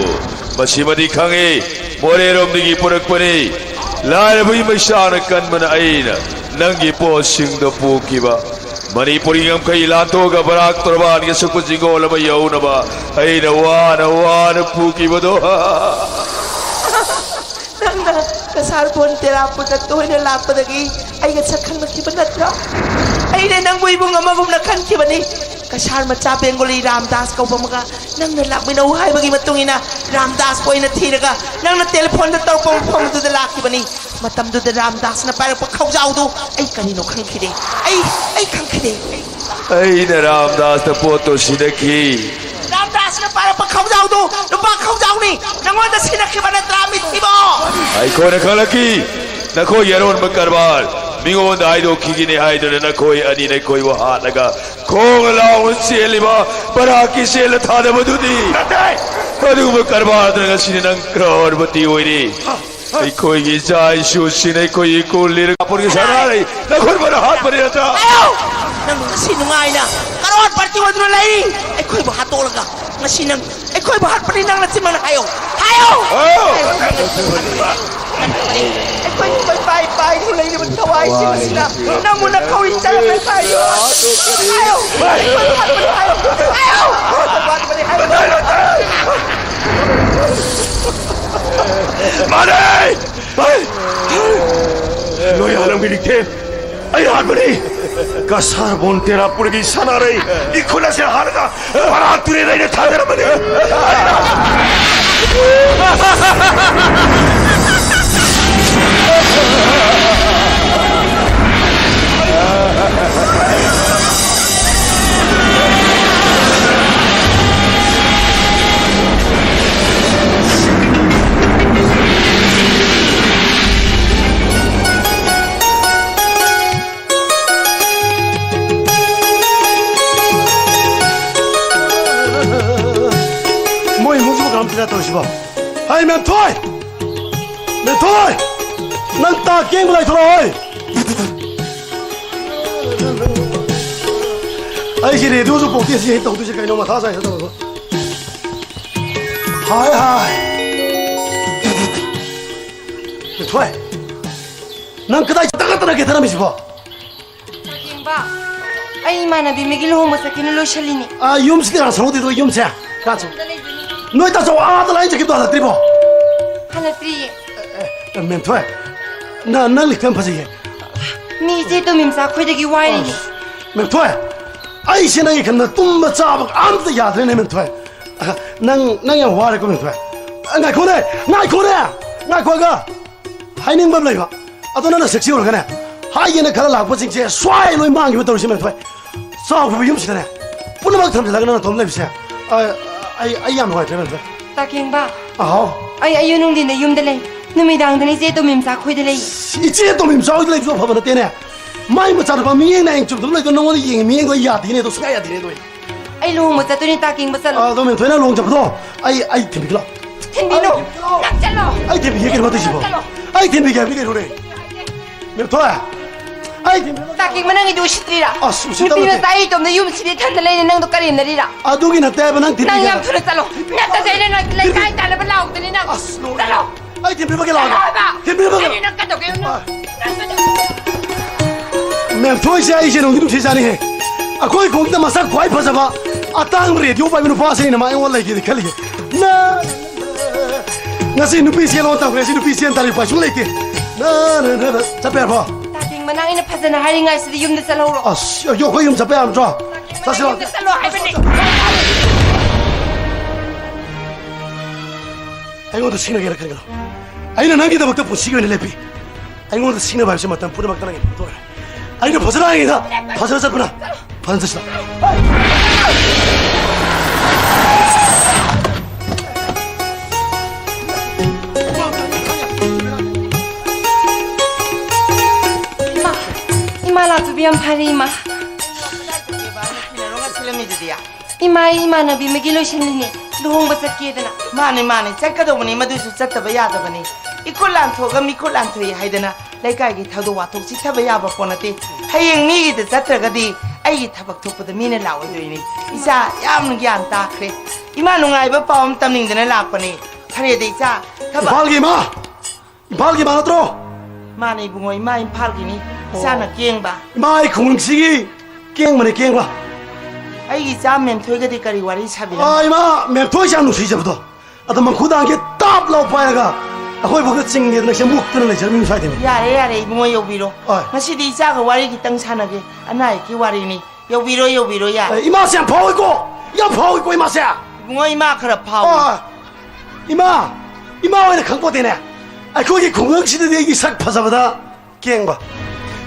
ꯃꯁꯤꯃꯗꯤ ꯈꯪꯉꯤ, ꯃꯣꯔꯦꯔꯣꯝꯗꯒꯤ ꯄꯨꯔꯛꯄꯅꯤ꯫ ꯂꯥꯏꯔꯕꯒꯤ ꯃꯩꯁꯥꯅ ꯀꯟꯕꯅ ꯑꯩꯅ ꯅꯪꯒꯤ ꯄꯣꯠꯁꯤꯡꯗꯣ ꯄꯨꯈꯤꯕ꯫ ꯃꯅꯤꯄꯨꯔꯒꯤ ꯉꯝꯈꯩ ꯂꯥꯟꯊꯣꯛꯑꯒ ꯕꯔꯥꯛ ꯇꯣꯔꯕꯥꯟꯒꯤ ꯑꯁꯨꯛꯄ ꯆꯤꯡꯒꯣꯜ ꯑꯃ ꯌꯧꯅꯕ ꯑꯩꯅ ꯋꯥꯅ ꯋꯥꯅ ꯄꯨꯈꯤꯕꯗꯣ꯫ ꯅꯪꯅ ꯀꯁꯥꯔꯕꯣꯟ ꯇꯦꯔꯥꯄꯨꯔꯗ ꯇꯣꯏꯅ ꯂꯥꯛꯄꯗꯒꯤ ꯑꯩꯒ ꯁꯛ ꯈꯪꯅꯈꯤꯕ ꯅꯠꯇ꯭ꯔꯥ? ꯑꯩꯅ ꯅꯪꯕꯨ ꯏꯕꯨꯡ ꯑꯃꯒꯨꯝꯅ ꯈꯟꯈꯤꯕꯅꯤ꯫ ꯀꯁꯥꯔ ꯃꯆꯥ ꯕꯦꯡꯒꯣꯂꯤ ꯔꯥꯝꯗꯥꯁ ꯀꯧꯕ ꯑꯃꯒ ꯅꯪꯅ ꯂꯥꯛꯃꯤꯟꯅꯧ ꯍꯥꯏꯕꯒꯤ ꯃꯇꯨꯡ ꯏꯟꯅ ꯔꯥꯝꯗꯥꯁꯄꯨ ꯑꯩꯅ ꯊꯤꯔꯒ ꯅꯪꯅ ꯇꯦꯂꯤꯐꯣꯟꯗ ꯇꯧꯔꯛꯄ ꯃꯐꯝ ꯑꯗꯨꯗ ꯂꯥꯛꯈꯤꯕꯅꯤ꯫ ꯃꯇꯝꯗꯨꯗ ꯔꯥꯝꯗꯥꯁꯅ ꯄꯥꯏꯔꯛꯄ ꯈꯧꯖꯥꯎꯗꯨ ꯑꯩ ꯀꯔꯤꯅꯣ ꯈꯪꯈꯤꯗꯦ꯫ ꯑꯩ, ꯑꯩ ꯈꯪꯈꯤꯗꯦ꯫ ꯑꯩꯅ ꯔꯥꯝꯗꯥꯁꯇ ꯄꯣꯠꯇꯣ ꯁꯤꯟꯅꯈꯤ꯫ ꯔꯥꯝꯗꯥꯁꯅ ꯄꯥꯏꯔꯛꯄ ꯈꯧꯖꯥꯎꯗꯨ ꯂꯨꯄꯥ ꯈꯧꯖꯥꯎꯅꯤ꯫ ꯅꯪꯉꯣꯟꯗ ꯁꯤꯟꯅꯈꯤꯕ ꯅꯠꯇ꯭ꯔꯥ, ꯃꯤꯊꯤꯕꯣ? ꯑꯩꯈꯣꯏꯅ ꯈꯪꯂꯛꯈꯤ, ꯅꯈꯣꯏꯒꯤ ꯑꯔꯣꯟꯕ ꯀꯔꯕꯥꯔ ꯃꯤꯉꯣꯟꯗ ꯍꯥꯏꯗꯣꯛꯈꯤꯒꯅꯤ ꯍꯥꯏꯗꯨꯅ ꯅꯈꯣꯏ ꯑꯅꯤꯅ ꯑꯩꯈꯣꯏꯕꯨ ꯍꯥꯠꯂꯒ ꯈꯣꯡ ꯂꯥꯎꯅ ꯆꯦꯜꯂꯤꯕ ꯕꯔꯥꯛꯀꯤ ꯁꯦꯜꯗ ꯊꯥꯗꯕꯗꯨꯗꯤ꯫ ꯅꯠꯇꯦ! ꯑꯗꯨꯒꯨꯝꯕ ꯀꯔꯕꯥꯔꯗꯨꯅ ꯉꯁꯤꯗꯤ ꯅꯪ ꯀ꯭ꯔꯣꯔꯄꯇꯤ ꯑꯣꯏꯔꯦ꯫ ꯑꯩꯈꯣꯏꯒꯤ ꯏꯆꯥ ꯏꯁꯨꯁꯤꯡ ꯑꯩꯈꯣꯏꯒꯤ ꯀꯣꯜ ꯂꯤꯔꯒ ꯄꯨꯔꯒꯤ ꯁꯅꯥꯔꯩ ꯅꯈꯣꯏ ꯃꯔꯛ ꯍꯥꯠꯄꯅꯤ ꯅꯠꯇ꯭ꯔꯥ? ꯍꯥꯏꯌꯣ! ꯅꯪ ꯉꯁꯤ ꯅꯨꯡꯉꯥꯏꯅ ꯀꯔꯣꯔꯄꯇꯤ ꯑꯣꯏꯗꯨꯅ ꯂꯩ꯫ ꯑꯩꯈꯣꯏꯕꯨ ꯍꯥꯠꯇꯣꯛꯂꯒ ꯉꯁꯤ ꯅꯪ ꯑꯩꯈꯣꯏꯕꯨ ꯍꯥꯠꯄꯅꯤ ꯅꯪꯅ ꯆꯤꯟꯃꯟ ꯍꯥꯏꯌꯣ꯫ ꯍꯥꯏꯌꯣ! ꯑꯥꯎ! ꯑꯩꯈꯣꯏ ꯀꯣꯏꯄꯥꯏ ꯄꯥꯏꯗꯨꯅ ꯂꯩꯔꯤꯕ ꯊꯋꯥꯏꯁꯤꯡ ꯑꯁꯤꯅ ꯅꯪꯕꯨ ꯅꯈꯧꯔꯤ ꯆꯥꯔꯝꯂꯦ ꯍꯥꯏꯌꯣ꯫ ꯍꯥꯏꯌꯣ! ꯑꯩꯈꯣꯏꯕꯨ ꯍꯥꯠꯄꯅꯤ ꯍꯥꯏꯌꯣ꯫ ꯍꯥꯏꯌꯣ! ꯑꯩꯈꯣꯏꯕꯨ ꯍꯥꯠꯄꯅꯤ ꯍꯥꯏꯌꯣ꯫ ꯃꯥꯅꯦ! ꯂꯣꯌꯥꯂꯝꯒꯤ ꯅꯤꯡꯊꯦꯝ ꯑꯩ ꯍꯥꯠꯄꯅꯤ꯫ ꯀꯁꯥꯔꯕꯣꯟ ꯇꯦꯔꯥꯄꯨꯔꯒꯤ ꯁꯅꯥꯔꯩ ꯏꯈꯨꯠ ꯑꯁꯦ ꯍꯥꯠꯂꯒ ꯐꯔꯥꯠ ꯇꯨꯔꯦꯜ ꯑꯩꯅ ꯊꯥꯗꯔꯝꯕꯅꯤ꯫ ꯇꯧꯔꯤꯁꯤꯕꯣ? ꯍꯩ, ꯃꯦꯝꯊꯣꯏ! ꯃꯦꯝꯊꯣꯏ! ꯅꯪ ꯇꯥ ꯀꯦꯡꯕ ꯂꯥꯏꯊꯣꯔꯛꯑꯣ, ꯍꯩ! ꯑꯩꯁꯤ ꯔꯦꯗꯤꯑꯣꯁꯨ ꯄꯣꯛꯇꯦ, ꯁꯤ ꯍꯦꯛ ꯇꯧꯗꯣꯏꯁꯦ ꯀꯩꯅꯣ? ꯃꯊꯥ ꯁꯥꯏꯗ ꯇꯧꯔꯒ꯫ ꯍꯥꯏ, ꯍꯥꯏ! ꯃꯦꯝꯊꯣꯏ! ꯅꯪ ꯀꯗꯥꯏ ꯆꯠꯇꯅ ꯀꯦꯊꯔꯝꯃꯤꯁꯤꯕꯣ? ꯇꯥꯀꯦꯡꯕ, ꯑꯩ ꯏꯃꯥꯟꯅꯕꯤ ꯑꯃꯒꯤ ꯂꯨꯍꯣꯡꯕ ꯆꯠꯀꯦꯅ ꯂꯣꯏꯁꯜꯂꯤꯅꯤ꯫ ꯑꯥ, ꯌꯨꯝꯁꯤꯗ ꯀꯅꯥ ꯁꯪꯍꯧꯗꯣꯏꯅꯣ, ꯌꯨꯝꯁꯦ? ꯀꯅꯥ ꯁꯪ-, ꯌꯨꯝꯗ ꯂꯩꯗꯣꯏꯅꯤ꯫ ꯅꯣꯏ ꯇꯥꯆꯧ ꯑꯥꯗ ꯂꯥꯏ ꯆꯠꯈꯤꯕꯗꯣ ꯍꯜꯂꯛꯇ꯭ꯔꯤꯕꯣ? ꯍꯜꯂꯛꯇ꯭ꯔꯤꯌꯦ꯫ ꯑꯦ, ꯑꯦ, ꯃꯦꯝꯊꯣꯏ, ꯅ-, ꯅꯪ ꯂꯤꯛꯇꯝ ꯐꯖꯩꯌꯦ꯫ ꯃꯤ ꯏꯆꯦ ꯇꯣꯝꯕꯤ ꯃꯆꯥ ꯈꯣꯏꯗꯒꯤ ꯋꯥꯏꯔꯤꯅꯤ꯫ ꯑꯁ, ꯃꯦꯝꯊꯣꯏ, ꯑꯩꯁꯦ ꯅꯪꯒꯤ ꯈꯟꯕꯗ ꯇꯨꯝꯕ ꯆꯥꯕ ꯑꯝꯇ ꯌꯥꯗ꯭ꯔꯦꯅꯦ, ꯃꯦꯝꯊꯣꯏ꯫ ꯑ, ꯅꯪ, ꯅꯪ ꯌꯥꯝ ꯋꯥꯔꯦꯀꯣ, ꯃꯦꯝꯊꯣꯏ꯫ ꯑ, ꯉꯥꯏꯈꯣꯅꯦ, ꯉꯥꯏꯈꯣꯅꯦ, ꯉꯥꯏꯈꯣꯒ꯫ ꯍꯥꯏꯅꯤꯡꯕ ꯑꯃ ꯂꯩꯕ, ꯑꯗꯣ ꯅꯪꯅ ꯁꯦꯛꯁꯤ ꯑꯣꯏꯔꯒꯅꯦ, ꯍꯥꯏꯒꯦꯅ ꯈꯜꯂ ꯂꯥꯛꯄꯁꯤꯡꯁꯦ ꯁ꯭ꯋꯥꯏ ꯂꯣꯏ ꯃꯥꯡꯈꯤꯕ ꯇꯧꯔꯤꯁꯦ, ꯃꯦꯝꯊꯣꯏ꯫ ꯆꯥꯎꯈ꯭ꯔꯕ ꯌꯨꯝꯁꯤꯗꯅꯦ, ꯄꯨꯝꯅꯃꯛ ꯊꯝꯖꯤꯜꯂꯒ ꯅꯪ ꯅꯇꯣꯝ ꯂꯩꯕꯁꯦ, ꯑ, ꯑꯩ, ꯑꯩ ꯌꯥꯝ ꯅꯨꯡꯉꯥꯏꯇ꯭ꯔꯦ, ꯃꯦꯝꯊꯣꯏ꯫ ꯇꯥꯀꯦꯡꯕ, ꯑꯍꯥꯎ꯫ ꯑꯩ ꯑꯌꯨꯛ ꯅꯨꯡꯊꯤꯟꯗ ꯌꯨꯝꯗ ꯂꯩ, ꯅꯨꯃꯤꯗꯥꯡꯗꯅ ꯏꯆꯦ ꯇꯣꯝꯕꯤ ꯃꯆꯥ ꯈꯣꯏꯗ ꯂꯩ꯫ ꯏꯆꯦ ꯇꯣꯝꯕꯤ ꯃꯆꯥ ꯍꯣꯏꯗ ꯂꯩꯕꯁꯨ ꯑꯐꯕ ꯅꯠꯇꯦꯅꯦ꯫ ꯃꯥꯏ ꯃꯆꯥꯅꯨꯄꯥ ꯃꯤꯠꯌꯦꯡ ꯅꯥꯌꯦꯡ ꯆꯨꯝꯗꯕ ꯂꯩꯗꯣ ꯅꯉꯣꯟꯗ ꯌꯦꯡꯉꯤ ꯃꯤꯠꯌꯦꯡꯗꯣ ꯌꯥꯗꯦꯅꯦ, ꯑꯗꯣ ꯁꯨꯡꯌꯥ ꯌꯥꯗꯦꯅꯦ, ꯑꯗꯣ ꯑꯩ꯫ ꯑꯩ ꯂꯨꯍꯣꯡꯕ ꯆꯠꯇꯣꯏꯅꯦ, ꯇꯥꯀꯦꯡꯕ ꯆꯠꯂꯣ꯫ ꯑꯗꯣ ꯃꯦꯝꯊꯣꯏꯅ ꯂꯨꯍꯣꯡ ꯆꯠꯄꯗꯣ ꯑꯩ, ꯑꯩ ꯊꯤꯟꯕꯤꯒꯦ ꯂꯥꯎ꯫ ꯊꯤꯟꯕꯤꯅꯨ꯫ ꯑꯩ ꯊꯤꯟꯕꯤꯒꯦ ꯂꯥꯎ꯫ ꯅꯪ ꯆꯠꯂꯣ꯫ ꯑꯩ ꯊꯤꯟꯕꯤꯒꯦ ꯍꯥꯏꯕꯅꯤ ꯀꯩꯅꯣꯅꯦ꯫ ꯃꯦꯝꯊꯣꯏ, ꯑꯩ ꯊꯤꯟꯕꯤꯒꯦ꯫ ꯇꯥꯀꯦꯡꯕ, ꯅꯪꯒꯤꯗꯤ ꯎꯁꯤꯠꯇ꯭ꯔꯤꯔꯥ? ꯑꯁ, ꯎꯁꯤꯠꯇꯕ ꯅꯨꯄꯤ ꯅꯠꯇꯦ꯫ ꯃꯆꯥ ꯑꯩ ꯏꯇꯣꯝꯗ ꯌꯨꯝꯁꯤꯗ ꯏꯊꯟꯗ ꯂꯩꯅ ꯅꯪꯗꯣ ꯀꯔꯦꯝꯅꯔꯤꯔꯥ? ꯑꯗꯨꯒꯤ ꯅꯠꯇꯦ ꯍꯥꯏꯕ, ꯅꯪ ꯊꯤꯟꯕꯤꯒꯦ ꯅꯪ ꯌꯥꯝ ꯍꯥꯏꯕ꯫ ꯊꯨꯅ ꯆꯠꯂꯣ꯫ ꯅꯠꯇꯗꯤ ꯑꯩꯅ ꯅꯣꯏ ꯂꯩꯀꯥꯏ ꯇꯥꯟꯅꯕ ꯂꯥꯎꯗꯅꯤ ꯅꯪ꯫ ꯑꯁ, ꯂꯣꯏꯔꯦ꯫ ꯆꯠꯂꯣ꯫ ꯑꯩ ꯊꯤꯟꯕꯤꯔꯝꯃꯒꯦ ꯂꯥꯛꯑꯣ꯫ ꯆꯠꯂꯣ ꯍꯥꯏꯕ꯫ ꯊꯤꯟꯕꯤꯔꯝꯃꯒꯦ꯫ ꯀꯔꯤ ꯅꯪ ꯀꯩꯗꯧꯒꯦ ꯍꯥꯏꯕꯅꯣ? ꯑꯥ꯫ ꯅꯪ ꯀꯩꯗꯧꯒꯦ? ꯃꯦꯝꯊꯣꯏꯁꯦ ꯑꯩꯁꯦ ꯅꯨꯡꯗꯤ ꯅꯨꯡꯁꯤꯖꯥꯠꯅꯤꯍꯦ꯫ ꯑꯩꯈꯣꯏ ꯈꯨꯡꯒꯪꯗ ꯃꯁꯛ ꯈ꯭ꯋꯥꯏ ꯐꯖꯕ ꯑꯇꯥꯡꯕ ꯔꯦꯗꯤꯑꯣ ꯄꯥꯏꯕ ꯅꯨꯄꯥꯁꯦ ꯑꯩꯅ ꯃꯥ ꯑꯩꯉꯣꯟꯗ ꯂꯩꯒꯦꯗꯤ ꯈꯜꯂꯤꯍꯦ꯫ ꯅ-, ꯉꯁꯤ ꯅꯨꯄꯤ ꯆꯦꯜꯂꯣ ꯇꯧꯈ꯭ꯔꯦ, ꯁꯤ ꯅꯨꯄꯤ ꯆꯦꯟ ꯇꯥꯔꯦ, ꯎꯄꯥꯏ ꯁꯨꯡ ꯂꯩꯇꯦ꯫ ꯅ-, ꯅ-, ꯅ-, ꯅ-, ꯆꯠꯄ ꯌꯥꯔꯕꯣ? ꯇꯥꯀꯦꯡꯕ, ꯅꯪ ꯑꯩꯅ ꯐꯖꯅ ꯍꯥꯏꯔꯤꯉꯩꯁꯤꯗ ꯌꯨꯝꯗ ꯆꯠꯍꯧꯔꯣ꯫ ꯑꯁ, ꯑꯩꯈꯣꯏ ꯌꯨꯝ ꯆꯠꯄ ꯌꯥꯔꯝꯗ꯭ꯔꯣ? ꯇꯥꯀꯦꯡꯕ, ꯆꯠꯁꯤꯔꯣ? ꯅꯪ ꯌꯨꯝꯗ ꯆꯠꯂꯣ ꯍꯥꯏꯕꯅꯦ꯫ ꯑꯩꯉꯣꯟꯗ ꯁꯤꯡꯅꯒꯦꯔꯥ ꯈꯟꯒꯅꯨ꯫ ꯑꯩꯅ ꯅꯪꯒꯤꯗꯃꯛꯇ ꯄꯨꯟꯁꯤꯒꯤ ꯑꯣꯏꯅ ꯂꯦꯞꯄꯤ꯫ ꯑꯩꯉꯣꯟꯗ ꯁꯤꯡꯅꯕ ꯍꯥꯏꯕꯁꯤ ꯃꯇꯝ ꯄꯨꯝꯅꯃꯛꯇ ꯅꯪꯒꯤ ꯄꯨꯊꯣꯛꯑꯦ꯫ ꯑꯩꯅ ꯐꯖꯅ ꯍꯥꯏꯉꯩꯗ ꯐꯖꯅ ꯆꯠꯄꯅ ꯐꯖꯅ ꯆꯠꯁꯤꯅ꯫ ꯏꯃꯥ, ꯏꯃꯥ ꯂꯥꯛꯄꯤꯕ ꯌꯥꯝ ꯐꯔꯦ, ꯏꯃꯥ꯫ ꯏꯃꯥ, ꯑꯩ ꯏꯃꯥꯟꯅꯕꯤ ꯑꯃꯒꯤ ꯂꯣꯏꯁꯤꯜꯂꯤꯅꯦ, ꯂꯨꯍꯣꯡꯕ ꯆꯠꯀꯦꯗꯅ꯫ ꯃꯥꯅꯤ, ꯃꯥꯅꯤ, ꯆꯠꯀꯗꯧꯕꯅꯤ, ꯃꯗꯨꯁꯨ ꯆꯠꯇꯕ ꯌꯥꯗꯕꯅꯤ꯫ ꯏꯈꯨꯠ ꯂꯥꯟꯊꯣꯛꯑꯒ ꯃꯤꯈꯨꯠ ꯂꯥꯟꯊꯣꯛꯏ ꯍꯥꯏꯗꯅ ꯂꯩꯀꯥꯏꯒꯤ ꯊꯧꯗꯣꯛ ꯋꯥꯊꯣꯛ ꯆꯤꯠꯊꯕ ꯌꯥꯕ ꯄꯣꯠ ꯅꯠꯇꯦ꯫ ꯍꯌꯦꯡ ꯃꯤꯒꯤꯗ ꯆꯠꯇ꯭ꯔꯒꯗꯤ ꯑꯩꯒꯤ ꯊꯕꯛ ꯊꯣꯛꯄꯗ ꯃꯤꯅ ꯂꯥꯛꯑꯣꯏꯗꯣꯏꯅꯤ꯫ ꯏꯆꯥ, ꯌꯥꯝꯅ ꯒ꯭ꯌꯥꯟ ꯇꯥꯈ꯭ꯔꯦ꯫ ꯏꯃꯥ ꯅꯨꯡꯉꯥꯏꯕ ꯄꯥꯎ ꯑꯃ ꯇꯝꯅꯤꯡꯗꯅ ꯂꯥꯛꯄꯅꯤ꯫ ꯐꯔꯦꯗ ꯏꯆꯥ, ꯊꯕꯛ ꯏꯝꯐꯥꯜꯒꯤ ꯏꯃꯥ! ꯏꯝꯐꯥꯜꯒꯤ ꯏꯃꯥ ꯅꯠꯇ꯭ꯔꯣ? ꯃꯥꯅꯦ ꯏꯕꯨꯡꯉꯣ, ꯏꯃꯥ ꯏꯝꯐꯥꯜꯒꯤꯅꯤ꯫ ꯑꯣ꯫ ꯏꯆꯥꯅ ꯀꯦꯡꯕ꯫ ꯏꯃꯥ, ꯑꯩ ꯈꯨꯡꯒꯪꯁꯤꯒꯤ ꯀꯦꯡꯕꯅꯦ, ꯀꯦꯡꯕ꯫ ꯑꯩꯒꯤ ꯏꯆꯥ ꯃꯦꯝꯊꯣꯏꯒꯗꯤ ꯀꯔꯤ ꯋꯥꯔꯤ ꯁꯥꯕꯤꯔꯝ? ꯑꯥ, ꯏꯃꯥ, ꯃꯦꯝꯊꯣꯏꯁꯦ ꯌꯥꯝ ꯅꯨꯡꯁꯤꯖꯕꯗꯣ꯫ ꯑꯗꯣ ꯃꯈꯨꯗꯥꯡꯒꯤ ꯇꯥꯞ ꯂꯥꯎ ꯄꯥꯏꯔꯒ ꯑꯩꯈꯣꯏ ꯐꯥꯎꯗ ꯆꯤꯡꯒꯦꯗꯅ ꯁꯦꯝꯕꯨꯛꯇꯅ ꯂꯩꯖꯔꯝꯃꯤ ꯁ꯭ꯋꯥꯏꯗꯅꯤ꯫ ꯌꯥꯔꯦ, ꯌꯥꯔꯦ ꯏꯕꯨꯡꯉꯣ, ꯌꯧꯕꯤꯔꯣ꯫ ꯍꯣꯏ꯫ ꯉꯁꯤꯗꯤ ꯏꯆꯥꯒ ꯋꯥꯔꯤ ꯈꯤꯇꯪ ꯁꯥꯟꯅꯒꯦ꯫ ꯑꯅꯥ ꯑꯌꯦꯛꯀꯤ ꯋꯥꯔꯤꯅꯤ꯫ ꯌꯧꯕꯤꯔꯣ, ꯌꯧꯕꯤꯔꯣ, ꯌꯥꯔꯦ꯫ ꯑꯦ, ꯏꯃꯥꯁꯦ ꯌꯥꯝ ꯐꯥꯎꯏꯀꯣ, ꯌꯥꯝ ꯐꯥꯎꯏꯀꯣ ꯏꯃꯥꯁꯦ꯫ ꯏꯕꯨꯡꯉꯣ, ꯏꯃꯥ ꯈꯔ ꯐꯥꯎꯏ꯫ ꯑꯥ, ꯏꯃꯥ, ꯏꯃꯥ ꯑꯣꯏꯅ ꯈꯪꯄꯣꯠꯇꯦꯅꯦ꯫ ꯑꯩꯈꯣꯏꯒꯤ ꯈꯨꯡꯒꯪꯁꯤꯗꯗꯤ ꯑꯩꯒꯤ ꯁꯛ ꯐꯖꯕꯗ ꯀꯦꯡꯕ,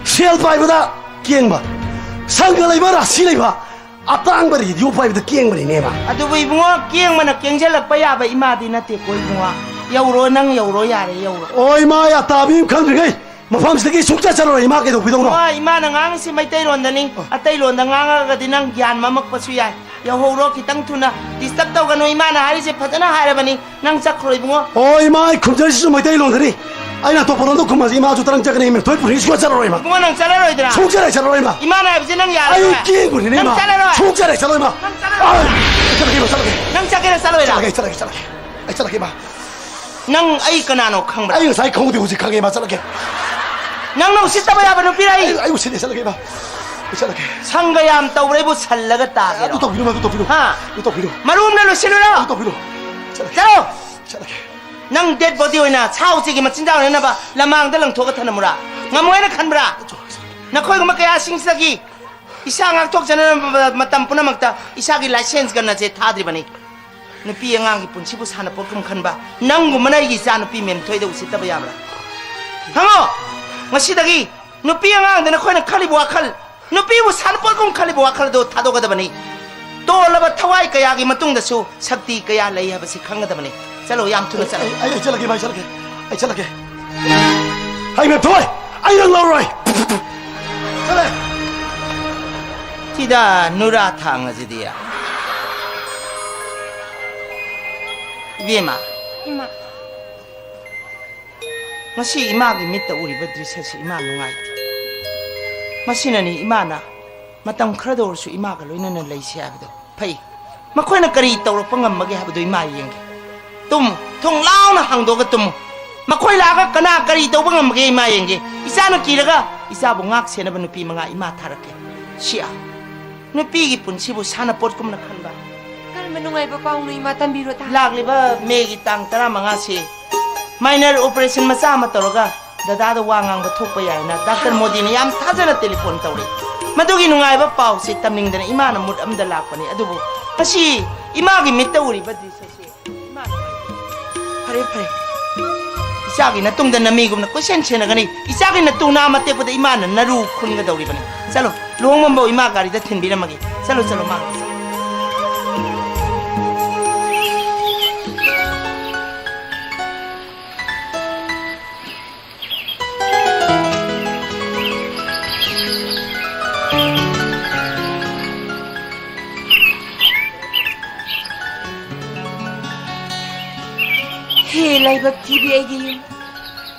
ꯁꯦꯜ ꯄꯥꯏꯕꯗ ꯀꯦꯡꯕ, ꯁꯪꯒ ꯂꯩꯕ, ꯔꯥꯁꯤ ꯂꯩꯕ, ꯑꯇꯥꯡꯕ ꯔꯦꯗꯤꯑꯣ ꯄꯥꯏꯕꯗ ꯀꯦꯡꯕꯅꯤꯅꯦ ꯏꯃꯥ꯫ ꯑꯗꯨꯕꯨ ꯏꯕꯨꯡꯉꯣ, ꯀꯦꯡꯕꯅ ꯀꯦꯡꯖꯜꯂꯛꯄ ꯌꯥꯕ ꯏꯃꯥꯗꯤ ꯅꯠꯇꯦꯀꯣ ꯏꯕꯨꯡꯉꯣ꯫ ꯌꯧꯔꯣ, ꯅꯪ ꯌꯧꯔꯣ, ꯌꯥꯔꯦ, ꯌꯧꯔꯣ꯫ ꯑꯣ ꯏꯃꯥ, ꯑꯩ ꯑꯇꯥꯕꯤ ꯑꯃ ꯈꯪꯗ꯭ꯔꯤꯉꯩ ꯃꯐꯝꯁꯤꯗꯒꯤ ꯁꯨꯡꯆꯠ ꯆꯠꯂꯔꯣꯏ꯫ ꯏꯃꯥ ꯀꯩꯗꯧꯕꯤꯗꯧꯅꯣ? ꯍꯣꯏ, ꯏꯃꯥꯅ ꯉꯥꯡꯉꯤꯁꯤ ꯃꯩꯇꯩꯂꯣꯟꯗꯅꯤ꯫ ꯑ꯫ ꯑꯇꯩ ꯂꯣꯟꯗ ꯉꯥꯡꯉꯒꯗꯤ ꯅꯪ ꯒ꯭ꯌꯥꯟ ꯃꯝꯃꯛꯄꯁꯨ ꯌꯥꯏ꯫ ꯌꯧꯍꯧꯔꯣ ꯈꯤꯇꯪ ꯊꯨꯅ꯫ Disturb ꯇꯧꯒꯅꯨ, ꯏꯃꯥꯅ ꯍꯥꯏꯔꯤꯁꯦ ꯐꯖꯅ ꯍꯥꯏꯔꯕꯅꯤ꯫ ꯅꯪ ꯆꯠꯈ꯭ꯔꯣ ꯏꯕꯨꯡꯉꯣ꯫ ꯑꯣ ꯏꯃꯥ, ꯑꯩ ꯈꯨꯝꯖꯔꯤꯁꯤꯁꯨ ꯃꯩꯇꯩꯂꯣꯟꯗꯅꯤ꯫ ꯑꯩꯅ ꯑꯇꯣꯞꯄ ꯂꯣꯟꯗ ꯈꯨꯝꯃꯁꯤ ꯏꯃꯥꯁꯨ ꯇꯔꯪ ꯆꯠꯀꯅꯤ꯫ ꯃꯦꯝꯊꯣꯏ ꯄꯨꯔꯤ ꯁꯨꯡꯆꯠ ꯆꯠꯂꯔꯣꯏ ꯏꯃꯥ꯫ ꯏꯕꯨꯡꯉꯣ, ꯅꯪ ꯆꯠꯂꯔꯣꯏꯗ꯭ꯔꯥ? ꯁꯨꯡꯆꯠ ꯍꯦꯛ ꯆꯠꯂꯔꯣꯏ ꯏꯃꯥ꯫ ꯏꯃꯥꯅ ꯍꯥꯏꯕꯁꯦ ꯅꯪ ꯌꯥꯔꯔꯣꯏ꯫ ꯑꯩ ꯀꯦꯡꯕꯅꯤꯅꯦ ꯅꯪ ꯏꯃꯥ꯫ ꯆꯠꯂꯔꯣꯏ꯫ ꯁꯨꯡꯆꯠ ꯍꯦꯛ ꯆꯠꯂꯣꯏ ꯏꯃꯥ꯫ ꯅꯪ ꯆꯠꯂꯔꯣꯏ꯫ ꯑꯥ, ꯆꯠꯂꯒꯦ ꯏꯃꯥ, ꯆꯠꯂꯒꯦ꯫ ꯅꯪ ꯆꯠꯀꯦꯔꯥ ꯆꯠꯂꯣꯏꯔꯥ? ꯆꯠꯂꯒꯦ, ꯆꯠꯂꯒꯦ, ꯆꯠꯂꯒꯦ꯫ ꯑꯩ ꯆꯠꯂꯒꯦ ꯏꯃꯥ꯫ ꯅꯪ ꯑꯩ ꯀꯅꯥꯅꯣ ꯈꯪꯕ꯭ꯔꯥ? ꯑꯩ ꯉꯁꯥꯏ ꯈꯪꯍꯧꯗꯦ, ꯍꯧꯖꯤꯛ ꯈꯪꯉꯦ ꯏꯃꯥ, ꯆꯠꯂꯒꯦ꯫ ꯅꯪꯅ ꯎꯁꯤꯠꯇꯕ ꯌꯥꯕ ꯅꯨꯄꯤꯔ ꯑꯩ? ꯑꯩ, ꯑꯩ ꯎꯁꯤꯠꯇꯦ, ꯆꯠꯂꯒꯦ ꯏꯃꯥ꯫ ꯑꯩ ꯆꯠꯂꯒꯦ꯫ ꯁꯪꯒ ꯌꯥꯝ ꯇꯧꯕ꯭ꯔꯥ ꯑꯩꯕꯨ ꯁꯜꯂꯒ ꯇꯥꯒꯦꯔꯣ? ꯑꯗꯨ ꯇꯧꯕꯤꯅꯨ, ꯑꯗꯨ ꯇꯧꯕꯤꯅꯨ꯫ ꯍꯥ? ꯑꯗꯨ ꯇꯧꯕꯤꯅꯨ꯫ ꯃꯔꯨꯝꯅ ꯂꯣꯏꯁꯤꯜꯂꯨꯔꯣ? ꯑꯗꯨ ꯇꯧꯕꯤꯅꯨ꯫ ꯆꯠꯂꯒꯦ꯫ ꯆꯠꯂꯣ꯫ ꯆꯠꯂꯒꯦ꯫ ꯅꯪ dead body ꯑꯣꯏꯅ ꯁꯥ ꯎꯆꯦꯛꯀꯤ ꯃꯆꯤꯟꯖꯥꯛ ꯑꯣꯏꯅꯅꯕ ꯂꯃꯥꯡꯗ ꯂꯪꯊꯣꯛꯑꯒ ꯊꯅꯝꯃꯨꯔꯥ? ꯉꯝꯃꯣꯏꯅ ꯈꯟꯕ꯭ꯔꯥ? ꯅꯈꯣꯏꯒꯨꯝꯕ ꯀꯌꯥꯁꯤꯡꯁꯤꯗꯒꯤ ꯏꯁꯥ ꯉꯥꯛꯊꯣꯛꯆꯅꯕ ꯃꯇꯝ ꯄꯨꯝꯅꯃꯛꯇ ꯏꯁꯥꯒꯤ license ꯒ ꯅꯆꯦ ꯊꯥꯗ꯭ꯔꯤꯕꯅꯤ꯫ ꯅꯨꯄꯤ ꯑꯉꯥꯡꯒꯤ ꯄꯨꯟꯁꯤꯕꯨ ꯁꯥꯟꯅꯄꯣꯠꯀꯨꯝ ꯈꯟꯕ ꯅꯪꯒꯨꯝꯕꯅ ꯑꯩꯒꯤ ꯏꯆꯥ ꯅꯨꯄꯤ ꯃꯦꯝꯊꯣꯏꯗ ꯎꯁꯤꯠꯇꯕ ꯌꯥꯕ꯭ꯔꯥ? ꯍꯪꯉꯣ! ꯉꯁꯤꯗꯒꯤ ꯅꯨꯄꯤ ꯑꯉꯥꯡꯗ ꯅꯈꯣꯏꯅ ꯈꯜꯂꯤꯕ ꯋꯥꯈꯜ, ꯅꯨꯄꯤꯕꯨ ꯁꯥꯟꯅꯄꯣꯠꯀꯨꯝ ꯈꯜꯂꯤꯕ ꯋꯥꯈꯜ ꯑꯗꯨ ꯊꯥꯗꯣꯛꯀꯗꯕꯅꯤ꯫ ꯇꯣꯜꯂꯕ ꯊꯋꯥꯏ ꯀꯌꯥꯒꯤ ꯃꯇꯨꯡꯗꯁꯨ ꯁꯛꯇꯤ ꯀꯌꯥ ꯂꯩ ꯍꯥꯏꯕꯁꯤ ꯈꯪꯒꯗꯕꯅꯤ꯫ ꯆꯠꯂꯣ, ꯌꯥꯝ ꯊꯨꯅ ꯆꯠꯂꯣ꯫ ꯑꯩ, ꯑꯩ, ꯑꯩ ꯆꯠꯂꯒꯦ, ꯚꯥꯏ, ꯆꯠꯂꯒꯦ꯫ ꯑꯩ ꯆꯠꯂꯒꯦ꯫ ꯍꯩ ꯃꯦꯝꯊꯣꯏ! ꯑꯩ ꯅꯪ ꯂꯧꯔꯣꯏ! ꯆꯠꯂꯦ! ꯁꯤꯗ ꯅꯨꯔꯥ ꯊꯥꯡ ꯑꯁꯤꯗꯤ꯫ ꯏꯕꯦꯝꯃ, ꯏꯃꯥ꯫ ꯉꯁꯤ ꯏꯃꯥꯒꯤ ꯃꯤꯠꯇ ꯎꯔꯤꯕ ꯗ꯭ꯔꯤꯁ꯭ꯌꯁꯤ ꯏꯃꯥ ꯅꯨꯡꯉꯥꯏꯇꯦ꯫ ꯃꯁꯤꯅꯅꯤ ꯏꯃꯥꯅ ꯃꯇꯝ ꯈꯔꯗ ꯑꯣꯏꯔꯁꯨ ꯏꯃꯥꯒ ꯂꯣꯏꯅꯅ ꯂꯩꯁꯤ ꯍꯥꯏꯕꯗꯣ꯫ ꯐꯩ꯫ ꯃꯈꯣꯏꯅ ꯀꯔꯤ ꯇꯧꯔꯛꯄ ꯉꯝꯕꯒꯦ ꯍꯥꯏꯕꯗꯨ ꯏꯃꯥ ꯌꯦꯡꯒꯦ꯫ ꯇꯨꯝꯃꯨ꯫ ꯊꯣꯡ ꯂꯥꯎꯅ ꯍꯥꯡꯗꯣꯛꯑꯒ ꯇꯨꯝꯃꯨ꯫ ꯃꯈꯣꯏ ꯂꯥꯛꯑꯒ ꯀꯅꯥ ꯀꯔꯤ ꯇꯧꯕ ꯉꯝꯕꯒꯦ ꯏꯃꯥ ꯌꯦꯡꯒꯦ꯫ ꯏꯆꯥꯅ ꯀꯤꯔꯒ ꯏꯆꯥꯕꯨ ꯉꯥꯛ ꯁꯦꯟꯅꯕ ꯅꯨꯄꯤ ꯃꯉꯥ ꯏꯃꯥ ꯊꯥꯔꯛꯀꯦ꯫ ꯁꯤꯌꯥ꯫ ꯅꯨꯄꯤꯒꯤ ꯄꯨꯟꯁꯤꯕꯨ ꯁꯥꯟꯅꯄꯣꯠꯀꯨꯝꯅ ꯈꯟꯕ꯫ ꯀꯔꯝꯕ ꯅꯨꯡꯉꯥꯏꯕ ꯄꯥꯎꯅꯣ ꯏꯃꯥ, ꯇꯝꯕꯤꯔꯣ ꯇꯥ꯫ ꯂꯥꯛꯂꯤꯕ ꯃꯦꯒꯤ ꯇꯥꯡ ꯇꯔꯥꯃꯉꯥꯁꯤ minor operation ꯃꯆꯥ ꯑꯃ ꯇꯧꯔꯒ ꯗꯗꯥꯗ ꯋꯥ ꯉꯥꯡꯕ ꯊꯣꯛꯄ ꯌꯥꯏꯅ ꯗꯥꯛꯇꯔ ꯃꯣꯗꯤꯅ ꯌꯥꯝ ꯊꯥꯖꯅ ꯇꯦꯂꯤꯐꯣꯟ ꯇꯧꯔꯛꯏ꯫ ꯃꯗꯨꯒꯤ ꯅꯨꯡꯉꯥꯏꯕ ꯄꯥꯎꯁꯦ ꯇꯝꯅꯤꯡꯗꯅ ꯏꯃꯥꯅ ꯃꯨꯠ ꯑꯃꯗ ꯂꯥꯛꯄꯅꯤ꯫ ꯑꯗꯨꯕꯨ ꯉꯁꯤ ꯏꯃꯥꯒꯤ ꯃꯤꯠꯇ ꯎꯔꯤꯕ ꯗ꯭ꯔꯤꯁ꯭ꯌꯁꯦ ꯏꯃꯥꯅ ꯐꯔꯦ, ꯐꯔꯦ꯫ ꯏꯆꯥꯒꯤ ꯅꯇꯨꯡꯗ ꯅꯃꯤꯒꯨꯝꯅ ꯀꯣꯏꯁꯦꯟ ꯁꯦꯟꯅꯒꯅꯤ꯫ ꯏꯆꯥꯒꯤ ꯅꯇꯨ ꯅꯥ ꯑꯃ ꯇꯦꯛꯄꯗ ꯏꯃꯥꯅ ꯅꯔꯨ ꯈꯨꯟꯒꯗꯧꯔꯤꯕꯅꯤ꯫ ꯆꯠꯂꯣ, ꯂꯨꯍꯣꯡꯐꯝꯐꯥꯎ ꯏꯃꯥ ꯒꯥꯔꯤꯗ ꯊꯤꯟꯕꯤꯔꯝꯃꯒꯦ꯫ ꯆꯠꯂꯣ, ꯆꯠꯂꯣ, ꯃꯥ꯫ ꯍꯦ ꯂꯥꯏꯕꯛ ꯊꯤꯕꯤ ꯑꯩꯒꯤ ꯌꯨꯝ,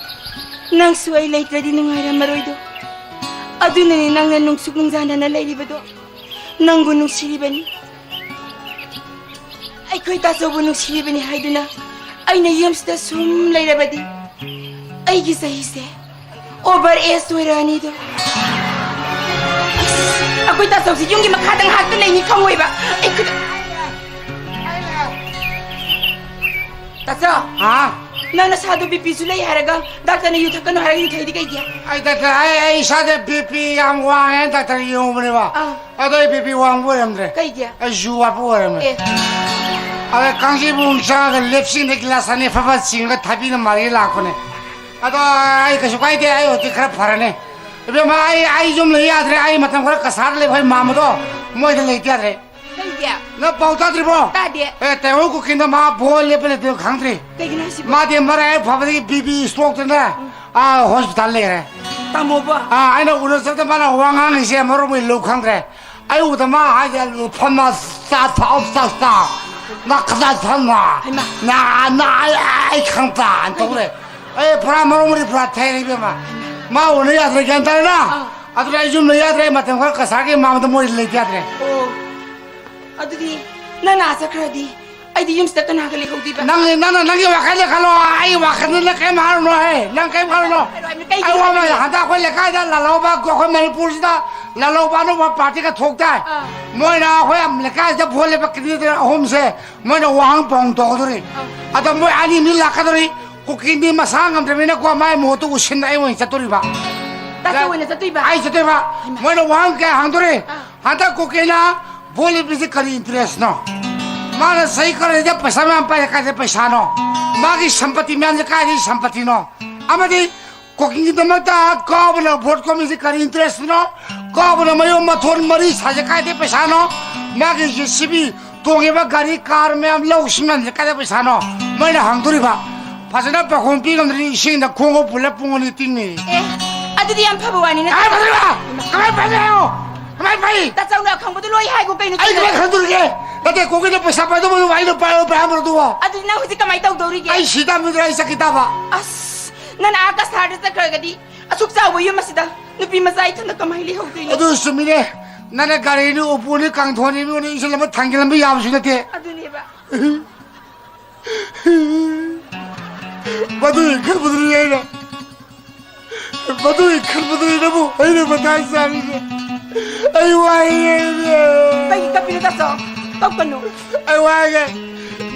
ꯅꯪꯁꯨ ꯑꯩ ꯂꯩꯇ꯭ꯔꯗꯤ ꯅꯨꯡꯉꯥꯏꯔꯝꯃꯔꯣꯏꯗꯣ꯫ ꯑꯗꯨꯅꯅꯤ ꯅꯪꯅ ꯅꯨꯡꯁꯨꯛ ꯅꯨꯡꯖꯥꯅꯅ ꯂꯩꯔꯤꯕꯗꯣ꯫ ꯅꯪꯕꯨ ꯅꯨꯡꯁꯤꯔꯤꯕꯅꯤ꯫ ꯑꯩꯈꯣꯏ ꯇꯥꯆꯧꯕꯨ ꯅꯨꯡꯁꯤꯔꯤꯕꯅꯤ ꯍꯥꯏꯗꯨꯅ ꯑꯩꯅ ꯌꯨꯝꯁꯤꯗ ꯁꯨꯝ ꯂꯩꯔꯕꯗꯤ ꯑꯩꯒꯤ ꯆꯍꯤꯁꯦ over age ꯑꯣꯏꯔꯛꯑꯅꯤꯗꯣ꯫ ꯑꯁ, ꯑꯩꯈꯣꯏ ꯇꯥꯆꯧꯁꯤ ꯌꯨꯝꯒꯤ ꯃꯈꯥꯗ ꯉꯥꯏꯍꯥꯛꯇ ꯂꯩꯅꯤ ꯈꯪꯉꯣꯏꯕ꯫ ꯑꯩ ꯈꯨꯗ-, ꯇꯥꯆꯧ, ꯍꯥ? ꯅꯪ ꯅꯁꯥꯗꯣ ꯕꯤ ꯄꯤꯁꯨ ꯂꯩ ꯍꯥꯏꯔꯒ ꯗꯥꯛꯇꯔꯅ ꯌꯨ ꯊꯛꯀꯅꯨ ꯍꯥꯏꯔꯒ ꯌꯨ ꯊꯛꯏꯗꯤ ꯀꯩꯒꯤ? ꯑꯩ ꯗꯥꯛꯇꯔ, ꯑꯩ, ꯑꯩ ꯏꯁꯥꯗ ꯕꯤ ꯄꯤ ꯌꯥꯝ ꯋꯥꯡꯉꯦ ꯗꯥꯛꯇꯔ ꯌꯦꯡꯉꯨꯕꯅꯦꯕ꯫ ꯑꯥ꯫ ꯑꯗꯣ ꯑꯩ ꯕꯤ ꯄꯤ ꯋꯥꯡꯕ ꯑꯣꯏꯔꯝꯗ꯭ꯔꯦ꯫ ꯀꯩꯒꯤ? ꯑꯩ ꯖꯨ ꯋꯥꯠꯄ ꯑꯣꯏꯔꯝꯃꯦ꯫ ꯑꯦ꯫ ꯑꯗ ꯀꯥꯡꯖꯩꯕꯨꯡ ꯆꯪꯉꯒ ꯂꯦꯞꯁꯤꯡꯗ ꯒꯤꯂꯥꯁ ꯑꯅꯤ ꯐꯕ ꯆꯤꯡꯉꯒ ꯊꯥꯕꯤꯅ ꯃꯥꯔꯤ ꯂꯥꯛꯄꯅꯦ꯫ ꯑꯗꯣ ꯑꯩ ꯀꯩꯁꯨ ꯀꯥꯏꯗꯦ, ꯑꯩ ꯍꯧꯖꯤꯛ ꯈꯔ ꯐꯔꯅꯤ꯫ ꯏꯕꯦꯝꯃ, ꯑꯩ, ꯑꯩ ꯌꯨꯝ ꯂꯩ ꯌꯥꯗ꯭ꯔꯦ, ꯑꯩ ꯃꯇꯝ ꯈꯔ ꯀꯁꯥꯔꯗ ꯂꯩꯕ ꯑꯩ ꯃꯥꯝꯃꯗꯣ ꯃꯣꯏꯗ ꯂꯩꯇ ꯌꯥꯗ꯭ꯔꯦ꯫ ꯀꯩꯒꯤ? ꯅꯪ ꯄꯥꯎ ꯇꯥꯗ꯭ꯔꯤꯕꯣ? ꯇꯥꯗꯦ꯫ ꯑꯦ, ꯇꯥꯏꯋꯥꯟ ꯀꯨꯀꯤꯅ ꯃꯥ ꯕꯣꯜ ꯂꯦꯞꯄ ꯂꯩꯇꯦ ꯈꯪꯗ꯭ꯔꯤ꯫ ꯀꯩꯒꯤꯅꯣ ꯍꯥꯏꯁꯤꯕꯣ? ꯃꯥꯗꯤ ꯃꯔꯥꯏ ꯍꯦꯛ ꯐꯕꯗꯒꯤ ꯕꯤ ꯄꯤ ꯁ꯭ꯇ꯭ꯔꯣꯛꯇꯅꯦ, ꯎꯝ꯫ ꯑꯥ, ꯍꯣꯁꯄꯤꯇꯥꯜ ꯂꯩꯈ꯭ꯔꯦ꯫ ꯇꯥꯃꯣꯕꯣ? ꯑꯥ, ꯑꯩꯅ ꯎꯅ ꯆꯠꯇ ꯃꯥꯅ ꯋꯥ ꯉꯥꯡꯉꯤꯁꯦ ꯃꯔꯣꯟ ꯑꯃꯨꯛ ꯂꯧ ꯈꯪꯗ꯭ꯔꯦ꯫ ꯑꯩ ꯎꯕꯗ ꯃꯥ ꯍꯥꯏꯁꯦ ꯐꯝꯃ ꯆꯥ ꯊꯛꯑꯣ, ꯆꯥ ꯆꯥ꯫ ꯅꯥ ꯀꯗꯥꯏ ꯊꯝꯃꯣ? ꯍꯩꯃꯥ꯫ ꯅꯥ, ꯅꯥ, ꯑꯩ, ꯑꯩ ꯈꯪ ꯇꯥ, ꯑꯟ ꯇꯧ ꯂꯩ꯫ ꯑꯩ ꯄꯨꯔꯥ ꯃꯔꯣꯡ ꯃꯔꯤ ꯄꯨꯔꯥ ꯊꯩꯔꯦ, ꯏꯕꯦꯝꯃ꯫ ꯃꯥ ꯎꯅ ꯌꯥꯗ꯭ꯔꯦ, ꯒ꯭ꯌꯥꯟ ꯇꯥꯔꯦꯅ? ꯑꯥ꯫ ꯑꯗꯨꯅ ꯑꯩ ꯌꯨꯝꯗ ꯌꯥꯗ꯭ꯔꯦ, ꯃꯇꯝ ꯈꯔ ꯀꯁꯥꯔꯒꯤ ꯃꯥꯡꯗ ꯃꯣꯏ ꯂꯩꯇ ꯌꯥꯗ꯭ꯔꯦ꯫ ꯑꯣ, ꯑꯗꯨꯗꯤ ꯅꯪ ꯑꯥ ꯆꯠꯈ꯭ꯔꯗꯤ ꯑꯩꯗꯤ ꯌꯨꯝꯁꯤꯗ ꯀꯅꯥꯒ ꯂꯩꯍꯧꯗꯣꯏꯕ? ꯅꯪ, ꯅꯪꯅ ꯅꯪꯒꯤ ꯋꯥꯈꯜꯗ ꯈꯜꯂꯣ, ꯑꯩ ꯋꯥꯈꯜꯗ ꯅꯪ ꯀꯔꯤꯝ ꯍꯥꯏꯔꯨꯅꯨꯍꯦ, ꯅꯪ ꯀꯔꯤꯝ ꯈꯜꯂꯨꯅꯨ꯫ ꯍꯥꯏꯔꯣꯏ, ꯍꯥꯏꯔꯣꯏ, ꯀꯩꯒꯤꯅꯣ ꯑꯩ ꯋꯥ ꯑꯃ ꯍꯥꯏꯁꯦ? ꯍꯟꯗꯛ ꯑꯩꯈꯣꯏ ꯂꯩꯀꯥꯏꯗ ꯂꯥꯜꯍꯧꯕ, ꯑꯩꯈꯣꯏ ꯃꯅꯤꯄꯨꯔꯁꯤꯗ ꯂꯥꯜꯍꯧꯕ ꯑꯅꯧꯕ ꯄꯥꯔꯇꯤꯒ ꯊꯣꯛꯇꯥꯏ꯫ ꯑꯥ꯫ ꯃꯣꯏꯅ ꯑꯩꯈꯣꯏ ꯂꯩꯀꯥꯏꯁꯤꯗ ꯚꯣꯠ ꯂꯦꯞꯄ ꯀꯦꯟꯗꯤꯗꯦꯠ ꯑꯍꯨꯝꯁꯦ ꯃꯣꯏꯅ ꯋꯥꯍꯪ ꯄꯥꯎꯍꯪ ꯇꯧꯒꯗꯧꯔꯤ꯫ ꯑꯥ꯫ ꯑꯗꯣ ꯃꯣꯏ ꯑꯅꯤ ꯃꯤ ꯂꯥꯛꯀꯗꯧꯔꯤ꯫ ꯀꯨꯀꯤ ꯃꯤ ꯃꯁꯥ ꯉꯝꯗ꯭ꯔꯕꯅꯤꯅꯀꯣ, ꯃꯥꯏ ꯃꯍꯨꯠꯇ ꯎꯁꯤꯟꯗ ꯑꯩ ꯑꯣꯏꯅ ꯆꯠꯇꯣꯔꯤꯕ꯫ ꯇꯥꯆꯧ ꯑꯣꯏꯅ ꯆꯠꯇꯣꯏꯕ? ꯑꯩ ꯆꯠꯇꯣꯏꯕ꯫ ꯍꯩꯃꯥ꯫ ꯃꯣꯏꯅ ꯋꯥꯍꯪ ꯀꯌꯥ ꯍꯪꯗꯣꯔꯤ꯫ ꯑꯥ꯫ ꯍꯟꯗꯛ ꯀꯨꯀꯤꯅ ꯚꯣꯠ ꯂꯦꯞꯄꯤꯁꯦ ꯀꯔꯤ ꯏꯟꯇꯔꯦꯁꯅꯣ? ꯃꯥꯅ ꯆꯍꯤ ꯈꯔꯁꯤꯗ ꯄꯩꯁꯥ ꯃꯌꯥꯝ ꯄꯥꯏꯔꯦ, ꯀꯥꯏꯗꯩ ꯄꯩꯁꯥꯅꯣ? ꯃꯥꯒꯤ ꯁꯝꯄꯇꯤ ꯃꯌꯥꯝꯁꯦ ꯀꯥꯏꯗꯩ ꯁꯝꯄꯇꯤꯅꯣ? ꯑꯃꯗꯤ ꯀꯨꯀꯤꯒꯤꯗꯃꯛꯇ ꯀꯥꯎꯕꯅ ꯚꯣꯠ ꯈꯣꯝꯃꯤꯁꯤ ꯀꯔꯤ ꯏꯟꯇꯔꯦꯁꯅꯣ? ꯀꯥꯎꯕꯅ ꯃꯌꯨꯝ ꯃꯊꯣꯟ ꯃꯔꯤ ꯁꯥꯏꯁꯦ ꯀꯥꯏꯗꯩ ꯄꯩꯁꯥꯅꯣ? ꯃꯥꯒꯤ ꯖꯦ ꯁꯤ ꯕꯤ ꯇꯣꯡꯉꯤꯕ ꯒꯥꯔꯤ, ꯀꯥꯔ ꯃꯌꯥꯝ, ꯂꯧ ꯁꯤꯡ ꯃꯌꯥꯝꯁꯦ ꯀꯥꯏꯗꯩ ꯄꯩꯁꯥꯅꯣ? ꯃꯣꯏꯅ ꯍꯪꯗꯣꯔꯤꯕ꯫ ꯐꯖꯅ ꯄꯥꯈꯣꯟ ꯄꯤ ꯉꯝꯗ꯭ꯔꯗꯤ ꯏꯁꯤꯡꯗ ꯈꯣꯡ ꯎꯞ ꯄꯨꯜꯂ ꯄꯨꯡ ꯑꯅꯤ ꯇꯤꯡꯅꯤ꯫ ꯑꯦ, ꯑꯗꯨꯗꯤ ꯌꯥꯝ ꯐꯕ ꯋꯥꯅꯤꯅꯦ꯫ ꯀꯃꯥꯏ ꯐꯗꯣꯏꯕ? ꯀꯃꯥꯏ ꯐꯅꯤ ꯍꯥꯏꯌꯣ? ꯀꯃꯥꯏ ꯐꯩ? ꯇꯥꯆꯧꯅ ꯑꯈꯪꯕꯗꯣ ꯂꯣꯏ ꯍꯥꯏꯒꯣ ꯀꯩꯅꯣ ꯑꯩ ꯀꯃꯥꯏ ꯇꯧꯔꯤꯁꯦ? ꯈꯪꯗꯣꯔꯤꯒꯦ? ꯅꯠꯇꯦ, ꯀꯣꯀꯤꯅ ꯄꯩꯁꯥ ꯄꯥꯏꯗꯧꯕꯗꯨ ꯑꯩꯅ ꯄꯥꯏꯔꯣ, ꯄꯥꯏꯍꯟꯕꯗꯨꯕꯣ? ꯑꯗꯨꯗꯤ ꯅꯪ ꯍꯧꯖꯤꯛ ꯀꯃꯥꯏ ꯇꯧꯗꯧꯔꯤꯒꯦ? ꯑꯩ ꯁꯤ ꯇꯥꯕ ꯅꯠꯇ꯭ꯔ ꯑꯩ ꯆꯠꯈꯤ ꯇꯥꯕ? ꯑꯁ, ꯅꯪꯅ ꯑꯥ ꯀꯁꯥꯔꯗ ꯆꯠꯈ꯭ꯔꯒꯗꯤ ꯑꯁꯨꯛ ꯆꯥꯎꯕ ꯌꯨꯝ ꯑꯁꯤꯗ ꯅꯨꯄꯤ ꯃꯆꯥ ꯏꯊꯟꯗ ꯀꯃꯥꯏ ꯂꯩꯍꯧꯗꯣꯏꯅꯣ? ꯑꯗꯨ ꯆꯨꯝꯃꯤꯅꯦ꯫ ꯅꯪꯅ ꯒꯥꯔꯤꯅꯤ, ꯎꯄꯨꯅꯤ, ꯀꯥꯡꯊꯣꯟꯅꯤ, ꯃꯤꯉꯣꯟꯗ ꯏꯟꯁꯤꯜꯂꯝꯕ ꯊꯥꯡꯖꯤꯜꯂꯝꯕ ꯌꯥꯕꯁꯨ ꯅꯠꯇꯦ꯫ ꯑꯗꯨꯅꯦꯕ꯫ ꯃꯗꯨꯒꯤ ꯈꯟꯕꯗꯨꯅꯤ ꯑꯩꯅ, ꯃꯗꯨꯒꯤ ꯈꯟꯕꯗꯨꯅꯤ ꯅꯪꯕꯨ ꯑꯩꯅ ꯃꯊꯥ ꯁꯥꯔꯤꯁꯦ꯫ ꯑꯩ ꯋꯥꯏꯌꯦ꯫ ꯀꯩꯒꯤ ꯀꯞꯄꯤꯅꯣ ꯇꯥꯆꯧ? ꯀꯞꯀꯅꯨ꯫ ꯑꯩ ꯋꯥꯏꯒꯦ꯫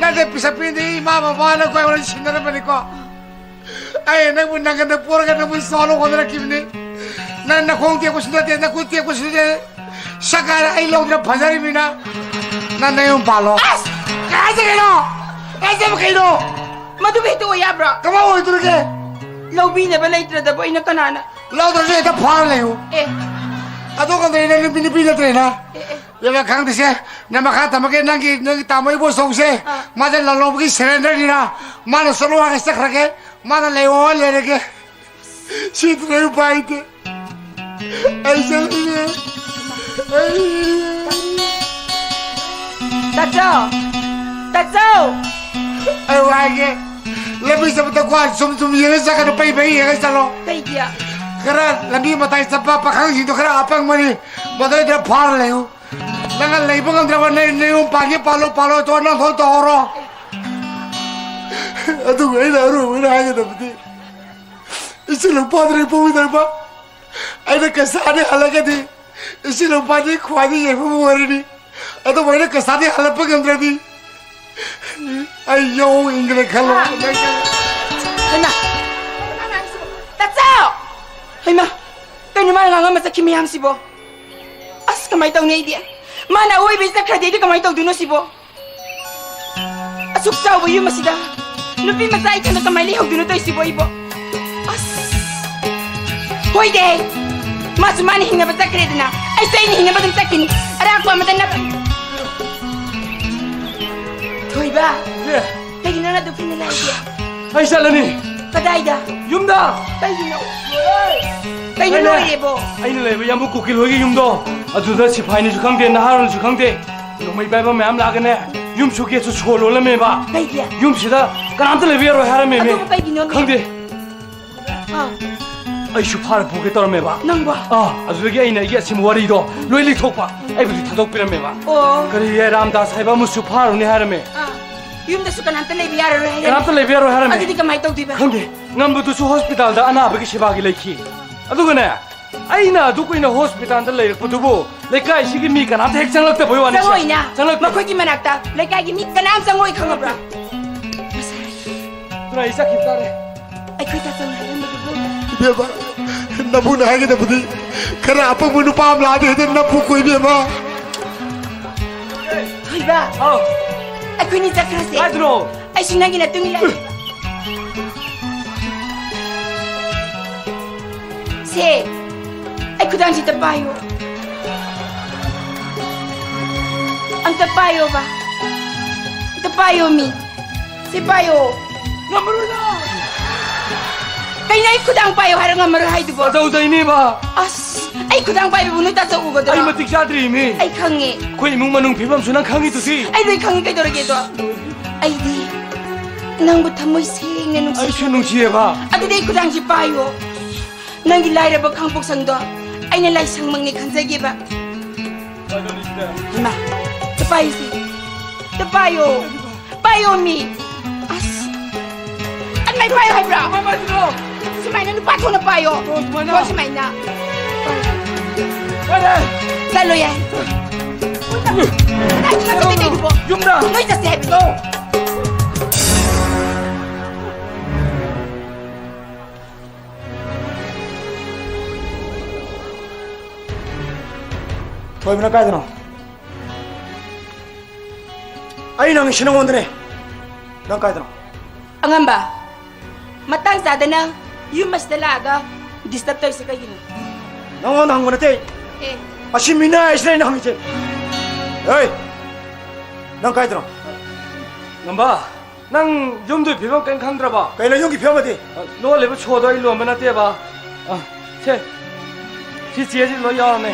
ꯅꯪꯗꯤ ꯄꯤꯁꯛ ꯄꯤꯛꯏꯉꯩꯗꯒꯤ ꯏꯃꯥ ꯕꯕꯥꯅ ꯑꯩꯈꯣꯏ ꯋꯥꯔꯤ ꯁꯤꯟꯅꯔꯝꯕꯅꯤꯀꯣ꯫ ꯑꯩ ꯅꯪꯕꯨ ꯅꯪꯒꯟꯗ ꯄꯣꯔꯒ ꯅꯪꯕꯨ ꯆꯥꯎꯅ ꯍꯣꯠꯅꯔꯛꯈꯤꯕꯅꯤ꯫ ꯅꯪ ꯅꯈꯣꯡ ꯇꯦꯛꯄꯁꯨ ꯅꯠꯇꯦ, ꯅꯈꯨꯠ ꯇꯦꯛꯄꯁꯨ ꯅꯠꯇꯦ꯫ ꯁꯛ ꯍꯥꯏꯔ ꯑꯩ ꯂꯧꯗꯅ ꯐꯖꯔꯤꯕꯅꯤꯅ ꯅꯪ ꯅꯌꯨꯝ ꯄꯥꯜꯂꯣ꯫ ꯑꯁ! ꯀꯥꯏ ꯆꯠꯀꯦꯅꯣ? ꯀꯥꯏ ꯆꯠꯄ ꯀꯩꯅꯣ? ꯃꯗꯨꯕꯨ ꯍꯦꯛꯇ ꯑꯣꯏ ꯌꯥꯕ꯭ꯔꯣ? ꯀꯃꯥꯏ ꯑꯣꯏꯗꯣꯔꯤꯒꯦ? ꯂꯧꯕꯤꯅꯕ ꯂꯩꯇ꯭ꯔꯗꯕꯨ ꯑꯩꯅ ꯀꯅꯥꯅ? ꯂꯧꯗ꯭ꯔꯁꯨ ꯍꯦꯛꯇ ꯐꯥꯔ ꯂꯩꯌꯨ꯫ ꯑꯦ꯫ ꯑꯗꯨ ꯀꯝꯗꯧꯔꯤ ꯅꯪ ꯅꯨꯄꯤ, ꯅꯨꯄꯤ ꯅꯠꯇ꯭ꯔꯦꯅ? ꯑꯦ, ꯑꯦ꯫ ꯏꯕꯦꯝꯃ, ꯈꯪꯗꯦꯁꯦ꯫ ꯅꯪ ꯃꯈꯥ ꯇꯝꯃꯒꯦ, ꯅꯪꯒꯤ, ꯅꯪꯒꯤ ꯇꯥꯃꯣ ꯏꯕꯣꯆꯧꯁꯦ꯫ ꯑꯥ꯫ ꯃꯥꯁꯦ ꯂꯥꯜꯍꯧꯕꯒꯤ ꯁꯔꯦꯟꯗꯔꯅꯤꯅ꯫ ꯃꯥꯅ ꯆꯠꯂꯣ ꯍꯥꯏꯔꯒ ꯆꯠꯈ꯭ꯔꯒꯦ꯫ ꯃꯥꯅ ꯂꯩꯌꯣ ꯍꯥꯏꯔ ꯂꯩꯔꯒꯦ꯫ ꯁꯤꯗꯅ ꯑꯩ ꯎꯄꯥꯏ ꯂꯩꯇꯦ꯫ ꯑꯩ ꯆꯠꯂꯒꯦ꯫ ꯑꯩ ꯇꯥꯆꯧ! ꯇꯥꯆꯧ! ꯑꯩ ꯋꯥ ꯍꯥꯏꯒꯦ, ꯂꯝꯕꯤ ꯆꯠꯄꯗ ꯀꯣ ꯁꯨꯝ ꯁꯨꯝ ꯌꯦꯡꯉ ꯆꯠꯀꯅꯨ, ꯄꯩ ꯄꯩ ꯌꯦꯡꯉ ꯆꯠꯂꯣ꯫ ꯀꯩꯒꯤ? ꯈꯔ ꯂꯝꯕꯤ ꯃꯇꯥꯏ ꯆꯠꯄ ꯄꯥꯈꯪꯁꯤꯡꯗꯣ ꯈꯔ ꯑꯄꯪꯕꯅꯤ, ꯃꯗꯩꯗ ꯐꯥꯔ ꯂꯩꯌꯨ꯫ ꯅꯪꯅ ꯂꯩꯕ ꯉꯝꯗ꯭ꯔꯕ ꯅꯪ ꯅꯌꯨꯝ ꯄꯥꯟꯒꯦ ꯄꯥꯜꯂꯣ, ꯄꯥꯜꯂꯣ ꯇꯣ ꯅꯪ ꯊꯣꯛ ꯇꯧꯍꯧꯔꯣ꯫ ꯑꯗꯨꯒ ꯑꯩꯅ ꯑꯔꯣꯏꯕ ꯑꯣꯏꯅ ꯍꯥꯏꯒꯗꯕꯗꯤ, ꯏꯆꯤꯜ ꯏꯅꯥꯎꯄꯥꯗꯨꯅ ꯄꯣꯛꯃꯤꯟꯅꯔꯛꯄ ꯑꯩꯅ ꯀꯁꯥꯗꯤ ꯍꯜꯂꯒꯗꯤ ꯏꯆꯤꯜ ꯏꯅꯥꯎꯄꯥꯗꯤ ꯈ꯭ꯋꯥꯏꯗꯒꯤ ꯌꯦꯡꯐꯝ ꯑꯣꯏꯔꯅꯤ꯫ ꯑꯗꯨꯕꯨ ꯑꯩꯅ ꯀꯁꯥꯗꯤ ꯍꯜꯂꯛꯄ ꯉꯝꯗ꯭ꯔꯗꯤ ꯑꯩ ꯌꯧ ꯏꯟꯗꯅ ꯈꯜꯂꯣ꯫ ꯍꯩꯃꯥ! ꯇꯥꯆꯧ! ꯍꯩꯃꯥ! ꯀꯩꯅꯣ ꯃꯥꯅ ꯉꯥꯡꯉꯝꯕ ꯆꯠꯈꯤ ꯃꯌꯥꯝꯁꯤꯕꯣ? ꯑꯁ, ꯀꯃꯥꯏ ꯇꯧꯅꯤ ꯑꯩꯗꯤ? ꯃꯥꯅ ꯑꯋꯣꯏꯕꯩ ꯆꯠꯈ꯭ꯔꯗꯤ ꯑꯩꯗꯤ ꯀꯃꯥꯏ ꯇꯧꯗꯣꯏꯅꯣ ꯁꯤꯕꯣ? ꯑꯁꯨꯛ ꯆꯥꯎꯕ ꯌꯨꯝ ꯑꯁꯤꯗ ꯅꯨꯄꯤ ꯃꯆꯥ ꯏꯊꯟꯗ ꯀꯃꯥꯏ ꯂꯩꯍꯧꯗꯣꯏꯅꯣ ꯇꯧꯏꯁꯤꯕꯣ ꯑꯩꯕꯣ? ꯑꯁ! ꯍꯣꯏꯗꯦ! ꯃꯥꯁꯨ ꯃꯥꯅ ꯍꯤꯡꯅꯕ ꯆꯠꯈ꯭ꯔꯦꯗꯅ, ꯑꯩꯁꯨ ꯑꯩꯅ ꯍꯤꯡꯅꯕ ꯑꯗꯨꯝ ꯆꯠꯈꯤꯅꯤ꯫ ꯑꯔꯥꯛꯄ ꯑꯃꯗ ꯅꯞ-, ꯊꯣꯏꯕ! ꯏꯆꯦ! ꯀꯩꯒꯤꯅꯣ ꯅꯪ ꯑꯗꯨꯛ ꯊꯦꯡꯅ ꯂꯥꯛꯏꯁꯦ? ꯑꯩ ꯆꯠꯂꯅꯤ꯫ ꯀꯗꯥꯏꯗ? ꯌꯨꯝꯗ! ꯀꯩꯒꯤꯅꯣ? ꯀꯩꯅꯣ ꯑꯩꯅ, ꯂꯣꯏꯔꯦꯕꯣ? ꯑꯩꯅ ꯂꯩꯕ ꯌꯥꯝꯕꯨ ꯀꯨꯀꯤꯜ ꯍꯣꯏꯒꯤ ꯌꯨꯝꯗꯣ, ꯑꯗꯨꯗ ꯁꯤꯐꯥꯏꯅꯤꯁꯨ ꯈꯪꯗꯦ, ꯅꯍꯥꯔꯣꯜꯁꯨ ꯈꯪꯗꯦ, ꯅꯣꯡꯃꯩ ꯄꯥꯏꯕ ꯃꯌꯥꯝ ꯂꯥꯛꯑꯒꯅꯦ, ꯌꯨꯝꯁꯨ ꯒꯦꯠꯁꯨ ꯁꯣ ꯂꯣꯜꯂꯝꯃꯦꯕ꯫ ꯀꯩꯒꯤ? ꯌꯨꯝꯁꯤꯗ ꯀꯅꯥꯝꯇ ꯂꯩꯕ ꯌꯥꯔꯣꯏ ꯍꯥꯏꯔꯝꯃꯦꯃꯤ꯫ ꯑꯗꯨꯕꯨ ꯀꯩꯒꯤꯅꯣ? ꯈꯪꯗꯦ꯫ ꯑꯥ꯫ ꯑꯩꯁꯨ ꯐꯥꯔ ꯄꯨꯒꯦ ꯇꯧꯔꯝꯃꯦꯕ꯫ ꯅꯪꯕꯣ? ꯑꯥ, ꯑꯗꯨꯗꯒꯤ ꯑꯩꯅ ꯑꯩꯒꯤ ꯑꯁꯤꯕ ꯋꯥꯔꯤꯗꯣ ꯂꯣꯏ ꯂꯤꯊꯣꯛꯄ꯫ ꯑꯩꯕꯨꯗꯤ ꯊꯥꯗꯣꯛꯄꯤꯔꯝꯃꯦꯕ꯫ ꯑꯣ꯫ ꯀꯔꯤ ꯔꯥꯝꯗꯥꯁ ꯍꯥꯏꯕ ꯑꯃꯁꯨ ꯐꯥꯔꯨꯅꯤ ꯍꯥꯏꯔꯝꯃꯦ꯫ ꯑꯥ꯫ ꯌꯨꯝꯗꯁꯨ ꯀꯅꯥꯝꯇ ꯂꯩꯕ ꯌꯥꯔꯔꯣꯏ ꯍꯥꯏꯔꯝꯃꯦ꯫ ꯀꯅꯥꯝꯇ ꯂꯩꯕ ꯌꯥꯔꯣꯏ ꯍꯥꯏꯔꯝꯃꯦ꯫ ꯑꯗꯨꯗꯤ ꯀꯃꯥꯏꯅ ꯇꯧꯗꯣꯏꯕ? ꯈꯪꯗꯦ꯫ ꯉꯝꯕꯗꯨꯁꯨ ꯍꯣꯁꯄꯤꯇꯥꯜꯗ ꯑꯅꯥꯕꯒꯤ ꯁꯦꯕꯥꯒꯤ ꯂꯩꯈꯤ꯫ ꯑꯗꯨꯒꯅꯦ, ꯑꯩꯅ ꯑꯗꯨ ꯀꯨꯏꯅ ꯍꯣꯁꯄꯤꯇꯥꯜꯗ ꯂꯩꯔꯛꯄꯗꯨꯕꯨ ꯂꯩꯀꯥꯏꯁꯤꯒꯤ ꯃꯤ ꯀꯅꯥꯝꯇ ꯍꯦꯛ ꯆꯪꯂꯛꯇꯕꯩ ꯋꯥꯅꯤ꯫ ꯆꯪꯉꯣꯏꯅ꯫ ꯆꯪꯂꯛꯇꯦ꯫ ꯃꯈꯣꯏꯒꯤ ꯃꯅꯥꯛꯇ ꯂꯩꯀꯥꯏꯒꯤ ꯃꯤ ꯀꯅꯥꯝ ꯆꯪꯉꯣꯏ, ꯈꯪꯉꯕ꯭ꯔꯥ? ꯑꯗꯨꯅ ꯑꯩ ꯆꯠꯈꯤꯕ ꯇꯥꯔꯦ꯫ ꯑꯩꯈꯣꯏ ꯇꯥꯆꯧꯅ ꯍꯥꯏꯔꯝꯕꯗꯨꯕꯨ? ꯏꯕꯦꯝꯃ, ꯅꯕꯨꯡꯅ ꯍꯥꯏꯒꯗꯕꯗꯤ ꯈꯔ ꯑꯄꯪꯕ ꯅꯨꯄꯥ ꯑꯃ ꯂꯥꯛꯑꯗꯤ ꯍꯦꯛꯇ ꯅꯞꯄꯨꯀꯣ, ꯏꯕꯦꯝꯃ꯫ ꯊꯣꯏꯕ꯫ ꯑꯧ꯫ ꯑꯩꯈꯣꯏꯅꯤ ꯆꯠꯈ꯭ꯔꯁꯦ꯫ ꯀꯥꯏꯗꯅꯣ? ꯑꯩꯁꯨ ꯅꯪꯒꯤ ꯅꯇꯨꯡ ꯏꯜꯂꯛꯑꯒꯦ꯫ ꯁꯦ, ꯑꯩ ꯈꯨꯗꯥꯡꯁꯤꯗ ꯄꯥꯏꯌꯣ꯫ ꯑꯝꯇ ꯄꯥꯏꯌꯣꯕ꯫ ꯑꯝꯇ ꯄꯥꯏꯌꯣ ꯃꯤ꯫ ꯁꯤ ꯄꯥꯏꯌꯣ꯫ ꯉꯝꯃꯔꯣꯏꯗ! ꯀꯩꯅꯣ ꯑꯩ ꯈꯨꯗꯥꯡ ꯄꯥꯏꯌꯣ ꯍꯥꯏꯔ ꯉꯝꯃꯔꯣꯏ ꯍꯥꯏꯗꯨꯕꯣ? ꯇꯧꯗꯣꯏꯅꯦꯕ꯫ ꯑꯁ, ꯑꯩ ꯈꯨꯗꯥꯡ ꯄꯥꯏꯕꯕꯨ ꯅꯣꯏ ꯇꯥꯆꯧ ꯎꯒꯗ꯭ꯔꯣ? ꯑꯩ ꯃꯇꯤꯛ ꯆꯥꯗ꯭ꯔꯤꯃꯤ꯫ ꯑꯩ ꯈꯪꯉꯦ꯫ ꯑꯩꯈꯣꯏ ꯏꯃꯨꯡ ꯃꯅꯨꯡ ꯐꯤꯕꯝꯁꯨ ꯅꯪ ꯈꯪꯉꯤꯗꯨꯗꯤ꯫ ꯑꯩ ꯂꯣꯏ ꯈꯪꯉꯤ, ꯀꯩꯗꯧꯔꯒꯦ ꯑꯗꯣ? ꯑꯩꯗꯤ ꯅꯪꯕꯨ ꯊꯃꯣꯏ ꯁꯦꯡꯅ ꯅꯨꯡꯁꯤ꯫ ꯑꯩꯁꯨ ꯅꯨꯡꯁꯤꯌꯦꯕ꯫ ꯑꯗꯨꯗꯤ ꯑꯩ ꯈꯨꯗꯥꯡꯁꯤ ꯄꯥꯏꯌꯣ꯫ ꯅꯪꯒꯤ ꯂꯥꯏꯔꯕ ꯈꯥꯡꯄꯣꯛꯁꯪꯗꯣ ꯑꯩꯅ ꯂꯥꯏꯁꯪꯃꯛꯅꯤ ꯈꯟꯖꯒꯦꯕ꯫ ꯏꯃꯥ, ꯄꯥꯏꯌꯨꯁꯤ꯫ ꯄꯥꯏꯌꯣ꯫ ꯄꯥꯏꯌꯣꯃꯤ꯫ ꯑꯁ꯫ ꯑꯗꯨꯃꯥꯏ ꯄꯥꯏꯌꯣ ꯍꯥꯏꯕ꯭ꯔꯣ? ꯀꯃꯥꯏ ꯄꯥꯏꯗꯣꯏꯅꯣ? ꯁꯨꯃꯥꯏꯅ ꯅꯨꯄꯥ ꯊꯣꯛꯅ ꯄꯥꯏꯌꯣ꯫ ꯑꯣ, ꯁꯨꯃꯥꯏꯅ? ꯍꯣꯏ, ꯁꯨꯃꯥꯏꯅ꯫ ꯄꯥꯏꯔꯦ꯫ ꯆꯠꯂꯣ ꯌꯥꯏ꯫ ꯀꯗꯥꯏ ꯆꯠꯀꯦ ꯇꯧꯔꯤꯕꯣ? ꯌꯨꯝꯗ꯫ ꯅꯣꯏ ꯆꯠꯁꯦ ꯍꯥꯏꯕꯅꯤ꯫ ꯂꯥꯛꯑꯣ꯫ ꯊꯣꯏꯕꯅ ꯀꯥꯏꯗꯅꯣ? ꯑꯩꯅ ꯍꯪꯉꯤꯁꯤ ꯅꯉꯣꯟꯗꯅꯦ꯫ ꯅꯪ ꯀꯥꯏꯗꯅꯣ? ꯑꯉꯝꯕ, ꯃꯇꯥꯡ ꯆꯥꯗꯅ ꯌꯨꯝ ꯑꯁꯤꯗ ꯂꯥꯛꯑꯒ disturb ꯇꯧꯔꯤꯁꯦ ꯀꯩꯒꯤꯅꯣ? ꯅꯉꯣꯟꯗ ꯍꯪꯕ ꯅꯠꯇꯦ꯫ ꯑꯦ꯫ ꯑꯁꯤ ꯃꯤꯅꯥꯏ ꯑꯁꯤꯅ ꯑꯩꯅ ꯍꯪꯉꯤꯁꯦ꯫ ꯍꯦ! ꯅꯪ ꯀꯥꯏꯗꯅꯣ? ꯉꯝꯕ, ꯅꯪ ꯌꯨꯝꯗꯨꯒꯤ ꯐꯤꯕꯝ ꯀꯔꯤꯝ ꯈꯪꯗ꯭ꯔꯕꯣ? ꯀꯩꯅꯣ ꯌꯨꯝꯒꯤ ꯐꯤꯕꯝ ꯑꯗꯤ? ꯑ, ꯂꯣꯜꯂꯤꯕ ꯁꯣꯗꯣ ꯑꯩ ꯂꯣꯟꯕ ꯅꯠꯇꯦꯕ꯫ ꯑ, ꯁꯦ, ꯁꯤ ꯆꯦꯁꯤ ꯂꯣꯏ ꯌꯥꯎꯔꯝꯃꯦ꯫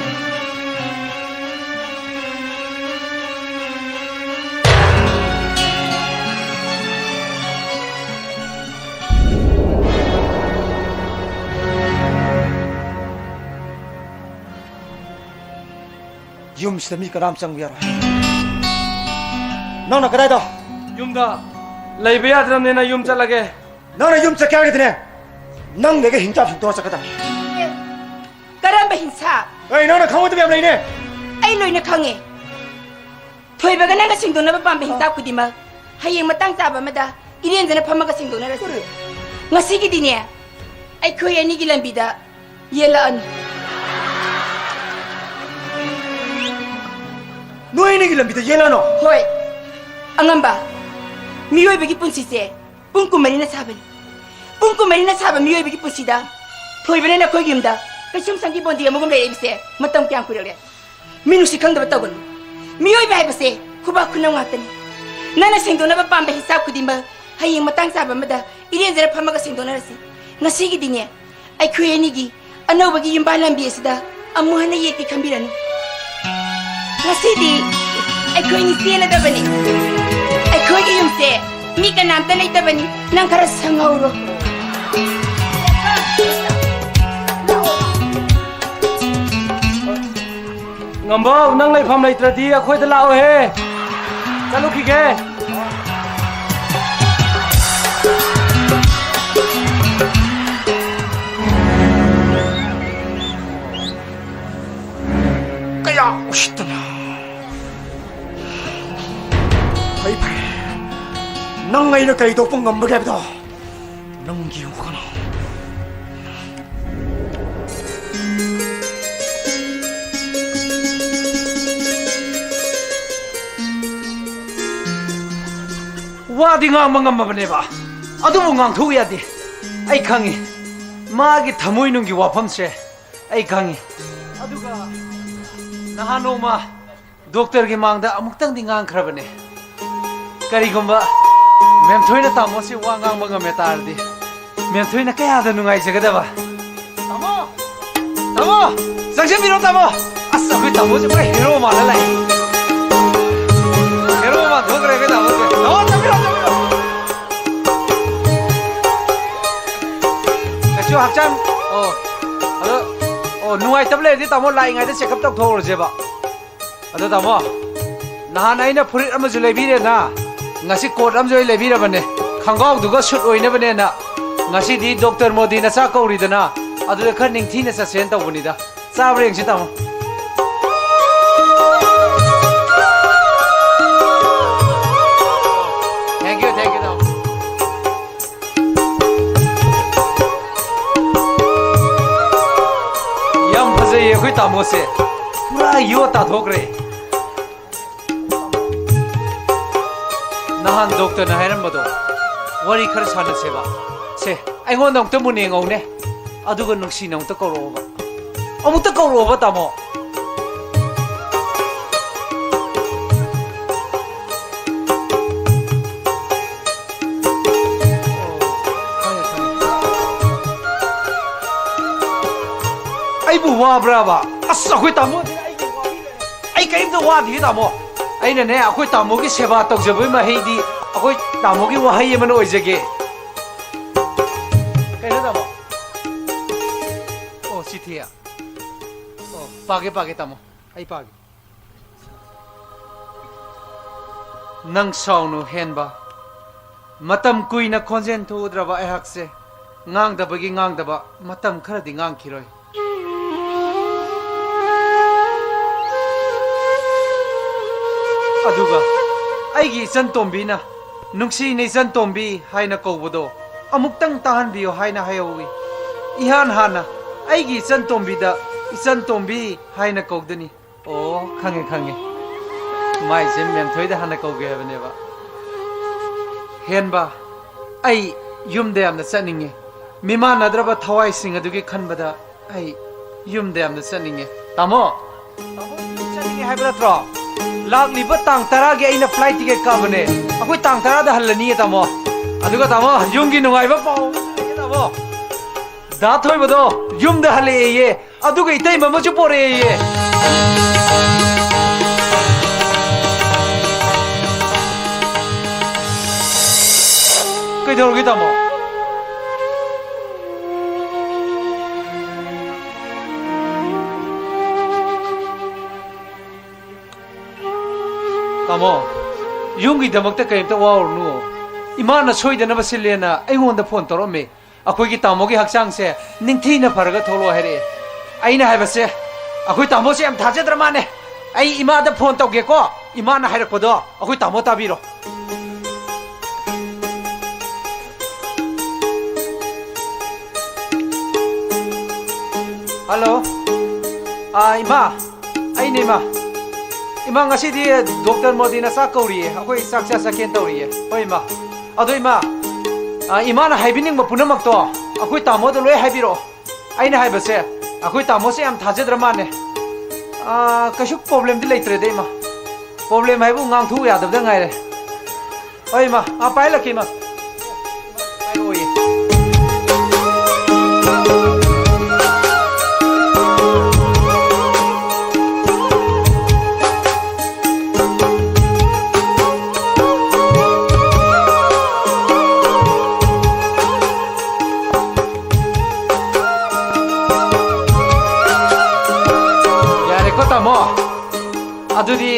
ꯌꯨꯝꯁꯤꯗ ꯃꯤ ꯀꯅꯥꯝ ꯆꯪꯕ ꯌꯥꯔꯣꯏ꯫ ꯅꯪꯅ ꯀꯗꯥꯏꯗ? ꯌꯨꯝꯗ꯫ ꯂꯩꯕ ꯌꯥꯗ꯭ꯔꯕꯅꯤꯅ ꯌꯨꯝ ꯆꯠꯂꯒꯦ꯫ ꯅꯪꯅ ꯌꯨꯝ ꯆꯠꯀꯦ ꯍꯥꯏꯔꯒꯗꯤꯅꯦ, ꯅꯪꯗꯒꯤ ꯍꯤꯡꯆꯥꯞ ꯁꯦꯡꯗꯣꯛꯑ ꯆꯠꯀꯗꯕꯅꯤ꯫ ꯀꯔꯝꯕ ꯍꯤꯡꯁꯥ? ꯑꯩ ꯅꯪꯅ ꯈꯪꯉꯣꯏꯗꯕ ꯌꯥꯝ ꯂꯩꯅꯦ꯫ ꯑꯩ ꯂꯣꯏꯅ ꯈꯪꯉꯦ꯫ ꯊꯣꯏꯕꯒ ꯅꯪꯒ ꯁꯦꯡꯗꯣꯛꯅꯕ ꯄꯥꯝꯕ ꯍꯤꯡꯁꯥꯞ ꯈꯨꯗꯤꯡꯃꯛ ꯍꯌꯦꯡ ꯃꯇꯥꯡ ꯆꯥꯕ ꯑꯃꯗ ꯏꯔꯦꯟꯖꯅ ꯐꯝꯃꯒ ꯁꯦꯡꯗꯣꯛꯅꯔꯁꯤ꯫ ꯀꯔꯤ? ꯉꯁꯤꯒꯤꯗꯤꯅꯦ, ꯑꯩꯈꯣꯏ ꯑꯅꯤꯒꯤ ꯂꯝꯕꯤꯗ ꯌꯦꯜꯂꯛꯑꯅꯨ꯫ ꯅꯣꯏ ꯑꯅꯤꯒꯤ ꯂꯝꯕꯤꯗ ꯌꯦꯜꯂꯛꯑꯅꯨ? ꯍꯣꯏ꯫ ꯑꯉꯝꯕ, ꯃꯤꯑꯣꯏꯕꯒꯤ ꯄꯨꯟꯁꯤꯁꯦ ꯄꯨꯡ ꯀꯨꯟꯃꯔꯤꯅ ꯁꯥꯕꯅꯤ꯫ ꯄꯨꯡ ꯀꯨꯟꯃꯔꯤꯅ ꯁꯥꯕ ꯃꯤꯑꯣꯏꯕꯒꯤ ꯄꯨꯟꯁꯤꯗ ꯊꯣꯏꯕꯅ ꯅꯈꯣꯏꯒꯤ ꯌꯨꯝꯗ ꯀꯩꯁꯨꯝꯁꯪꯒꯤ ꯕꯣꯟꯗꯤ ꯑꯃꯒꯨꯝ ꯂꯩꯔꯛꯏꯕꯁꯦ ꯃꯇꯝ ꯀꯌꯥꯝ ꯀꯨꯏꯔꯛꯂꯦ? ꯃꯤꯅꯨꯡꯁꯤ ꯈꯪꯗꯕ ꯇꯧꯒꯅꯨ꯫ ꯃꯤꯑꯣꯏꯕ ꯍꯥꯏꯕꯁꯦ ꯈꯨꯕꯥꯛ ꯈꯨꯅꯝ ꯉꯥꯛꯇꯅꯤ꯫ ꯅꯪꯅ ꯁꯦꯡꯗꯣꯛꯅꯕ ꯄꯥꯝꯕ ꯍꯤꯁꯥꯞ ꯈꯨꯗꯤꯡꯃꯛ ꯍꯌꯦꯡ ꯃꯇꯥꯡ ꯆꯥꯕ ꯑꯃꯗ ꯏꯔꯦꯟꯖꯅ ꯐꯝꯃꯒ ꯁꯦꯡꯗꯣꯛꯅꯔꯁꯤ꯫ ꯉꯁꯤꯒꯤꯗꯤꯅꯦ, ꯑꯩꯈꯣꯏ ꯑꯅꯤꯒꯤ ꯑꯅꯧꯕꯒꯤ ꯌꯨꯝꯕꯥꯜ ꯂꯝꯕꯤ ꯑꯁꯤꯗ ꯑꯃꯨꯛ ꯍꯟꯅ ꯌꯦꯠꯀꯦ ꯈꯟꯕꯤꯔꯅꯨ꯫ ꯉꯁꯤꯗꯤ ꯑꯩꯈꯣꯏ ꯑꯅꯤ ꯆꯦꯜꯂꯗꯕꯅꯤ꯫ ꯑꯩꯈꯣꯏꯒꯤ ꯌꯨꯝꯁꯦ ꯃꯤ ꯀꯅꯥꯝꯇ ꯂꯩꯇꯕꯅꯤ꯫ ꯅꯪ ꯈꯔ ꯁꯪꯍꯧꯔꯣ꯫ ꯉꯝꯕꯧ, ꯅꯪ ꯂꯩꯐꯝ ꯂꯩꯇ꯭ꯔꯗꯤ ꯑꯩꯈꯣꯏꯗ ꯂꯥꯛꯑꯣꯍꯦ꯫ ꯆꯠꯂꯨꯈꯤꯒꯦ꯫ ꯀꯌꯥ ꯎꯁꯤꯠꯇꯅ꯫ ꯐꯩ, ꯐꯩ꯫ ꯅꯪ ꯑꯩꯅ ꯀꯔꯤ ꯇꯧꯕ ꯉꯝꯕꯒꯦ ꯍꯥꯏꯕꯗꯣ ꯅꯪꯒꯤ ꯋꯥꯈꯜꯅ꯫ ꯋꯥꯗꯤ ꯉꯥꯡꯕ ꯉꯝꯃꯕꯅꯦꯕ, ꯑꯗꯨꯕꯨ ꯉꯥꯡꯊꯣꯛꯎ ꯌꯥꯗꯦ꯫ ꯑꯩ ꯈꯪꯉꯤ, ꯃꯥꯒꯤ ꯊꯃꯣꯏꯅꯨꯡꯒꯤ ꯋꯥꯐꯝꯁꯦ ꯑꯩ ꯈꯪꯉꯤ꯫ ꯑꯗꯨꯒ ꯅꯍꯥꯟ ꯅꯣꯡꯃ ꯗꯣꯛꯇꯔꯒꯤ ꯃꯥꯡꯗ ꯑꯃꯨꯛꯇꯪꯗꯤ ꯉꯥꯡꯈ꯭ꯔꯕꯅꯦ꯫ ꯀꯔꯤꯒꯨꯝꯕ ꯃꯦꯝꯊꯣꯏꯅ ꯇꯥꯃꯣꯁꯦ ꯋꯥ ꯉꯥꯡꯕ ꯉꯝꯃꯦ ꯇꯥꯔꯗꯤ, ꯃꯦꯝꯊꯣꯏꯅ ꯀꯌꯥꯗ ꯅꯨꯡꯉꯥꯏꯖꯒꯗꯕ꯫ ꯇꯥꯃꯣ! ꯇꯥꯃꯣ! ꯆꯪꯁꯤꯟꯕꯤꯔꯣ, ꯇꯥꯃꯣ! ꯑꯁ, ꯑꯩꯈꯣꯏ ꯇꯥꯃꯣꯁꯦ ꯄꯨꯔꯥ ꯍꯦꯔꯣ ꯃꯥꯜꯂ ꯂꯥꯛꯑꯦ꯫ ꯍꯦꯔꯣ ꯃꯥꯟꯊꯣꯛꯈ꯭ꯔꯦ ꯑꯩꯈꯣꯏ ꯇꯥꯃꯣꯁꯦ꯫ ꯇꯥꯃꯣ, ꯆꯪꯕꯤꯔꯣ, ꯆꯪꯕꯤꯔꯣ! ꯀꯩꯁꯨ ꯍꯛꯆꯥꯡ, ꯑꯣ, ꯑꯗꯣ, ꯑꯣ, ꯅꯨꯡꯉꯥꯏꯇꯕ ꯂꯩꯔꯗꯤ ꯇꯥꯃꯣ ꯂꯥꯛꯏꯉꯩꯗ check up ꯇꯧꯊꯣꯛꯍꯧꯔꯁꯦꯕ꯫ ꯑꯗꯣ ꯇꯥꯃꯣ, ꯅꯍꯥꯟ ꯑꯩꯅ ꯐꯨꯔꯤꯠ ꯑꯃꯁꯨ ꯂꯩꯕꯤꯔꯦꯅ, ꯉꯁꯤ coat ꯑꯃꯁꯨ ꯑꯩ ꯂꯩꯕꯤꯔꯕꯅꯦ, ꯈꯪꯒꯥꯎꯗꯨꯒ suit ꯑꯣꯏꯅꯕꯅꯦꯅ꯫ ꯉꯁꯤꯗꯤ ꯗꯣꯛꯇꯔ ꯃꯣꯗꯤꯅ ꯆꯥꯛ ꯀꯧꯔꯤꯗꯅ, ꯑꯗꯨꯗ ꯈꯔ ꯅꯤꯡꯊꯤꯅ ꯆꯠꯁꯦꯅ ꯇꯧꯕꯅꯤꯗ꯫ ꯆꯥꯕ꯭ꯔꯥ ꯌꯦꯡꯁꯤ ꯇꯥꯃꯣ꯫ Thank you, thank you, ꯇꯥꯃꯣ꯫ ꯌꯥꯝ ꯐꯖꯩꯌꯦ ꯑꯩꯈꯣꯏ ꯇꯥꯃꯣꯁꯦ, ꯄꯨꯔꯥ ꯌꯣ ꯇꯥꯊꯣꯛꯈ꯭ꯔꯦ꯫ ꯅꯍꯥꯟ ꯗꯣꯛꯇꯔꯅ ꯍꯥꯏꯔꯝꯕꯗꯣ, ꯋꯥꯔꯤ ꯈꯔ ꯁꯥꯟꯅꯁꯦꯕ꯫ ꯁꯦ, ꯑꯩꯉꯣꯟꯗ ꯑꯃꯨꯛꯇ ꯃꯨꯟꯅ ꯌꯦꯡꯉꯧꯅꯦ, ꯑꯗꯨꯒ ꯅꯨꯡꯁꯤꯅ ꯑꯃꯨꯛꯇ ꯀꯧꯔꯛꯑꯣꯕ꯫ ꯑꯃꯨꯛꯇ ꯀꯧꯔꯛꯑꯣꯕ, ꯇꯥꯃꯣ꯫ ꯑꯣ, ꯈꯪꯉꯦ, ꯈꯪꯉꯦ꯫ ꯑꯩꯕꯨ ꯋꯥꯕ꯭ꯔꯕ? ꯑꯁ, ꯑꯩꯈꯣꯏ ꯇꯥꯃꯣꯗꯤ ꯑꯩꯒꯤ ꯋꯥꯕꯤ ꯂꯩꯔꯦ꯫ ꯑꯩ ꯀꯔꯤꯝꯇ ꯋꯥꯗꯤꯌꯦ, ꯇꯥꯃꯣ꯫ ꯑꯩꯅꯅꯦ, ꯑꯩꯈꯣꯏ ꯇꯥꯃꯣꯒꯤ ꯁꯦꯕꯥ ꯇꯧꯖꯕꯒꯤ ꯃꯍꯩꯗꯤ ꯑꯩꯈꯣꯏ ꯇꯥꯃꯣꯒꯤ ꯋꯥꯍꯩ ꯑꯃꯅ ꯑꯣꯏꯖꯒꯦ꯫ ꯀꯩꯅꯣ, ꯇꯥꯃꯣ? ꯑꯣ, ꯆꯤꯊꯤ꯫ ꯑꯣ, ꯄꯥꯒꯦ, ꯄꯥꯒꯦ, ꯇꯥꯃꯣ꯫ ꯑꯩ ꯄꯥꯒꯦ꯫ ꯅꯪ ꯁꯥꯎꯅꯨ, ꯍꯦꯟꯕ꯫ ꯃꯇꯝ ꯀꯨꯏꯅ ꯈꯣꯟꯖꯦꯜ ꯊꯣꯛꯎꯗ꯭ꯔꯕ ꯑꯩꯍꯥꯛꯁꯦ ꯉꯥꯡꯗꯕꯒꯤ ꯉꯥꯡꯗꯕ, ꯃꯇꯝ ꯈꯔꯗꯤ ꯉꯥꯡꯈꯤꯔꯣꯏ꯫ ꯑꯗꯨꯒ ꯑꯩꯒꯤ ꯏꯆꯟ ꯇꯣꯝꯕꯤꯅ ꯅꯨꯡꯁꯤꯅ ꯏꯆꯟ ꯇꯣꯝꯕꯤ ꯍꯥꯏꯅ ꯀꯧꯕꯗꯣ ꯑꯃꯨꯛꯇꯪ ꯇꯥꯍꯟꯕꯤꯌꯨ ꯍꯥꯏꯅ ꯍꯥꯏꯍꯧꯋꯤ꯫ ꯏꯍꯥꯟ ꯍꯥꯟꯅ ꯑꯩꯒꯤ ꯏꯆꯟ ꯇꯣꯝꯕꯤꯗ ꯏꯆꯟ ꯇꯣꯝꯕꯤ ꯍꯥꯏꯅ ꯀꯧꯗꯅꯤ꯫ ꯑꯣ, ꯈꯪꯉꯦ, ꯈꯪꯉꯦ꯫ ꯃꯥꯏꯁꯦ ꯃꯦꯝꯊꯣꯏꯗ ꯍꯥꯟꯅ ꯀꯧꯒꯦ ꯍꯥꯏꯕꯅꯦꯕ꯫ ꯍꯦꯟꯕ, ꯑꯩ ꯌꯨꯝꯗ ꯌꯥꯝꯅ ꯆꯠꯅꯤꯡꯉꯤ꯫ ꯃꯤꯃꯥꯟꯅꯗ꯭ꯔꯕ ꯊꯋꯥꯏꯁꯤꯡ ꯑꯗꯨꯒꯤ ꯈꯟꯕꯗ ꯑꯩ ꯌꯨꯝꯗ ꯌꯥꯝꯅ ꯆꯠꯅꯤꯡꯉꯦ꯫ ꯇꯥꯃꯣ, ꯇꯥꯃꯣ, ꯌꯨꯝ ꯆꯠꯅꯤꯡꯉꯦ ꯍꯥꯏꯕ ꯅꯠꯇ꯭ꯔꯣ? ꯂꯥꯛꯂꯤꯕ ꯇꯥꯡ ꯇꯔꯥꯒꯤ ꯑꯩꯅ flight ticket ꯀꯛꯑꯕꯅꯦ꯫ ꯑꯩꯈꯣꯏ ꯇꯥꯡ ꯇꯔꯥꯗ ꯍꯜꯂꯅꯤꯌꯦ, ꯇꯥꯃꯣ꯫ ꯑꯗꯨꯒ, ꯇꯥꯃꯣ, ꯌꯨꯝꯒꯤ ꯅꯨꯡꯉꯥꯏꯕ ꯄꯥꯎ ꯑꯃꯁꯨ ꯂꯩꯌꯦ, ꯇꯥꯃꯣ꯫ ꯗꯥ ꯊꯣꯏꯕꯗꯣ ꯌꯨꯝꯗ ꯍꯜꯂꯛꯑꯦꯌꯦ꯫ ꯑꯗꯨꯒ ꯏꯇꯩꯃ ꯑꯃꯁꯨ ꯄꯣꯔꯛꯑꯦꯌꯦ꯫ ꯀꯩꯗꯧꯔꯒꯦ, ꯇꯥꯃꯣ? ꯇꯥꯃꯣ, ꯌꯨꯝꯒꯤꯗꯃꯛꯇ ꯀꯔꯤꯝꯇ ꯋꯥꯔꯨꯔꯅꯨ꯫ ꯏꯃꯥꯅ ꯁꯣꯏꯗꯅꯕ ꯁꯤꯜꯂꯦꯅ ꯑꯩꯉꯣꯟꯗ ꯐꯣꯟ ꯇꯧꯔꯛꯑꯝꯃꯦ꯫ ꯑꯩꯈꯣꯏꯒꯤ ꯇꯥꯃꯣꯒꯤ ꯍꯛꯆꯥꯡꯁꯦ ꯅꯤꯡꯊꯤꯅ ꯐꯔꯒ ꯊꯣꯛꯂꯛꯑꯣ ꯍꯥꯏꯔꯛꯑꯦ꯫ ꯑꯩꯅ ꯍꯥꯏꯕꯁꯦ, ꯑꯩꯈꯣꯏ ꯇꯥꯃꯣꯁꯦ ꯌꯥꯝ ꯊꯥꯖꯗ꯭ꯔ ꯃꯥꯜꯂꯦ꯫ ꯑꯩ ꯏꯃꯥꯗ ꯐꯣꯟ ꯇꯧꯒꯦꯀꯣ, ꯏꯃꯥꯅ ꯍꯥꯏꯔꯛꯄꯗꯣ ꯑꯩꯈꯣꯏ ꯇꯥꯃꯣ ꯇꯥꯕꯤꯔꯣ꯫ ꯍꯜꯂꯣ꯫ ꯑꯥ, ꯏꯃꯥ꯫ ꯑꯩꯅꯦ, ꯏꯃꯥ꯫ ꯏꯃꯥ, ꯉꯁꯤꯗꯤ ꯗꯣꯛꯇꯔ ꯃꯣꯗꯤꯅ ꯆꯥꯛ ꯀꯧꯔꯤꯌꯦ꯫ ꯑꯩꯈꯣꯏ ꯆꯥꯛ ꯆꯥ ꯆꯠꯀꯦꯅ ꯇꯧꯔꯤꯌꯦ꯫ ꯍꯣꯏ, ꯏꯃꯥ꯫ ꯑꯗꯣ, ꯏꯃꯥ, ꯑ, ꯏꯃꯥꯅ ꯍꯥꯏꯕꯤꯅꯤꯡꯕ ꯄꯨꯝꯅꯃꯛꯇꯣ ꯑꯩꯈꯣꯏ ꯇꯥꯃꯣꯗ ꯂꯣꯏ ꯍꯥꯏꯕꯤꯔꯛꯑꯣ꯫ ꯑꯩꯅ ꯍꯥꯏꯕꯁꯦ, ꯑꯩꯈꯣꯏ ꯇꯥꯃꯣꯁꯦ ꯌꯥꯝ ꯊꯥꯖꯗ꯭ꯔ ꯃꯥꯜꯂꯦ꯫ ꯑ, ꯀꯩꯁꯨ problemꯗꯤ ꯂꯩꯇ꯭ꯔꯦꯗ, ꯏꯃꯥ꯫ Problem ꯍꯥꯏꯕꯨ ꯉꯥꯡꯊꯣꯛꯎ ꯌꯥꯗꯕꯗ ꯉꯥꯏꯔꯦ꯫ ꯍꯣꯏ, ꯏꯃꯥ꯫ ꯑꯥ, ꯄꯥꯏꯍꯜꯂꯛꯀꯦ, ꯏꯃꯥ꯫ ꯄꯥꯏꯔꯛꯑꯣꯌꯦ꯫ ꯇꯥꯃꯣ, ꯑꯗꯨꯗꯤ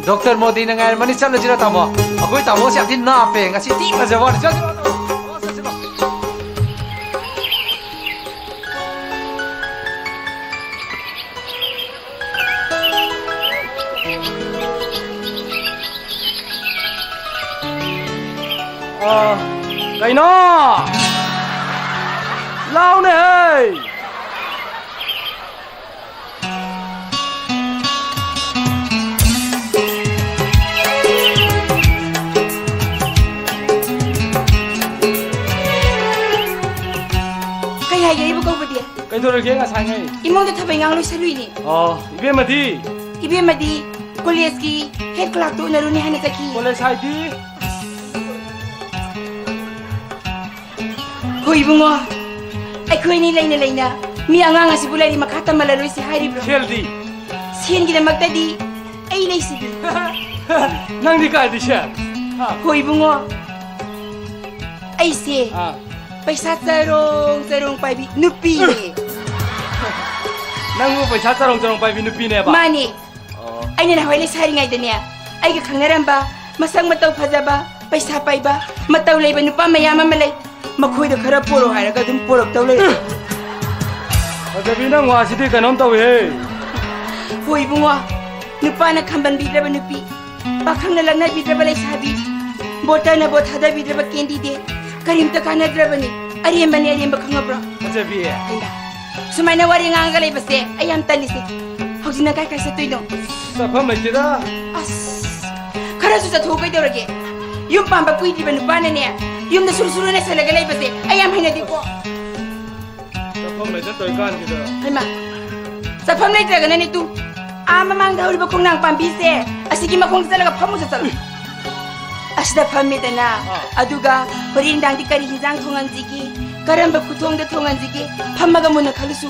ꯗꯣꯛꯇꯔ ꯃꯣꯗꯤꯅ ꯉꯥꯏꯔꯝꯃꯅꯤ, ꯆꯠꯂꯁꯤꯔ ꯇꯥꯃꯣ? ꯑꯩꯈꯣꯏ ꯇꯥꯃꯣꯁꯦ ꯌꯥꯝ ꯊꯤ ꯅꯥꯞꯄꯦ, ꯉꯁꯤ ꯊꯤ ꯐꯖꯕ ꯋꯥꯅꯤ꯫ ꯆꯠꯁꯤꯔꯣ ꯇꯥꯃꯣ? ꯆꯠꯁꯤꯔꯣ? ꯑ, ꯀꯩꯅꯣ? ꯂꯥꯎꯅꯦ ꯍꯦ! ꯀꯩ ꯍꯥꯏꯒꯦ ꯑꯩꯕꯨ ꯀꯧꯕꯗꯤ? ꯀꯩꯗꯧꯔꯒꯦ ꯉꯁꯥꯏꯉꯩ? ꯏꯃꯨꯡꯗ ꯊꯕꯛ ꯏꯪꯈꯥꯡ ꯂꯣꯏꯁꯜꯂꯨꯏꯅꯦ꯫ ꯑꯣ, ꯏꯕꯦꯝꯃꯗꯤ? ꯏꯕꯦꯝꯃꯗꯤ ꯀꯣꯂꯦꯖꯀꯤ ꯍꯦꯠ ꯀ꯭ꯂꯥꯔꯛꯇꯣ ꯎꯅꯔꯨꯅꯤ ꯍꯥꯏꯅ ꯆꯠꯈꯤ꯫ ꯀꯣꯂꯦꯖ ꯍꯥꯏꯗꯤ? ꯍꯣꯏ ꯏꯕꯨꯡꯉꯣ, ꯑꯩꯈꯣꯏꯅꯤ ꯂꯩꯅ ꯂꯩꯅ ꯃꯤ ꯑꯉꯥꯡ ꯑꯁꯤꯕꯨ ꯂꯥꯏꯔꯤꯛ ꯃꯈꯥ ꯇꯝꯍꯜꯂꯔꯣꯏꯁꯤ ꯍꯥꯏꯔꯤꯕ꯭ꯔꯣ? ꯁꯦꯜꯗꯤ? ꯁꯦꯟꯒꯤꯗꯃꯛꯇꯗꯤ ꯑꯩ ꯂꯩꯁꯤꯗꯤ꯫ ꯅꯪꯗꯤ ꯀꯥꯏꯗꯤ ꯁꯦꯜ? ꯍꯥ? ꯍꯣꯏ ꯏꯕꯨꯡꯉꯣ, ꯑꯩꯁꯦ ꯑꯥ꯫ ꯄꯩꯁꯥ ꯆꯔꯣꯡ ꯆꯔꯣꯡ ꯄꯥꯏꯕꯤ ꯅꯨꯄꯤꯅꯦ꯫ ꯅꯪꯕꯨ ꯄꯩꯁꯥ ꯆꯔꯣꯡ ꯆꯔꯣꯡ ꯄꯥꯏꯕꯤ ꯅꯨꯄꯤꯅꯦꯕ? ꯃꯥꯅꯦ꯫ ꯑꯣ꯫ ꯑꯩꯅ ꯅꯍꯥꯟꯋꯥꯏ ꯂꯩꯁꯥꯔꯤꯉꯩꯗꯅꯦ, ꯑꯩꯒ ꯈꯪꯅꯔꯝꯕ ꯃꯁꯛ ꯃꯇꯧ ꯐꯖꯕ, ꯄꯩꯁꯥ ꯄꯥꯏꯕ, ꯃꯇꯧ ꯂꯩꯕ ꯅꯨꯄꯥ ꯃꯌꯥꯝ ꯑꯃ ꯂꯩ꯫ ꯃꯈꯣꯏꯗ ꯈꯔ ꯄꯣꯔꯛꯑꯣ ꯍꯥꯏꯔꯒ ꯑꯗꯨꯝ ꯄꯣꯔꯛꯇꯧ ꯂꯩꯔꯦ꯫ ꯐꯖꯕꯤ, ꯅꯪ ꯋꯥꯁꯤꯗꯤ ꯀꯩꯅꯣꯝ ꯇꯧꯏꯍꯦ꯫ ꯍꯣꯏ ꯏꯕꯨꯡꯉꯣ, ꯅꯨꯄꯥꯅ ꯈꯝꯕꯟꯕꯤꯗ꯭ꯔꯕ ꯅꯨꯄꯤ, ꯄꯥꯈꯪꯅ ꯂꯛꯅꯕꯤꯗ꯭ꯔꯕ ꯂꯩꯁꯥꯕꯤ, ꯚꯣꯇꯔꯅ ꯚꯣꯠ ꯊꯥꯗꯕꯤꯗ꯭ꯔꯕ candidate, ꯀꯔꯤꯝꯇ ꯀꯥꯟꯅꯗ꯭ꯔꯕꯅꯤ꯫ ꯑꯔꯦꯝꯕꯅꯤ ꯑꯔꯦꯝꯕ, ꯈꯪꯉꯕ꯭ꯔꯣ? ꯐꯖꯕꯤ꯫ ꯍꯩꯃꯥ, ꯁꯨꯃꯥꯏꯅ ꯋꯥꯔꯤ ꯉꯥꯡꯉꯒ ꯂꯩꯕꯁꯦ ꯑꯩ ꯌꯥꯝ ꯇꯜꯂꯤꯁꯦ꯫ ꯍꯧꯖꯤꯛ ꯅꯪ ꯀꯥꯏ ꯀꯥꯏ ꯆꯠꯇꯣꯏꯅꯣ? ꯆꯠꯐꯝ ꯂꯩꯇꯦꯗ꯫ ꯑꯁ, ꯈꯔꯁꯨ ꯆꯠꯊꯣꯛꯎ ꯀꯩꯗꯧꯔꯒꯦ? ꯌꯨꯝ ꯄꯥꯟꯕ ꯀꯨꯏꯗ꯭ꯔꯤꯕ ꯅꯨꯄꯥꯅꯅꯦ, ꯌꯨꯝꯗ ꯁꯨꯔꯨ ꯁꯨꯔꯨ ꯅꯩꯁꯜꯂꯒ ꯂꯩꯕꯁꯦ ꯑꯩ ꯌꯥꯝ ꯍꯩꯅꯗꯦꯀꯣ꯫ ꯆꯠꯐꯝ ꯂꯩꯇ ꯇꯧꯔꯤꯀꯥꯟꯁꯤꯗ꯫ ꯍꯩꯃꯥ, ꯆꯠꯐꯝ ꯂꯩꯇ꯭ꯔꯒꯅꯅꯦ ꯇꯨ, ꯑꯥ ꯃꯃꯥꯡꯗ ꯍꯧꯔꯤꯕ ꯈꯣꯡꯅꯥꯡ ꯄꯥꯝꯕꯤꯁꯦ, ꯑꯁꯤꯒꯤ ꯃꯈꯣꯡꯗ ꯆꯠꯂꯒ ꯐꯝꯃꯨ ꯆꯠꯂꯨ꯫ ꯑꯁꯤꯗ ꯐꯝꯃꯦꯗꯅ, ꯑꯥ꯫ ꯑꯗꯨꯒ ꯍꯣꯔꯦꯟ ꯅꯨꯡꯗꯥꯡꯗꯤ ꯀꯔꯤ ꯍꯤꯟꯖꯥꯡ ꯊꯣꯡꯍꯟꯁꯤꯒꯦ, ꯀꯔꯝꯕ ꯈꯨꯊꯣꯡꯗ ꯊꯣꯡꯍꯟꯁꯤꯒꯦ, ꯐꯝꯃꯒ ꯃꯨꯟꯅ ꯈꯜꯂꯨꯁꯨ꯫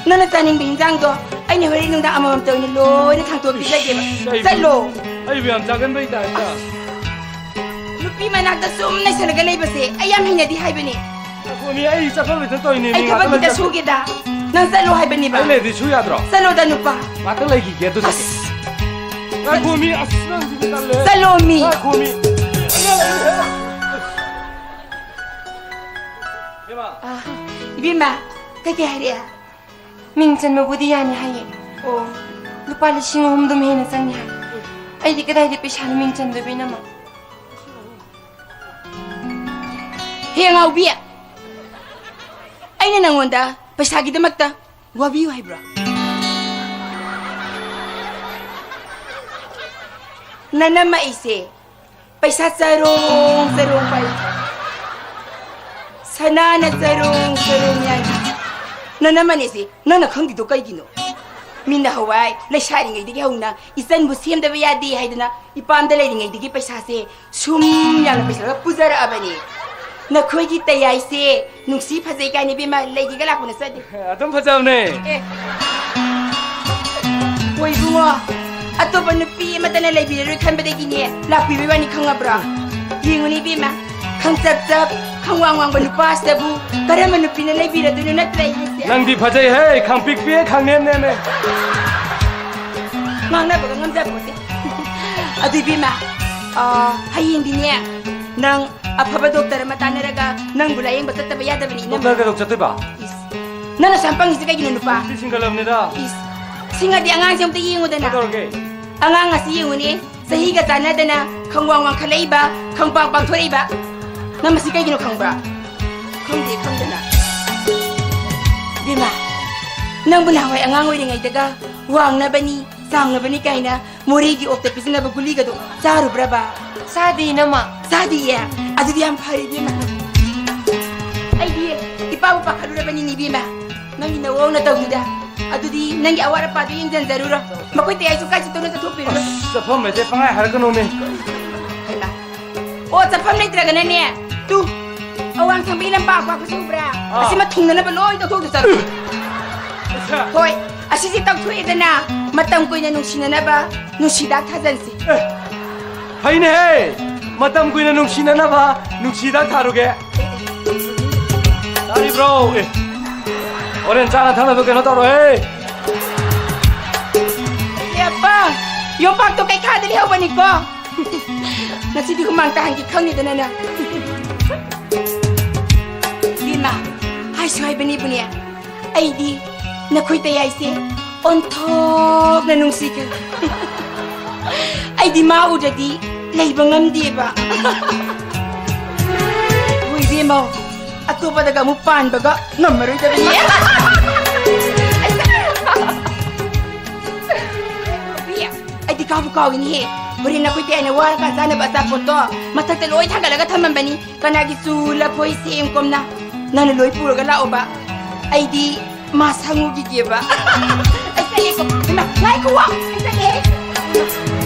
ꯅꯪꯅ ꯆꯥꯅꯤꯡꯕ ꯍꯤꯟꯖꯥꯡꯗꯣ ꯑꯩꯅ ꯍꯣꯔꯦꯟ ꯅꯨꯡꯗꯥꯡ ꯑꯃꯃꯝꯇ ꯑꯣꯏꯅ ꯂꯣꯏꯅ ꯊꯥꯡꯇꯣꯛ ꯄꯤꯖꯒꯦꯕ꯫ ꯏꯁ, ꯑꯩꯕꯨ, ꯆꯠꯂꯣ꯫ ꯑꯩꯕꯨ ꯌꯥꯝ ꯆꯥꯒꯟꯕꯩ ꯇꯥꯏꯞꯇ꯫ ꯑꯁ, ꯅꯨꯄꯤ ꯃꯅꯥꯛꯇ ꯁꯨꯝ ꯅꯩꯁꯜꯂꯒ ꯂꯩꯕꯁꯦ ꯑꯩ ꯌꯥꯝ ꯍꯩꯅꯗꯦ ꯍꯥꯏꯕꯅꯦ꯫ ꯉꯥꯏꯈꯣꯃꯤ, ꯑꯩ ꯆꯠꯐꯝ ꯂꯩꯇ ꯇꯧꯔꯤꯅꯦ, ꯑꯩ ꯃꯤ ꯊꯕꯛ ꯉꯥꯛꯇ ꯈꯤꯇ ꯂꯩꯇ꯫ ꯁꯨꯒꯦꯗ꯫ ꯅꯪ ꯆꯠꯂꯣ ꯍꯥꯏꯕꯅꯤꯕ꯫ ꯑꯩ ꯂꯩꯔꯗꯤ ꯁꯨ ꯌꯥꯗ꯭ꯔꯣ? ꯆꯠꯂꯣꯗ, ꯅꯨꯄꯥ꯫ ꯉꯥꯛꯇꯪ ꯂꯩꯈꯤꯒꯦ, ꯑꯗꯨ ꯆꯠꯀꯦ꯫ ꯑꯁ꯫ ꯉꯥꯏꯈꯣꯃꯤ, ꯑꯁ, ꯅꯪꯁꯤꯗꯤ ꯇꯜꯂꯦ꯫ ꯆꯠꯂꯣꯃꯤ꯫ ꯉꯥꯏꯈꯣꯃꯤ꯫ ꯏꯕꯦꯝꯃ꯫ ꯑ, ꯏꯕꯦꯝꯃ, ꯀꯩꯀꯩ ꯍꯥꯏꯔꯛꯑꯦ? ꯃꯤꯡ ꯆꯟꯕꯕꯨꯗꯤ ꯌꯥꯅꯤ ꯍꯥꯏꯌꯦ꯫ ꯑꯣ꯫ ꯂꯨꯄꯥ ꯂꯤꯁꯤꯡ ꯑꯍꯨꯝꯗꯨꯝ ꯍꯦꯟꯅ ꯆꯪꯅꯤ ꯍꯥꯏ꯫ ꯑꯩꯗꯤ ꯀꯗꯥꯏꯗ ꯄꯩꯁꯥꯅꯣ ꯃꯤꯡ ꯆꯟꯗꯣꯏꯕ, ꯏꯅꯝꯃ? ꯍꯦ ꯑꯉꯥꯎꯕꯤ, ꯑꯩꯅ ꯅꯪꯉꯣꯟꯗ ꯄꯩꯁꯥꯒꯤꯗꯃꯛꯇ ꯋꯥꯕꯤꯌꯨ ꯍꯥꯏꯕ꯭ꯔꯣ? ꯅꯅꯝꯃ ꯑꯩꯁꯦ ꯄꯩꯁꯥ ꯆꯔꯣꯡ ꯆꯔꯣꯡ ꯄꯥꯏ, ꯁꯅꯥꯅ ꯆꯔꯣꯡ ꯆꯔꯣꯡ ꯌꯥꯏ꯫ ꯅꯅꯝꯃꯅꯦꯁꯦ ꯅꯪꯅ ꯈꯪꯗ꯭ꯔꯤꯗꯣ ꯀꯩꯒꯤꯅꯣ? ꯃꯤꯅ ꯍꯋꯥꯏ ꯂꯩꯁꯥꯔꯤꯉꯩꯗꯒꯤ ꯍꯧꯅ ꯏꯆꯟꯕꯨ ꯁꯦꯝꯗꯕ ꯌꯥꯗꯦ ꯍꯥꯏꯗꯅ ꯏꯄꯥꯝꯗ ꯂꯩꯔꯤꯉꯩꯗꯒꯤ ꯄꯩꯁꯥꯁꯦ ꯁꯨꯝ ꯌꯥꯝꯅ ꯄꯩꯁꯥꯒ ꯄꯨꯖꯔꯛꯑꯕꯅꯦ꯫ ꯅꯈꯣꯏꯒꯤ ꯇꯌꯥꯏꯁꯦ ꯅꯨꯡꯁꯤ ꯐꯖꯩ ꯀꯥꯏꯅ ꯏꯕꯦꯝꯃ ꯂꯩꯒꯦꯒ ꯂꯥꯛꯄ ꯅꯠꯆꯗꯦ꯫ ꯑꯗꯨꯝ ꯐꯖꯕꯅꯦ꯫ ꯑꯦ꯫ ꯍꯣꯏ ꯏꯕꯨꯡꯉꯣ, ꯑꯇꯣꯞꯄ ꯅꯨꯄꯤ ꯑꯃꯠꯇꯅ ꯂꯩꯕꯤꯔꯔꯣꯏ ꯈꯟꯕꯗꯒꯤꯅꯦ ꯂꯥꯛꯄꯤꯕꯩ ꯋꯥꯅꯤ ꯈꯪꯉꯕ꯭ꯔꯣ? ꯌꯦꯡꯉꯨꯅꯦ ꯏꯕꯦꯝꯃ, ꯈꯪꯆꯞ ꯆꯞ, ꯈꯪꯋꯥꯡ ꯋꯥꯡꯕ ꯅꯨꯄꯥꯁꯤꯗꯕꯨ ꯀꯔꯝꯕ ꯅꯨꯄꯤꯅ ꯂꯩꯕꯤꯔꯗꯣꯏꯅꯣ ꯅꯠꯇ꯭ꯔ ꯑꯩ ꯍꯥꯏꯁꯦ? ꯅꯪꯗꯤ ꯐꯖꯩꯍꯦ, ꯈꯪꯄꯤꯛ ꯄꯤꯛꯑꯦ, ꯈꯪꯅꯦꯝ ꯅꯦꯝꯃꯦ꯫ ꯉꯥꯡꯅꯕꯒ ꯉꯝꯖꯄꯣꯠꯇꯦ꯫ ꯑꯗꯨ ꯏꯕꯦꯝꯃ, ꯑ, ꯍꯌꯦꯡꯗꯤꯅꯦ ꯅꯪ ꯑꯐꯕ ꯗꯣꯛꯇꯔ ꯑꯃ ꯇꯥꯟꯅꯔꯒ ꯅꯪꯕꯨ ꯂꯥꯌꯦꯡꯕ ꯆꯠꯇꯕ ꯌꯥꯗꯕꯅꯤ, ꯏꯅꯝꯃ꯫ ꯗꯣꯛꯇꯔ ꯀꯩꯗꯧ ꯆꯠꯇꯣꯏꯕ? ꯏꯁ, ꯅꯪꯅ ꯁꯨꯌꯥꯝ ꯄꯪꯉꯤꯁꯦ ꯀꯩꯒꯤꯅꯣ, ꯅꯨꯄꯥ? ꯁꯤ ꯁꯤꯡꯒꯠꯂꯕꯅꯤꯗ꯫ ꯏꯁ, ꯁꯤꯡꯉꯗꯤ ꯑꯉꯥꯡꯁꯦ ꯑꯝꯇ ꯌꯦꯡꯉꯨꯗꯅ꯫ ꯀꯩꯗꯧꯔꯒꯦ? ꯑꯉꯥꯡ ꯑꯁꯤ ꯌꯦꯡꯉꯨꯅꯦ, ꯆꯍꯤꯒ ꯆꯥꯟꯅꯗꯅ ꯈꯪꯋꯥꯡ ꯋꯥꯡꯈꯠꯂꯛꯏꯕ, ꯈꯪꯄꯥꯛ ꯄꯥꯛꯊꯣꯔꯛꯏꯕ꯫ ꯅꯪ ꯃꯁꯤ ꯀꯩꯒꯤꯅꯣ ꯈꯪꯕ꯭ꯔꯥ? ꯈꯪꯗꯦ, ꯈꯪꯗꯅ꯫ ꯏꯕꯦꯝꯃ, ꯅꯪꯕꯨ ꯅꯍꯥꯟꯋꯥꯏ ꯑꯉꯥꯡ ꯑꯣꯏꯔꯤꯉꯩꯗꯒ ꯋꯥꯡꯅꯕꯅꯤ, ꯆꯥꯎꯅꯕꯅꯤ ꯀꯥꯏꯅ ꯃꯣꯔꯦꯒꯤ ꯑꯣꯛꯇ ꯄꯤꯖꯅꯕ ꯒꯨꯂꯤꯒꯗꯣ ꯆꯥꯔꯨꯕ꯭ꯔꯕ? ꯆꯥꯗꯦ, ꯏꯅꯝꯃ꯫ ꯆꯥꯗꯤꯌꯦ? ꯑꯗꯨꯗꯤ ꯌꯥꯝ ꯐꯔꯦ, ꯏꯕꯦꯝꯃ꯫ ꯑꯩꯗꯤ ꯏꯄꯥꯕꯨ ꯄꯥꯈꯠꯂꯨꯔꯕꯅꯤꯅꯦ, ꯏꯕꯦꯝꯃ꯫ ꯅꯪꯒꯤ ꯅꯋꯣꯡ ꯅꯇꯧꯗꯨꯗ꯫ ꯑꯗꯨꯗꯤ ꯅꯪꯒꯤ ꯑꯋꯥꯠ ꯑꯄꯥꯗꯨ ꯌꯦꯡꯁꯤꯟꯖꯔꯨꯔꯣ꯫ ꯃꯈꯣꯏ ꯇꯌꯥꯏꯁꯨ ꯀꯥꯏ ꯆꯠꯇꯧꯅ ꯆꯠꯊꯣꯛꯄꯤꯔꯨꯔꯣ꯫ ꯑꯁ, ꯆꯠꯐꯝ ꯂꯩꯇꯦ, ꯄꯪꯍꯥꯏ ꯍꯥꯏꯔꯛꯀꯅꯣꯃꯤ꯫ ꯍꯩꯃꯥ꯫ ꯑꯣ, ꯆꯠꯐꯝ ꯂꯩꯇ꯭ꯔꯒꯅꯅꯦ꯫ ꯇꯨ, ꯑꯋꯥꯡ ꯊꯪꯕꯒꯤ ꯂꯝꯄꯥꯛ ꯑꯄꯥꯛꯄꯁꯤ ꯎꯕ꯭ꯔꯥ? ꯑꯥ꯫ ꯑꯁꯤꯃ ꯊꯨꯡꯅꯅꯕ ꯂꯣꯏ ꯇꯧꯊꯣꯛꯇ ꯆꯠꯂꯨ꯫ ꯑꯁ꯫ ꯍꯣꯏ, ꯑꯁꯤꯁꯦ ꯇꯧꯊꯣꯛꯑꯦꯗꯅ, ꯃꯇꯝ ꯀꯨꯏꯅ ꯅꯨꯡꯁꯤꯅꯅꯕ ꯅꯨꯡꯁꯤꯗꯥꯛ ꯊꯥꯖꯟꯁꯤ꯫ ꯑꯦ, ꯐꯩꯅꯦꯍꯦ! ꯃꯇꯝ ꯀꯨꯏꯅ ꯅꯨꯡꯁꯤꯅꯅꯕ ꯅꯨꯡꯁꯤꯗꯥꯛ ꯊꯥꯔꯨꯒꯦ꯫ ꯇꯥꯔꯤꯕ꯭ꯔꯣ? ꯑꯦ꯫ ꯍꯣꯔꯦꯟ ꯆꯥꯅ ꯊꯛꯅꯕ ꯀꯩꯅꯣ ꯇꯧꯔꯣꯍꯦ꯫ ꯑꯦ ꯑꯄꯥ, ꯌꯣꯝꯄꯥꯛꯇꯣ ꯀꯩꯈꯥꯗ ꯂꯩꯍꯧꯕꯅꯤꯀꯣ꯫ ꯉꯁꯤꯗꯤ ꯍꯨꯃꯥꯡ ꯇꯥꯍꯟꯒꯦ ꯈꯪꯉꯤꯗꯅ ꯅꯪ꯫ ꯏꯕꯦꯝꯃ, ꯍꯥꯏꯁꯨ ꯍꯥꯏꯕꯅꯤꯕꯨꯅꯦ, ꯑꯩꯗꯤ ꯅꯈꯣꯏ ꯇꯌꯥꯏꯁꯦ ꯑꯣꯟꯊꯣꯛꯅ ꯅꯨꯡꯁꯤꯈ꯭ꯔꯦ꯫ ꯑꯩꯗꯤ ꯃꯥ ꯎꯗ꯭ꯔꯗꯤ ꯂꯩꯕ ꯉꯝꯗꯦꯕ꯫ ꯍꯣꯏ ꯏꯕꯦꯝꯃ, ꯑꯇꯣꯞꯄꯗꯒ ꯑꯃꯨꯛ ꯄꯥꯟꯕꯒ ꯉꯝꯃꯔꯣꯏꯗꯕꯅꯤ꯫ ꯑꯩꯗꯤ ꯀꯥꯎꯕꯨ ꯀꯥꯎꯏꯅꯦꯍꯦ꯫ ꯍꯣꯔꯦꯟ ꯅꯈꯣꯏ ꯇꯌꯥꯏꯅ ꯋꯥꯔꯀꯥꯟ ꯆꯥꯅꯕ ꯑꯆꯥꯄꯣꯠꯇꯣ ꯃꯊꯛꯇ ꯂꯣꯏ ꯊꯥꯡꯒꯠꯂꯒ ꯊꯝꯃꯝꯕꯅꯤ꯫ ꯀꯅꯥꯒꯤ ꯆꯨ, ꯂꯐꯣꯏ, ꯁꯦꯝ ꯀꯣꯝꯅ ꯅꯪꯅ ꯂꯣꯏ ꯄꯨꯔꯒ ꯂꯥꯛꯑꯣꯕ꯫ ꯑꯩꯗꯤ ꯃꯥ ꯁꯪꯉꯨꯈꯤꯒꯦꯕ꯫ ꯑꯩ ꯆꯠꯂꯦꯀꯣ꯫ ꯏꯃꯥ, ꯉꯥꯏꯈꯣ ꯋꯥ꯫ ꯑꯩ ꯆꯠꯂꯦ꯫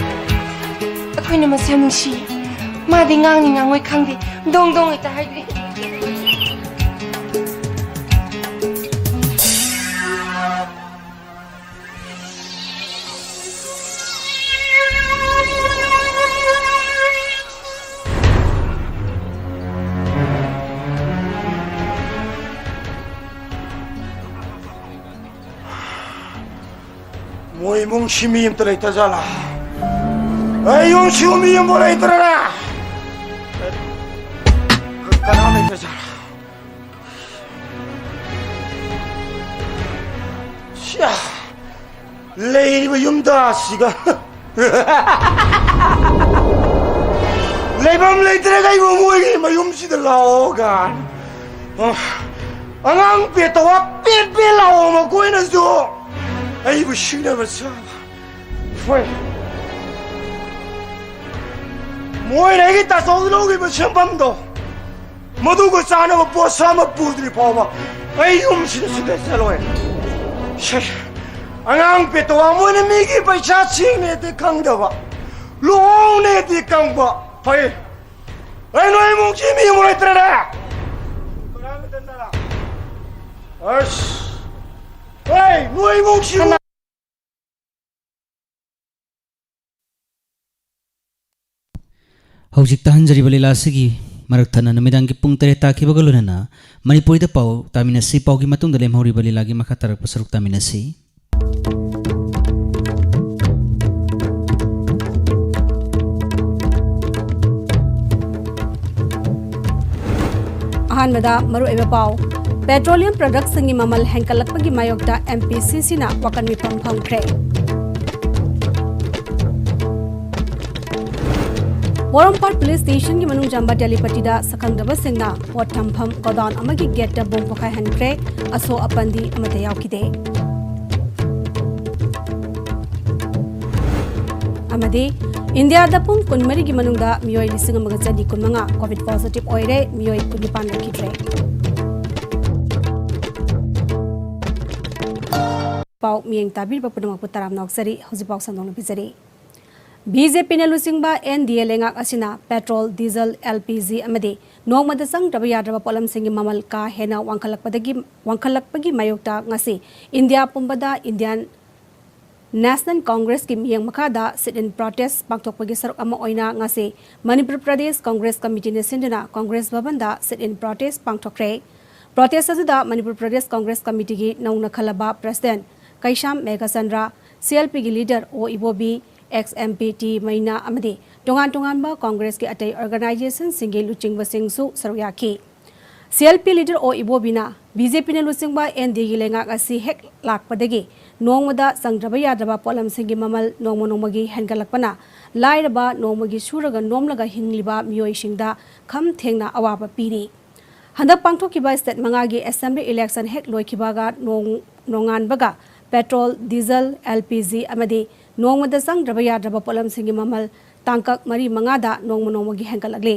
ꯑꯩꯈꯣꯏꯅ ꯃꯁꯦꯜ ꯅꯨꯡꯁꯤ꯫ ꯃꯥꯗꯤ ꯉꯥꯡꯅꯤ ꯉꯥꯡꯉꯣꯏ ꯈꯪꯗꯦ꯫ ꯗꯣꯡ ꯗꯣꯡ ꯍꯦꯛꯇ ꯍꯥꯏꯗꯣꯛꯏ꯫ ꯃꯣꯏ ꯏꯃꯨꯡꯁꯤ ꯃꯤ ꯑꯝꯇ ꯂꯩꯇꯖꯥꯠꯂꯥ? ꯑꯩ ꯌꯨꯝꯁꯤꯕꯨ ꯃꯤ ꯑꯃꯕꯨ ꯂꯩꯇ꯭ꯔꯅꯦ? ꯀꯅꯥ ꯂꯩꯇꯖꯥꯠꯂꯥ? ꯁ꯭ꯌꯥ! ꯂꯩꯔꯤꯕ ꯌꯨꯝꯗ ꯑꯁꯤꯒ ꯂꯩꯐꯝ ꯂꯩꯇ꯭ꯔꯒ ꯑꯩꯕꯨ ꯃꯣꯏꯒꯤ ꯃꯌꯨꯝꯁꯤꯗ ꯂꯥꯛꯑꯣ ꯀꯥꯏꯅ꯫ ꯑꯉꯥꯡ ꯄꯦꯠꯇ ꯋꯥ ꯄꯦꯠ ꯄꯦꯠ ꯂꯥꯛꯑꯣ, ꯃꯈꯣꯏꯅꯁꯨ ꯑꯩꯕꯨ ꯁꯤꯅꯕ ꯆꯥꯕ꯫ ꯍꯣꯏ꯫ ꯃꯣꯏꯅ ꯑꯩꯒꯤ ꯇꯥꯆꯧꯗ ꯂꯧꯈꯤꯕ ꯁꯦꯟꯐꯝꯗꯣ, ꯃꯗꯨꯒ ꯆꯥꯅꯕ ꯄꯣꯠꯁꯛ ꯑꯃ ꯄꯨꯗ꯭ꯔꯤ ꯐꯥꯎꯕ ꯑꯩ ꯌꯨꯝꯁꯤꯗ ꯁꯨꯡꯆꯠ ꯆꯠꯂꯣꯏ꯫ ꯁꯦ, ꯑꯉꯥꯡ ꯄꯦꯇꯋꯥ ꯃꯣꯏꯅ ꯃꯤꯒꯤ ꯄꯩꯁꯥ ꯁꯤꯡꯅꯦꯗꯤ ꯈꯪꯗꯕ, ꯂꯨꯍꯣꯡꯅꯦꯗꯤ ꯈꯪꯕ꯫ ꯐꯩ꯫ ꯑꯩ ꯅꯣꯏ ꯏꯃꯨꯡꯁꯤ ꯃꯤ ꯑꯃ ꯂꯩꯇ꯭ꯔꯦꯅꯦ꯫ ꯑꯁ꯫ ꯍꯣꯏ, ꯅꯣꯏ ꯏꯃꯨꯡꯁꯤ ꯍꯧꯖꯤꯛ ꯇꯥꯍꯟꯖꯔꯤꯕ ꯂꯤꯂꯥ ꯑꯁꯤꯒꯤ ꯃꯔꯛ ꯊꯠꯅ ꯅꯨꯃꯤꯗꯥꯡꯒꯤ ꯄꯨꯡ ꯇꯔꯦꯠ ꯇꯥꯈꯤꯕꯒ ꯂꯣꯏꯅꯅ ꯃꯅꯤꯄꯨꯔꯤꯗ ꯄꯥꯎ ꯇꯥꯃꯤꯟꯅꯁꯤ꯫ ꯄꯥꯎꯒꯤ ꯃꯇꯨꯡꯗ ꯂꯦꯝꯍꯧꯔꯤꯕ ꯂꯤꯂꯥꯒꯤ ꯃꯈꯥ ꯇꯥꯔꯛꯄ ꯁꯔꯨꯛ ꯇꯥꯃꯤꯟꯅꯁꯤ꯫ ꯑꯍꯥꯟꯕꯗ ꯃꯔꯨꯑꯣꯏꯕ ꯄꯥꯎ꯫ Petroleum productꯁꯤꯡꯒꯤ ꯃꯃꯜ ꯍꯦꯟꯒꯠꯂꯛꯄꯒꯤ ꯃꯥꯌꯣꯛꯇ MPCCꯅ ꯋꯥꯀꯟ ꯃꯤꯐꯝ ꯐꯝꯈ꯭ꯔꯦ꯫ ꯄꯣꯔꯣꯝꯄꯥꯠ police stationꯒꯤ ꯃꯅꯨꯡ ꯆꯟꯕ ꯇꯦꯂꯤꯄꯇꯤꯗ ꯁꯛꯈꯪꯗꯕꯁꯤꯡꯅ ꯄꯣꯠ ꯊꯝꯐꯝ godown ꯑꯃꯒꯤ gateꯇ bomb ꯄꯣꯈꯥꯏꯍꯟꯈ꯭ꯔꯦ꯫ ꯑꯁꯣꯛ ꯑꯄꯟꯗꯤ ꯑꯃꯠꯇ ꯌꯥꯎꯈꯤꯗꯦ꯫ ꯑꯃꯗꯤ ꯏꯟꯗꯤꯌꯥꯗ ꯄꯨꯡ ꯀꯨꯟꯃꯔꯤꯒꯤ ꯃꯅꯨꯡꯗ ꯃꯤꯑꯣꯏ ꯂꯤꯁꯤꯡ ꯑꯃꯒ ꯆꯅꯤ ꯀꯨꯟꯃꯉꯥ COVID positive ꯑꯣꯏꯔꯦ, ꯃꯤꯑꯣꯏ ꯀꯨꯟꯅꯤꯄꯥꯟ ꯂꯩꯈꯤꯗ꯭ꯔꯦ꯫ ꯄꯥꯎ ꯃꯤꯠꯌꯦꯡ ꯇꯥꯕꯤꯔꯤꯕ ꯄꯨꯝꯅꯃꯛꯄꯨ ꯇꯔꯥꯝꯅ ꯑꯣꯛꯆꯔꯤ꯫ ꯍꯧꯖꯤꯛ ꯄꯥꯎ ꯁꯟꯗꯣꯛꯅ ꯄꯤꯖꯔꯤ꯫ BJPꯅ ꯂꯨꯆꯤꯡꯕ NDA ꯂꯩꯉꯥꯛ ꯑꯁꯤꯅ petrol, diesel, LPG ꯑꯃꯗꯤ ꯅꯣꯡꯃꯗ ꯆꯪꯗ꯭ꯔꯕ ꯌꯥꯗ꯭ꯔꯕ ꯄꯣꯠꯂꯝꯁꯤꯡꯒꯤ ꯃꯃꯜ ꯀꯥ ꯍꯦꯟꯅ ꯋꯥꯡꯈꯠꯂꯛꯄꯗꯒꯤ, ꯋꯥꯡꯈꯠꯂꯛꯄꯒꯤ ꯃꯥꯌꯣꯛꯇ ꯉꯁꯤ ꯏꯟꯗꯤꯌꯥ ꯄꯨꯝꯕꯗ Indian National Congressꯀꯤ ꯃꯤꯠꯌꯦꯡ ꯃꯈꯥꯗ sit-in protest ꯄꯥꯡꯊꯣꯛꯄꯒꯤ ꯁꯔꯨꯛ ꯑꯃ ꯑꯣꯏꯅ ꯉꯁꯤ ꯃꯅꯤꯄꯨꯔ ꯄ꯭ꯔꯗꯦꯁ ꯀꯣꯡꯒ꯭ꯔꯦꯁ ꯀꯃꯤꯇꯤꯅ ꯁꯤꯟꯗꯨꯅ ꯀꯣꯡꯒ꯭ꯔꯦꯁ ꯚꯕꯟꯗ sit-in protest ꯄꯥꯡꯊꯣꯛꯈ꯭ꯔꯦ꯫ Protest ꯑꯗꯨꯗ ꯃꯅꯤꯄꯨꯔ ꯄ꯭ꯔꯗꯦꯁ ꯀꯣꯡꯒ꯭ꯔꯦꯁ ꯀꯃꯤꯇꯤꯒꯤ ꯅꯧꯅ ꯈꯜꯂꯕ president ꯀꯩꯁꯥꯝ ꯃꯦꯘꯆꯟꯗ꯭ꯔ, CLPꯒꯤ leader ꯑꯣ ꯏꯕꯣꯕꯤ, ex-MP ꯇꯤ ꯃꯩꯅꯥ ꯑꯃꯗꯤ ꯇꯣꯉꯥꯟ ꯇꯣꯉꯥꯟꯕ ꯀꯣꯡꯒ꯭ꯔꯦꯁꯀꯤ ꯑꯇꯩ organizationꯁꯤꯡꯒꯤ ꯂꯨꯆꯤꯡꯕꯁꯤꯡꯁꯨ ꯁꯔꯨꯛ ꯌꯥꯈꯤ꯫ CLP leader ꯑꯣ ꯏꯕꯣꯕꯤꯅ BJPꯅ ꯂꯨꯆꯤꯡꯕ NDAꯒꯤ ꯂꯩꯉꯥꯛ ꯑꯁꯤ ꯍꯦꯛ ꯂꯥꯛꯄꯗꯒꯤ ꯅꯣꯡꯃꯗ ꯆꯪꯗ꯭ꯔꯕ ꯌꯥꯗ꯭ꯔꯕ ꯄꯣꯠꯂꯝꯁꯤꯡꯒꯤ ꯃꯃꯜ ꯅꯣꯡꯃ ꯅꯣꯡꯃꯒꯤ ꯍꯦꯟꯒꯠꯂꯛꯄꯅ ꯂꯥꯏꯔꯕ, ꯅꯣꯡꯃꯒꯤ ꯁꯨꯔꯒ ꯅꯣꯝꯂꯒ ꯍꯤꯡꯂꯤꯕ ꯃꯤꯑꯣꯏꯁꯤꯡꯗ ꯈꯝ ꯊꯦꯡꯅ ꯑꯋꯥꯕ ꯄꯤꯔꯤ꯫ ꯍꯟꯗꯛ ꯄꯥꯡꯊꯣꯛꯈꯤꯕ state ꯃꯉꯥꯒꯤ assembly election ꯍꯦꯛ ꯂꯣꯏꯈꯤꯕꯒ ꯅꯣꯡ-, ꯅꯣꯡꯉꯥꯟꯕꯒ petrol, diesel, LPG ꯑꯃꯗꯤ ꯅꯣꯡꯃꯗ ꯆꯪꯗ꯭ꯔꯕ ꯌꯥꯗ꯭ꯔꯕ ꯄꯣꯠꯂꯝꯁꯤꯡꯒꯤ ꯃꯃꯜ ꯇꯥꯡꯀꯛ ꯃꯔꯤ ꯃꯉꯥꯗ ꯅꯣꯡꯃ ꯅꯣꯡꯃꯒꯤ ꯍꯦꯟꯒꯠꯂꯛꯂꯤ꯫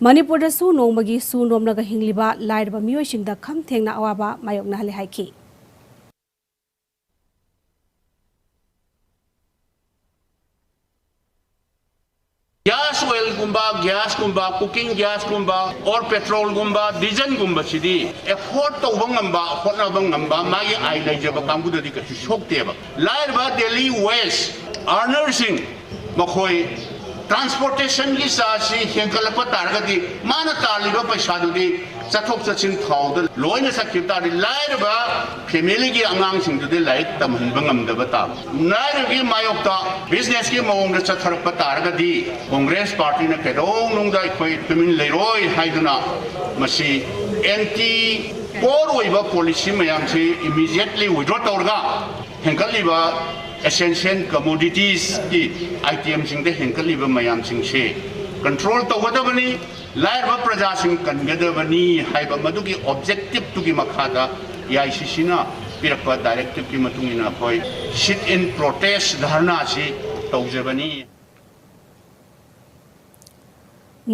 ꯃꯅꯤꯄꯨꯔꯗꯁꯨ ꯅꯣꯡꯃꯒꯤ ꯁꯨ ꯅꯣꯝꯂꯒ ꯍꯤꯡꯂꯤꯕ ꯂꯥꯏꯔꯕ ꯃꯤꯑꯣꯏꯁꯤꯡꯗ ꯈꯝ ꯊꯦꯡꯅ ꯑꯋꯥꯕ ꯃꯥꯌꯣꯛꯅꯍꯜꯂꯦ ꯍꯥꯏꯈꯤ꯫ Gas oilꯒꯨꯝꯕ, gasꯀꯨꯝꯕ, cooking gasꯀꯨꯝꯕ, or petrolꯒꯨꯝꯕ, dieselꯒꯨꯝꯕꯁꯤꯗꯤ afford ꯇꯧꯕ ꯉꯝꯕ, ꯍꯣꯠꯅꯕ ꯉꯝꯕ, ꯃꯥꯒꯤ ꯑꯥꯏ ꯂꯩꯖꯕ ꯀꯥꯡꯕꯨꯗꯗꯤ ꯀꯩꯁꯨ ꯁꯣꯛꯇꯦꯕ꯫ ꯂꯥꯏꯔꯕ daily wage earnerꯁꯤꯡ, ꯃꯈꯣꯏ ꯇ꯭ꯔꯥꯟꯁꯄꯣꯔꯇꯦꯁꯟꯒꯤ ꯆꯥꯔꯖꯁꯤ ꯍꯦꯟꯒꯠꯂꯛꯄ ꯇꯥꯔꯒꯗꯤ ꯃꯥꯅ ꯇꯥꯜꯂꯤꯕ ꯄꯩꯁꯥꯗꯨꯗꯤ ꯆꯠꯊꯣꯛ ꯆꯠꯁꯤꯟ ꯊꯥꯎꯗ ꯂꯣꯏꯅ ꯆꯠꯈꯤꯕ ꯇꯥꯔꯗꯤ ꯂꯥꯏꯔꯕ ꯐꯦꯃꯤꯂꯤꯒꯤ ꯑꯉꯥꯡꯁꯤꯡꯗꯨꯗꯤ ꯂꯥꯏꯔꯤꯛ ꯇꯝꯍꯟꯕ ꯉꯝꯗꯕ ꯇꯥꯕ꯫ ꯂꯥꯏꯔꯕꯒꯤ ꯃꯥꯌꯣꯛꯇ ꯕꯤꯖꯤꯅꯦꯁꯀꯤ ꯃꯑꯣꯡꯗ ꯆꯠꯊꯔꯛꯄ ꯇꯥꯔꯒꯗꯤ ꯀꯣꯡꯒ꯭ꯔꯦꯁ ꯄꯥꯔꯇꯤꯅ ꯀꯩꯗꯧꯅꯨꯡꯗ ꯑꯩꯈꯣꯏ ꯇꯨꯃꯤꯟ ꯂꯩꯔꯣꯏ ꯍꯥꯏꯗꯨꯅ ꯃꯁꯤ ꯑꯦꯟꯇꯤ ꯄꯣꯔ ꯑꯣꯏꯕ ꯄꯣꯂꯤꯁꯤ ꯃꯌꯥꯝꯁꯤ ꯏꯃꯤꯗꯤꯌꯦꯠꯂꯤ ꯋꯤꯗ꯭ꯔꯣ ꯇꯧꯔꯒ ꯍꯦꯟꯒꯠꯂꯤꯕ ꯑꯦꯁꯦꯟꯁꯤꯌꯦꯜ ꯀꯃꯣꯗꯤꯇꯤꯁꯀꯤ ꯑꯥꯏꯇꯦꯝꯁꯤꯡꯗ ꯍꯦꯟꯒꯠꯂꯤꯕ ꯃꯌꯥꯝꯁꯤꯡꯁꯦ ꯀꯟꯇ꯭ꯔꯣꯜ ꯇꯧꯒꯗꯕꯅꯤ꯫ ꯂꯥꯏꯔꯕ ꯄ꯭ꯔꯖꯥꯁꯤꯡ ꯀꯟꯒꯗꯕꯅꯤ ꯍꯥꯏꯕ ꯃꯗꯨꯒꯤ ꯑꯣꯕꯖꯦꯛꯇꯤꯞꯇꯨꯒꯤ ꯃꯈꯥꯗ ꯑꯦ ꯑꯥꯏ ꯁꯤ ꯁꯤꯅ ꯄꯤꯔꯛꯄ ꯗꯥꯏꯔꯦꯛꯇꯤꯞꯀꯤ ꯃꯇꯨꯡ ꯏꯟꯅ ꯑꯩꯈꯣꯏ ꯁꯤꯠ ꯏꯟ ꯄ꯭ꯔꯣꯇꯦꯁ ꯙꯔꯅꯥꯁꯤ ꯇꯧꯖꯕꯅꯤ꯫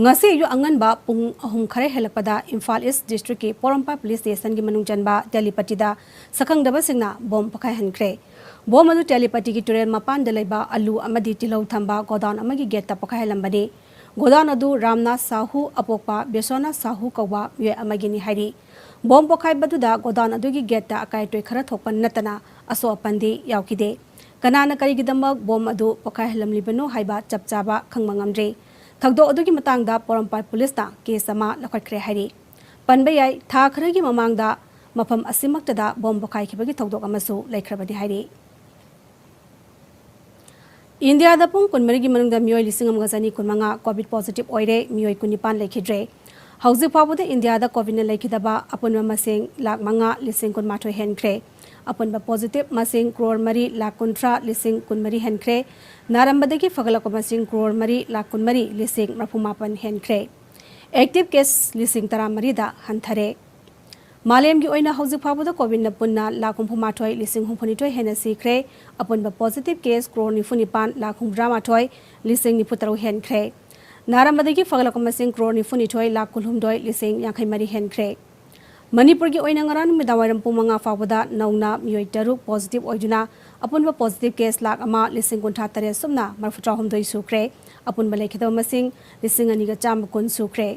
ꯉꯁꯤ ꯑꯌꯨꯛ ꯑꯉꯟꯕ ꯄꯨꯡ ꯑꯍꯨꯝ ꯈꯔ ꯍꯦꯜꯂꯛꯄꯗ ꯏꯝꯐꯥꯜ ꯏꯁ ꯗꯤꯁꯇ꯭ꯔꯤꯛꯀꯤ ꯄꯣꯔꯣꯝꯄꯥꯠ ꯄꯨꯂꯤꯁ ꯁ꯭ꯇꯦꯁꯟꯒꯤ ꯃꯅꯨꯡ ꯆꯟꯕ ꯇꯦꯂꯤꯄꯇꯤꯗ ꯁꯛꯈꯪꯗꯕꯁꯤꯡꯅ ꯕꯣꯝ ꯄꯣꯈꯥꯏꯍꯟꯈ꯭ꯔꯦ꯫ ꯕꯣꯝ ꯑꯗꯨ ꯇꯦꯂꯤꯄꯇꯤꯒꯤ ꯇꯨꯔꯦꯜ ꯃꯄꯥꯟꯗ ꯂꯩꯕ ꯑꯂꯨ ꯑꯃꯗꯤ ꯇꯤꯜꯍꯧ ꯊꯝꯕ ꯒꯣꯗꯥꯎꯟ ꯑꯃꯒꯤ ꯒꯦꯠꯇ ꯄꯣꯈꯥꯏꯍꯜꯂꯝꯕꯅꯤ꯫ ꯒꯣꯗꯥꯎꯟ ꯑꯗꯨ ꯔꯥꯝꯅꯥꯊ ꯁꯥꯍꯨ ꯑꯄꯣꯛꯄ ꯕꯤꯁ꯭ꯋꯅꯥꯊ ꯁꯥꯍꯨ ꯀꯧꯕ ꯃꯤꯑꯣꯏ ꯑꯃꯒꯤꯅꯤ ꯍꯥꯏꯔꯤ꯫ ꯕꯣꯝ ꯄꯣꯈꯥꯏꯕꯗꯨꯗ ꯒꯣꯗꯥꯎꯟ ꯑꯗꯨꯒꯤ ꯒꯦꯠꯇ ꯑꯀꯥꯏ ꯑꯇꯣꯏ ꯈꯔ ꯊꯣꯛꯄ ꯅꯠꯇꯅ ꯑꯁꯣꯛ ꯑꯄꯟꯗꯤ ꯌꯥꯎꯈꯤꯗꯦ꯫ ꯀꯅꯥꯅ ꯀꯔꯤꯒꯤꯗꯃꯛ ꯕꯣꯝ ꯑꯗꯨ ꯄꯣꯈꯥꯏꯍꯜꯂꯝꯂꯤꯕꯅꯣ ꯍꯥꯏꯕ ꯆꯞ ꯆꯥꯕ ꯈꯪꯕ ꯉꯝꯗ꯭ꯔꯤ꯫ ꯊꯧꯗꯣꯛ ꯑꯗꯨꯒꯤ ꯃꯇꯥꯡꯗ ꯄꯣꯔꯣꯝꯄꯥꯠ ꯄꯨꯂꯤꯁꯅ ꯀꯦꯁ ꯑꯃ ꯂꯧꯈꯠꯈ꯭ꯔꯦ ꯍꯥꯏꯔꯤ꯫ ꯄꯟꯕ ꯌꯥꯏ, ꯊꯥ ꯈꯔꯒꯤ ꯃꯃꯥꯡꯗ ꯃꯐꯝ ꯑꯁꯤꯃꯛꯇꯗ ꯕꯣꯝ ꯄꯣꯈꯥꯏꯈꯤꯕꯒꯤ ꯊꯧꯗꯣꯛ ꯑꯃꯁꯨ ꯂꯩꯈ꯭ꯔꯕꯅꯤ ꯍꯥꯏꯔꯤ꯫ ꯏꯟꯗꯤꯌꯥꯗ ꯄꯨꯡ ꯀꯨꯟꯃꯔꯤꯒꯤ ꯃꯅꯨꯡꯗ ꯃꯤꯑꯣꯏ ꯂꯤꯁꯤꯡ ꯑꯃꯒ ꯆꯅꯤ ꯀꯨꯟꯃꯉꯥ ꯀꯣꯚꯤꯗ ꯄꯣꯖꯤꯇꯤꯚ ꯑꯣꯏꯔꯦ, ꯃꯤꯑꯣꯏ ꯀꯨꯟꯅꯤꯄꯥꯟ ꯂꯩꯈꯤꯗ꯭ꯔꯦ꯫ ꯍꯧꯖꯤꯛ ꯐꯥꯎꯕꯗ ꯏꯟꯗꯤꯌꯥꯗ ꯀꯣꯚꯤꯗꯅ ꯂꯩꯈꯤꯗꯕ ꯑꯄꯨꯟꯕ ꯃꯁꯤꯡ ꯂꯥꯈ ꯃꯉꯥ ꯂꯤꯁꯤꯡ ꯀꯨꯟꯃꯥꯊꯣꯏ ꯍꯦꯟꯈ꯭ꯔꯦ꯫ ꯑꯄꯨꯟꯕ ꯄꯣꯖꯤꯇꯤꯚ ꯃꯁꯤꯡ ꯀ꯭ꯔꯣꯔ ꯃꯔꯤ ꯂꯥꯈ ꯀꯨꯟꯊ꯭ꯔꯥ ꯂꯤꯁꯤꯡ ꯀꯨꯟꯃꯔꯤ ꯍꯦꯟꯈ꯭ꯔꯦ꯫ ꯅꯥꯔꯝꯕꯗꯒꯤ ꯐꯒꯠꯂꯛꯄ ꯃꯁꯤꯡ ꯀ꯭ꯔꯣꯔ ꯃꯔꯤ ꯂꯥꯈ ꯀꯨꯟꯃꯔꯤ ꯂꯤꯁꯤꯡ ꯃꯔꯐꯨ ꯃꯥꯄꯟ ꯍꯦꯟꯈ꯭ꯔꯦ꯫ ꯑꯦꯛꯇꯤꯚ ꯀꯦꯁ ꯂꯤꯁꯤꯡ ꯇꯔꯥꯃꯔꯤꯗ ꯍꯟꯊꯔꯦ꯫ ꯃꯥꯂꯦꯝꯒꯤ ꯑꯣꯏꯅ ꯍꯧꯖꯤꯛ ꯐꯥꯎꯕꯗ ꯀꯣꯚꯤꯗꯅ ꯄꯨꯟꯅ ꯂꯥꯈ ꯍꯨꯝꯐꯨꯃꯥꯊꯣꯏ ꯂꯤꯁꯤꯡ ꯍꯨꯝꯐꯨꯅꯤꯊꯣꯏ ꯍꯦꯟꯅ ꯁꯤꯈ꯭ꯔꯦ꯫ ꯑꯄꯨꯟꯕ ꯄꯣꯖꯤꯇꯤꯚ ꯀꯦꯁ ꯀ꯭ꯔꯣꯔ ꯅꯤꯐꯨꯅꯤꯄꯥꯟ ꯂꯥꯈ ꯍꯨꯝꯐꯨꯇꯔꯥꯃꯥꯊꯣꯏ ꯂꯤꯁꯤꯡ ꯅꯤꯐꯨꯇꯔꯨꯛ ꯍꯦꯟꯈ꯭ꯔꯦ꯫ ꯅꯥꯔꯝꯕꯗꯒꯤ ꯐꯒꯠꯂꯛꯄ ꯃꯁꯤꯡ ꯀ꯭ꯔꯣꯔ ꯅꯤꯐꯨꯅꯤꯊꯣꯏ ꯂꯥꯈ ꯀꯨꯟꯍꯨꯝꯗꯣꯏ ꯂꯤꯁꯤꯡ ꯌꯥꯡꯈꯩ ꯃꯔꯤ ꯍꯦꯟꯈ꯭ꯔꯦ꯫ ꯃꯅꯤꯄꯨꯔꯒꯤ ꯑꯣꯏꯅ ꯉꯔꯥꯡ ꯅꯨꯃꯤꯗꯥꯡꯋꯥꯏꯔꯝ ꯄꯨꯡ ꯃꯉꯥ ꯐꯥꯎꯕꯗ ꯅꯧꯅ ꯃꯤꯑꯣꯏ ꯇꯔꯨꯛ ꯄꯣꯖꯤꯇꯤꯚ ꯑꯣꯏꯗꯨꯅ ꯑꯄꯨꯟꯕ ꯄꯣꯖꯤꯇꯤꯚ ꯀꯦꯁ ꯂꯥꯈ ꯑꯃ ꯂꯤꯁꯤꯡ ꯀꯨꯟꯊ꯭ꯔꯥ ꯇꯔꯦꯠ ꯁꯨꯞꯅ ꯃꯔꯐꯨꯇꯔꯥ ꯍꯨꯝꯗꯣꯏ ꯁꯨꯈ꯭ꯔꯦ꯫ ꯑꯄꯨꯟꯕ ꯂꯩꯈꯤꯗꯕ ꯃꯁꯤꯡ ꯂꯤꯁꯤꯡ ꯑꯅꯤꯒ ꯆꯥꯝꯃ ꯀꯨꯟ ꯁꯨꯈ꯭ꯔꯦ꯫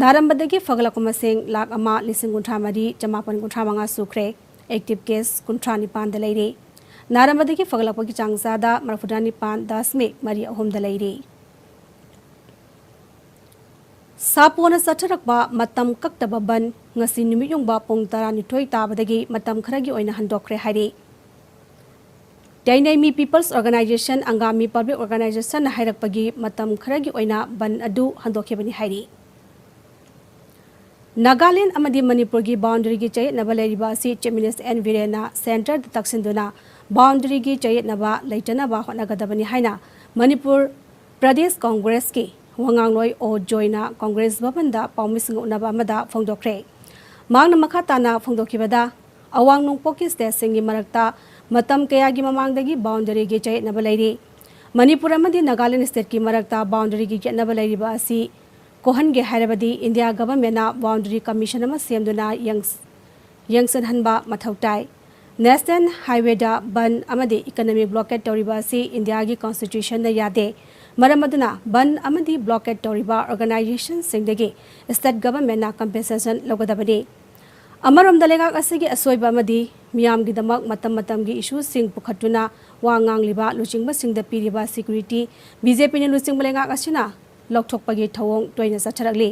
ꯅꯥꯔꯝꯕꯗꯒꯤ ꯐꯒꯠꯂꯛꯄ ꯃꯁꯤꯡ ꯂꯥꯈ ꯑꯃ ꯂꯤꯁꯤꯡ ꯀꯨꯟꯊ꯭ꯔꯥ ꯃꯔꯤ ꯆꯃꯥꯄꯟ ꯀꯨꯟꯊ꯭ꯔꯥ ꯃꯉꯥ ꯁꯨꯈ꯭ꯔꯦ꯫ ꯑꯦꯛꯇꯤꯚ ꯀꯦꯁ ꯀꯨꯟꯊ꯭ꯔꯥ ꯅꯤꯄꯥꯟꯗ ꯂꯩꯔꯤ꯫ ꯅꯥꯔꯝꯕꯗꯒꯤ ꯐꯒꯠꯂꯛꯄꯒꯤ ꯆꯥꯡ ꯆꯥꯗ ꯃꯔꯐꯨꯇꯔꯥ ꯅꯤꯄꯥꯟ ꯗꯁꯃꯤꯛ ꯃꯔꯤ ꯑꯍꯨꯝꯗ ꯂꯩꯔꯤ꯫ ꯁꯥꯄꯣꯅ ꯆꯠꯊꯔꯛꯄ ꯃꯇꯝ ꯀꯛꯇꯕ ꯕꯟ ꯉꯁꯤ ꯅꯨꯃꯤꯠ ꯌꯨꯡꯕ ꯄꯨꯡ ꯇꯔꯥꯅꯤꯊꯣꯏ ꯇꯥꯕꯗꯒꯤ ꯃꯇꯝ ꯈꯔꯒꯤ ꯑꯣꯏꯅ ꯍꯟꯗꯣꯛꯈ꯭ꯔꯦ ꯍꯥꯏꯔꯤ꯫ ꯇꯩꯅꯩꯃꯤ People's Organization, ꯑꯪꯒꯥꯃꯤ Public Organizationꯅ ꯍꯥꯏꯔꯛꯄꯒꯤ ꯃꯇꯝ ꯈꯔꯒꯤ ꯑꯣꯏꯅ ꯕꯟ ꯑꯗꯨ ꯍꯟꯗꯣꯛꯈꯤꯕꯅꯤ ꯍꯥꯏꯔꯤ꯫ ꯅꯥꯒꯥꯂꯦꯟ ꯑꯃꯗꯤ ꯃꯅꯤꯄꯨꯔꯒꯤ ꯕꯥꯎꯟꯗꯔꯤꯒꯤ ꯆꯌꯦꯠꯅꯕ ꯂꯩꯔꯤꯕ ꯑꯁꯤ Chief Minister ꯑꯦꯟ ꯕꯤꯔꯦꯟꯅ centreꯗ ꯇꯛꯁꯤꯟꯗꯨꯅ ꯕꯥꯎꯟꯗꯔꯤꯒꯤ ꯆꯌꯦꯠꯅꯕ ꯂꯩꯇꯅꯕ ꯍꯣꯠꯅꯒꯗꯕꯅꯤ ꯍꯥꯏꯅ ꯃꯅꯤꯄꯨꯔ ꯄ꯭ꯔꯗꯦꯁ ꯀꯣꯡꯒ꯭ꯔꯦꯁꯀꯤ ꯋꯥꯉꯥꯡꯂꯣꯏ ꯑꯣ ꯖꯣꯏꯅ ꯀꯣꯡꯒ꯭ꯔꯦꯁ ꯚꯕꯟꯗ ꯄꯥꯎꯃꯤꯁꯤꯡ ꯎꯅꯕ ꯑꯃꯗ ꯐꯣꯡꯗꯣꯛꯈ꯭ꯔꯦ꯫ ꯃꯍꯥꯛꯅ ꯃꯈꯥ ꯇꯥꯅ ꯐꯣꯡꯗꯣꯛꯈꯤꯕꯗ, ꯑꯋꯥꯡ ꯅꯣꯡꯄꯣꯛꯀꯤ stateꯁꯤꯡꯒꯤ ꯃꯔꯛꯇ ꯃꯇꯝ ꯀꯌꯥꯒꯤ ꯃꯃꯥꯡꯗꯒꯤ ꯕꯥꯎꯟꯗꯔꯤꯒꯤ ꯆꯌꯦꯠꯅꯕ ꯂꯩꯔꯤ꯫ ꯃꯅꯤꯄꯨꯔ ꯑꯃꯗꯤ ꯅꯥꯒꯥꯂꯦꯟ stateꯀꯤ ꯃꯔꯛꯇ ꯕꯥꯎꯟꯗꯔꯤꯒꯤ ꯌꯦꯠꯅꯕ ꯂꯩꯔꯤꯕ ꯑꯁꯤ ꯀꯣꯛꯍꯟꯒꯦ ꯍꯥꯏꯔꯕꯗꯤ India governmentꯅ boundary commission ꯑꯃ ꯁꯦꯝꯗꯨꯅ ꯌꯦꯡ-, ꯌꯦꯡꯁꯤꯟꯍꯟꯕ ꯃꯊꯧ ꯇꯥꯏ꯫ National highwayꯗ ꯕꯟ ꯑꯃꯗꯤ economic blockade ꯇꯧꯔꯤꯕ ꯑꯁꯤ Indiaꯒꯤ constitutionꯅ ꯌꯥꯗꯦ꯫ ꯃꯔꯝ ꯑꯗꯨꯅ ꯕꯟ ꯑꯃꯗꯤ blockade ꯇꯧꯔꯤꯕ organizationꯁꯤꯡꯗꯒꯤ state governmentꯅ compensation ꯂꯧꯒꯗꯕꯅꯤ꯫ ꯑꯃꯔꯣꯝꯗ ꯂꯩꯉꯥꯛ ꯑꯁꯤꯒꯤ ꯑꯁꯣꯏꯕ ꯑꯃꯗꯤ ꯃꯤꯌꯥꯝꯒꯤꯗꯃꯛ ꯃꯇꯝ ꯃꯇꯝꯒꯤ issueꯁꯤꯡ ꯄꯨꯈꯠꯇꯨꯅ ꯋꯥ ꯉꯥꯡꯂꯤꯕ ꯂꯨꯆꯤꯡꯕꯁꯤꯡꯗ ꯄꯤꯔꯤꯕ security BJPꯅ ꯂꯨꯆꯤꯡꯕ ꯂꯩꯉꯥꯛ ꯑꯁꯤꯅ ꯂꯧꯊꯣꯛꯄꯒꯤ ꯊꯧꯑꯣꯡ ꯇꯣꯏꯅ ꯆꯠꯊꯔꯛꯂꯤ꯫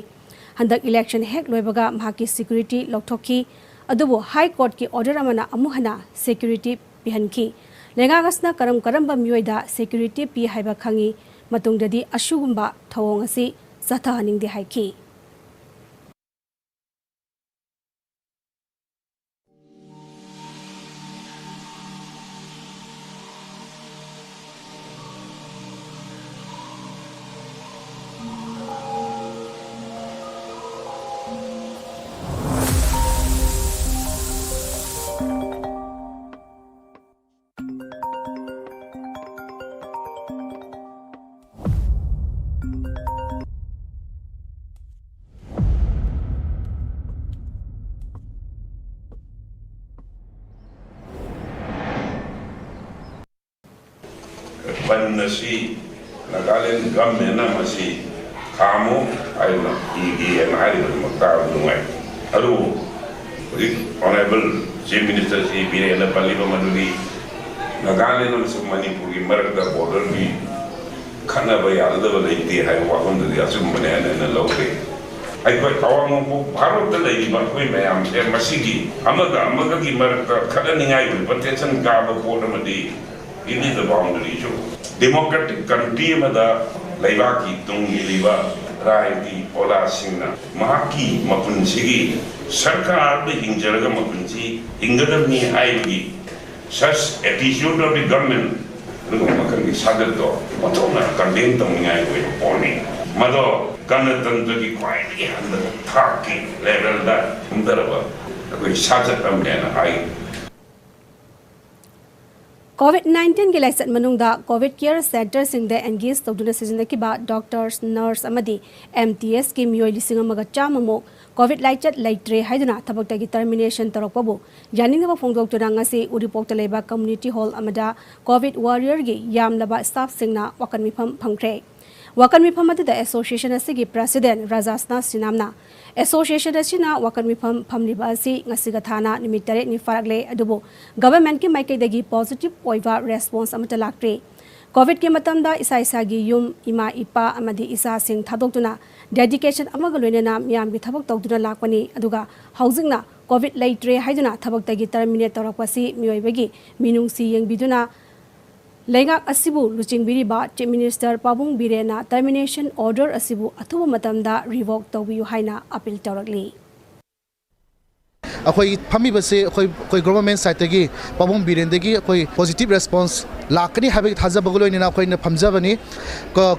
ꯍꯟꯗꯛ election ꯍꯦꯛ ꯂꯣꯏꯕꯒ ꯃꯍꯥꯛꯀꯤ security ꯂꯧꯊꯣꯛꯈꯤ꯫ ꯑꯗꯨꯕꯨ High Courtꯀꯤ order ꯑꯃꯅ ꯑꯃꯨꯛ ꯍꯟꯅ security ꯄꯤꯍꯟꯈꯤ꯫ ꯂꯩꯉꯥꯛ ꯑꯁꯤꯅ ꯀꯔꯝ ꯀꯔꯝꯕ ꯃꯤꯑꯣꯏꯗ security ꯄꯤ ꯍꯥꯏꯕ ꯈꯪꯉꯤ꯫ ꯃꯇꯨꯡꯗꯗꯤ ꯑꯁꯤꯒꯨꯝꯕ ꯊꯧꯑꯣꯡ ꯑꯁꯤ ꯆꯠꯊꯍꯟꯅꯤꯡꯗꯦ ꯍꯥꯏꯈꯤ꯫ ꯕꯟ ꯑꯁꯤ ꯅꯥꯒꯥꯂꯦꯟ ꯒꯚꯔꯟꯃꯦꯟꯅ ꯃꯁꯤ ꯈꯥꯝꯃꯨ ꯍꯥꯏꯗꯨꯅ ꯏꯒꯦꯅ ꯍꯥꯏꯔꯤꯕꯗꯨꯃꯛ ꯇꯥꯕ ꯅꯨꯡꯉꯥꯏ꯫ ꯑꯗꯨꯕꯨ ꯍꯧꯖꯤꯛ ꯑꯣꯅꯔꯦꯕꯜ ꯆꯤꯐ ꯃꯤꯅꯤꯁꯇꯔ ꯁ꯭ꯔꯤ ꯕꯤꯔꯦꯟꯅ ꯄꯜꯂꯤꯕ ꯃꯗꯨꯗꯤ ꯅꯥꯒꯥꯂꯦꯟ ꯑꯃꯁꯨꯡ ꯃꯅꯤꯄꯨꯔꯒꯤ ꯃꯔꯛꯇ ꯕꯣꯔꯗꯔꯒꯤ ꯈꯠꯅꯕ ꯌꯥꯒꯗꯕ ꯂꯩꯇꯦ ꯍꯥꯏꯕ ꯋꯥꯐꯝꯗꯨꯗꯤ ꯑꯆꯨꯝꯕꯅꯦ ꯍꯥꯏꯅ ꯑꯩꯅ ꯂꯧꯔꯦ꯫ ꯑꯩꯈꯣꯏ ꯑꯋꯥꯡ ꯅꯣꯡꯄꯣꯛ ꯚꯥꯔꯣꯠꯇ ꯂꯩꯔꯤꯕ ꯑꯩꯈꯣꯏ ꯃꯌꯥꯝꯁꯦ ꯃꯁꯤꯒꯤ ꯑꯃꯒ ꯑꯃꯒꯒꯤ ꯃꯔꯛꯇ ꯈꯠꯅꯅꯤꯡꯉꯥꯏ ꯑꯣꯏꯕ ꯄ꯭ꯔꯣꯇꯦꯛꯁꯟ ꯀꯥꯕ ꯄꯣꯠ ꯑꯃꯗꯤ it is the boundary issue. Democratic country ꯑꯃꯗ ꯂꯩꯕꯥꯛꯀꯤ ꯇꯨꯡ ꯏꯜꯂꯤꯕ ꯔꯥꯏꯒꯤ ꯑꯣꯂꯥꯁꯤꯡꯅ ꯃꯍꯥꯛꯀꯤ ꯃꯄꯨꯟꯁꯤꯒꯤ ꯁꯔꯀꯥꯔꯗ ꯍꯤꯡꯖꯔꯒ ꯃꯄꯨꯟꯁꯤ ꯍꯤꯡꯒꯗꯕꯅꯤ ꯍꯥꯏꯕꯒꯤ such attitude of the government ꯑꯗꯨꯒꯨꯝꯕ ꯃꯈꯜꯒꯤ ꯁꯥꯖꯠꯇꯣ ꯑꯣꯟꯊꯣꯛꯅ ꯀꯟꯗꯦꯝ ꯇꯧꯅꯤꯡꯉꯥꯏ ꯑꯣꯏꯕ ꯄꯣꯠꯅꯤ꯫ ꯃꯗꯣ ꯒꯅꯇꯟꯇ꯭ꯔꯒꯤ ꯈ꯭ꯋꯥꯏꯗꯒꯤ ꯍꯟꯊꯕ ꯊꯥꯛꯀꯤ ꯂꯦꯚꯦꯜꯗ ꯀꯨꯝꯊꯔꯕ ꯑꯩꯈꯣꯏ ꯁꯥꯖꯠ ꯑꯃꯅꯦꯅ ꯍꯥꯏ꯫ ꯀꯣꯚꯤꯗ ꯅꯥꯏꯟꯇꯤꯟꯒꯤ ꯂꯥꯏꯆꯠ ꯃꯅꯨꯡꯗ ꯀꯣꯚꯤꯗ ꯀꯦꯌꯔ ꯁꯦꯟꯇꯔꯁꯤꯡꯗ ꯑꯦꯡꯒꯦꯖ ꯇꯧꯗꯨꯅ ꯁꯤꯖꯤꯟꯅꯈꯤꯕ ꯗꯣꯛꯇꯔꯁ, ꯅꯔꯁ ꯑꯃꯗꯤ ꯑꯦꯝ ꯇꯤ ꯑꯦꯁꯀꯤ ꯃꯤꯑꯣꯏ ꯂꯤꯁꯤꯡ ꯑꯃꯒ ꯆꯥꯝꯃꯃꯨꯛ ꯀꯣꯚꯤꯗ ꯂꯥꯏꯆꯠ ꯂꯩꯇ꯭ꯔꯦ ꯍꯥꯏꯗꯨꯅ ꯊꯕꯛꯇꯒꯤ ꯇꯔꯃꯤꯅꯦꯁꯟ ꯇꯧꯔꯛꯄꯕꯨ ꯌꯥꯅꯤꯡꯗꯕ ꯐꯣꯡꯗꯣꯛꯇꯨꯅ ꯉꯁꯤ ꯎꯔꯤꯄꯣꯛꯇ ꯂꯩꯕ ꯀꯝꯃ꯭ꯌꯨꯅꯤꯇꯤ ꯍꯣꯜ ꯑꯃꯗ ꯀꯣꯚꯤꯗ ꯋꯥꯔꯤꯌꯔꯒꯤ ꯌꯥꯝꯂꯕ ꯁ꯭ꯇꯥꯐꯁꯤꯡꯅ ꯋꯥꯀꯠ ꯃꯤꯐꯝ ꯐꯝꯈ꯭ꯔꯦ꯫ ꯋꯥꯀꯠ ꯃꯤꯐꯝ ꯑꯗꯨꯗ ꯑꯦꯁꯣꯁꯤꯌꯦꯁꯟ ꯑꯁꯤꯒꯤ ꯄ꯭ꯔꯁꯤꯗꯦꯟ ꯔꯥꯖꯥꯁꯅꯥ ꯁꯤꯅꯥꯝꯅ ꯑꯦꯁꯣꯁꯤꯌꯦꯁꯟ ꯑꯁꯤꯅ ꯋꯥꯀꯠ ꯃꯤꯐꯝ ꯐꯝꯂꯤꯕ ꯑꯁꯤ ꯉꯁꯤꯒ ꯊꯥꯅ ꯅꯨꯃꯤꯠ ꯇꯔꯦꯠꯅꯤ ꯐꯥꯔꯛꯂꯦ, ꯑꯗꯨꯕꯨ ꯒꯚꯔꯟꯃꯦꯟꯠꯀꯤ ꯃꯥꯏꯀꯩꯗꯒꯤ ꯄꯣꯖꯤꯇꯤꯚ ꯑꯣꯏꯕ ꯔꯦꯁꯄꯣꯟꯁ ꯑꯃꯠꯇ ꯂꯥꯛꯇ꯭ꯔꯤ꯫ ꯀꯣꯚꯤꯗꯀꯤ ꯃꯇꯝꯗ ꯏꯁꯥ ꯏꯁꯥꯒꯤ ꯌꯨꯝ, ꯏꯃꯥ ꯏꯄꯥ ꯑꯃꯗꯤ ꯏꯆꯥꯁꯤꯡ ꯊꯥꯗꯣꯛꯇꯨꯅ ꯗꯦꯗꯤꯀꯦꯁꯟ ꯑꯃꯒ ꯂꯣꯏꯅꯅ ꯃꯤꯌꯥꯝꯒꯤ ꯊꯕꯛ ꯇꯧꯗꯨꯅ ꯂꯥꯛꯄꯅꯤ, ꯑꯗꯨꯒ ꯍꯧꯖꯤꯛꯅ ꯀꯣꯚꯤꯗ ꯂꯩꯇ꯭ꯔꯦ ꯍꯥꯏꯗꯨꯅ ꯊꯕꯛꯇꯒꯤ ꯇꯔꯃꯤꯅꯦꯠ ꯇꯧꯔꯛꯄꯁꯤ ꯃꯤꯑꯣꯏꯕꯒꯤ ꯃꯤꯅꯨꯡꯁꯤ ꯌꯦꯡꯕꯤꯗꯨꯅ ꯂꯩꯉꯥꯛ ꯑꯁꯤꯕꯨ ꯂꯨꯆꯤꯡꯕꯤꯔꯤꯕ ꯆꯤꯐ ꯃꯤꯅꯤꯁꯇꯔ ꯄꯥꯕꯨꯡ ꯕꯤꯔꯦꯟꯅ ꯇꯔꯃꯤꯅꯦꯁꯟ ꯑꯣꯔꯗꯔ ꯑꯁꯤꯕꯨ ꯑꯊꯨꯕ ꯃꯇꯝꯗ ꯔꯤꯚꯣꯛ ꯇꯧꯕꯤꯌꯨ ꯍꯥꯏꯅ ꯑꯄꯤꯜ ꯇꯧꯔꯛꯂꯤ꯫ ꯑꯩꯈꯣꯏ ꯐꯝꯃꯤꯕꯁꯦ ꯑꯩꯈꯣꯏ ꯑꯩꯈꯣꯏ ꯒꯣꯚꯔꯟꯃꯦꯟꯠ ꯁꯥꯏꯠꯇꯒꯤ ꯄꯥꯕꯨꯡ ꯕꯤꯔꯦꯟꯗꯒꯤ ꯑꯩꯈꯣꯏ ꯄꯣꯖꯤꯇꯤꯚ ꯔꯦꯁꯄꯣꯟꯁ ꯂꯥꯛꯀꯅꯤ ꯍꯥꯏꯕꯒꯤ ꯊꯥꯖꯕꯒ ꯂꯣꯏꯅꯅ ꯑꯩꯈꯣꯏꯅ ꯐꯝꯖꯕꯅꯤ꯫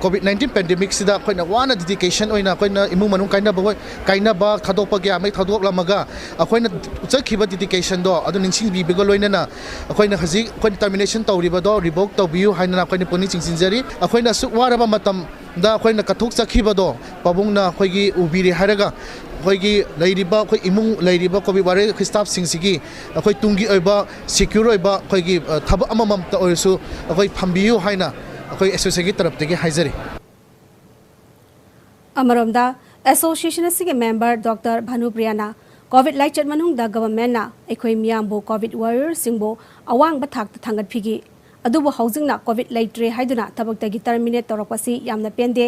ꯀꯣꯚꯤꯗ ꯅꯥꯏꯟꯇꯤꯟ ꯄꯦꯟꯗꯦꯃꯤꯛꯁꯤꯗ ꯑꯩꯈꯣꯏꯅ ꯋꯥꯅ ꯗꯦꯗꯤꯀꯦꯁꯟ ꯑꯣꯏꯅ ꯑꯩꯈꯣꯏꯅ ꯏꯃꯨꯡ ꯃꯅꯨꯡ ꯀꯥꯏꯅꯕ ꯀꯥꯏꯅꯕ ꯊꯥꯗꯣꯛꯄ ꯀꯌꯥ ꯑꯃ ꯊꯥꯗꯣꯛꯂꯝꯃꯒ ꯑꯩꯈꯣꯏꯅ ꯎꯠꯆꯈꯤꯕ ꯗꯦꯗꯤꯀꯦꯁꯟꯗꯣ ꯑꯗꯨ ꯅꯤꯡꯁꯤꯡꯕꯤꯕꯒ ꯂꯣꯏꯅꯅ ꯑꯩꯈꯣꯏꯅ ꯍꯧꯖꯤꯛ ꯑꯩꯈꯣꯏꯅ ꯇꯔꯃꯤꯅꯦꯁꯟ ꯇꯧꯔꯤꯕꯗꯣ ꯔꯤꯚꯣꯛ ꯇꯧꯕꯤꯌꯨ ꯍꯥꯏꯅ ꯑꯩꯈꯣꯏꯅ ꯄꯨꯛꯅꯤꯡ ꯆꯤꯡꯁꯤꯟꯖꯔꯤ꯫ ꯑꯩꯈꯣꯏꯅ ꯑꯁꯨꯛ ꯋꯥꯔꯕ ꯃꯇꯝꯗ ꯑꯩꯈꯣꯏꯅ ꯀꯠꯊꯣꯛꯆꯈꯤꯕꯗꯣ ꯄꯥꯕꯨꯡꯅ ꯑꯩꯈꯣꯏꯒꯤ ꯎꯕꯤꯔꯦ ꯍꯥꯏꯔꯒ ꯑꯩꯈꯣꯏꯒꯤ ꯂꯩꯔꯤꯕ ꯑꯩꯈꯣꯏ ꯏꯃꯨꯡ ꯂꯩꯔꯤꯕ ꯀꯣꯚꯤꯗ ꯋꯥꯔꯤꯌꯔ ꯁ꯭ꯇꯥꯐꯁꯤꯡꯁꯤꯒꯤ ꯑꯩꯈꯣꯏ ꯇꯨꯡꯒꯤ ꯑꯣꯏꯕ ꯁꯦꯀ꯭ꯌꯨꯔ ꯑꯣꯏꯕ ꯑꯩꯈꯣꯏꯒꯤ ꯊꯕꯛ ꯑꯃꯃꯝꯇ ꯑꯣꯏꯔꯁꯨ ꯑꯩꯈꯣꯏ ꯐꯝꯕꯤꯌꯨ ꯍꯥꯏꯅ ꯑꯩꯈꯣꯏ ꯑꯦꯁꯣꯁꯤꯌꯦꯁꯟꯒꯤ ꯇꯔꯞꯇꯒꯤ ꯍꯥꯏꯖꯔꯤ꯫ ꯑꯃꯔꯣꯝꯗ ꯑꯦꯁꯣꯁꯤꯌꯦꯁꯟ ꯑꯁꯤꯒꯤ ꯃꯦꯝꯕꯔ ꯗꯣꯛꯇꯔ ꯚꯥꯅꯨꯄ꯭ꯔꯤꯌꯥꯅ ꯀꯣꯚꯤꯗ ꯂꯥꯏꯆꯠ ꯃꯅꯨꯡꯗ ꯒꯚꯔꯟꯃꯦꯟꯠꯅ ꯑꯩꯈꯣꯏ ꯃꯤꯌꯥꯝꯕꯨ ꯀꯣꯚꯤꯗ ꯋꯥꯔꯤꯌꯔꯁꯤꯡꯕꯨ ꯑꯋꯥꯡꯕ ꯊꯥꯛꯇ ꯊꯥꯡꯒꯠꯄꯤꯈꯤ, ꯑꯗꯨꯕꯨ ꯍꯧꯖꯤꯛꯅ ꯀꯣꯚꯤꯗ ꯂꯩꯇ꯭ꯔꯦ ꯍꯥꯏꯗꯨꯅ ꯊꯕꯛꯇꯒꯤ ꯇꯔꯃꯤꯅꯦꯠ ꯇꯧꯔꯛꯄꯁꯤ ꯌꯥꯝꯅ ꯄꯦꯟꯗꯦ꯫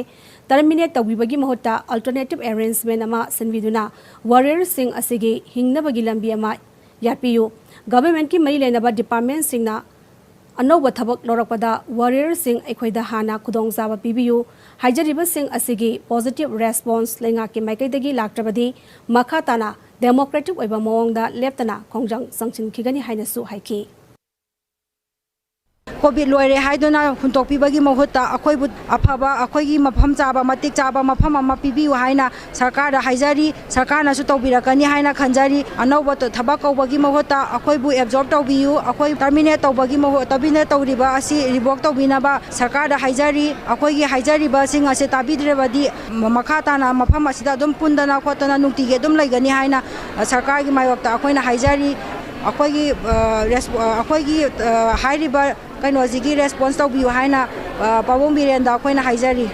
ꯇꯔꯃꯤꯅꯦꯠ ꯇꯧꯕꯤꯕꯒꯤ ꯃꯍꯨꯠꯇ ꯑꯜꯇꯔꯅꯦꯇꯤꯚ ꯑꯦꯔꯦꯟꯖꯃꯦꯟ ꯑꯃ ꯁꯤꯟꯕꯤꯗꯨꯅ ꯋꯥꯔꯤꯌꯔꯁꯤꯡ ꯑꯁꯤꯒꯤ ꯍꯤꯡꯅꯕꯒꯤ ꯂꯝꯕꯤ ꯑꯃ ꯌꯥꯠꯄꯤꯌꯨ꯫ ꯒꯚꯔꯟꯃꯦꯟꯠꯀꯤ ꯃꯔꯤ ꯂꯩꯅꯕ ꯗꯤꯄꯥꯔꯠꯃꯦꯟꯠꯁꯤꯡꯅ ꯑꯅꯧꯕ ꯊꯕꯛ ꯂꯧꯔꯛꯄꯗ ꯋꯥꯔꯤꯌꯔꯁꯤꯡ ꯑꯩꯈꯣꯏꯗ ꯍꯥꯟꯅ ꯈꯨꯗꯣꯡꯆꯥꯕ ꯄꯤꯕꯤꯌꯨ꯫ ꯍꯥꯏꯖꯔꯤꯕꯁꯤꯡ ꯑꯁꯤꯒꯤ ꯄꯣꯖꯤꯇꯤꯚ ꯔꯦꯁꯄꯣꯟꯁ ꯂꯩꯉꯥꯛꯀꯤ ꯃꯥꯏꯀꯩꯗꯒꯤ ꯂꯥꯛꯇ꯭ꯔꯕꯗꯤ ꯃꯈꯥ ꯇꯥꯅ ꯗꯦꯃꯣꯀ꯭ꯔꯦꯇꯤꯛ ꯑꯣꯏꯕ ꯃꯑꯣꯡꯗ ꯂꯦꯞꯇꯅ ꯈꯣꯡꯖꯪ ꯆꯪꯁꯤꯟꯈꯤꯒꯅꯤ ꯍꯥꯏꯅꯁꯨ ꯍꯥꯏꯈꯤ꯫ ꯀꯣꯚꯤꯗ ꯂꯣꯏꯔꯦ ꯍꯥꯏꯗꯨꯅ ꯍꯨꯟꯗꯣꯛꯄꯤꯕꯒꯤ ꯃꯍꯨꯠꯇ ꯑꯩꯈꯣꯏꯕꯨ ꯑꯐꯕ, ꯑꯩꯈꯣꯏꯒꯤ ꯃꯐꯝ ꯆꯥꯕ, ꯃꯇꯤꯛ ꯆꯥꯕ ꯃꯐꯝ ꯑꯃ ꯄꯤꯕꯤꯌꯨ ꯍꯥꯏꯅ ꯁꯔꯀꯥꯔꯗ ꯍꯥꯏꯖꯔꯤ꯫ ꯁꯔꯀꯥꯔꯅꯁꯨ ꯇꯧꯕꯤꯔꯛꯀꯅꯤ ꯍꯥꯏꯅ ꯈꯟꯖꯔꯤ꯫ ꯑꯅꯧꯕ ꯊꯕꯛ ꯀꯧꯕꯒꯤ ꯃꯍꯨꯠꯇ ꯑꯩꯈꯣꯏꯕꯨ ꯑꯦꯕꯖꯣꯔꯕ ꯇꯧꯕꯤꯌꯨ, ꯑꯩꯈꯣꯏ ꯇꯔꯃꯤꯅꯦꯠ ꯇꯧꯕꯒꯤ ꯃꯍꯨꯠ, ꯇꯔꯃꯤꯅꯦꯠ ꯇꯧꯔꯤꯕ ꯑꯁꯤ ꯔꯤꯚꯣꯛ ꯇꯧꯕꯤꯅꯕ ꯁꯔꯀꯥꯔꯗ ꯍꯥꯏꯖꯔꯤ꯫ ꯑꯩꯈꯣꯏꯒꯤ ꯍꯥꯏꯖꯔꯤꯕꯁꯤꯡ ꯑꯁꯤ ꯇꯥꯕꯤꯗ꯭ꯔꯕꯗꯤ ꯃꯈꯥ ꯇꯥꯅ ꯃꯐꯝ ꯑꯁꯤꯗ ꯑꯗꯨꯝ ꯄꯨꯟꯗꯅ ꯈꯣꯠꯇꯅ ꯅꯨꯡꯇꯤꯒꯤ ꯑꯗꯨꯝ ꯂꯩꯒꯅꯤ ꯍꯥꯏꯅ ꯁꯔꯀꯥꯔꯒꯤ ꯃꯥꯌꯣꯛꯇ ꯑꯩꯈꯣꯏꯅ ꯍꯥꯏꯖꯔꯤ꯫ ꯑꯩꯈꯣꯏꯒꯤ, ꯑ, ꯔꯦꯁ-, ꯑ, ꯑꯩꯈꯣꯏꯒꯤ, ꯑ, ꯍꯥꯏꯔꯤꯕ ꯀꯩꯅꯣꯁꯤꯒꯤ ꯔꯦꯁꯄꯣꯟꯁ ꯇꯧꯕꯤꯌꯨ ꯍꯥꯏꯅ, ꯑ, ꯄꯥꯕꯨꯡ ꯕꯤꯔꯦꯟꯗ ꯑꯩꯈꯣꯏꯅ ꯍꯥꯏꯖꯔꯤ꯫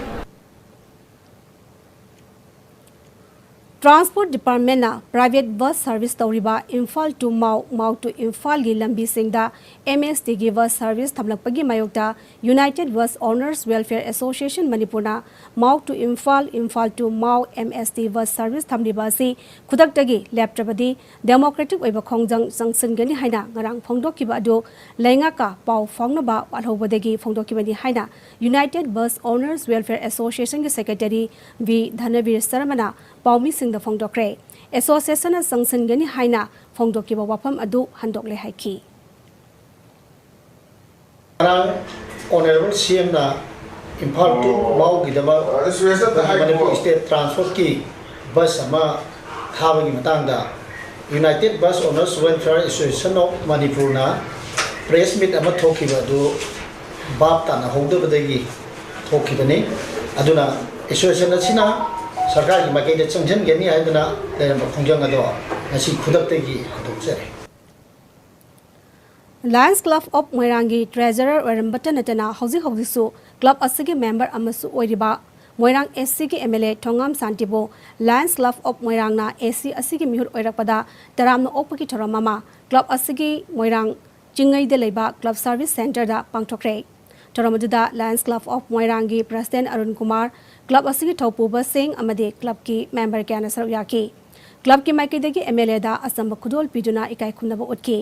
ꯇ꯭ꯔꯥꯟꯁꯄꯣꯔꯠ ꯗꯤꯄꯥꯔꯠꯃꯦꯟꯅ ꯄ꯭ꯔꯥꯏꯚꯦꯠ ꯕꯁ ꯁꯔꯚꯤꯁ ꯇꯧꯔꯤꯕ Imphal to Mao, Mao to ꯏꯝꯐꯥꯜꯒꯤ ꯂꯝꯕꯤꯁꯤꯡꯗ ꯑꯦꯝ ꯑꯦꯁ ꯇꯤꯒꯤ ꯕꯁ ꯁꯔꯚꯤꯁ ꯊꯝꯂꯛꯄꯒꯤ ꯃꯥꯌꯣꯛꯇ United bus owners welfare association ꯃꯅꯤꯄꯨꯔꯅ ꯃꯥꯎ to Imphal, Imphal to Mao M S T bus service ꯊꯝꯂꯤꯕ ꯑꯁꯤ ꯈꯨꯗꯛꯇꯒꯤ ꯂꯦꯞꯇ꯭ꯔꯕꯗꯤ ꯗꯦꯃꯣꯀ꯭ꯔꯦꯇꯤꯛ ꯑꯣꯏꯕ ꯈꯣꯡꯖꯪ ꯆꯪꯁꯤꯟꯒꯅꯤ ꯍꯥꯏꯅ ꯉꯔꯥꯡ ꯐꯣꯡꯗꯣꯛꯈꯤꯕ ꯑꯗꯨ ꯂꯩꯉꯥꯛꯀ ꯄꯥꯎ ꯐꯥꯎꯅꯕ ꯋꯥꯠꯍꯧꯕꯗꯒꯤ ꯐꯣꯡꯗꯣꯛꯈꯤꯕꯅꯤ ꯍꯥꯏꯅ ꯌꯨꯅꯥꯏꯇꯦꯗ ꯕꯁ ꯑꯣꯅꯔꯁ ꯋꯦꯜꯐꯤꯌꯔ ꯑꯦꯁꯣꯁꯤꯌꯦꯁꯟꯒꯤ ꯁꯦꯀ꯭ꯔꯦꯇꯔꯤ ꯚꯤ ꯙꯅꯕꯤꯔ ꯁꯔꯃꯅ ꯄꯥꯎꯃꯤꯁꯤꯡꯗ ꯐꯣꯡꯗꯣꯛꯈ꯭ꯔꯦ꯫ ꯑꯦꯁꯣꯁꯤꯌꯦꯁꯟꯅ ꯆꯪꯁꯤꯟꯒꯅꯤ ꯍꯥꯏꯅ ꯐꯣꯡꯗꯣꯛꯈꯤꯕ ꯋꯥꯐꯝ ꯑꯗꯨ ꯍꯟꯗꯣꯛꯂꯦ ꯍꯥꯏꯈꯤ꯫ ꯉꯔꯥꯡ ꯑꯣꯅꯔꯦꯕꯜ ꯁꯤ ꯑꯦꯝꯅ ꯏꯝꯐꯥꯜ to ꯃꯥꯎꯒꯤꯗꯃꯛ ꯃꯅꯤꯄꯨꯔ ꯁ꯭ꯇꯦꯠ ꯇ꯭ꯔꯥꯟꯁꯄꯣꯔꯠꯀꯤ ꯕꯁ ꯑꯃ ꯊꯥꯕꯒꯤ ꯃꯇꯥꯡꯗ united bus owners welfare association of ꯃꯅꯤꯄꯨꯔꯅ ꯄ꯭ꯔꯦꯁ ꯃꯤꯠ ꯑꯃ ꯊꯣꯛꯈꯤꯕ ꯑꯗꯨ ꯚꯥꯞ ꯇꯥꯅꯍꯧꯗꯕꯗꯒꯤ ꯊꯣꯛꯈꯤꯕꯅꯤ꯫ ꯑꯗꯨꯅ ꯑꯦꯁꯣꯁꯤꯌꯦꯁꯟ ꯑꯁꯤꯅ ꯁꯔꯀꯥꯔꯒꯤ ꯃꯥꯏꯀꯩꯗ ꯆꯪꯁꯤꯟꯒꯅꯤ ꯍꯥꯏꯗꯨꯅ ꯂꯩꯔꯝꯕ ꯈꯣꯡꯖꯪ ꯑꯗꯣ ꯉꯁꯤ ꯈꯨꯗꯛꯇꯒꯤ ꯍꯟꯗꯣꯛꯆꯔꯦ꯫ ꯂꯥꯌꯟꯁ ꯀ꯭ꯂꯕ ꯑꯣꯐ ꯃꯣꯏꯔꯥꯡꯒꯤ ꯇ꯭ꯔꯦꯖꯔꯔ ꯑꯣꯏꯔꯝꯕꯇ ꯅꯠꯇꯅ ꯍꯧꯖꯤꯛ ꯍꯧꯖꯤꯛꯁꯨ ꯀ꯭ꯂꯕ ꯑꯁꯤꯒꯤ ꯃꯦꯝꯕꯔ ꯑꯃꯁꯨ ꯑꯣꯏꯔꯤꯕ ꯃꯣꯏꯔꯥꯡ ꯑꯦꯁ ꯁꯤꯒꯤ ꯑꯦꯝ ꯑꯦꯜ ꯑꯦ ꯊꯣꯉꯥꯝ ꯁꯥꯟꯇꯤꯕꯨ ꯂꯥꯌꯟꯁ ꯀ꯭ꯂꯕ ꯑꯣꯐ ꯃꯣꯏꯔꯥꯡꯅ ꯑꯦꯁ ꯁꯤ ꯑꯁꯤꯒꯤ ꯃꯤꯍꯨꯠ ꯑꯣꯏꯔꯛꯄꯗ ꯇꯔꯥꯝꯅ ꯑꯣꯛꯄꯒꯤ ꯊꯧꯔꯝ ꯑꯃ ꯀ꯭ꯂꯕ ꯑꯁꯤꯒꯤ ꯃꯣꯏꯔꯥꯡ ꯆꯤꯡꯉꯩꯗ ꯂꯩꯕ Club Service Centreꯗ ꯄꯥꯡꯊꯣꯛꯈ꯭ꯔꯦ꯫ ꯊꯧꯔꯝ ꯑꯗꯨꯗ Lions Club of ꯃꯣꯏꯔꯥꯡꯒꯤ President ꯑꯔꯨꯟ ꯀꯨꯃꯥꯔ, club ꯑꯁꯤꯒꯤ ꯊꯧꯄꯨꯕꯁꯤꯡ ꯑꯃꯗꯤ clubꯀꯤ member ꯀꯌꯥꯅ ꯁꯔꯨꯛ ꯌꯥꯈꯤ꯫ Clubꯀꯤ ꯃꯥꯏꯀꯩꯗꯒꯤ MLAꯗ ꯑꯆꯝꯕ ꯈꯨꯗꯣꯜ ꯄꯤꯗꯨꯅ ꯏꯀꯥꯏ ꯈꯨꯝꯅꯕ ꯎꯠꯈꯤ꯫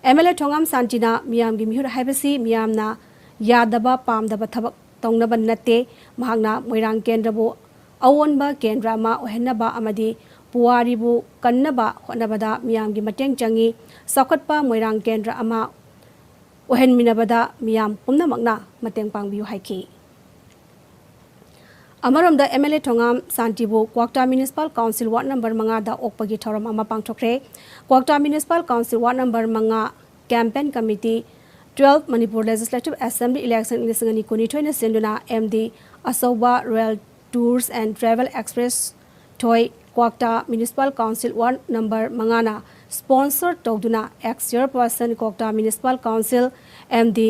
MLA ꯊꯣꯉꯥꯝ ꯁꯥꯟꯇꯤꯅ ꯃꯤꯌꯥꯝꯒꯤ ꯃꯤꯍꯨꯠ ꯍꯥꯏꯕꯁꯤ ꯃꯤꯌꯥꯝꯅ ꯌꯥꯗꯕ, ꯄꯥꯝꯗꯕ ꯊꯕꯛ ꯇꯧꯅꯕ ꯅꯠꯇꯦ꯫ ꯃꯍꯥꯛꯅ ꯃꯣꯏꯔꯥꯡ ꯀꯦꯟꯗ꯭ꯔꯕꯨ ꯑꯑꯣꯟꯕ ꯀꯦꯟꯗ꯭ꯔ ꯑꯃ ꯑꯣꯏꯍꯟꯅꯕ ꯑꯃꯗꯤ ꯄꯨꯋꯥꯔꯤꯕꯨ ꯀꯟꯅꯕ ꯍꯣꯠꯅꯕꯗ ꯃꯤꯌꯥꯝꯒꯤ ꯃꯇꯦꯡ ꯆꯪꯏ꯫ ꯆꯥꯎꯈꯠꯄ ꯃꯣꯏꯔꯥꯡ ꯀꯦꯟꯗ꯭ꯔ ꯑꯃ ꯑꯣꯏꯍꯟꯃꯤꯟꯅꯕꯗ ꯃꯤꯌꯥꯝ ꯄꯨꯝꯅꯃꯛꯅ ꯃꯇꯦꯡ ꯄꯥꯡꯕꯤꯌꯨ ꯍꯥꯏꯈꯤ꯫ ꯑꯃꯔꯣꯝꯗ MLA ꯊꯣꯉꯥꯝ ꯁꯥꯟꯇꯤꯕꯨ ꯀ꯭ꯋꯥꯛꯇꯥ Municipal Council Ward number ꯃꯉꯥꯗ ꯑꯣꯛꯄꯒꯤ ꯊꯧꯔꯝ ꯑꯃ ꯄꯥꯡꯊꯣꯛꯈ꯭ꯔꯦ꯫ ꯀ꯭ꯋꯥꯛꯇꯥ Municipal Council Ward number ꯃꯉꯥ Campaign Committee, twelve Manipur Legislative Assembly Election ꯂꯤꯁꯤꯡ ꯑꯅꯤ ꯀꯨꯟꯅꯤꯊꯣꯏꯅ ꯁꯤꯟꯗꯨꯅ MD ꯑꯆꯧꯕ Royal Tours and Travel Express ꯊꯣꯏ ꯀ꯭ꯋꯥꯛꯇꯥ Municipal Council Ward number ꯃꯉꯥꯅ sponsor ꯇꯧꯗꯨꯅ ex chairperson ꯀ꯭ꯋꯥꯛꯇꯥ Municipal Council MD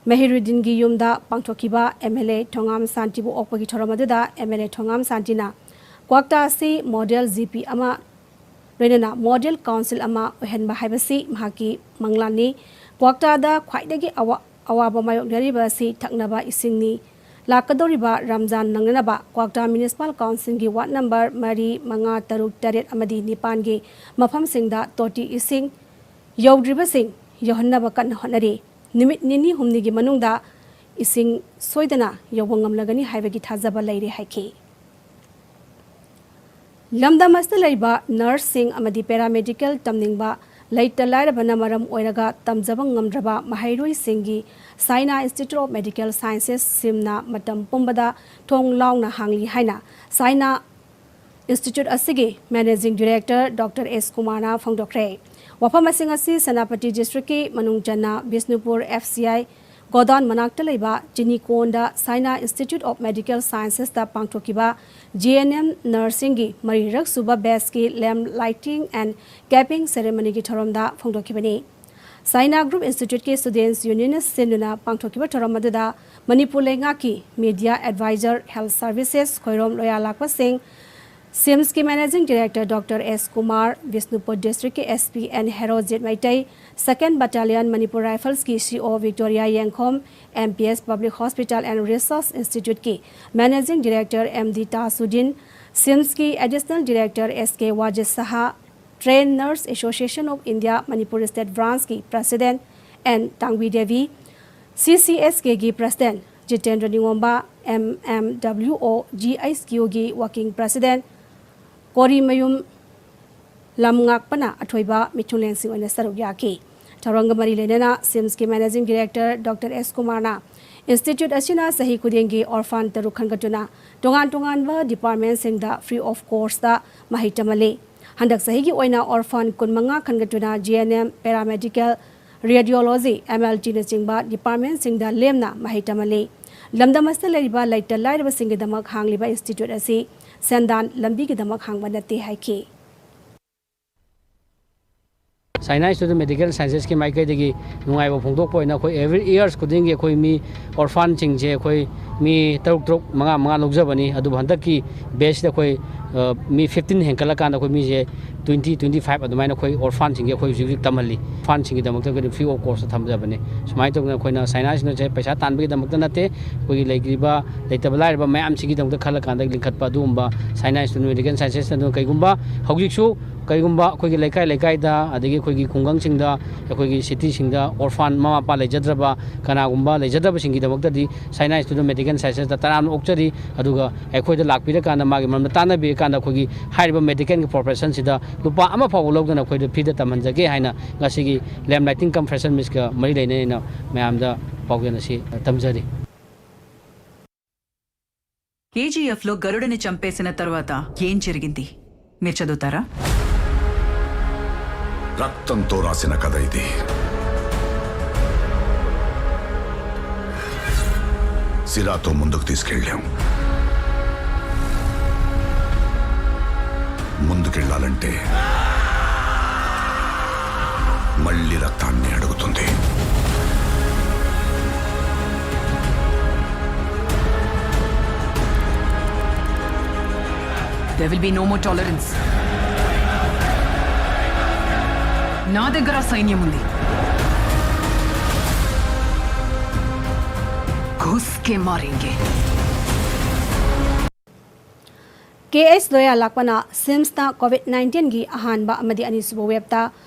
ꯃꯦꯍꯤꯔꯨꯗꯤꯟꯒꯤ ꯌꯨꯝꯗ ꯄꯥꯡꯊꯣꯛꯈꯤꯕ MLA ꯊꯣꯉꯥꯝ ꯁꯥꯟꯇꯤꯕꯨ ꯑꯣꯛꯄꯒꯤ ꯊꯧꯔꯝ ꯑꯗꯨꯗ MLA ꯊꯣꯉꯥꯝ ꯁꯥꯟꯇꯤꯅ ꯀ꯭ꯋꯥꯛꯇꯥ ꯑꯁꯤ model GP ꯑꯃ ꯂꯣꯏꯅꯅ model council ꯑꯃ ꯑꯣꯏꯍꯟꯕ ꯍꯥꯏꯕꯁꯤ ꯃꯍꯥꯛꯀꯤ ꯃꯪꯂꯥꯟꯅꯤ꯫ ꯀ꯭ꯋꯥꯛꯇꯥꯗ ꯈ꯭ꯋꯥꯏꯗꯒꯤ ꯑꯋꯥ-, ꯑꯋꯥꯕ ꯃꯥꯌꯣꯛꯅꯔꯤꯕ ꯑꯁꯤ ꯊꯛꯅꯕ ꯏꯁꯤꯡꯅꯤ꯫ ꯂꯥꯛꯀꯗꯧꯔꯤꯕ ꯔꯝꯖꯥꯟ ꯅꯪꯅꯅꯕ ꯀ꯭ꯋꯥꯛꯇꯥ Municipal Councilꯒꯤ Ward number ꯃꯔꯤ, ꯃꯉꯥ, ꯇꯔꯨꯛ, ꯇꯔꯦꯠ ꯑꯃꯗꯤ ꯅꯤꯄꯥꯟꯒꯤ ꯃꯐꯝꯁꯤꯡꯗ ꯇꯣꯇꯤ ꯏꯁꯤꯡ ꯌꯧꯗ꯭ꯔꯤꯕꯁꯤꯡ ꯌꯧꯍꯟꯅꯕ ꯀꯟꯅ ꯍꯣꯠꯅꯔꯤ꯫ ꯅꯨꯃꯤꯠ ꯅꯤꯅꯤ ꯍꯨꯝꯅꯤꯒꯤ ꯃꯅꯨꯡꯗ ꯏꯁꯤꯡ ꯁꯣꯏꯗꯅ ꯌꯧꯕ ꯉꯝꯂꯒꯅꯤ ꯍꯥꯏꯕꯒꯤ ꯊꯥꯖꯕ ꯂꯩꯔꯦ ꯍꯥꯏꯈꯤ꯫ ꯂꯝꯗꯝ ꯑꯁꯤꯗ ꯂꯩꯔꯤꯕ nurseꯁꯤꯡ ꯑꯃꯗꯤ paramedical ꯇꯝꯅꯤꯡꯕ ꯂꯩꯇ ꯂꯥꯏꯔꯕꯅ ꯃꯔꯝ ꯑꯣꯏꯔꯒ ꯇꯝꯖꯕ ꯉꯝꯗ꯭ꯔꯕ ꯃꯍꯩꯔꯣꯏꯁꯤꯡꯒꯤ Saina Institute of Medical Sciences, ꯁꯤꯝꯅ ꯃꯇꯝ ꯄꯨꯝꯕꯗ ꯊꯣꯡ ꯂꯥꯎꯅ ꯍꯥꯡꯂꯤ ꯍꯥꯏꯅ Saina Institute ꯑꯁꯤꯒꯤ Managing Director Doctor S ꯀꯨꯃꯥꯔꯅ ꯐꯣꯡꯗꯣꯛꯈ꯭ꯔꯦ꯫ ꯋꯥꯐꯝꯁꯤꯡ ꯑꯁꯤ ꯁꯦꯅꯥꯄꯇꯤ districtꯀꯤ ꯃꯅꯨꯡ ꯆꯟꯅ ꯕꯤꯁꯅꯨꯄꯨꯔ FCI godown ꯃꯅꯥꯛꯇ ꯂꯩꯕ ꯆꯤꯅꯤꯀꯣꯟꯗ Saina Institute of Medical Sciencesꯇ ꯄꯥꯡꯊꯣꯛꯈꯤꯕ GNM nursingꯒꯤ ꯃꯔꯤꯔꯛ ꯁꯨꯕ batchꯀꯤ lamp lighting and capping ceremonyꯒꯤ ꯊꯧꯔꯝꯗ ꯐꯣꯡꯗꯣꯛꯈꯤꯕꯅꯤ꯫ Saina Group Instituteꯀꯤ Students Unionꯅ ꯁꯤꯟꯗꯨꯅ ꯄꯥꯡꯊꯣꯛꯈꯤꯕ ꯊꯧꯔꯝ ꯑꯗꯨꯗ ꯃꯅꯤꯄꯨꯔ ꯂꯩꯉꯥꯛꯀꯤ media advisor, health services, Khoirom ꯂꯣꯌꯥ ꯂꯥꯛꯄꯁꯤꯡ, SIMSꯀꯤ Managing Director Doctor S Kumar, Bishnupur Districtꯀꯤ SP N Herojit Meitei, Second Battalion Manipur Riflesꯀꯤ CO Victoria Yengkhom, MPS Public Hospital and Research Instituteꯀꯤ Managing Director MD Tasuddin, SIMSꯀꯤ Additional Director SK Wajid Saha, Trained Nurse Association of India Manipur State Branchꯀꯤ President N Tangbi Devi, CCSKꯒꯤ President Jitendra Ningomba, MMWO GHQꯒꯤ Working President ꯀꯣꯔꯤꯃꯌꯨꯝ ꯂꯝꯉꯥꯛꯄꯅ ꯑꯊꯣꯏꯕ ꯃꯤꯊꯨꯡꯂꯦꯟꯁꯤꯡ ꯑꯣꯏꯅ ꯁꯔꯨꯛ ꯌꯥꯈꯤ꯫ ꯊꯧꯔꯝꯒ ꯃꯔꯤ ꯂꯩꯅꯅ SIMSꯀꯤ Managing Director Doctor S Kumarꯅ institute ꯑꯁꯤꯅ ꯆꯍꯤ ꯈꯨꯗꯤꯡꯒꯤ orphan ꯇꯔꯨꯛ ꯈꯟꯒꯠꯇꯨꯅ ꯇꯣꯉꯥꯟ ꯇꯣꯉꯥꯟꯕ departmentꯁꯤꯡꯗ free of cost ꯃꯍꯩ ꯇꯝꯍꯜꯂꯤ꯫ ꯍꯟꯗꯛ ꯆꯍꯤꯒꯤ ꯑꯣꯏꯅ orphan ꯀꯨꯟꯃꯉꯥ ꯈꯟꯒꯠꯇꯨꯅ GNM, Paramedical, Radiology, MLTꯅꯆꯤꯡꯕ departmentꯁꯤꯡꯗ ꯂꯦꯝꯅ ꯃꯍꯩ ꯇꯝꯍꯜꯂꯤ꯫ ꯂꯝꯗꯝ ꯑꯁꯤꯗ ꯂꯩꯔꯤꯕ ꯂꯩꯇ ꯂꯥꯏꯔꯕꯁꯤꯡꯒꯤꯗꯃꯛ ꯍꯥꯡꯂꯤꯕ institute ꯑꯁꯤ ꯁꯦꯟꯗꯥꯟ ꯂꯝꯕꯤꯒꯤꯗꯃꯛ ꯍꯥꯡꯕ ꯅꯠꯇꯦ ꯍꯥꯏꯈꯤ꯫ China Institute of Medical Scienceꯁꯀꯤ ꯃꯥꯏꯀꯩꯗꯒꯤ ꯅꯨꯡꯉꯥꯏꯕ ꯐꯣꯡꯗꯣꯛꯄ ꯑꯣꯏꯅ ꯑꯩꯈꯣꯏ every years ꯈꯨꯗꯤꯡꯒꯤ ꯑꯩꯈꯣꯏ ꯃꯤ orphanꯁꯤꯡꯁꯦ ꯑꯩꯈꯣꯏ ꯃꯤ ꯇꯔꯨꯛ ꯇꯔꯨꯛ, ꯃꯉꯥ ꯃꯉꯥ ꯂꯧꯖꯕꯅꯤ꯫ ꯑꯗꯨꯕꯨ ꯍꯟꯗꯛꯀꯤ batchꯁꯤꯗ ꯑꯩꯈꯣꯏ, ꯑ, ꯃꯤ fifteen ꯍꯦꯟꯒꯠꯂꯀꯥꯟꯗ ꯑꯩꯈꯣꯏ ꯃꯤꯁꯦ twenty, twenty five ꯑꯗꯨꯃꯥꯏꯅ ꯑꯩꯈꯣꯏ orphanꯁꯤꯡꯁꯦ ꯑꯩꯈꯣꯏ ꯍꯧꯖꯤꯛ ꯍꯧꯖꯤꯛ ꯇꯝꯍꯜꯂꯤ꯫ Orphanꯁꯤꯡꯒꯤꯗꯃꯛꯇ ꯑꯩꯈꯣꯏꯅ free of cost ꯊꯝꯖꯕꯅꯦ꯫ ꯁꯨꯃꯥꯏꯅ ꯇꯧꯗꯅ ꯑꯩꯈꯣꯏꯅ China Instituteꯁꯦ ꯄꯩꯁꯥ ꯇꯥꯟꯕꯒꯤꯗꯃꯛꯇ ꯅꯠꯇꯦ, ꯑꯩꯈꯣꯏꯒꯤ ꯂꯩꯔꯤꯕ ꯂꯩꯇꯕ ꯂꯥꯏꯔꯕ ꯃꯌꯥꯝꯁꯤꯒꯤꯗꯃꯛꯇ ꯈꯜꯂꯀꯥꯟꯗ ꯂꯤꯡꯈꯠꯄ ꯑꯗꯨꯒꯨꯝꯕ China Institute of Medical Sciences꯫ ꯑꯗꯨꯅ ꯀꯩꯒꯨꯝꯕ ꯍꯧꯖꯤꯛꯁꯨ ꯀꯩꯒꯨꯝꯕ ꯑꯩꯈꯣꯏꯒꯤ ꯂꯩꯀꯥꯏ ꯂꯩꯀꯥꯏꯗ, ꯑꯗꯒꯤ ꯑꯩꯈꯣꯏꯒꯤ ꯈꯨꯡꯒꯪꯁꯤꯡꯗ, ꯑꯩꯈꯣꯏꯒꯤ cityꯁꯤꯡꯗ orphan ꯃꯃꯥ ꯃꯄꯥ ꯂꯩꯖꯗ꯭ꯔꯕ, ꯀꯅꯥꯒꯨꯝꯕ ꯂꯩꯖꯗꯕꯁꯤꯡꯒꯤꯗꯃꯛꯇꯗꯤ China Institute of Medical Sciences ꯇꯔꯥꯝꯅ ꯑꯣꯛꯆꯔꯤ꯫ ꯑꯗꯨꯒ ꯑꯩꯈꯣꯏꯗ ꯂꯥꯛꯄꯤꯔꯀꯥꯟꯗ ꯃꯥꯒꯤ ꯃꯔꯝꯗ ꯇꯥꯟꯅꯕꯤꯔꯀꯥꯟꯗ ꯑꯩꯈꯣꯏꯒꯤ ꯍꯥꯏꯔꯤꯕ medicalꯒꯤ professionꯁꯤꯗ ꯂꯨꯄꯥ ꯑꯃ ꯐꯥꯎꯕ ꯂꯧꯗꯅ ꯑꯩꯈꯣꯏꯗ freeꯗ ꯇꯝꯍꯟꯖꯒꯦ ꯍꯥꯏꯅ ꯉꯁꯤꯒꯤ lamp lighting cum fresher meetꯀ ꯃꯔꯤ ꯂꯩꯅꯅ ꯃꯌꯥꯝꯗ ꯄꯥꯎꯖꯦꯜ ꯑꯁꯤ ꯇꯝꯖꯔꯤ꯫ కేజీఎఫ్లో గరుడని చంపేసిన తర్వాత ఏం జరిగింది మీరు చదువుతారా? రక్తంతో రాసిన కథ ఇది. సిరాతో ముందుకు తీసుకెళ్ళాం. ముందుకెళ్ళాలంటే మళ్ళీ రక్తాన్ని అడుగుతుంది. There will be no more tolerance. నా దగ్గర సైన్యం ఉంది. घुस के मारेंगे. ꯀꯦ ꯑꯩꯆ ꯂꯣꯌꯥ ꯂꯥꯛꯄꯅ ꯁꯤꯝꯁꯇ ꯀꯣꯚꯤꯗ ꯅꯥꯏꯟꯇꯤꯟꯒꯤ ꯑꯍꯥꯟꯕ ꯑꯃꯗꯤ ꯑꯅꯤꯁꯨꯕ ꯋꯦꯕꯇ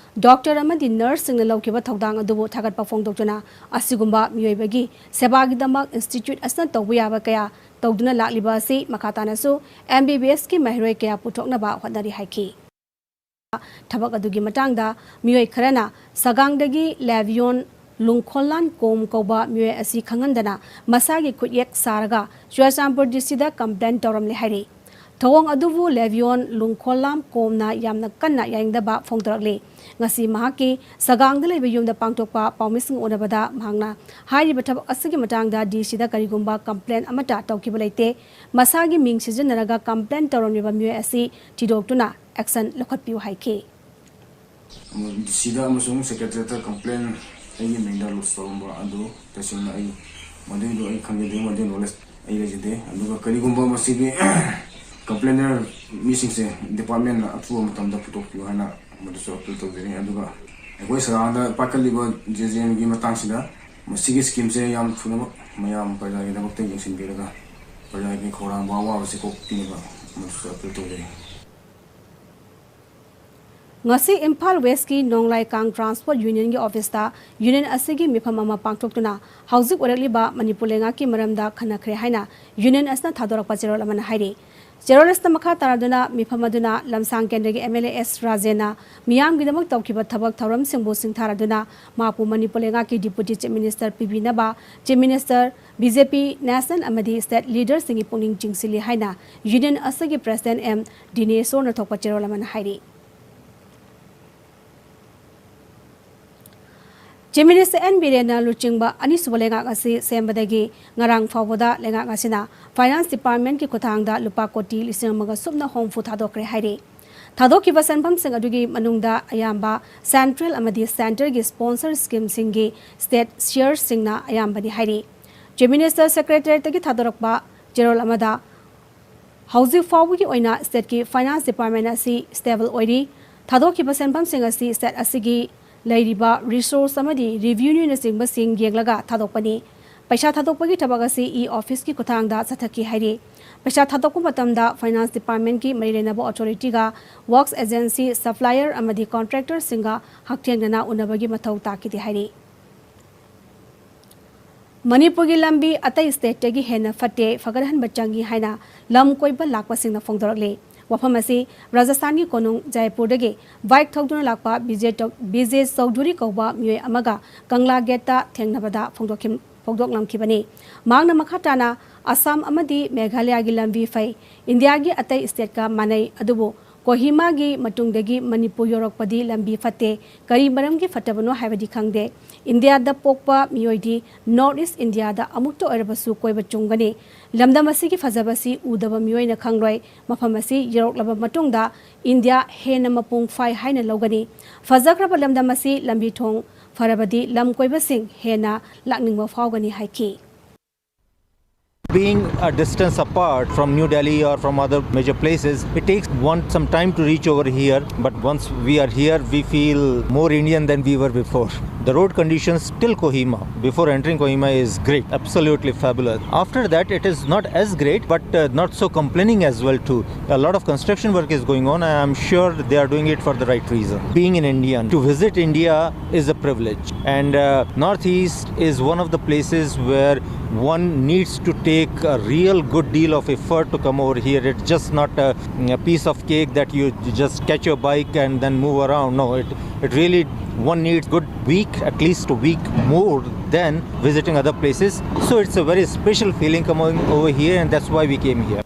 ꯗꯣꯛꯇꯔ ꯑꯃꯗꯤ ꯅꯔꯁꯁꯤꯡꯅ ꯂꯧꯈꯤꯕ ꯊꯧꯗꯥꯡ ꯑꯗꯨꯕꯨ ꯊꯥꯒꯠꯄ ꯐꯣꯡꯗꯣꯛꯇꯨꯅ ꯑꯁꯤꯒꯨꯝꯕ ꯃꯤꯑꯣꯏꯕꯒꯤ ꯁꯦꯕꯥꯒꯤꯗꯃꯛ ꯏꯟꯁꯇꯤꯇ꯭ꯌꯨꯠ ꯑꯁꯤꯅ ꯇꯧꯕ ꯌꯥꯕ ꯀꯌꯥ ꯇꯧꯗꯨꯅ ꯂꯥꯛꯂꯤꯕ ꯑꯁꯤ ꯃꯈꯥ ꯇꯥꯅꯁꯨ ꯑꯦꯝ ꯕꯤ ꯕꯤ ꯑꯦꯁꯀꯤ ꯃꯍꯩꯔꯣꯏ ꯀꯌꯥ ꯄꯨꯊꯣꯛꯅꯕ ꯍꯣꯠꯅꯔꯤ ꯍꯥꯏꯈꯤ꯫ ꯊꯕꯛ ꯑꯗꯨꯒꯤ ꯃꯇꯥꯡꯗ ꯃꯤꯑꯣꯏ ꯈꯔꯅ ꯁꯒꯥꯡꯗꯒꯤ ꯂꯦꯚꯤꯌꯣꯟ ꯂꯨꯡꯈꯣꯜꯂꯥꯟ ꯀꯣꯝ ꯀꯧꯕ ꯃꯤꯑꯣꯏ ꯑꯁꯤ ꯈꯪꯍꯟꯗꯅ ꯃꯁꯥꯒꯤ ꯈꯨꯠꯌꯦꯛ ꯁꯥꯔꯒ ꯆꯨꯔꯆꯥꯟꯄꯨꯔ ꯗꯤ ꯁꯤꯗ ꯀꯝꯄ꯭ꯂꯦꯟ ꯇꯧꯔꯝꯂꯦ ꯍꯥꯏꯔꯤ꯫ ꯊꯧꯑꯣꯡ ꯑꯗꯨꯕꯨ ꯂꯦꯚꯤꯌꯣꯟ ꯂꯨꯡꯈꯣꯜꯂꯥꯝ ꯀꯣꯝꯅ ꯌꯥꯝꯅ ꯀꯟꯅ ꯌꯥꯅꯤꯡꯗꯕ ꯐꯣꯡꯗꯣꯔꯛꯂꯤ꯫ ꯉꯁꯤ ꯃꯍꯥꯛꯀꯤ ꯁꯒꯥꯡꯗ ꯂꯩꯕ ꯌꯨꯝꯗ ꯄꯥꯡꯊꯣꯛꯄ ꯄꯥꯎꯃꯤꯁꯤꯡ ꯎꯅꯕꯗ ꯃꯍꯥꯛꯅ ꯍꯥꯏꯔꯤꯕ ꯊꯕꯛ ꯑꯁꯤꯒꯤ ꯃꯇꯥꯡꯗ ꯗꯤ ꯁꯤꯗ ꯀꯔꯤꯒꯨꯝꯕ ꯀꯝꯄ꯭ꯂꯦꯟ ꯑꯃꯠꯇ ꯇꯧꯈꯤꯕ ꯂꯩꯇꯦ꯫ ꯃꯁꯥꯒꯤ ꯃꯤꯡ ꯁꯤꯖꯤꯟꯅꯔꯒ ꯀꯝꯄ꯭ꯂꯦꯟ ꯇꯧꯔꯝꯂꯤꯕ ꯃꯤꯑꯣꯏ ꯑꯁꯤ ꯊꯤꯗꯣꯛꯇꯨꯅ ꯑꯦꯛꯁꯟ ꯂꯧꯈꯠꯄꯤꯌꯨ ꯍꯥꯏꯈꯤ꯫ ꯗꯤ ꯁꯤꯗ ꯑꯃꯁꯨꯡ ꯁꯦꯀ꯭ꯔꯦꯇꯔꯤꯌꯦꯠꯇ ꯀꯝꯄ꯭ꯂꯦꯟ ꯑꯩꯒꯤ ꯃꯤꯡꯗ ꯂꯣꯗꯖ ꯇꯧꯔꯝꯕ ꯑꯗꯨ ꯇꯁꯦꯡꯅ ꯑꯩ ꯃꯗꯨꯏꯗꯣ ꯑꯩ ꯈꯪꯖꯗꯦ, ꯃꯗꯨꯒꯤ ꯅꯣꯂꯦꯖ ꯑꯩ ꯂꯩꯖꯗꯦ꯫ ꯑꯗꯨꯒ ꯀꯔꯤꯒꯨꯝꯕ ꯃꯁꯤꯒꯤ ꯀꯝꯄ꯭ꯂꯦꯅꯔ ꯃꯤꯁꯤꯡꯁꯦ ꯗꯤꯄꯥꯔꯠꯃꯦꯟꯅ ꯑꯊꯨꯕ ꯃꯇꯝꯗ ꯄꯨꯊꯣꯛꯄꯤꯌꯨ ꯍꯥꯏꯅ ꯃꯗꯨꯁꯨ ꯑꯄꯤꯜ ꯇꯧꯖꯔꯤ꯫ ꯑꯗꯨꯒ ꯑꯩꯈꯣꯏ ꯁꯔꯥꯎꯟꯗ ꯄꯥꯏꯈꯠꯂꯤꯕ ꯖꯦ ꯖꯦ ꯑꯦꯝꯒꯤ ꯃꯇꯥꯡꯁꯤꯗ ꯃꯁꯤꯒꯤ ꯁ꯭ꯀꯤꯝꯁꯦ ꯌꯥꯝ ꯊꯨꯅꯃꯛ ꯃꯌꯥꯝ ꯄ꯭ꯔꯖꯥꯒꯤꯗꯃꯛꯇ ꯌꯦꯡꯁꯤꯟꯕꯤꯔꯒ ꯄ꯭ꯔꯖꯥꯒꯤ ꯈꯧꯔꯥꯡꯕ ꯑꯋꯥꯕꯁꯦ ꯀꯣꯛꯄꯤꯅꯕ ꯃꯗꯨꯁꯨ ꯑꯄꯤꯜ ꯇꯧꯖꯔꯤ꯫ ꯉꯁꯤ ꯏꯝꯐꯥꯜ ꯋꯦꯁꯀꯤ ꯅꯣꯡꯂꯥꯏꯀꯥꯡ ꯇ꯭ꯔꯥꯟꯁꯄꯣꯔꯠ ꯌꯨꯅꯤꯌꯟꯒꯤ ꯑꯣꯐꯤꯁꯇ ꯌꯨꯅꯤꯌꯟ ꯑꯁꯤꯒꯤ ꯃꯤꯐꯝ ꯑꯃ ꯄꯥꯡꯊꯣꯛꯇꯨꯅ ꯍꯧꯖꯤꯛ ꯑꯣꯏꯔꯛꯂꯤꯕ ꯃꯅꯤꯄꯨꯔ ꯂꯩꯉꯥꯛꯀꯤ ꯃꯔꯝꯗ ꯈꯟꯅꯈ꯭ꯔꯦ ꯍꯥꯏꯅ ꯌꯨꯅꯤꯌꯟ ꯑꯁꯤꯅ ꯊꯥꯗꯣꯔꯛꯄ ꯆꯦꯔꯣꯜ ꯑꯃꯅ ꯍꯥꯏꯔꯤ꯫ ꯆꯦꯔꯣꯜ ꯑꯁꯤꯗ ꯃꯈꯥ ꯇꯥꯔꯗꯨꯅ ꯃꯤꯐꯝ ꯑꯗꯨꯅ ꯂꯝꯁꯥꯡ ꯀꯦꯟꯗ꯭ꯔꯒꯤ ꯑꯦꯝ ꯑꯦꯜ ꯑꯦ ꯑꯦꯁ ꯔꯥꯖꯦꯟꯅ ꯃꯤꯌꯥꯝꯒꯤꯗꯃꯛ ꯇꯧꯈꯤꯕ ꯊꯕꯛ ꯊꯧꯔꯝꯁꯤꯡꯕꯨ ꯁꯤꯡꯊꯥꯔꯗꯨꯅ ꯃꯍꯥꯛꯄꯨ ꯃꯅꯤꯄꯨꯔ ꯂꯩꯉꯥꯛꯀꯤ ꯗꯤꯄꯨꯇꯤ ꯆꯤꯐ ꯃꯤꯅꯤꯁꯇꯔ ꯄꯤꯕꯤꯅꯕ chief minister, B J P, national ꯑꯃꯗꯤ ꯁ꯭ꯇꯦꯠ ꯂꯤꯗꯔꯁꯤꯡꯒꯤ ꯄꯨꯛꯅꯤꯡ ꯆꯤꯡꯁꯤꯜꯂꯤ ꯍꯥꯏꯅ ꯌꯨꯅꯤꯌꯟ ꯑꯁꯤꯒꯤ ꯄ꯭ꯔꯁꯤꯗꯦꯟꯠ ꯑꯦꯝ ꯗꯤꯅꯦꯁꯣꯔꯅ ꯊꯣꯛꯄ ꯆꯦꯔꯣꯜ ꯑꯃꯅ ꯍꯥꯏꯔꯤ꯫ ꯆꯤꯐ ꯃꯤꯅꯤꯁꯇꯔ ꯑꯦꯟ ꯕꯤꯔꯦꯟꯅ ꯂꯨꯆꯤꯡꯕ ꯑꯅꯤꯁꯨꯕ ꯂꯩꯉꯥꯛ ꯑꯁꯤ ꯁꯦꯝꯕꯗꯒꯤ ꯉꯔꯥꯡ ꯐꯥꯎꯕꯗ ꯂꯩꯉꯥꯛ ꯑꯁꯤꯅ ꯐꯥꯏꯅꯥꯟꯁ ꯗꯤꯄꯥꯔꯠꯃꯦꯟꯠꯀꯤ ꯈꯨꯠꯊꯥꯡꯗ ꯂꯨꯄꯥ ꯀꯣꯇꯤ ꯂꯤꯁꯤꯡ ꯑꯃꯒ ꯁꯨꯞꯅ ꯍꯨꯝꯐꯨ ꯊꯥꯗꯣꯛꯈ꯭ꯔꯦ ꯍꯥꯏꯔꯤ꯫ ꯊꯥꯗꯣꯛꯈꯤꯕ ꯁꯦꯟꯐꯝꯁꯤꯡ ꯑꯗꯨꯒꯤ ꯃꯅꯨꯡꯗ ꯑꯌꯥꯝꯕ ꯁꯦꯟꯇ꯭ꯔꯦꯜ ꯑꯃꯗꯤ ꯁꯦꯟꯇꯔꯒꯤ ꯁ꯭ꯄꯣꯟꯁꯔ ꯁ꯭ꯀꯤꯝꯁꯤꯡꯒꯤ ꯁ꯭ꯇꯦꯠ ꯁꯤꯌꯔꯁꯤꯡꯅ ꯑꯌꯥꯝꯕꯅꯤ ꯍꯥꯏꯔꯤ꯫ ꯆꯤꯐ ꯃꯤꯅꯤꯁꯇꯔ ꯁꯦꯀ꯭ꯔꯦꯇꯔꯤꯌꯦꯠꯇꯒꯤ ꯊꯥꯗꯣꯔꯛꯄ ꯆꯦꯔꯣꯜ ꯑꯃꯗ ꯍꯧꯖꯤꯛ ꯐꯥꯎꯕꯒꯤ ꯑꯣꯏꯅ stateꯀꯤ finance department ꯑꯁꯤ stable ꯑꯣꯏꯔꯤ꯫ ꯊꯥꯗꯣꯛꯈꯤꯕ ꯁꯦꯟꯐꯝꯁꯤꯡ ꯑꯁꯤ state ꯑꯁꯤꯒꯤ ꯂꯩꯔꯤꯕ resource ꯑꯃꯗꯤ revenueꯅꯆꯤꯡꯕꯁꯤꯡ ꯌꯦꯡꯂꯒ ꯊꯥꯗꯣꯛꯄꯅꯤ꯫ ꯄꯩꯁꯥ ꯊꯥꯗꯣꯛꯄꯒꯤ ꯊꯕꯛ ꯑꯁꯤ e-officeꯀꯤ ꯈꯨꯠꯊꯥꯡꯗ ꯆꯠꯊꯈꯤ ꯍꯥꯏꯔꯤ꯫ ꯄꯩꯁꯥ ꯊꯥꯗꯣꯛꯄ ꯃꯇꯝꯗ finance departmentꯀꯤ ꯃꯔꯤ ꯂꯩꯅꯕ authorityꯒ works agency, supplier ꯑꯃꯗꯤ contractorꯁꯤꯡꯒ ꯍꯛꯊꯦꯡꯅꯅ ꯎꯅꯕꯒꯤ ꯃꯊꯧ ꯇꯥꯈꯤꯗꯦ ꯍꯥꯏꯔꯤ꯫ ꯃꯅꯤꯄꯨꯔꯒꯤ ꯂꯝꯕꯤ ꯑꯇꯩ stateꯇꯒꯤ ꯍꯦꯟꯅ ꯐꯠꯇꯦ, ꯐꯒꯠꯍꯟꯕ ꯆꯪꯏ ꯍꯥꯏꯅ ꯂꯝ ꯀꯣꯏꯕ ꯂꯥꯛꯄꯁꯤꯡꯅ ꯐꯣꯡꯗꯣꯔꯛꯂꯤ꯫ ꯋꯥꯐꯝ ꯑꯁꯤ ꯔꯥꯖꯁꯊꯥꯟꯒꯤ ꯀꯣꯅꯨꯡ ꯖꯥꯏꯄꯨꯔꯗꯒꯤ bike ꯊꯧꯗꯨꯅ ꯂꯥꯛꯄ ꯕꯤꯖꯦ ꯇꯣ-, ꯕꯤꯖꯦ ꯆꯧꯙꯨꯔꯤ ꯀꯧꯕ ꯃꯤꯑꯣꯏ ꯑꯃꯒ ꯀꯪꯂꯥ gateꯇ ꯊꯦꯡꯅꯕꯗ ꯐꯣꯡꯗꯣꯛꯈꯤ-, ꯐꯣꯡꯗꯣꯛꯂꯝꯈꯤꯕꯅꯤ꯫ ꯃꯍꯥꯛꯅ ꯃꯈꯥ ꯇꯥꯅ, "ꯑꯁꯥꯝ ꯑꯃꯗꯤ ꯃꯦꯘꯥꯂꯌꯥꯒꯤ ꯂꯝꯕꯤ ꯐꯩ, ꯏꯟꯗꯤꯌꯥꯒꯤ ꯑꯇꯩ stateꯀ ꯃꯥꯟꯅꯩ, ꯑꯗꯨꯕꯨ ꯀꯣꯍꯤꯃꯥꯒꯤ ꯃꯇꯨꯡꯗꯒꯤ ꯃꯅꯤꯄꯨꯔ ꯌꯧꯔꯛꯄꯗꯤ ꯂꯝꯕꯤ ꯐꯠꯇꯦ꯫ ꯀꯔꯤ ꯃꯔꯝꯒꯤ ꯐꯠꯇꯕꯅꯣ ꯍꯥꯏꯕꯗꯤ ꯈꯪꯗꯦ꯫ ꯏꯟꯗꯤꯌꯥꯗ ꯄꯣꯛꯄ ꯃꯤꯑꯣꯏꯗꯤ North East ꯏꯟꯗꯤꯌꯥꯗ ꯑꯃꯨꯛꯇ ꯑꯣꯏꯔꯕꯁꯨ ꯀꯣꯏꯕ ꯆꯨꯝꯒꯅꯤ꯫ ꯂꯝꯗꯝ ꯑꯁꯤꯒꯤ ꯐꯖꯕꯁꯤ ꯎꯗꯕ ꯃꯤꯑꯣꯏꯅ ꯈꯪꯂꯣꯏ꯫ ꯃꯐꯝ ꯑꯁꯤ ꯌꯧꯔꯛꯂꯕ ꯃꯇꯨꯡꯗ ꯏꯟꯗꯤꯌꯥ ꯍꯦꯟꯅ ꯃꯄꯨꯡ ꯐꯥꯏ ꯍꯥꯏꯅ ꯂꯧꯒꯅꯤ꯫ ꯐꯖꯈ꯭ꯔꯕ ꯂꯝꯗꯝ ꯑꯁꯤ ꯂꯝꯕꯤ ꯊꯣꯡ ꯐꯔꯕꯗꯤ ꯂꯝ ꯀꯣꯏꯕꯁꯤꯡ ꯍꯦꯟꯅ ꯂꯥꯛꯅꯤꯡꯕ ꯐꯥꯎꯒꯅꯤ" ꯍꯥꯏꯈꯤ꯫ Being a distance apart from New Delhi or from other major places, it takes one some time to reach over here. But once we are here, we feel more Indian than we were before. The road conditions till Kohima, before entering Kohima, is great, absolutely fabulous. After that, it is not as great, but uh, not so complaining as well too. A lot of construction work is going on. I am sure they are doing it for the right reason. Being an Indian, to visit India is a privilege. And uh, Northeast is one of the places where one needs to take a real good deal of effort to come over here. It's just not a, a piece of cake that you just catch your bike and then move around. No, it, it really, one needs good week, at least a week more than visiting other places. So it's a very special feeling coming over here, and that's why we came here.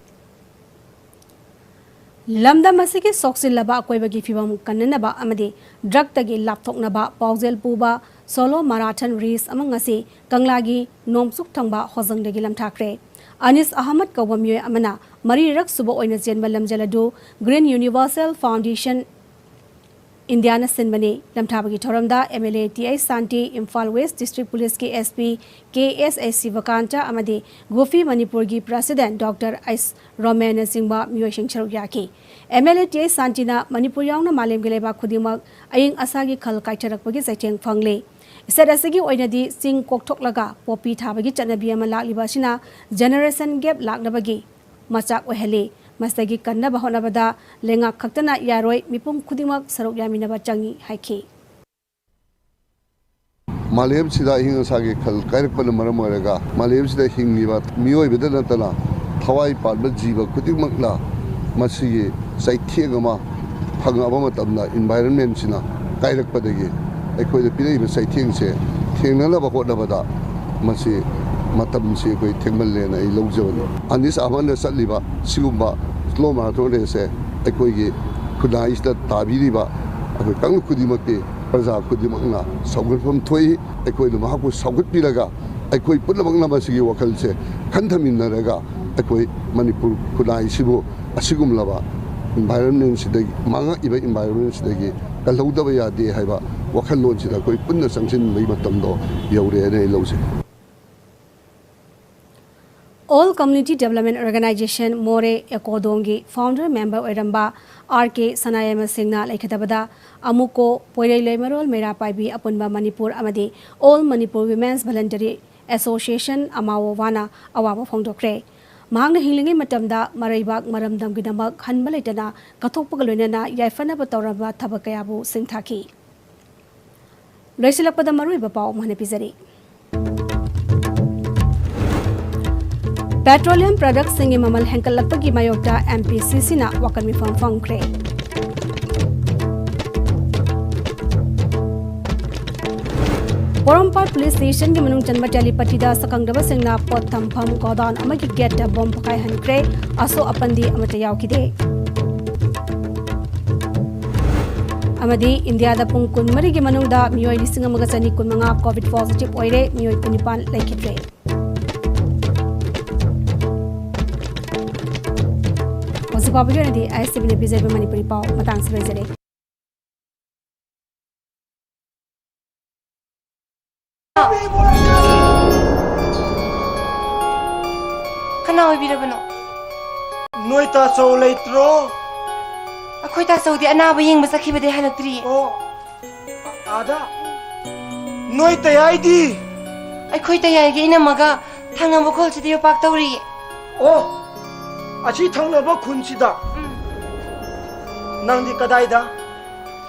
ꯂꯝꯗꯝ ꯑꯁꯤꯒꯤ ꯁꯣꯛꯆꯤꯜꯂꯕ ꯑꯀꯣꯏꯕꯒꯤ ꯐꯤꯕꯝ ꯀꯟꯅꯅꯕ ꯑꯃꯗꯤ drugꯇꯒꯤ ꯂꯥꯞꯊꯣꯛꯅꯕ ꯄꯥꯎꯖꯦꯜ ꯄꯨꯕ solo marathon race ꯑꯃ ꯉꯁꯤ ꯀꯪꯂꯥꯒꯤ ꯅꯣꯡꯆꯨꯞ ꯊꯪꯕ ꯍꯣꯖꯪꯗꯒꯤ ꯂꯝꯊꯥꯈ꯭ꯔꯦ꯫ ꯑꯅꯤꯁ ꯑꯍꯃꯗ ꯀꯧꯕ ꯃꯤꯑꯣꯏ ꯑꯃꯅ ꯃꯔꯤꯔꯛ ꯁꯨꯕ ꯑꯣꯏꯅ ꯆꯦꯟꯕ ꯂꯝꯖꯦꯜ ꯑꯗꯨ Green Universal Foundation ꯏꯟꯗꯤꯌꯥꯅ ꯁꯤꯟꯕꯅꯤ꯫ ꯂꯝꯊꯥꯕꯒꯤ ꯊꯧꯔꯝꯗ M L A T H Shanti, Imphal west district ꯄꯨꯂꯤꯁꯀꯤ ꯑꯦꯁ ꯄꯤ ꯀꯦ ꯑꯦꯁ ꯑꯦ ꯁꯤꯕꯀꯥꯟꯇ ꯑꯃꯗꯤ ꯒꯨꯐꯤ ꯃꯅꯤꯄꯨꯔꯒꯤ ꯄ꯭ꯔꯁꯤꯗꯦꯟꯠ ꯗꯣꯛꯇꯔ ꯑꯩꯁ ꯔꯣꯃꯦꯟꯅꯆꯤꯡꯕ ꯃꯤꯑꯣꯏꯁꯤꯡ ꯁꯔꯨꯛ ꯌꯥꯈꯤ꯫ M L A T H ꯁꯥꯟꯇꯤꯅ ꯃꯅꯤꯄꯨꯔ ꯌꯥꯎꯅ ꯃꯥꯂꯦꯝꯒꯤ ꯂꯩꯕꯥꯛ ꯈꯨꯗꯤꯡꯃꯛ ꯑꯏꯪ ꯑꯁꯥꯒꯤ ꯈꯜ ꯀꯥꯏꯊꯔꯛꯄꯒꯤ ꯆꯩꯊꯦꯡ ꯐꯪꯂꯤ꯫ ꯁ꯭ꯇꯦꯠ ꯑꯁꯤꯒꯤ ꯑꯣꯏꯅꯗꯤ ꯆꯤꯡ ꯀꯣꯛꯊꯣꯛꯂꯒ ꯄꯣꯄꯤ ꯊꯥꯕꯒꯤ ꯆꯠꯅꯕꯤ ꯑꯃ ꯂꯥꯛꯂꯤꯕ ꯑꯁꯤꯅ ꯖꯦꯅꯦꯔꯦꯁꯟ ꯒꯦꯞ ꯂꯥꯛꯅꯕꯒꯤ ꯃꯆꯥꯛ ꯑꯣꯏꯍꯜꯂꯤ꯫ ꯃꯁꯤꯗꯒꯤ ꯀꯟꯅꯕ ꯍꯣꯠꯅꯕꯗ ꯂꯩꯉꯥꯛ ꯈꯛꯇꯅ ꯌꯥꯔꯣꯏ, ꯃꯤꯄꯨꯝ ꯈꯨꯗꯤꯡꯃꯛ ꯁꯔꯨꯛ ꯌꯥꯃꯤꯟꯅꯕ ꯆꯪꯏ ꯍꯥꯏꯈꯤ꯫ ꯃꯥꯂꯦꯝꯁꯤꯗ ꯑꯏꯪ ꯑꯁꯥꯒꯤ ꯈꯜ ꯀꯥꯏꯔꯛꯄꯅ ꯃꯔꯝ ꯑꯣꯏꯔꯒ ꯃꯥꯂꯦꯝꯁꯤꯗ ꯍꯤꯡꯂꯤꯕ ꯃꯤꯑꯣꯏꯕꯗ ꯅꯠꯇꯅ ꯊꯋꯥꯏ ꯄꯥꯟꯕ ꯖꯤꯕ ꯈꯨꯗꯤꯡꯃꯛꯅ ꯃꯁꯤꯒꯤ ꯆꯩꯊꯦꯡ ꯑꯃ ꯐꯪꯉꯛꯑꯕ ꯃꯇꯝꯗ, ꯏꯟꯚꯥꯏꯔꯟꯃꯦꯟꯁꯤꯅ ꯀꯥꯏꯔꯛꯄꯗꯒꯤ ꯑꯩꯈꯣꯏꯗ ꯄꯤꯔꯛꯏꯕ ꯆꯩꯊꯦꯡꯁꯦ ꯊꯦꯡꯅꯅꯕ ꯍꯣꯠꯅꯕꯗ ꯃꯁꯤ ꯃꯇꯝꯁꯤ ꯑꯩꯈꯣꯏ ꯊꯦꯡꯃꯜꯂꯦꯅ ꯑꯩ ꯂꯧꯖꯕꯅꯤ꯫ ꯑꯅꯤꯁ ꯑꯃꯟꯗ ꯆꯠꯂꯤꯕ ꯁꯤꯒꯨꯝꯕ ꯁ꯭ꯂꯣ ꯃꯥꯔꯥꯊꯣꯟ ꯔꯦꯁꯁꯦ ꯑꯩꯈꯣꯏꯒꯤ ꯈꯨꯟꯅꯥꯏꯁꯤꯗ ꯇꯥꯕꯤꯔꯤꯕ ꯑꯩꯈꯣꯏ ꯀꯥꯡꯂꯨꯞ ꯈꯨꯗꯤꯡꯃꯛꯀꯤ ꯄ꯭ꯔꯖꯥ ꯈꯨꯗꯤꯡꯃꯛꯅ ꯁꯧꯒꯠꯐꯝ ꯊꯣꯛꯏ꯫ ꯑꯩꯈꯣꯏꯅ ꯃꯍꯥꯛꯄꯨ ꯁꯧꯒꯠꯄꯤꯔꯒ ꯑꯩꯈꯣꯏ ꯄꯨꯝꯅꯃꯛꯅ ꯃꯁꯤꯒꯤ ꯋꯥꯈꯜꯁꯦ ꯈꯟꯊꯃꯤꯟꯅꯔꯒ ꯑꯩꯈꯣꯏ ꯃꯅꯤꯄꯨꯔ ꯈꯨꯟꯅꯥꯏꯁꯤꯕꯨ ꯑꯁꯤꯒꯨꯝꯂꯕ ꯏꯟꯚꯥꯏꯔꯟꯃꯦꯟꯁꯤꯗꯒꯤ, ꯃꯥꯡꯉꯛꯏꯕ ꯏꯟꯚꯥꯏꯔꯟꯃꯦꯟꯁꯤꯗꯒꯤ ꯀꯜꯍꯧꯗꯕ ꯌꯥꯗꯦ ꯍꯥꯏꯕ ꯋꯥꯈꯜꯂꯣꯟꯁꯤꯗ ꯑꯩꯈꯣꯏ ꯄꯨꯟꯅ ꯆꯪꯁꯤꯟꯕꯒꯤ ꯃꯇꯝꯗꯣ ꯌꯧꯔꯦꯅ ꯑꯩ ꯂꯧꯖꯩ꯫ All Community Development Organization ꯃꯣꯔꯦ ꯑꯦꯀꯣꯗꯣꯡꯒꯤ ꯐꯥꯎꯟꯗꯔ ꯃꯦꯝꯕꯔ ꯑꯣꯏꯔꯝꯕ ꯑꯥꯔ ꯀꯦ ꯁꯅꯥꯌꯥꯏꯃꯜ ꯁꯤꯡꯅ ꯂꯩꯈꯤꯗꯕꯗ ꯑꯃꯨꯀꯣ, ꯄꯣꯏꯔꯩ ꯂꯩꯃꯔꯣꯜ ꯃꯩꯔꯥ ꯄꯥꯏꯕꯤ ꯑꯄꯨꯟꯕ ꯃꯅꯤꯄꯨꯔ ꯑꯃꯗꯤ All Manipur Women's Voluntary Association, ꯑꯃꯥꯋꯣꯋꯥꯅ ꯑꯋꯥꯕ ꯐꯣꯡꯗꯣꯛꯈ꯭ꯔꯦ꯫ ꯃꯍꯥꯛꯅ ꯍꯤꯡꯂꯤꯉꯩ ꯃꯇꯝꯗ ꯃꯔꯩꯕꯥꯛ ꯃꯔꯝꯗꯝꯒꯤꯗꯃꯛ ꯍꯟꯕ ꯂꯩꯇꯅ ꯀꯠꯊꯣꯛꯄꯒ ꯂꯣꯏꯅꯅ ꯌꯥꯏꯐꯅꯕ ꯇꯧꯔꯝꯕ ꯊꯕꯛ ꯀꯌꯥꯕꯨ ꯁꯤꯡꯊꯥꯈꯤ꯫ ꯂꯣꯏꯁꯤꯜꯂꯛꯄꯗ ꯃꯔꯨꯑꯣꯏꯕ ꯄꯥꯎ ꯑꯃ ꯍꯥꯟꯅ ꯄꯤꯖꯔꯤ꯫ ꯄꯦꯇ꯭ꯔꯣꯂꯤꯌꯝ ꯄ꯭ꯔꯗꯛꯁꯤꯡꯒꯤ ꯃꯃꯜ ꯍꯦꯟꯒꯠꯂꯛꯄꯒꯤ ꯃꯥꯌꯣꯛꯇ ꯑꯦꯝ ꯄꯤ ꯁꯤ ꯁꯤꯅ ꯋꯥꯀꯠ ꯃꯤꯐꯝ ꯐꯝꯈ꯭ꯔꯦ꯫ ꯄꯣꯔꯣꯝꯄꯥꯠ ꯄꯨꯂꯤꯁ ꯁ꯭ꯇꯦꯁꯟꯒꯤ ꯃꯅꯨꯡ ꯆꯟꯕ ꯇꯦꯂꯤꯄꯇꯤꯗ ꯁꯛꯈꯪꯗꯕꯁꯤꯡꯅ ꯄꯣꯠ ꯊꯝꯐꯝ ꯒꯣꯗꯥꯎꯟ ꯑꯃꯒꯤ ꯒꯦꯠꯇ ꯕꯣꯝ ꯄꯣꯈꯥꯏꯍꯟꯈ꯭ꯔꯦ꯫ ꯑꯁꯣꯛ ꯑꯄꯟꯗꯤ ꯑꯃꯠꯇ ꯌꯥꯎꯈꯤꯗꯦ꯫ ꯑꯃꯗꯤ ꯏꯟꯗꯤꯌꯥꯗ ꯄꯨꯡ ꯀꯨꯟꯃꯔꯤꯒꯤ ꯃꯅꯨꯡꯗ ꯃꯤꯑꯣꯏ ꯂꯤꯁꯤꯡ ꯑꯃꯒ ꯆꯅꯤ ꯀꯨꯟꯃꯉꯥ ꯀꯣꯚꯤꯗ ꯄꯣꯖꯤꯇꯤꯚ ꯑꯣꯏꯔꯦ, ꯃꯤꯑꯣꯏ ꯀꯨꯟꯅꯤꯄꯥꯟ ꯂꯩꯈꯤꯗ꯭ꯔꯦ꯫ ꯍꯧꯖꯤꯛ ꯐꯥꯎꯕꯒꯤ ꯑꯣꯏꯅꯗꯤ ꯑꯥꯏ ꯑꯦꯁ ꯇꯤ ꯚꯤꯅ ꯄꯤꯖꯔꯤꯕ ꯃꯅꯤꯄꯨꯔꯤ ꯄꯥꯎ ꯃꯇꯥꯡꯁꯤꯗ ꯂꯣꯏꯖꯔꯦ꯫ ꯇꯧꯕꯤꯔꯕꯅꯣ? ꯅꯣꯏ ꯇꯥꯆꯧ ꯂꯩꯇ꯭ꯔꯣ? ꯑꯩꯈꯣꯏ ꯇꯥꯆꯧꯗꯤ ꯑꯅꯥꯕ ꯌꯦꯡꯕ ꯆꯠꯈꯤꯕꯗꯩ ꯍꯜꯂꯛꯇ꯭ꯔꯤꯌꯦ꯫ ꯑꯣ, ꯑꯥꯗ? ꯅꯣꯏ ꯇꯌꯥꯏꯗꯤ? ꯑꯩꯈꯣꯏ ꯇꯌꯥꯏꯒꯤ ꯏꯅꯝꯃꯒ ꯊꯪꯅꯕ ꯈꯨꯜꯁꯤꯗ ꯌꯣꯄꯥꯛ ꯇꯧꯔꯤꯌꯦ꯫ ꯑꯣ, ꯑꯁꯤ ꯊꯪꯅꯕ ꯈꯨꯟꯁꯤꯗ? ꯎꯝ꯫ ꯅꯪꯗꯤ ꯀꯗꯥꯏꯗ?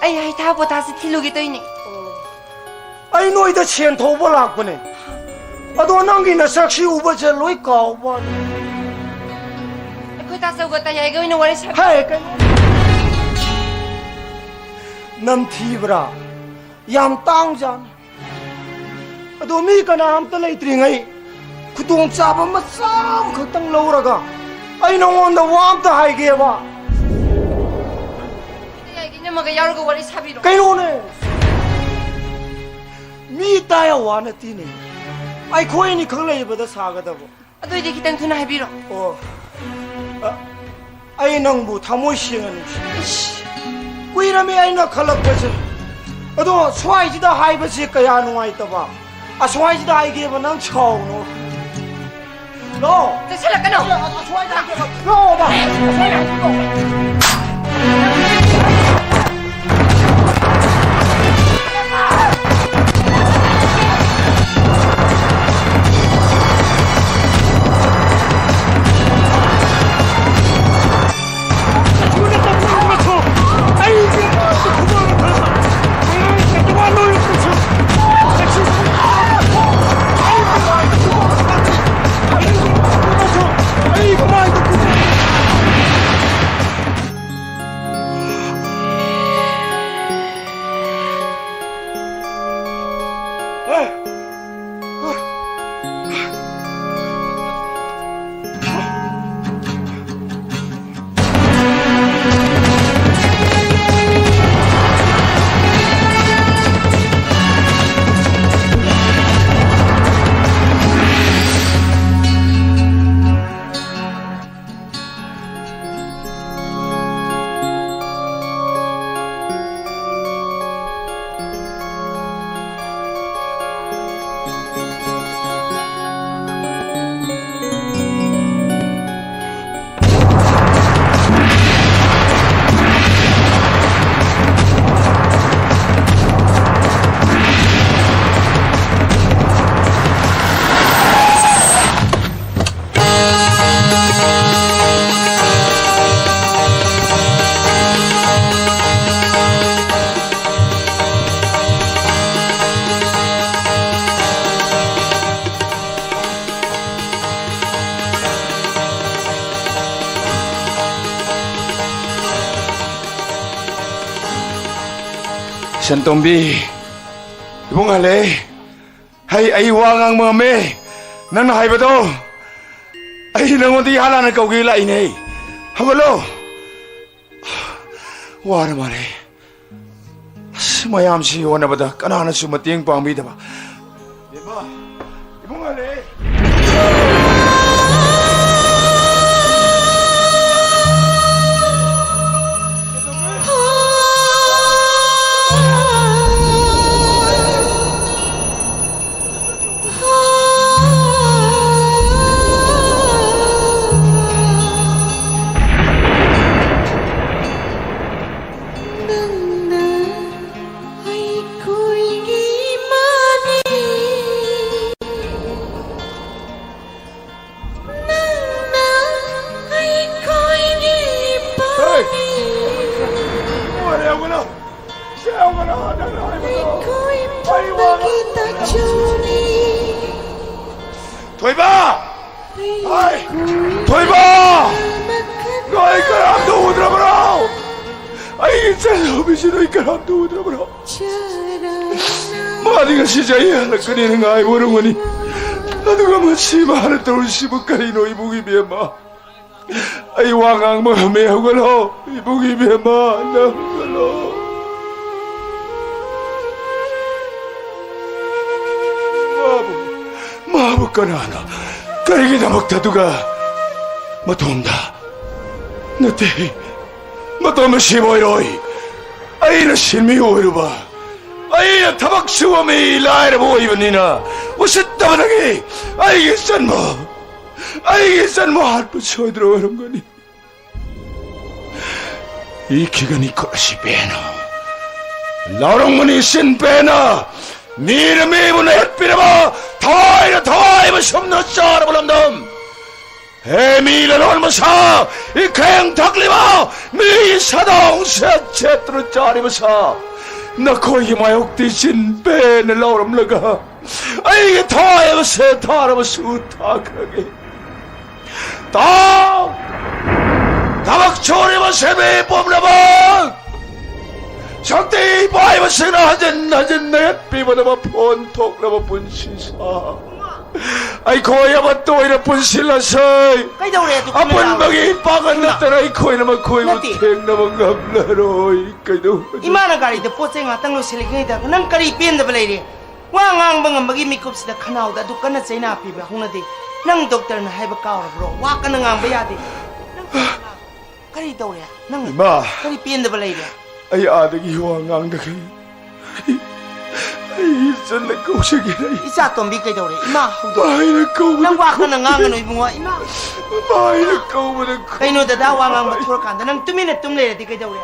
ꯑꯩ ꯍꯩꯊꯥ ꯄꯣꯊꯥꯁꯤ ꯊꯤꯜꯂꯨꯒꯦ ꯇꯧꯏꯅꯦ꯫ ꯑꯣ꯫ ꯑꯩ ꯅꯣꯏꯗ ꯁꯦꯟ ꯊꯧꯕ ꯂꯥꯛꯄꯅꯦ꯫ ꯑꯗꯣ ꯅꯪꯒꯤ ꯅꯁꯛꯁꯤ ꯎꯕꯁꯦ ꯂꯣꯏ ꯀꯥꯎꯕ ꯋꯥꯅꯤ꯫ ꯑꯩꯈꯣꯏ ꯇꯥꯆꯧꯒ ꯇꯌꯥꯏꯒ ꯑꯣꯏꯅ ꯋꯥꯔꯤ ꯁꯥꯕꯤ꯫ ꯍꯦ, ꯀꯩꯅꯣ? ꯅꯝꯊꯤꯕ꯭ꯔꯥ? ꯌꯥꯝ ꯇꯥꯡꯖꯥꯠꯅꯤ꯫ ꯑꯗꯣ ꯃꯤ ꯀꯅꯥꯝꯇ ꯂꯩꯇ꯭ꯔꯤꯉꯩ ꯈꯨꯗꯣꯡꯆꯥꯕ ꯃꯆꯥ ꯑꯃꯈꯛꯇꯪ ꯂꯧꯔꯒ ꯑꯩ ꯅꯉꯣꯟꯗ ꯋꯥ ꯑꯝꯇ ꯍꯥꯏꯒꯦꯕ꯫ ꯇꯌꯥꯏꯒꯤ ꯏꯅꯝꯃꯒ ꯌꯥꯎꯔꯒ ꯋꯥꯔꯤ ꯁꯥꯕꯤꯔꯣ꯫ ꯀꯩꯅꯣꯅꯦ? ꯃꯤ ꯇꯥꯏ ꯋꯥ ꯅꯠꯇꯦꯅꯦ꯫ ꯑꯩꯈꯣꯏ ꯑꯅꯤꯈꯛ ꯂꯩꯕꯗ ꯁꯥꯒꯗꯕ꯫ ꯑꯗꯨꯏꯗꯤ ꯈꯤꯇꯪ ꯊꯨꯅ ꯍꯥꯏꯕꯤꯔꯣ꯫ ꯑꯣ, ꯑ, ꯑꯩ ꯅꯪꯕꯨ ꯊꯃꯣꯏ ꯁꯦꯡꯅ ꯅꯨꯡꯁꯤ꯫ ꯏꯁ, ꯀꯨꯏꯔꯝꯃꯤ ꯑꯩꯅ ꯈꯜꯂꯛꯄꯁꯦ꯫ ꯑꯗꯣ ꯁ꯭ꯋꯥꯏꯁꯤꯗ ꯍꯥꯏꯕꯁꯦ ꯀꯌꯥ ꯅꯨꯡꯉꯥꯏꯇꯕ꯫ ꯑꯁ꯭ꯋꯥꯏꯁꯤꯗ ꯍꯥꯏꯒꯦꯕ, ꯅꯪ ꯁꯥꯎꯅꯣ꯫ ꯂꯥꯛꯑꯣ꯫ ꯆꯠꯁꯤꯜꯂꯛꯀꯅꯣ꯫ ꯑꯁ꯭ꯋꯥꯏꯗ ꯍꯥꯏꯒꯦꯕ꯫ ꯂꯥꯛꯑꯣꯕ꯫ ꯑꯁ꯭ꯋꯥꯏꯗ ꯍꯥꯏꯒꯦꯕ꯫ ꯁꯟꯇꯣꯝꯕꯤ, ꯏꯕꯨꯡ ꯍꯜꯂꯦ꯫ ꯍꯩ, ꯑꯩ ꯋꯥ ꯉꯥꯡꯕ ꯉꯝꯃꯦ꯫ ꯅꯪꯅ ꯍꯥꯏꯕꯗꯣ ꯑꯩ ꯅꯪꯉꯣꯟꯗ ꯏꯍꯥꯟ ꯍꯥꯟꯅ ꯀꯧꯒꯦ ꯂꯥꯛꯏꯅꯦ꯫ ꯍꯧꯒꯠꯂꯣ꯫ ꯋꯥꯔ ꯃꯥꯜꯂꯦ꯫ ꯑꯁ, ꯃꯌꯥꯝꯁꯤ ꯍꯣꯠꯅꯕꯗ ꯀꯅꯥꯅꯁꯨ ꯃꯇꯦꯡ ꯄꯥꯡꯕꯤꯗꯕ꯫ ꯕꯦꯝꯃ, ꯏꯕꯨꯡ ꯍꯜꯂꯦ꯫ ꯅꯪꯅ ꯑꯩꯈꯣꯏꯒꯤ ꯏꯃꯥꯅꯤ꯫ ꯅꯪꯅ ꯑꯩꯈꯣꯏꯒꯤ ꯏꯄꯥꯅꯤ꯫ ꯍꯣꯔꯦ ꯍꯧꯒꯠꯂꯣ꯫ ꯁꯦ ꯍꯧꯒꯠꯂꯣ, ꯅꯪꯅ ꯍꯥꯏꯕꯗꯣ꯫ ꯑꯩꯈꯣꯏ ꯑꯩ ꯋꯥ ꯄꯨꯝꯕꯒꯤ ꯇꯥꯆꯧꯅꯤ꯫ ꯊꯣꯏꯕ! ꯍꯥꯏ! ꯊꯣꯏꯕ! ꯅꯣꯏ ꯀꯅꯥꯝꯇ ꯎꯗ꯭ꯔꯕ꯭ꯔꯣ? ꯑꯩꯒꯤ ꯏꯆꯟꯅꯨꯄꯤꯁꯤ ꯅꯣꯏ ꯀꯅꯥꯝꯇ ꯎꯗ꯭ꯔꯕ꯭ꯔꯣ? ꯃꯥꯗꯤ ꯉꯁꯤ ꯆꯍꯤ ꯍꯜꯂꯛꯀꯅꯤꯅ ꯉꯥꯏꯕ ꯑꯣꯏꯔꯝꯒꯅꯤ꯫ ꯑꯗꯨꯒ ꯃꯁꯤ ꯃꯥꯅ ꯇꯧꯔꯤꯁꯤꯕꯨ ꯀꯔꯤꯅꯣ, ꯏꯕꯨꯡ ꯏꯕꯦꯝꯃ? ꯑꯩ ꯋꯥ ꯉꯥꯡꯕ ꯉꯝꯃꯦ, ꯍꯧꯒꯠꯂꯣ꯫ ꯏꯕꯨꯡ ꯏꯕꯦꯝꯃ, ꯅꯪ ꯍꯧꯒꯠꯂꯣ꯫ ꯃꯥꯕꯨ, ꯃꯥꯕꯨ ꯀꯅꯥꯅ, ꯀꯔꯤꯒꯤꯗꯃꯛꯇ ꯑꯗꯨꯒ ꯃꯇꯣꯝꯗ? ꯅꯠꯇꯦ, ꯃꯇꯣꯝꯗ ꯁꯤꯕ ꯑꯣꯏꯔꯣꯏ꯫ ꯑꯩꯅ ꯁꯤꯟꯃꯤ ꯑꯣꯏꯔꯨꯕ, ꯑꯩꯅ ꯊꯕꯛ ꯁꯨꯕ ꯃꯤ ꯂꯥꯏꯔꯕ ꯑꯣꯏꯕꯅꯤꯅ ꯎꯁꯤꯠꯇꯕꯗꯒꯤ ꯑꯩꯒꯤ ꯏꯆꯟꯕꯨ, ꯑꯩꯒꯤ ꯏꯆꯟꯕꯨ ꯍꯥꯠꯄ ꯁꯣꯏꯗ꯭ꯔ ꯑꯣꯏꯔꯝꯒꯅꯤ꯫ ꯏꯈꯤꯒꯅꯤ ꯈꯨꯠ ꯑꯁꯤ ꯄꯦꯟꯅ꯫ ꯂꯥꯎꯔꯝꯒꯅꯤ ꯆꯤꯟ ꯄꯦꯟꯅ꯫ ꯃꯤꯅ ꯃꯤꯕꯨ ꯅꯦꯠꯄꯤꯔꯕ, ꯊꯋꯥꯏꯅ ꯊꯋꯥꯏꯕꯨ ꯁꯨꯝꯅ ꯆꯥꯔꯕ ꯂꯝꯗꯝ꯫ ꯍꯦ ꯃꯤ ꯂꯂꯣꯟꯕ ꯁꯥ, ꯏꯈꯦꯡ ꯊꯛꯂꯤꯕ, ꯃꯤ ꯁꯥꯗꯣꯡ ꯁꯦꯠ ꯁꯦꯠꯇꯨꯅ ꯆꯥꯔꯤꯕ ꯁꯥ, ꯅꯈꯣꯏꯒꯤ ꯃꯥꯌꯣꯛꯇꯤ ꯆꯤꯟ ꯄꯦꯟꯅ ꯂꯥꯎꯔꯝꯂꯒ ꯑꯩꯒꯤ ꯊꯋꯥꯏ ꯑꯁꯦ ꯊꯥꯔꯕꯁꯨ ꯊꯥꯈ꯭ꯔꯒꯦ꯫ ꯇꯥꯎ! ꯊꯕꯛ ꯁꯨꯔꯤꯕ ꯁꯤꯟꯃꯤ ꯄꯨꯝꯅꯃꯛ! ꯁꯛꯇꯤ ꯄꯥꯏꯕꯁꯤꯡꯅ ꯍꯟꯖꯤꯟ ꯍꯟꯖꯤꯟ ꯅꯦꯠꯄꯤꯕꯗ ꯃꯐꯣꯟ ꯊꯣꯛꯂꯕ ꯄꯨꯟꯁꯤ ꯁꯥ꯫ ꯑꯩꯈꯣꯏ ꯑꯃꯠꯇ ꯑꯣꯏꯅ ꯄꯨꯟꯁꯤꯜꯂꯁꯦ꯫ ꯀꯩꯗꯧꯔꯦ ꯑꯗꯨ ꯀꯟꯅ ꯑꯄꯨꯟꯕꯒꯤ ꯂꯥꯎꯔꯤꯗꯣ? ꯏꯄꯥꯡꯒꯜ ꯏꯃꯥ꯫ ꯅꯠꯇꯅ ꯑꯩꯈꯣꯏꯅ ꯃꯈꯣꯏꯕꯨ ꯅꯠꯇꯦ꯫ ꯊꯦꯡꯅꯕ ꯉꯝꯂꯔꯣꯏ꯫ ꯀꯩꯗꯧ? ꯏꯃꯥꯅ ꯒꯥꯔꯤꯗ ꯄꯣꯠ ꯆꯩ ꯉꯥꯛꯇꯪ ꯂꯣꯏꯁꯤꯜꯂꯤꯉꯩꯗ ꯅꯪ ꯀꯔꯤ ꯄꯦꯟꯗꯕ ꯂꯩꯔꯦ? ꯋꯥ ꯉꯥꯡꯕ ꯉꯝꯕꯒꯤ ꯃꯤꯀꯨꯞꯁꯤꯗ ꯈꯅꯥꯎꯗ ꯑꯗꯨ ꯀꯟꯅ ꯆꯩꯅꯥ ꯄꯤꯕ ꯍꯧꯅꯗꯦ꯫ ꯅꯪ ꯗꯣꯛꯇꯔꯅ ꯍꯥꯏꯕ ꯀꯥꯎꯔꯕ꯭ꯔꯣ? ꯋꯥ ꯀꯟꯅ ꯉꯥꯡꯕ ꯌꯥꯗꯦ꯫ ꯅꯪ ꯀꯔꯤ ꯇꯧꯔꯦ? ꯅꯪ ꯏꯃꯥ! ꯀꯔꯤ ꯄꯦꯟꯗꯕ ꯂꯩꯔꯦ? ꯑꯩ ꯑꯥꯗꯒꯤ ꯋꯥ ꯉꯥꯡꯗꯈꯩ ꯑꯩ ꯏꯆꯟꯅ ꯀꯧꯖꯒꯦ꯫ ꯏꯆꯥ ꯇꯣꯝꯕꯤ ꯀꯩꯗꯧꯔꯦ? ꯏꯃꯥ ꯍꯧꯗꯣꯛ꯫ ꯃꯥ ꯍꯥꯏꯅ ꯀꯧꯕꯗ ꯅꯪ ꯋꯥ ꯀꯟꯅ ꯉꯥꯡꯒꯅꯨ ꯏꯕꯨꯡꯉꯣ꯫ ꯏꯃꯥ! ꯃꯥ ꯍꯥꯏꯅ ꯀꯧꯕꯗ ꯀꯩꯅꯣ ꯗꯗꯥ ꯋꯥ ꯉꯥꯡꯕ ꯊꯣꯔꯀꯥꯟꯗ ꯅꯪ ꯇꯨꯃꯤꯟꯅ ꯇꯨꯝ ꯂꯩꯔꯗꯤ ꯀꯩꯗꯧꯔꯦ?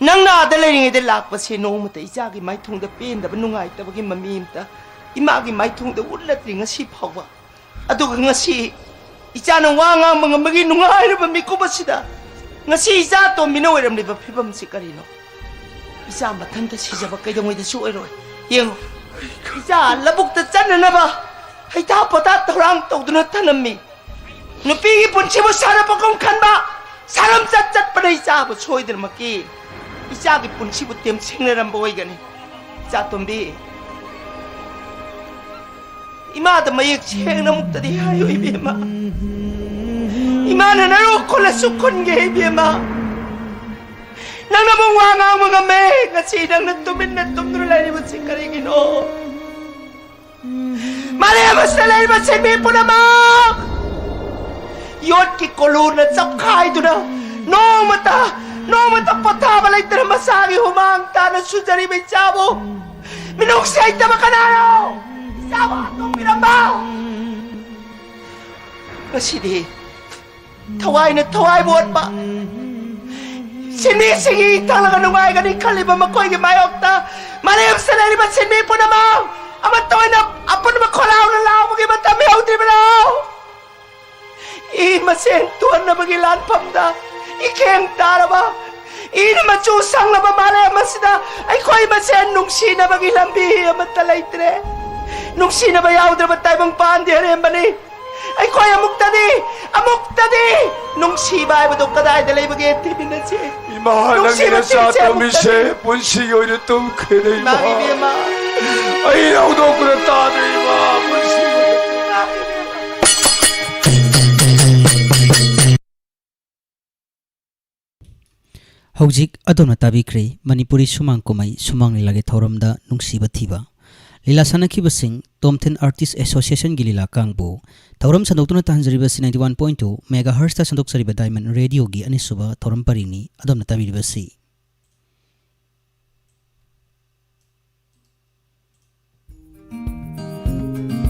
ꯅꯪꯅ ꯑꯥꯗ ꯂꯩꯔꯤꯉꯩꯗ ꯂꯥꯛꯄꯁꯦ ꯅꯣꯡꯃꯇ ꯏꯆꯥꯒꯤ ꯃꯥꯏꯊꯣꯡꯗ ꯄꯦꯟꯗꯕ ꯅꯨꯡꯉꯥꯏꯇꯕꯒꯤ ꯃꯃꯤ ꯑꯝꯇ ꯏꯃꯥꯒꯤ ꯃꯥꯏꯊꯣꯡꯗ ꯎꯠꯂꯛꯇ꯭ꯔꯤ ꯉꯁꯤ ꯐꯥꯎꯕ꯫ ꯑꯗꯨꯒ ꯉꯁꯤ ꯏꯆꯥꯅ ꯋꯥ ꯉꯥꯡꯕ ꯉꯝꯕꯒꯤ ꯅꯨꯡꯉꯥꯏꯔꯕ ꯃꯤꯀꯨꯞ ꯑꯁꯤꯗ ꯉꯁꯤ ꯏꯆꯥ ꯑꯇꯣꯝꯕꯤꯅ ꯑꯣꯏꯔꯝꯂꯤꯕ ꯐꯤꯕꯝꯁꯤ ꯀꯔꯤꯅꯣ? ꯏꯆꯥ ꯃꯊꯟꯇ ꯁꯤꯖꯕ ꯀꯩꯗꯧꯉꯩꯗꯁꯨ ꯑꯣꯏꯔꯣꯏ꯫ ꯌꯦꯡꯉꯨ, ꯏꯆꯥ ꯂꯧꯕꯨꯛꯇ ꯆꯠꯅꯅꯕ ꯍꯩꯊꯥ ꯄꯣꯊꯥ ꯊꯧꯔꯥꯡ ꯇꯧꯗꯨꯅ ꯊꯅꯝꯃꯤ꯫ ꯅꯨꯄꯤꯒꯤ ꯄꯨꯟꯁꯤꯕꯨ ꯁꯥꯟꯅꯄꯣꯠꯀꯨꯝ ꯈꯟꯕ, ꯁꯥꯔꯝꯆꯠ ꯆꯠꯄꯅ ꯏꯆꯥꯕꯨ ꯁꯣꯏꯗꯅꯃꯛꯀꯤ ꯏꯆꯥꯒꯤ ꯄꯨꯟꯁꯤꯕꯨ ꯇꯦꯝꯁꯤꯡꯅꯔꯝꯕ ꯑꯣꯏꯒꯅꯤ꯫ ꯏꯆꯥ ꯇꯣꯝꯕꯤ, ꯏꯃꯥꯗ ꯃꯌꯦꯛ ꯁꯦꯡꯅ ꯑꯃꯨꯛꯇꯗꯤ ꯍꯥꯏꯌꯨ ꯏꯕꯦꯝꯃ꯫ ꯏꯃꯥꯅ ꯅꯔꯣ ꯈꯨꯜꯂꯁꯨ ꯈꯨꯟꯒꯦ ꯏꯕꯦꯝꯃ꯫ ꯅꯪꯅ ꯑꯃꯨꯛ ꯋꯥ ꯉꯥꯡꯕ ꯉꯝꯃꯦ, ꯉꯁꯤ ꯅꯪꯅ ꯇꯨꯃꯤꯟꯅ ꯇꯨꯝꯗꯨꯅ ꯂꯩꯔꯤꯕꯁꯤ ꯀꯔꯤꯒꯤꯅꯣ? ꯃꯥꯂꯦꯝ ꯑꯁꯤꯗ ꯂꯩꯔꯤꯕ ꯁꯤꯟꯃꯤ ꯄꯨꯝꯅꯃꯛ ꯌꯣꯠꯀꯤ ꯀꯣꯂꯨꯅ ꯆꯞꯈꯥꯏꯗꯨꯅ ꯅꯣꯡꯃꯇ, ꯅꯣꯡꯃꯇ ꯄꯣꯊꯥꯕ ꯂꯩꯇꯅ ꯃꯁꯥꯒꯤ ꯍꯨꯃꯥꯡ ꯇꯥꯅ ꯁꯨꯖꯔꯤꯕ ꯏꯆꯥꯕꯨ ꯃꯤꯅꯨꯡꯁꯤ ꯂꯩꯇꯕ ꯀꯅꯥꯅꯣ? ꯏꯆꯥꯕꯨ ꯍꯥꯠꯇꯣꯛꯄꯤꯔꯝꯕ꯫ ꯉꯁꯤꯗꯤ ꯊꯋꯥꯏꯅ ꯊꯋꯥꯏꯕꯨ ꯑꯣꯠꯄ ꯁꯤꯟꯃꯤꯁꯤꯡꯒꯤ ꯏꯊꯛꯂꯒ ꯅꯨꯡꯉꯥꯏꯒꯅꯤ ꯈꯜꯂꯤꯕ ꯃꯈꯣꯏꯒꯤ ꯃꯥꯌꯣꯛꯇ ꯃꯥꯂꯦꯝꯁꯤꯗ ꯂꯩꯔꯤꯕ ꯁꯤꯟꯃꯤ ꯄꯨꯝꯅꯃꯛ ꯑꯃꯠꯇ ꯑꯣꯏꯅ ꯑꯄꯨꯟꯕ ꯈꯣꯜꯂꯥꯎꯅ ꯂꯥꯎꯕꯒꯤ ꯃꯇꯝ ꯌꯧꯗ꯭ꯔꯤꯕꯅꯣ? ꯏ ꯃꯁꯦꯟ ꯇꯨꯍꯟꯅꯕꯒꯤ ꯂꯥꯟꯐꯝꯗ ꯏꯈꯦꯡ ꯇꯥꯔꯕ ꯏꯅ ꯃꯆꯨ ꯁꯪꯂꯕ ꯃꯥꯂꯦꯝ ꯑꯁꯤꯗ ꯑꯩꯈꯣꯏ ꯃꯁꯦꯟ ꯅꯨꯡꯁꯤꯅꯕꯒꯤ ꯂꯝꯕꯤ ꯑꯃꯠꯇ ꯂꯩꯇ꯭ꯔꯦ꯫ ꯅꯨꯡꯁꯤꯅꯕ ꯌꯥꯎꯗ꯭ꯔꯕ ꯇꯥꯏꯕꯪ ꯄꯥꯟꯗꯤ ꯑꯔꯦꯝꯕꯅꯤ꯫ ꯑꯩꯈꯣꯏ ꯑꯃꯨꯛꯇꯗꯤ, ꯑꯃꯨꯛꯇꯗꯤ ꯅꯨꯡꯁꯤꯕ ꯍꯥꯏꯕꯗꯣ ꯀꯗꯥꯏꯗ ꯂꯩꯕꯒꯦ ꯊꯤꯃꯤꯟꯅꯁꯤ꯫ ꯏꯃꯥ, ꯅꯪꯒꯤ ꯅꯨꯡꯁꯤꯕ ꯅꯆꯥ ꯊꯤꯟꯁꯦ ꯇꯣꯝꯕꯤꯁꯦ ꯑꯃꯨꯛꯇꯗꯤ꯫ ꯄꯨꯟꯁꯤꯒꯤ ꯑꯣꯏꯅ ꯇꯨꯝꯈ꯭ꯔꯦꯅꯦ, ꯏꯃꯥ꯫ ꯏꯃꯥ, ꯏꯕꯦꯝꯃ꯫ ꯑꯩꯅ ꯍꯧꯗꯣꯛꯄꯗ ꯇꯥꯗ꯭ꯔꯦ, ꯏꯃꯥ, ꯄꯨꯟꯁꯤꯒꯤ ꯑꯣꯏꯅ ꯇꯨꯝꯈ꯭ꯔꯦ꯫ ꯍꯧꯖꯤꯛ ꯑꯗꯣꯝꯅ ꯇꯥꯕꯤꯈ꯭ꯔꯦ ꯃꯅꯤꯄꯨꯔꯤ ꯁꯨꯃꯥꯡ ꯀꯨꯝꯍꯩ ꯁꯨꯃꯥꯡ ꯂꯤꯂꯥꯒꯤ ꯊꯧꯔꯝꯗ ꯅꯨꯡꯁꯤꯕ ꯊꯤꯕ꯫ ꯂꯤꯂꯥ ꯁꯥꯟꯅꯈꯤꯕꯁꯤꯡ ꯇꯣꯝꯊꯤꯟ ꯑꯥꯔꯇꯤꯁ ꯑꯦꯁꯣꯁꯤꯌꯦꯁꯟꯒꯤ ꯂꯤꯂꯥ ꯀꯥꯡꯕꯨ꯫ ꯊꯧꯔꯝ ꯁꯟꯗꯣꯛꯇꯨꯅ ꯇꯥꯍꯟꯖꯔꯤꯕꯁꯤ ninety one point two megahertzꯇ ꯁꯟꯗꯣꯛꯆꯔꯤꯕ Diamond Radioꯒꯤ ꯑꯅꯤꯁꯨꯕ ꯊꯧꯔꯝ ꯄꯔꯤꯡꯅꯤ꯫ ꯑꯗꯣꯝꯅ ꯇꯥꯕꯤꯔꯤꯕꯁꯤ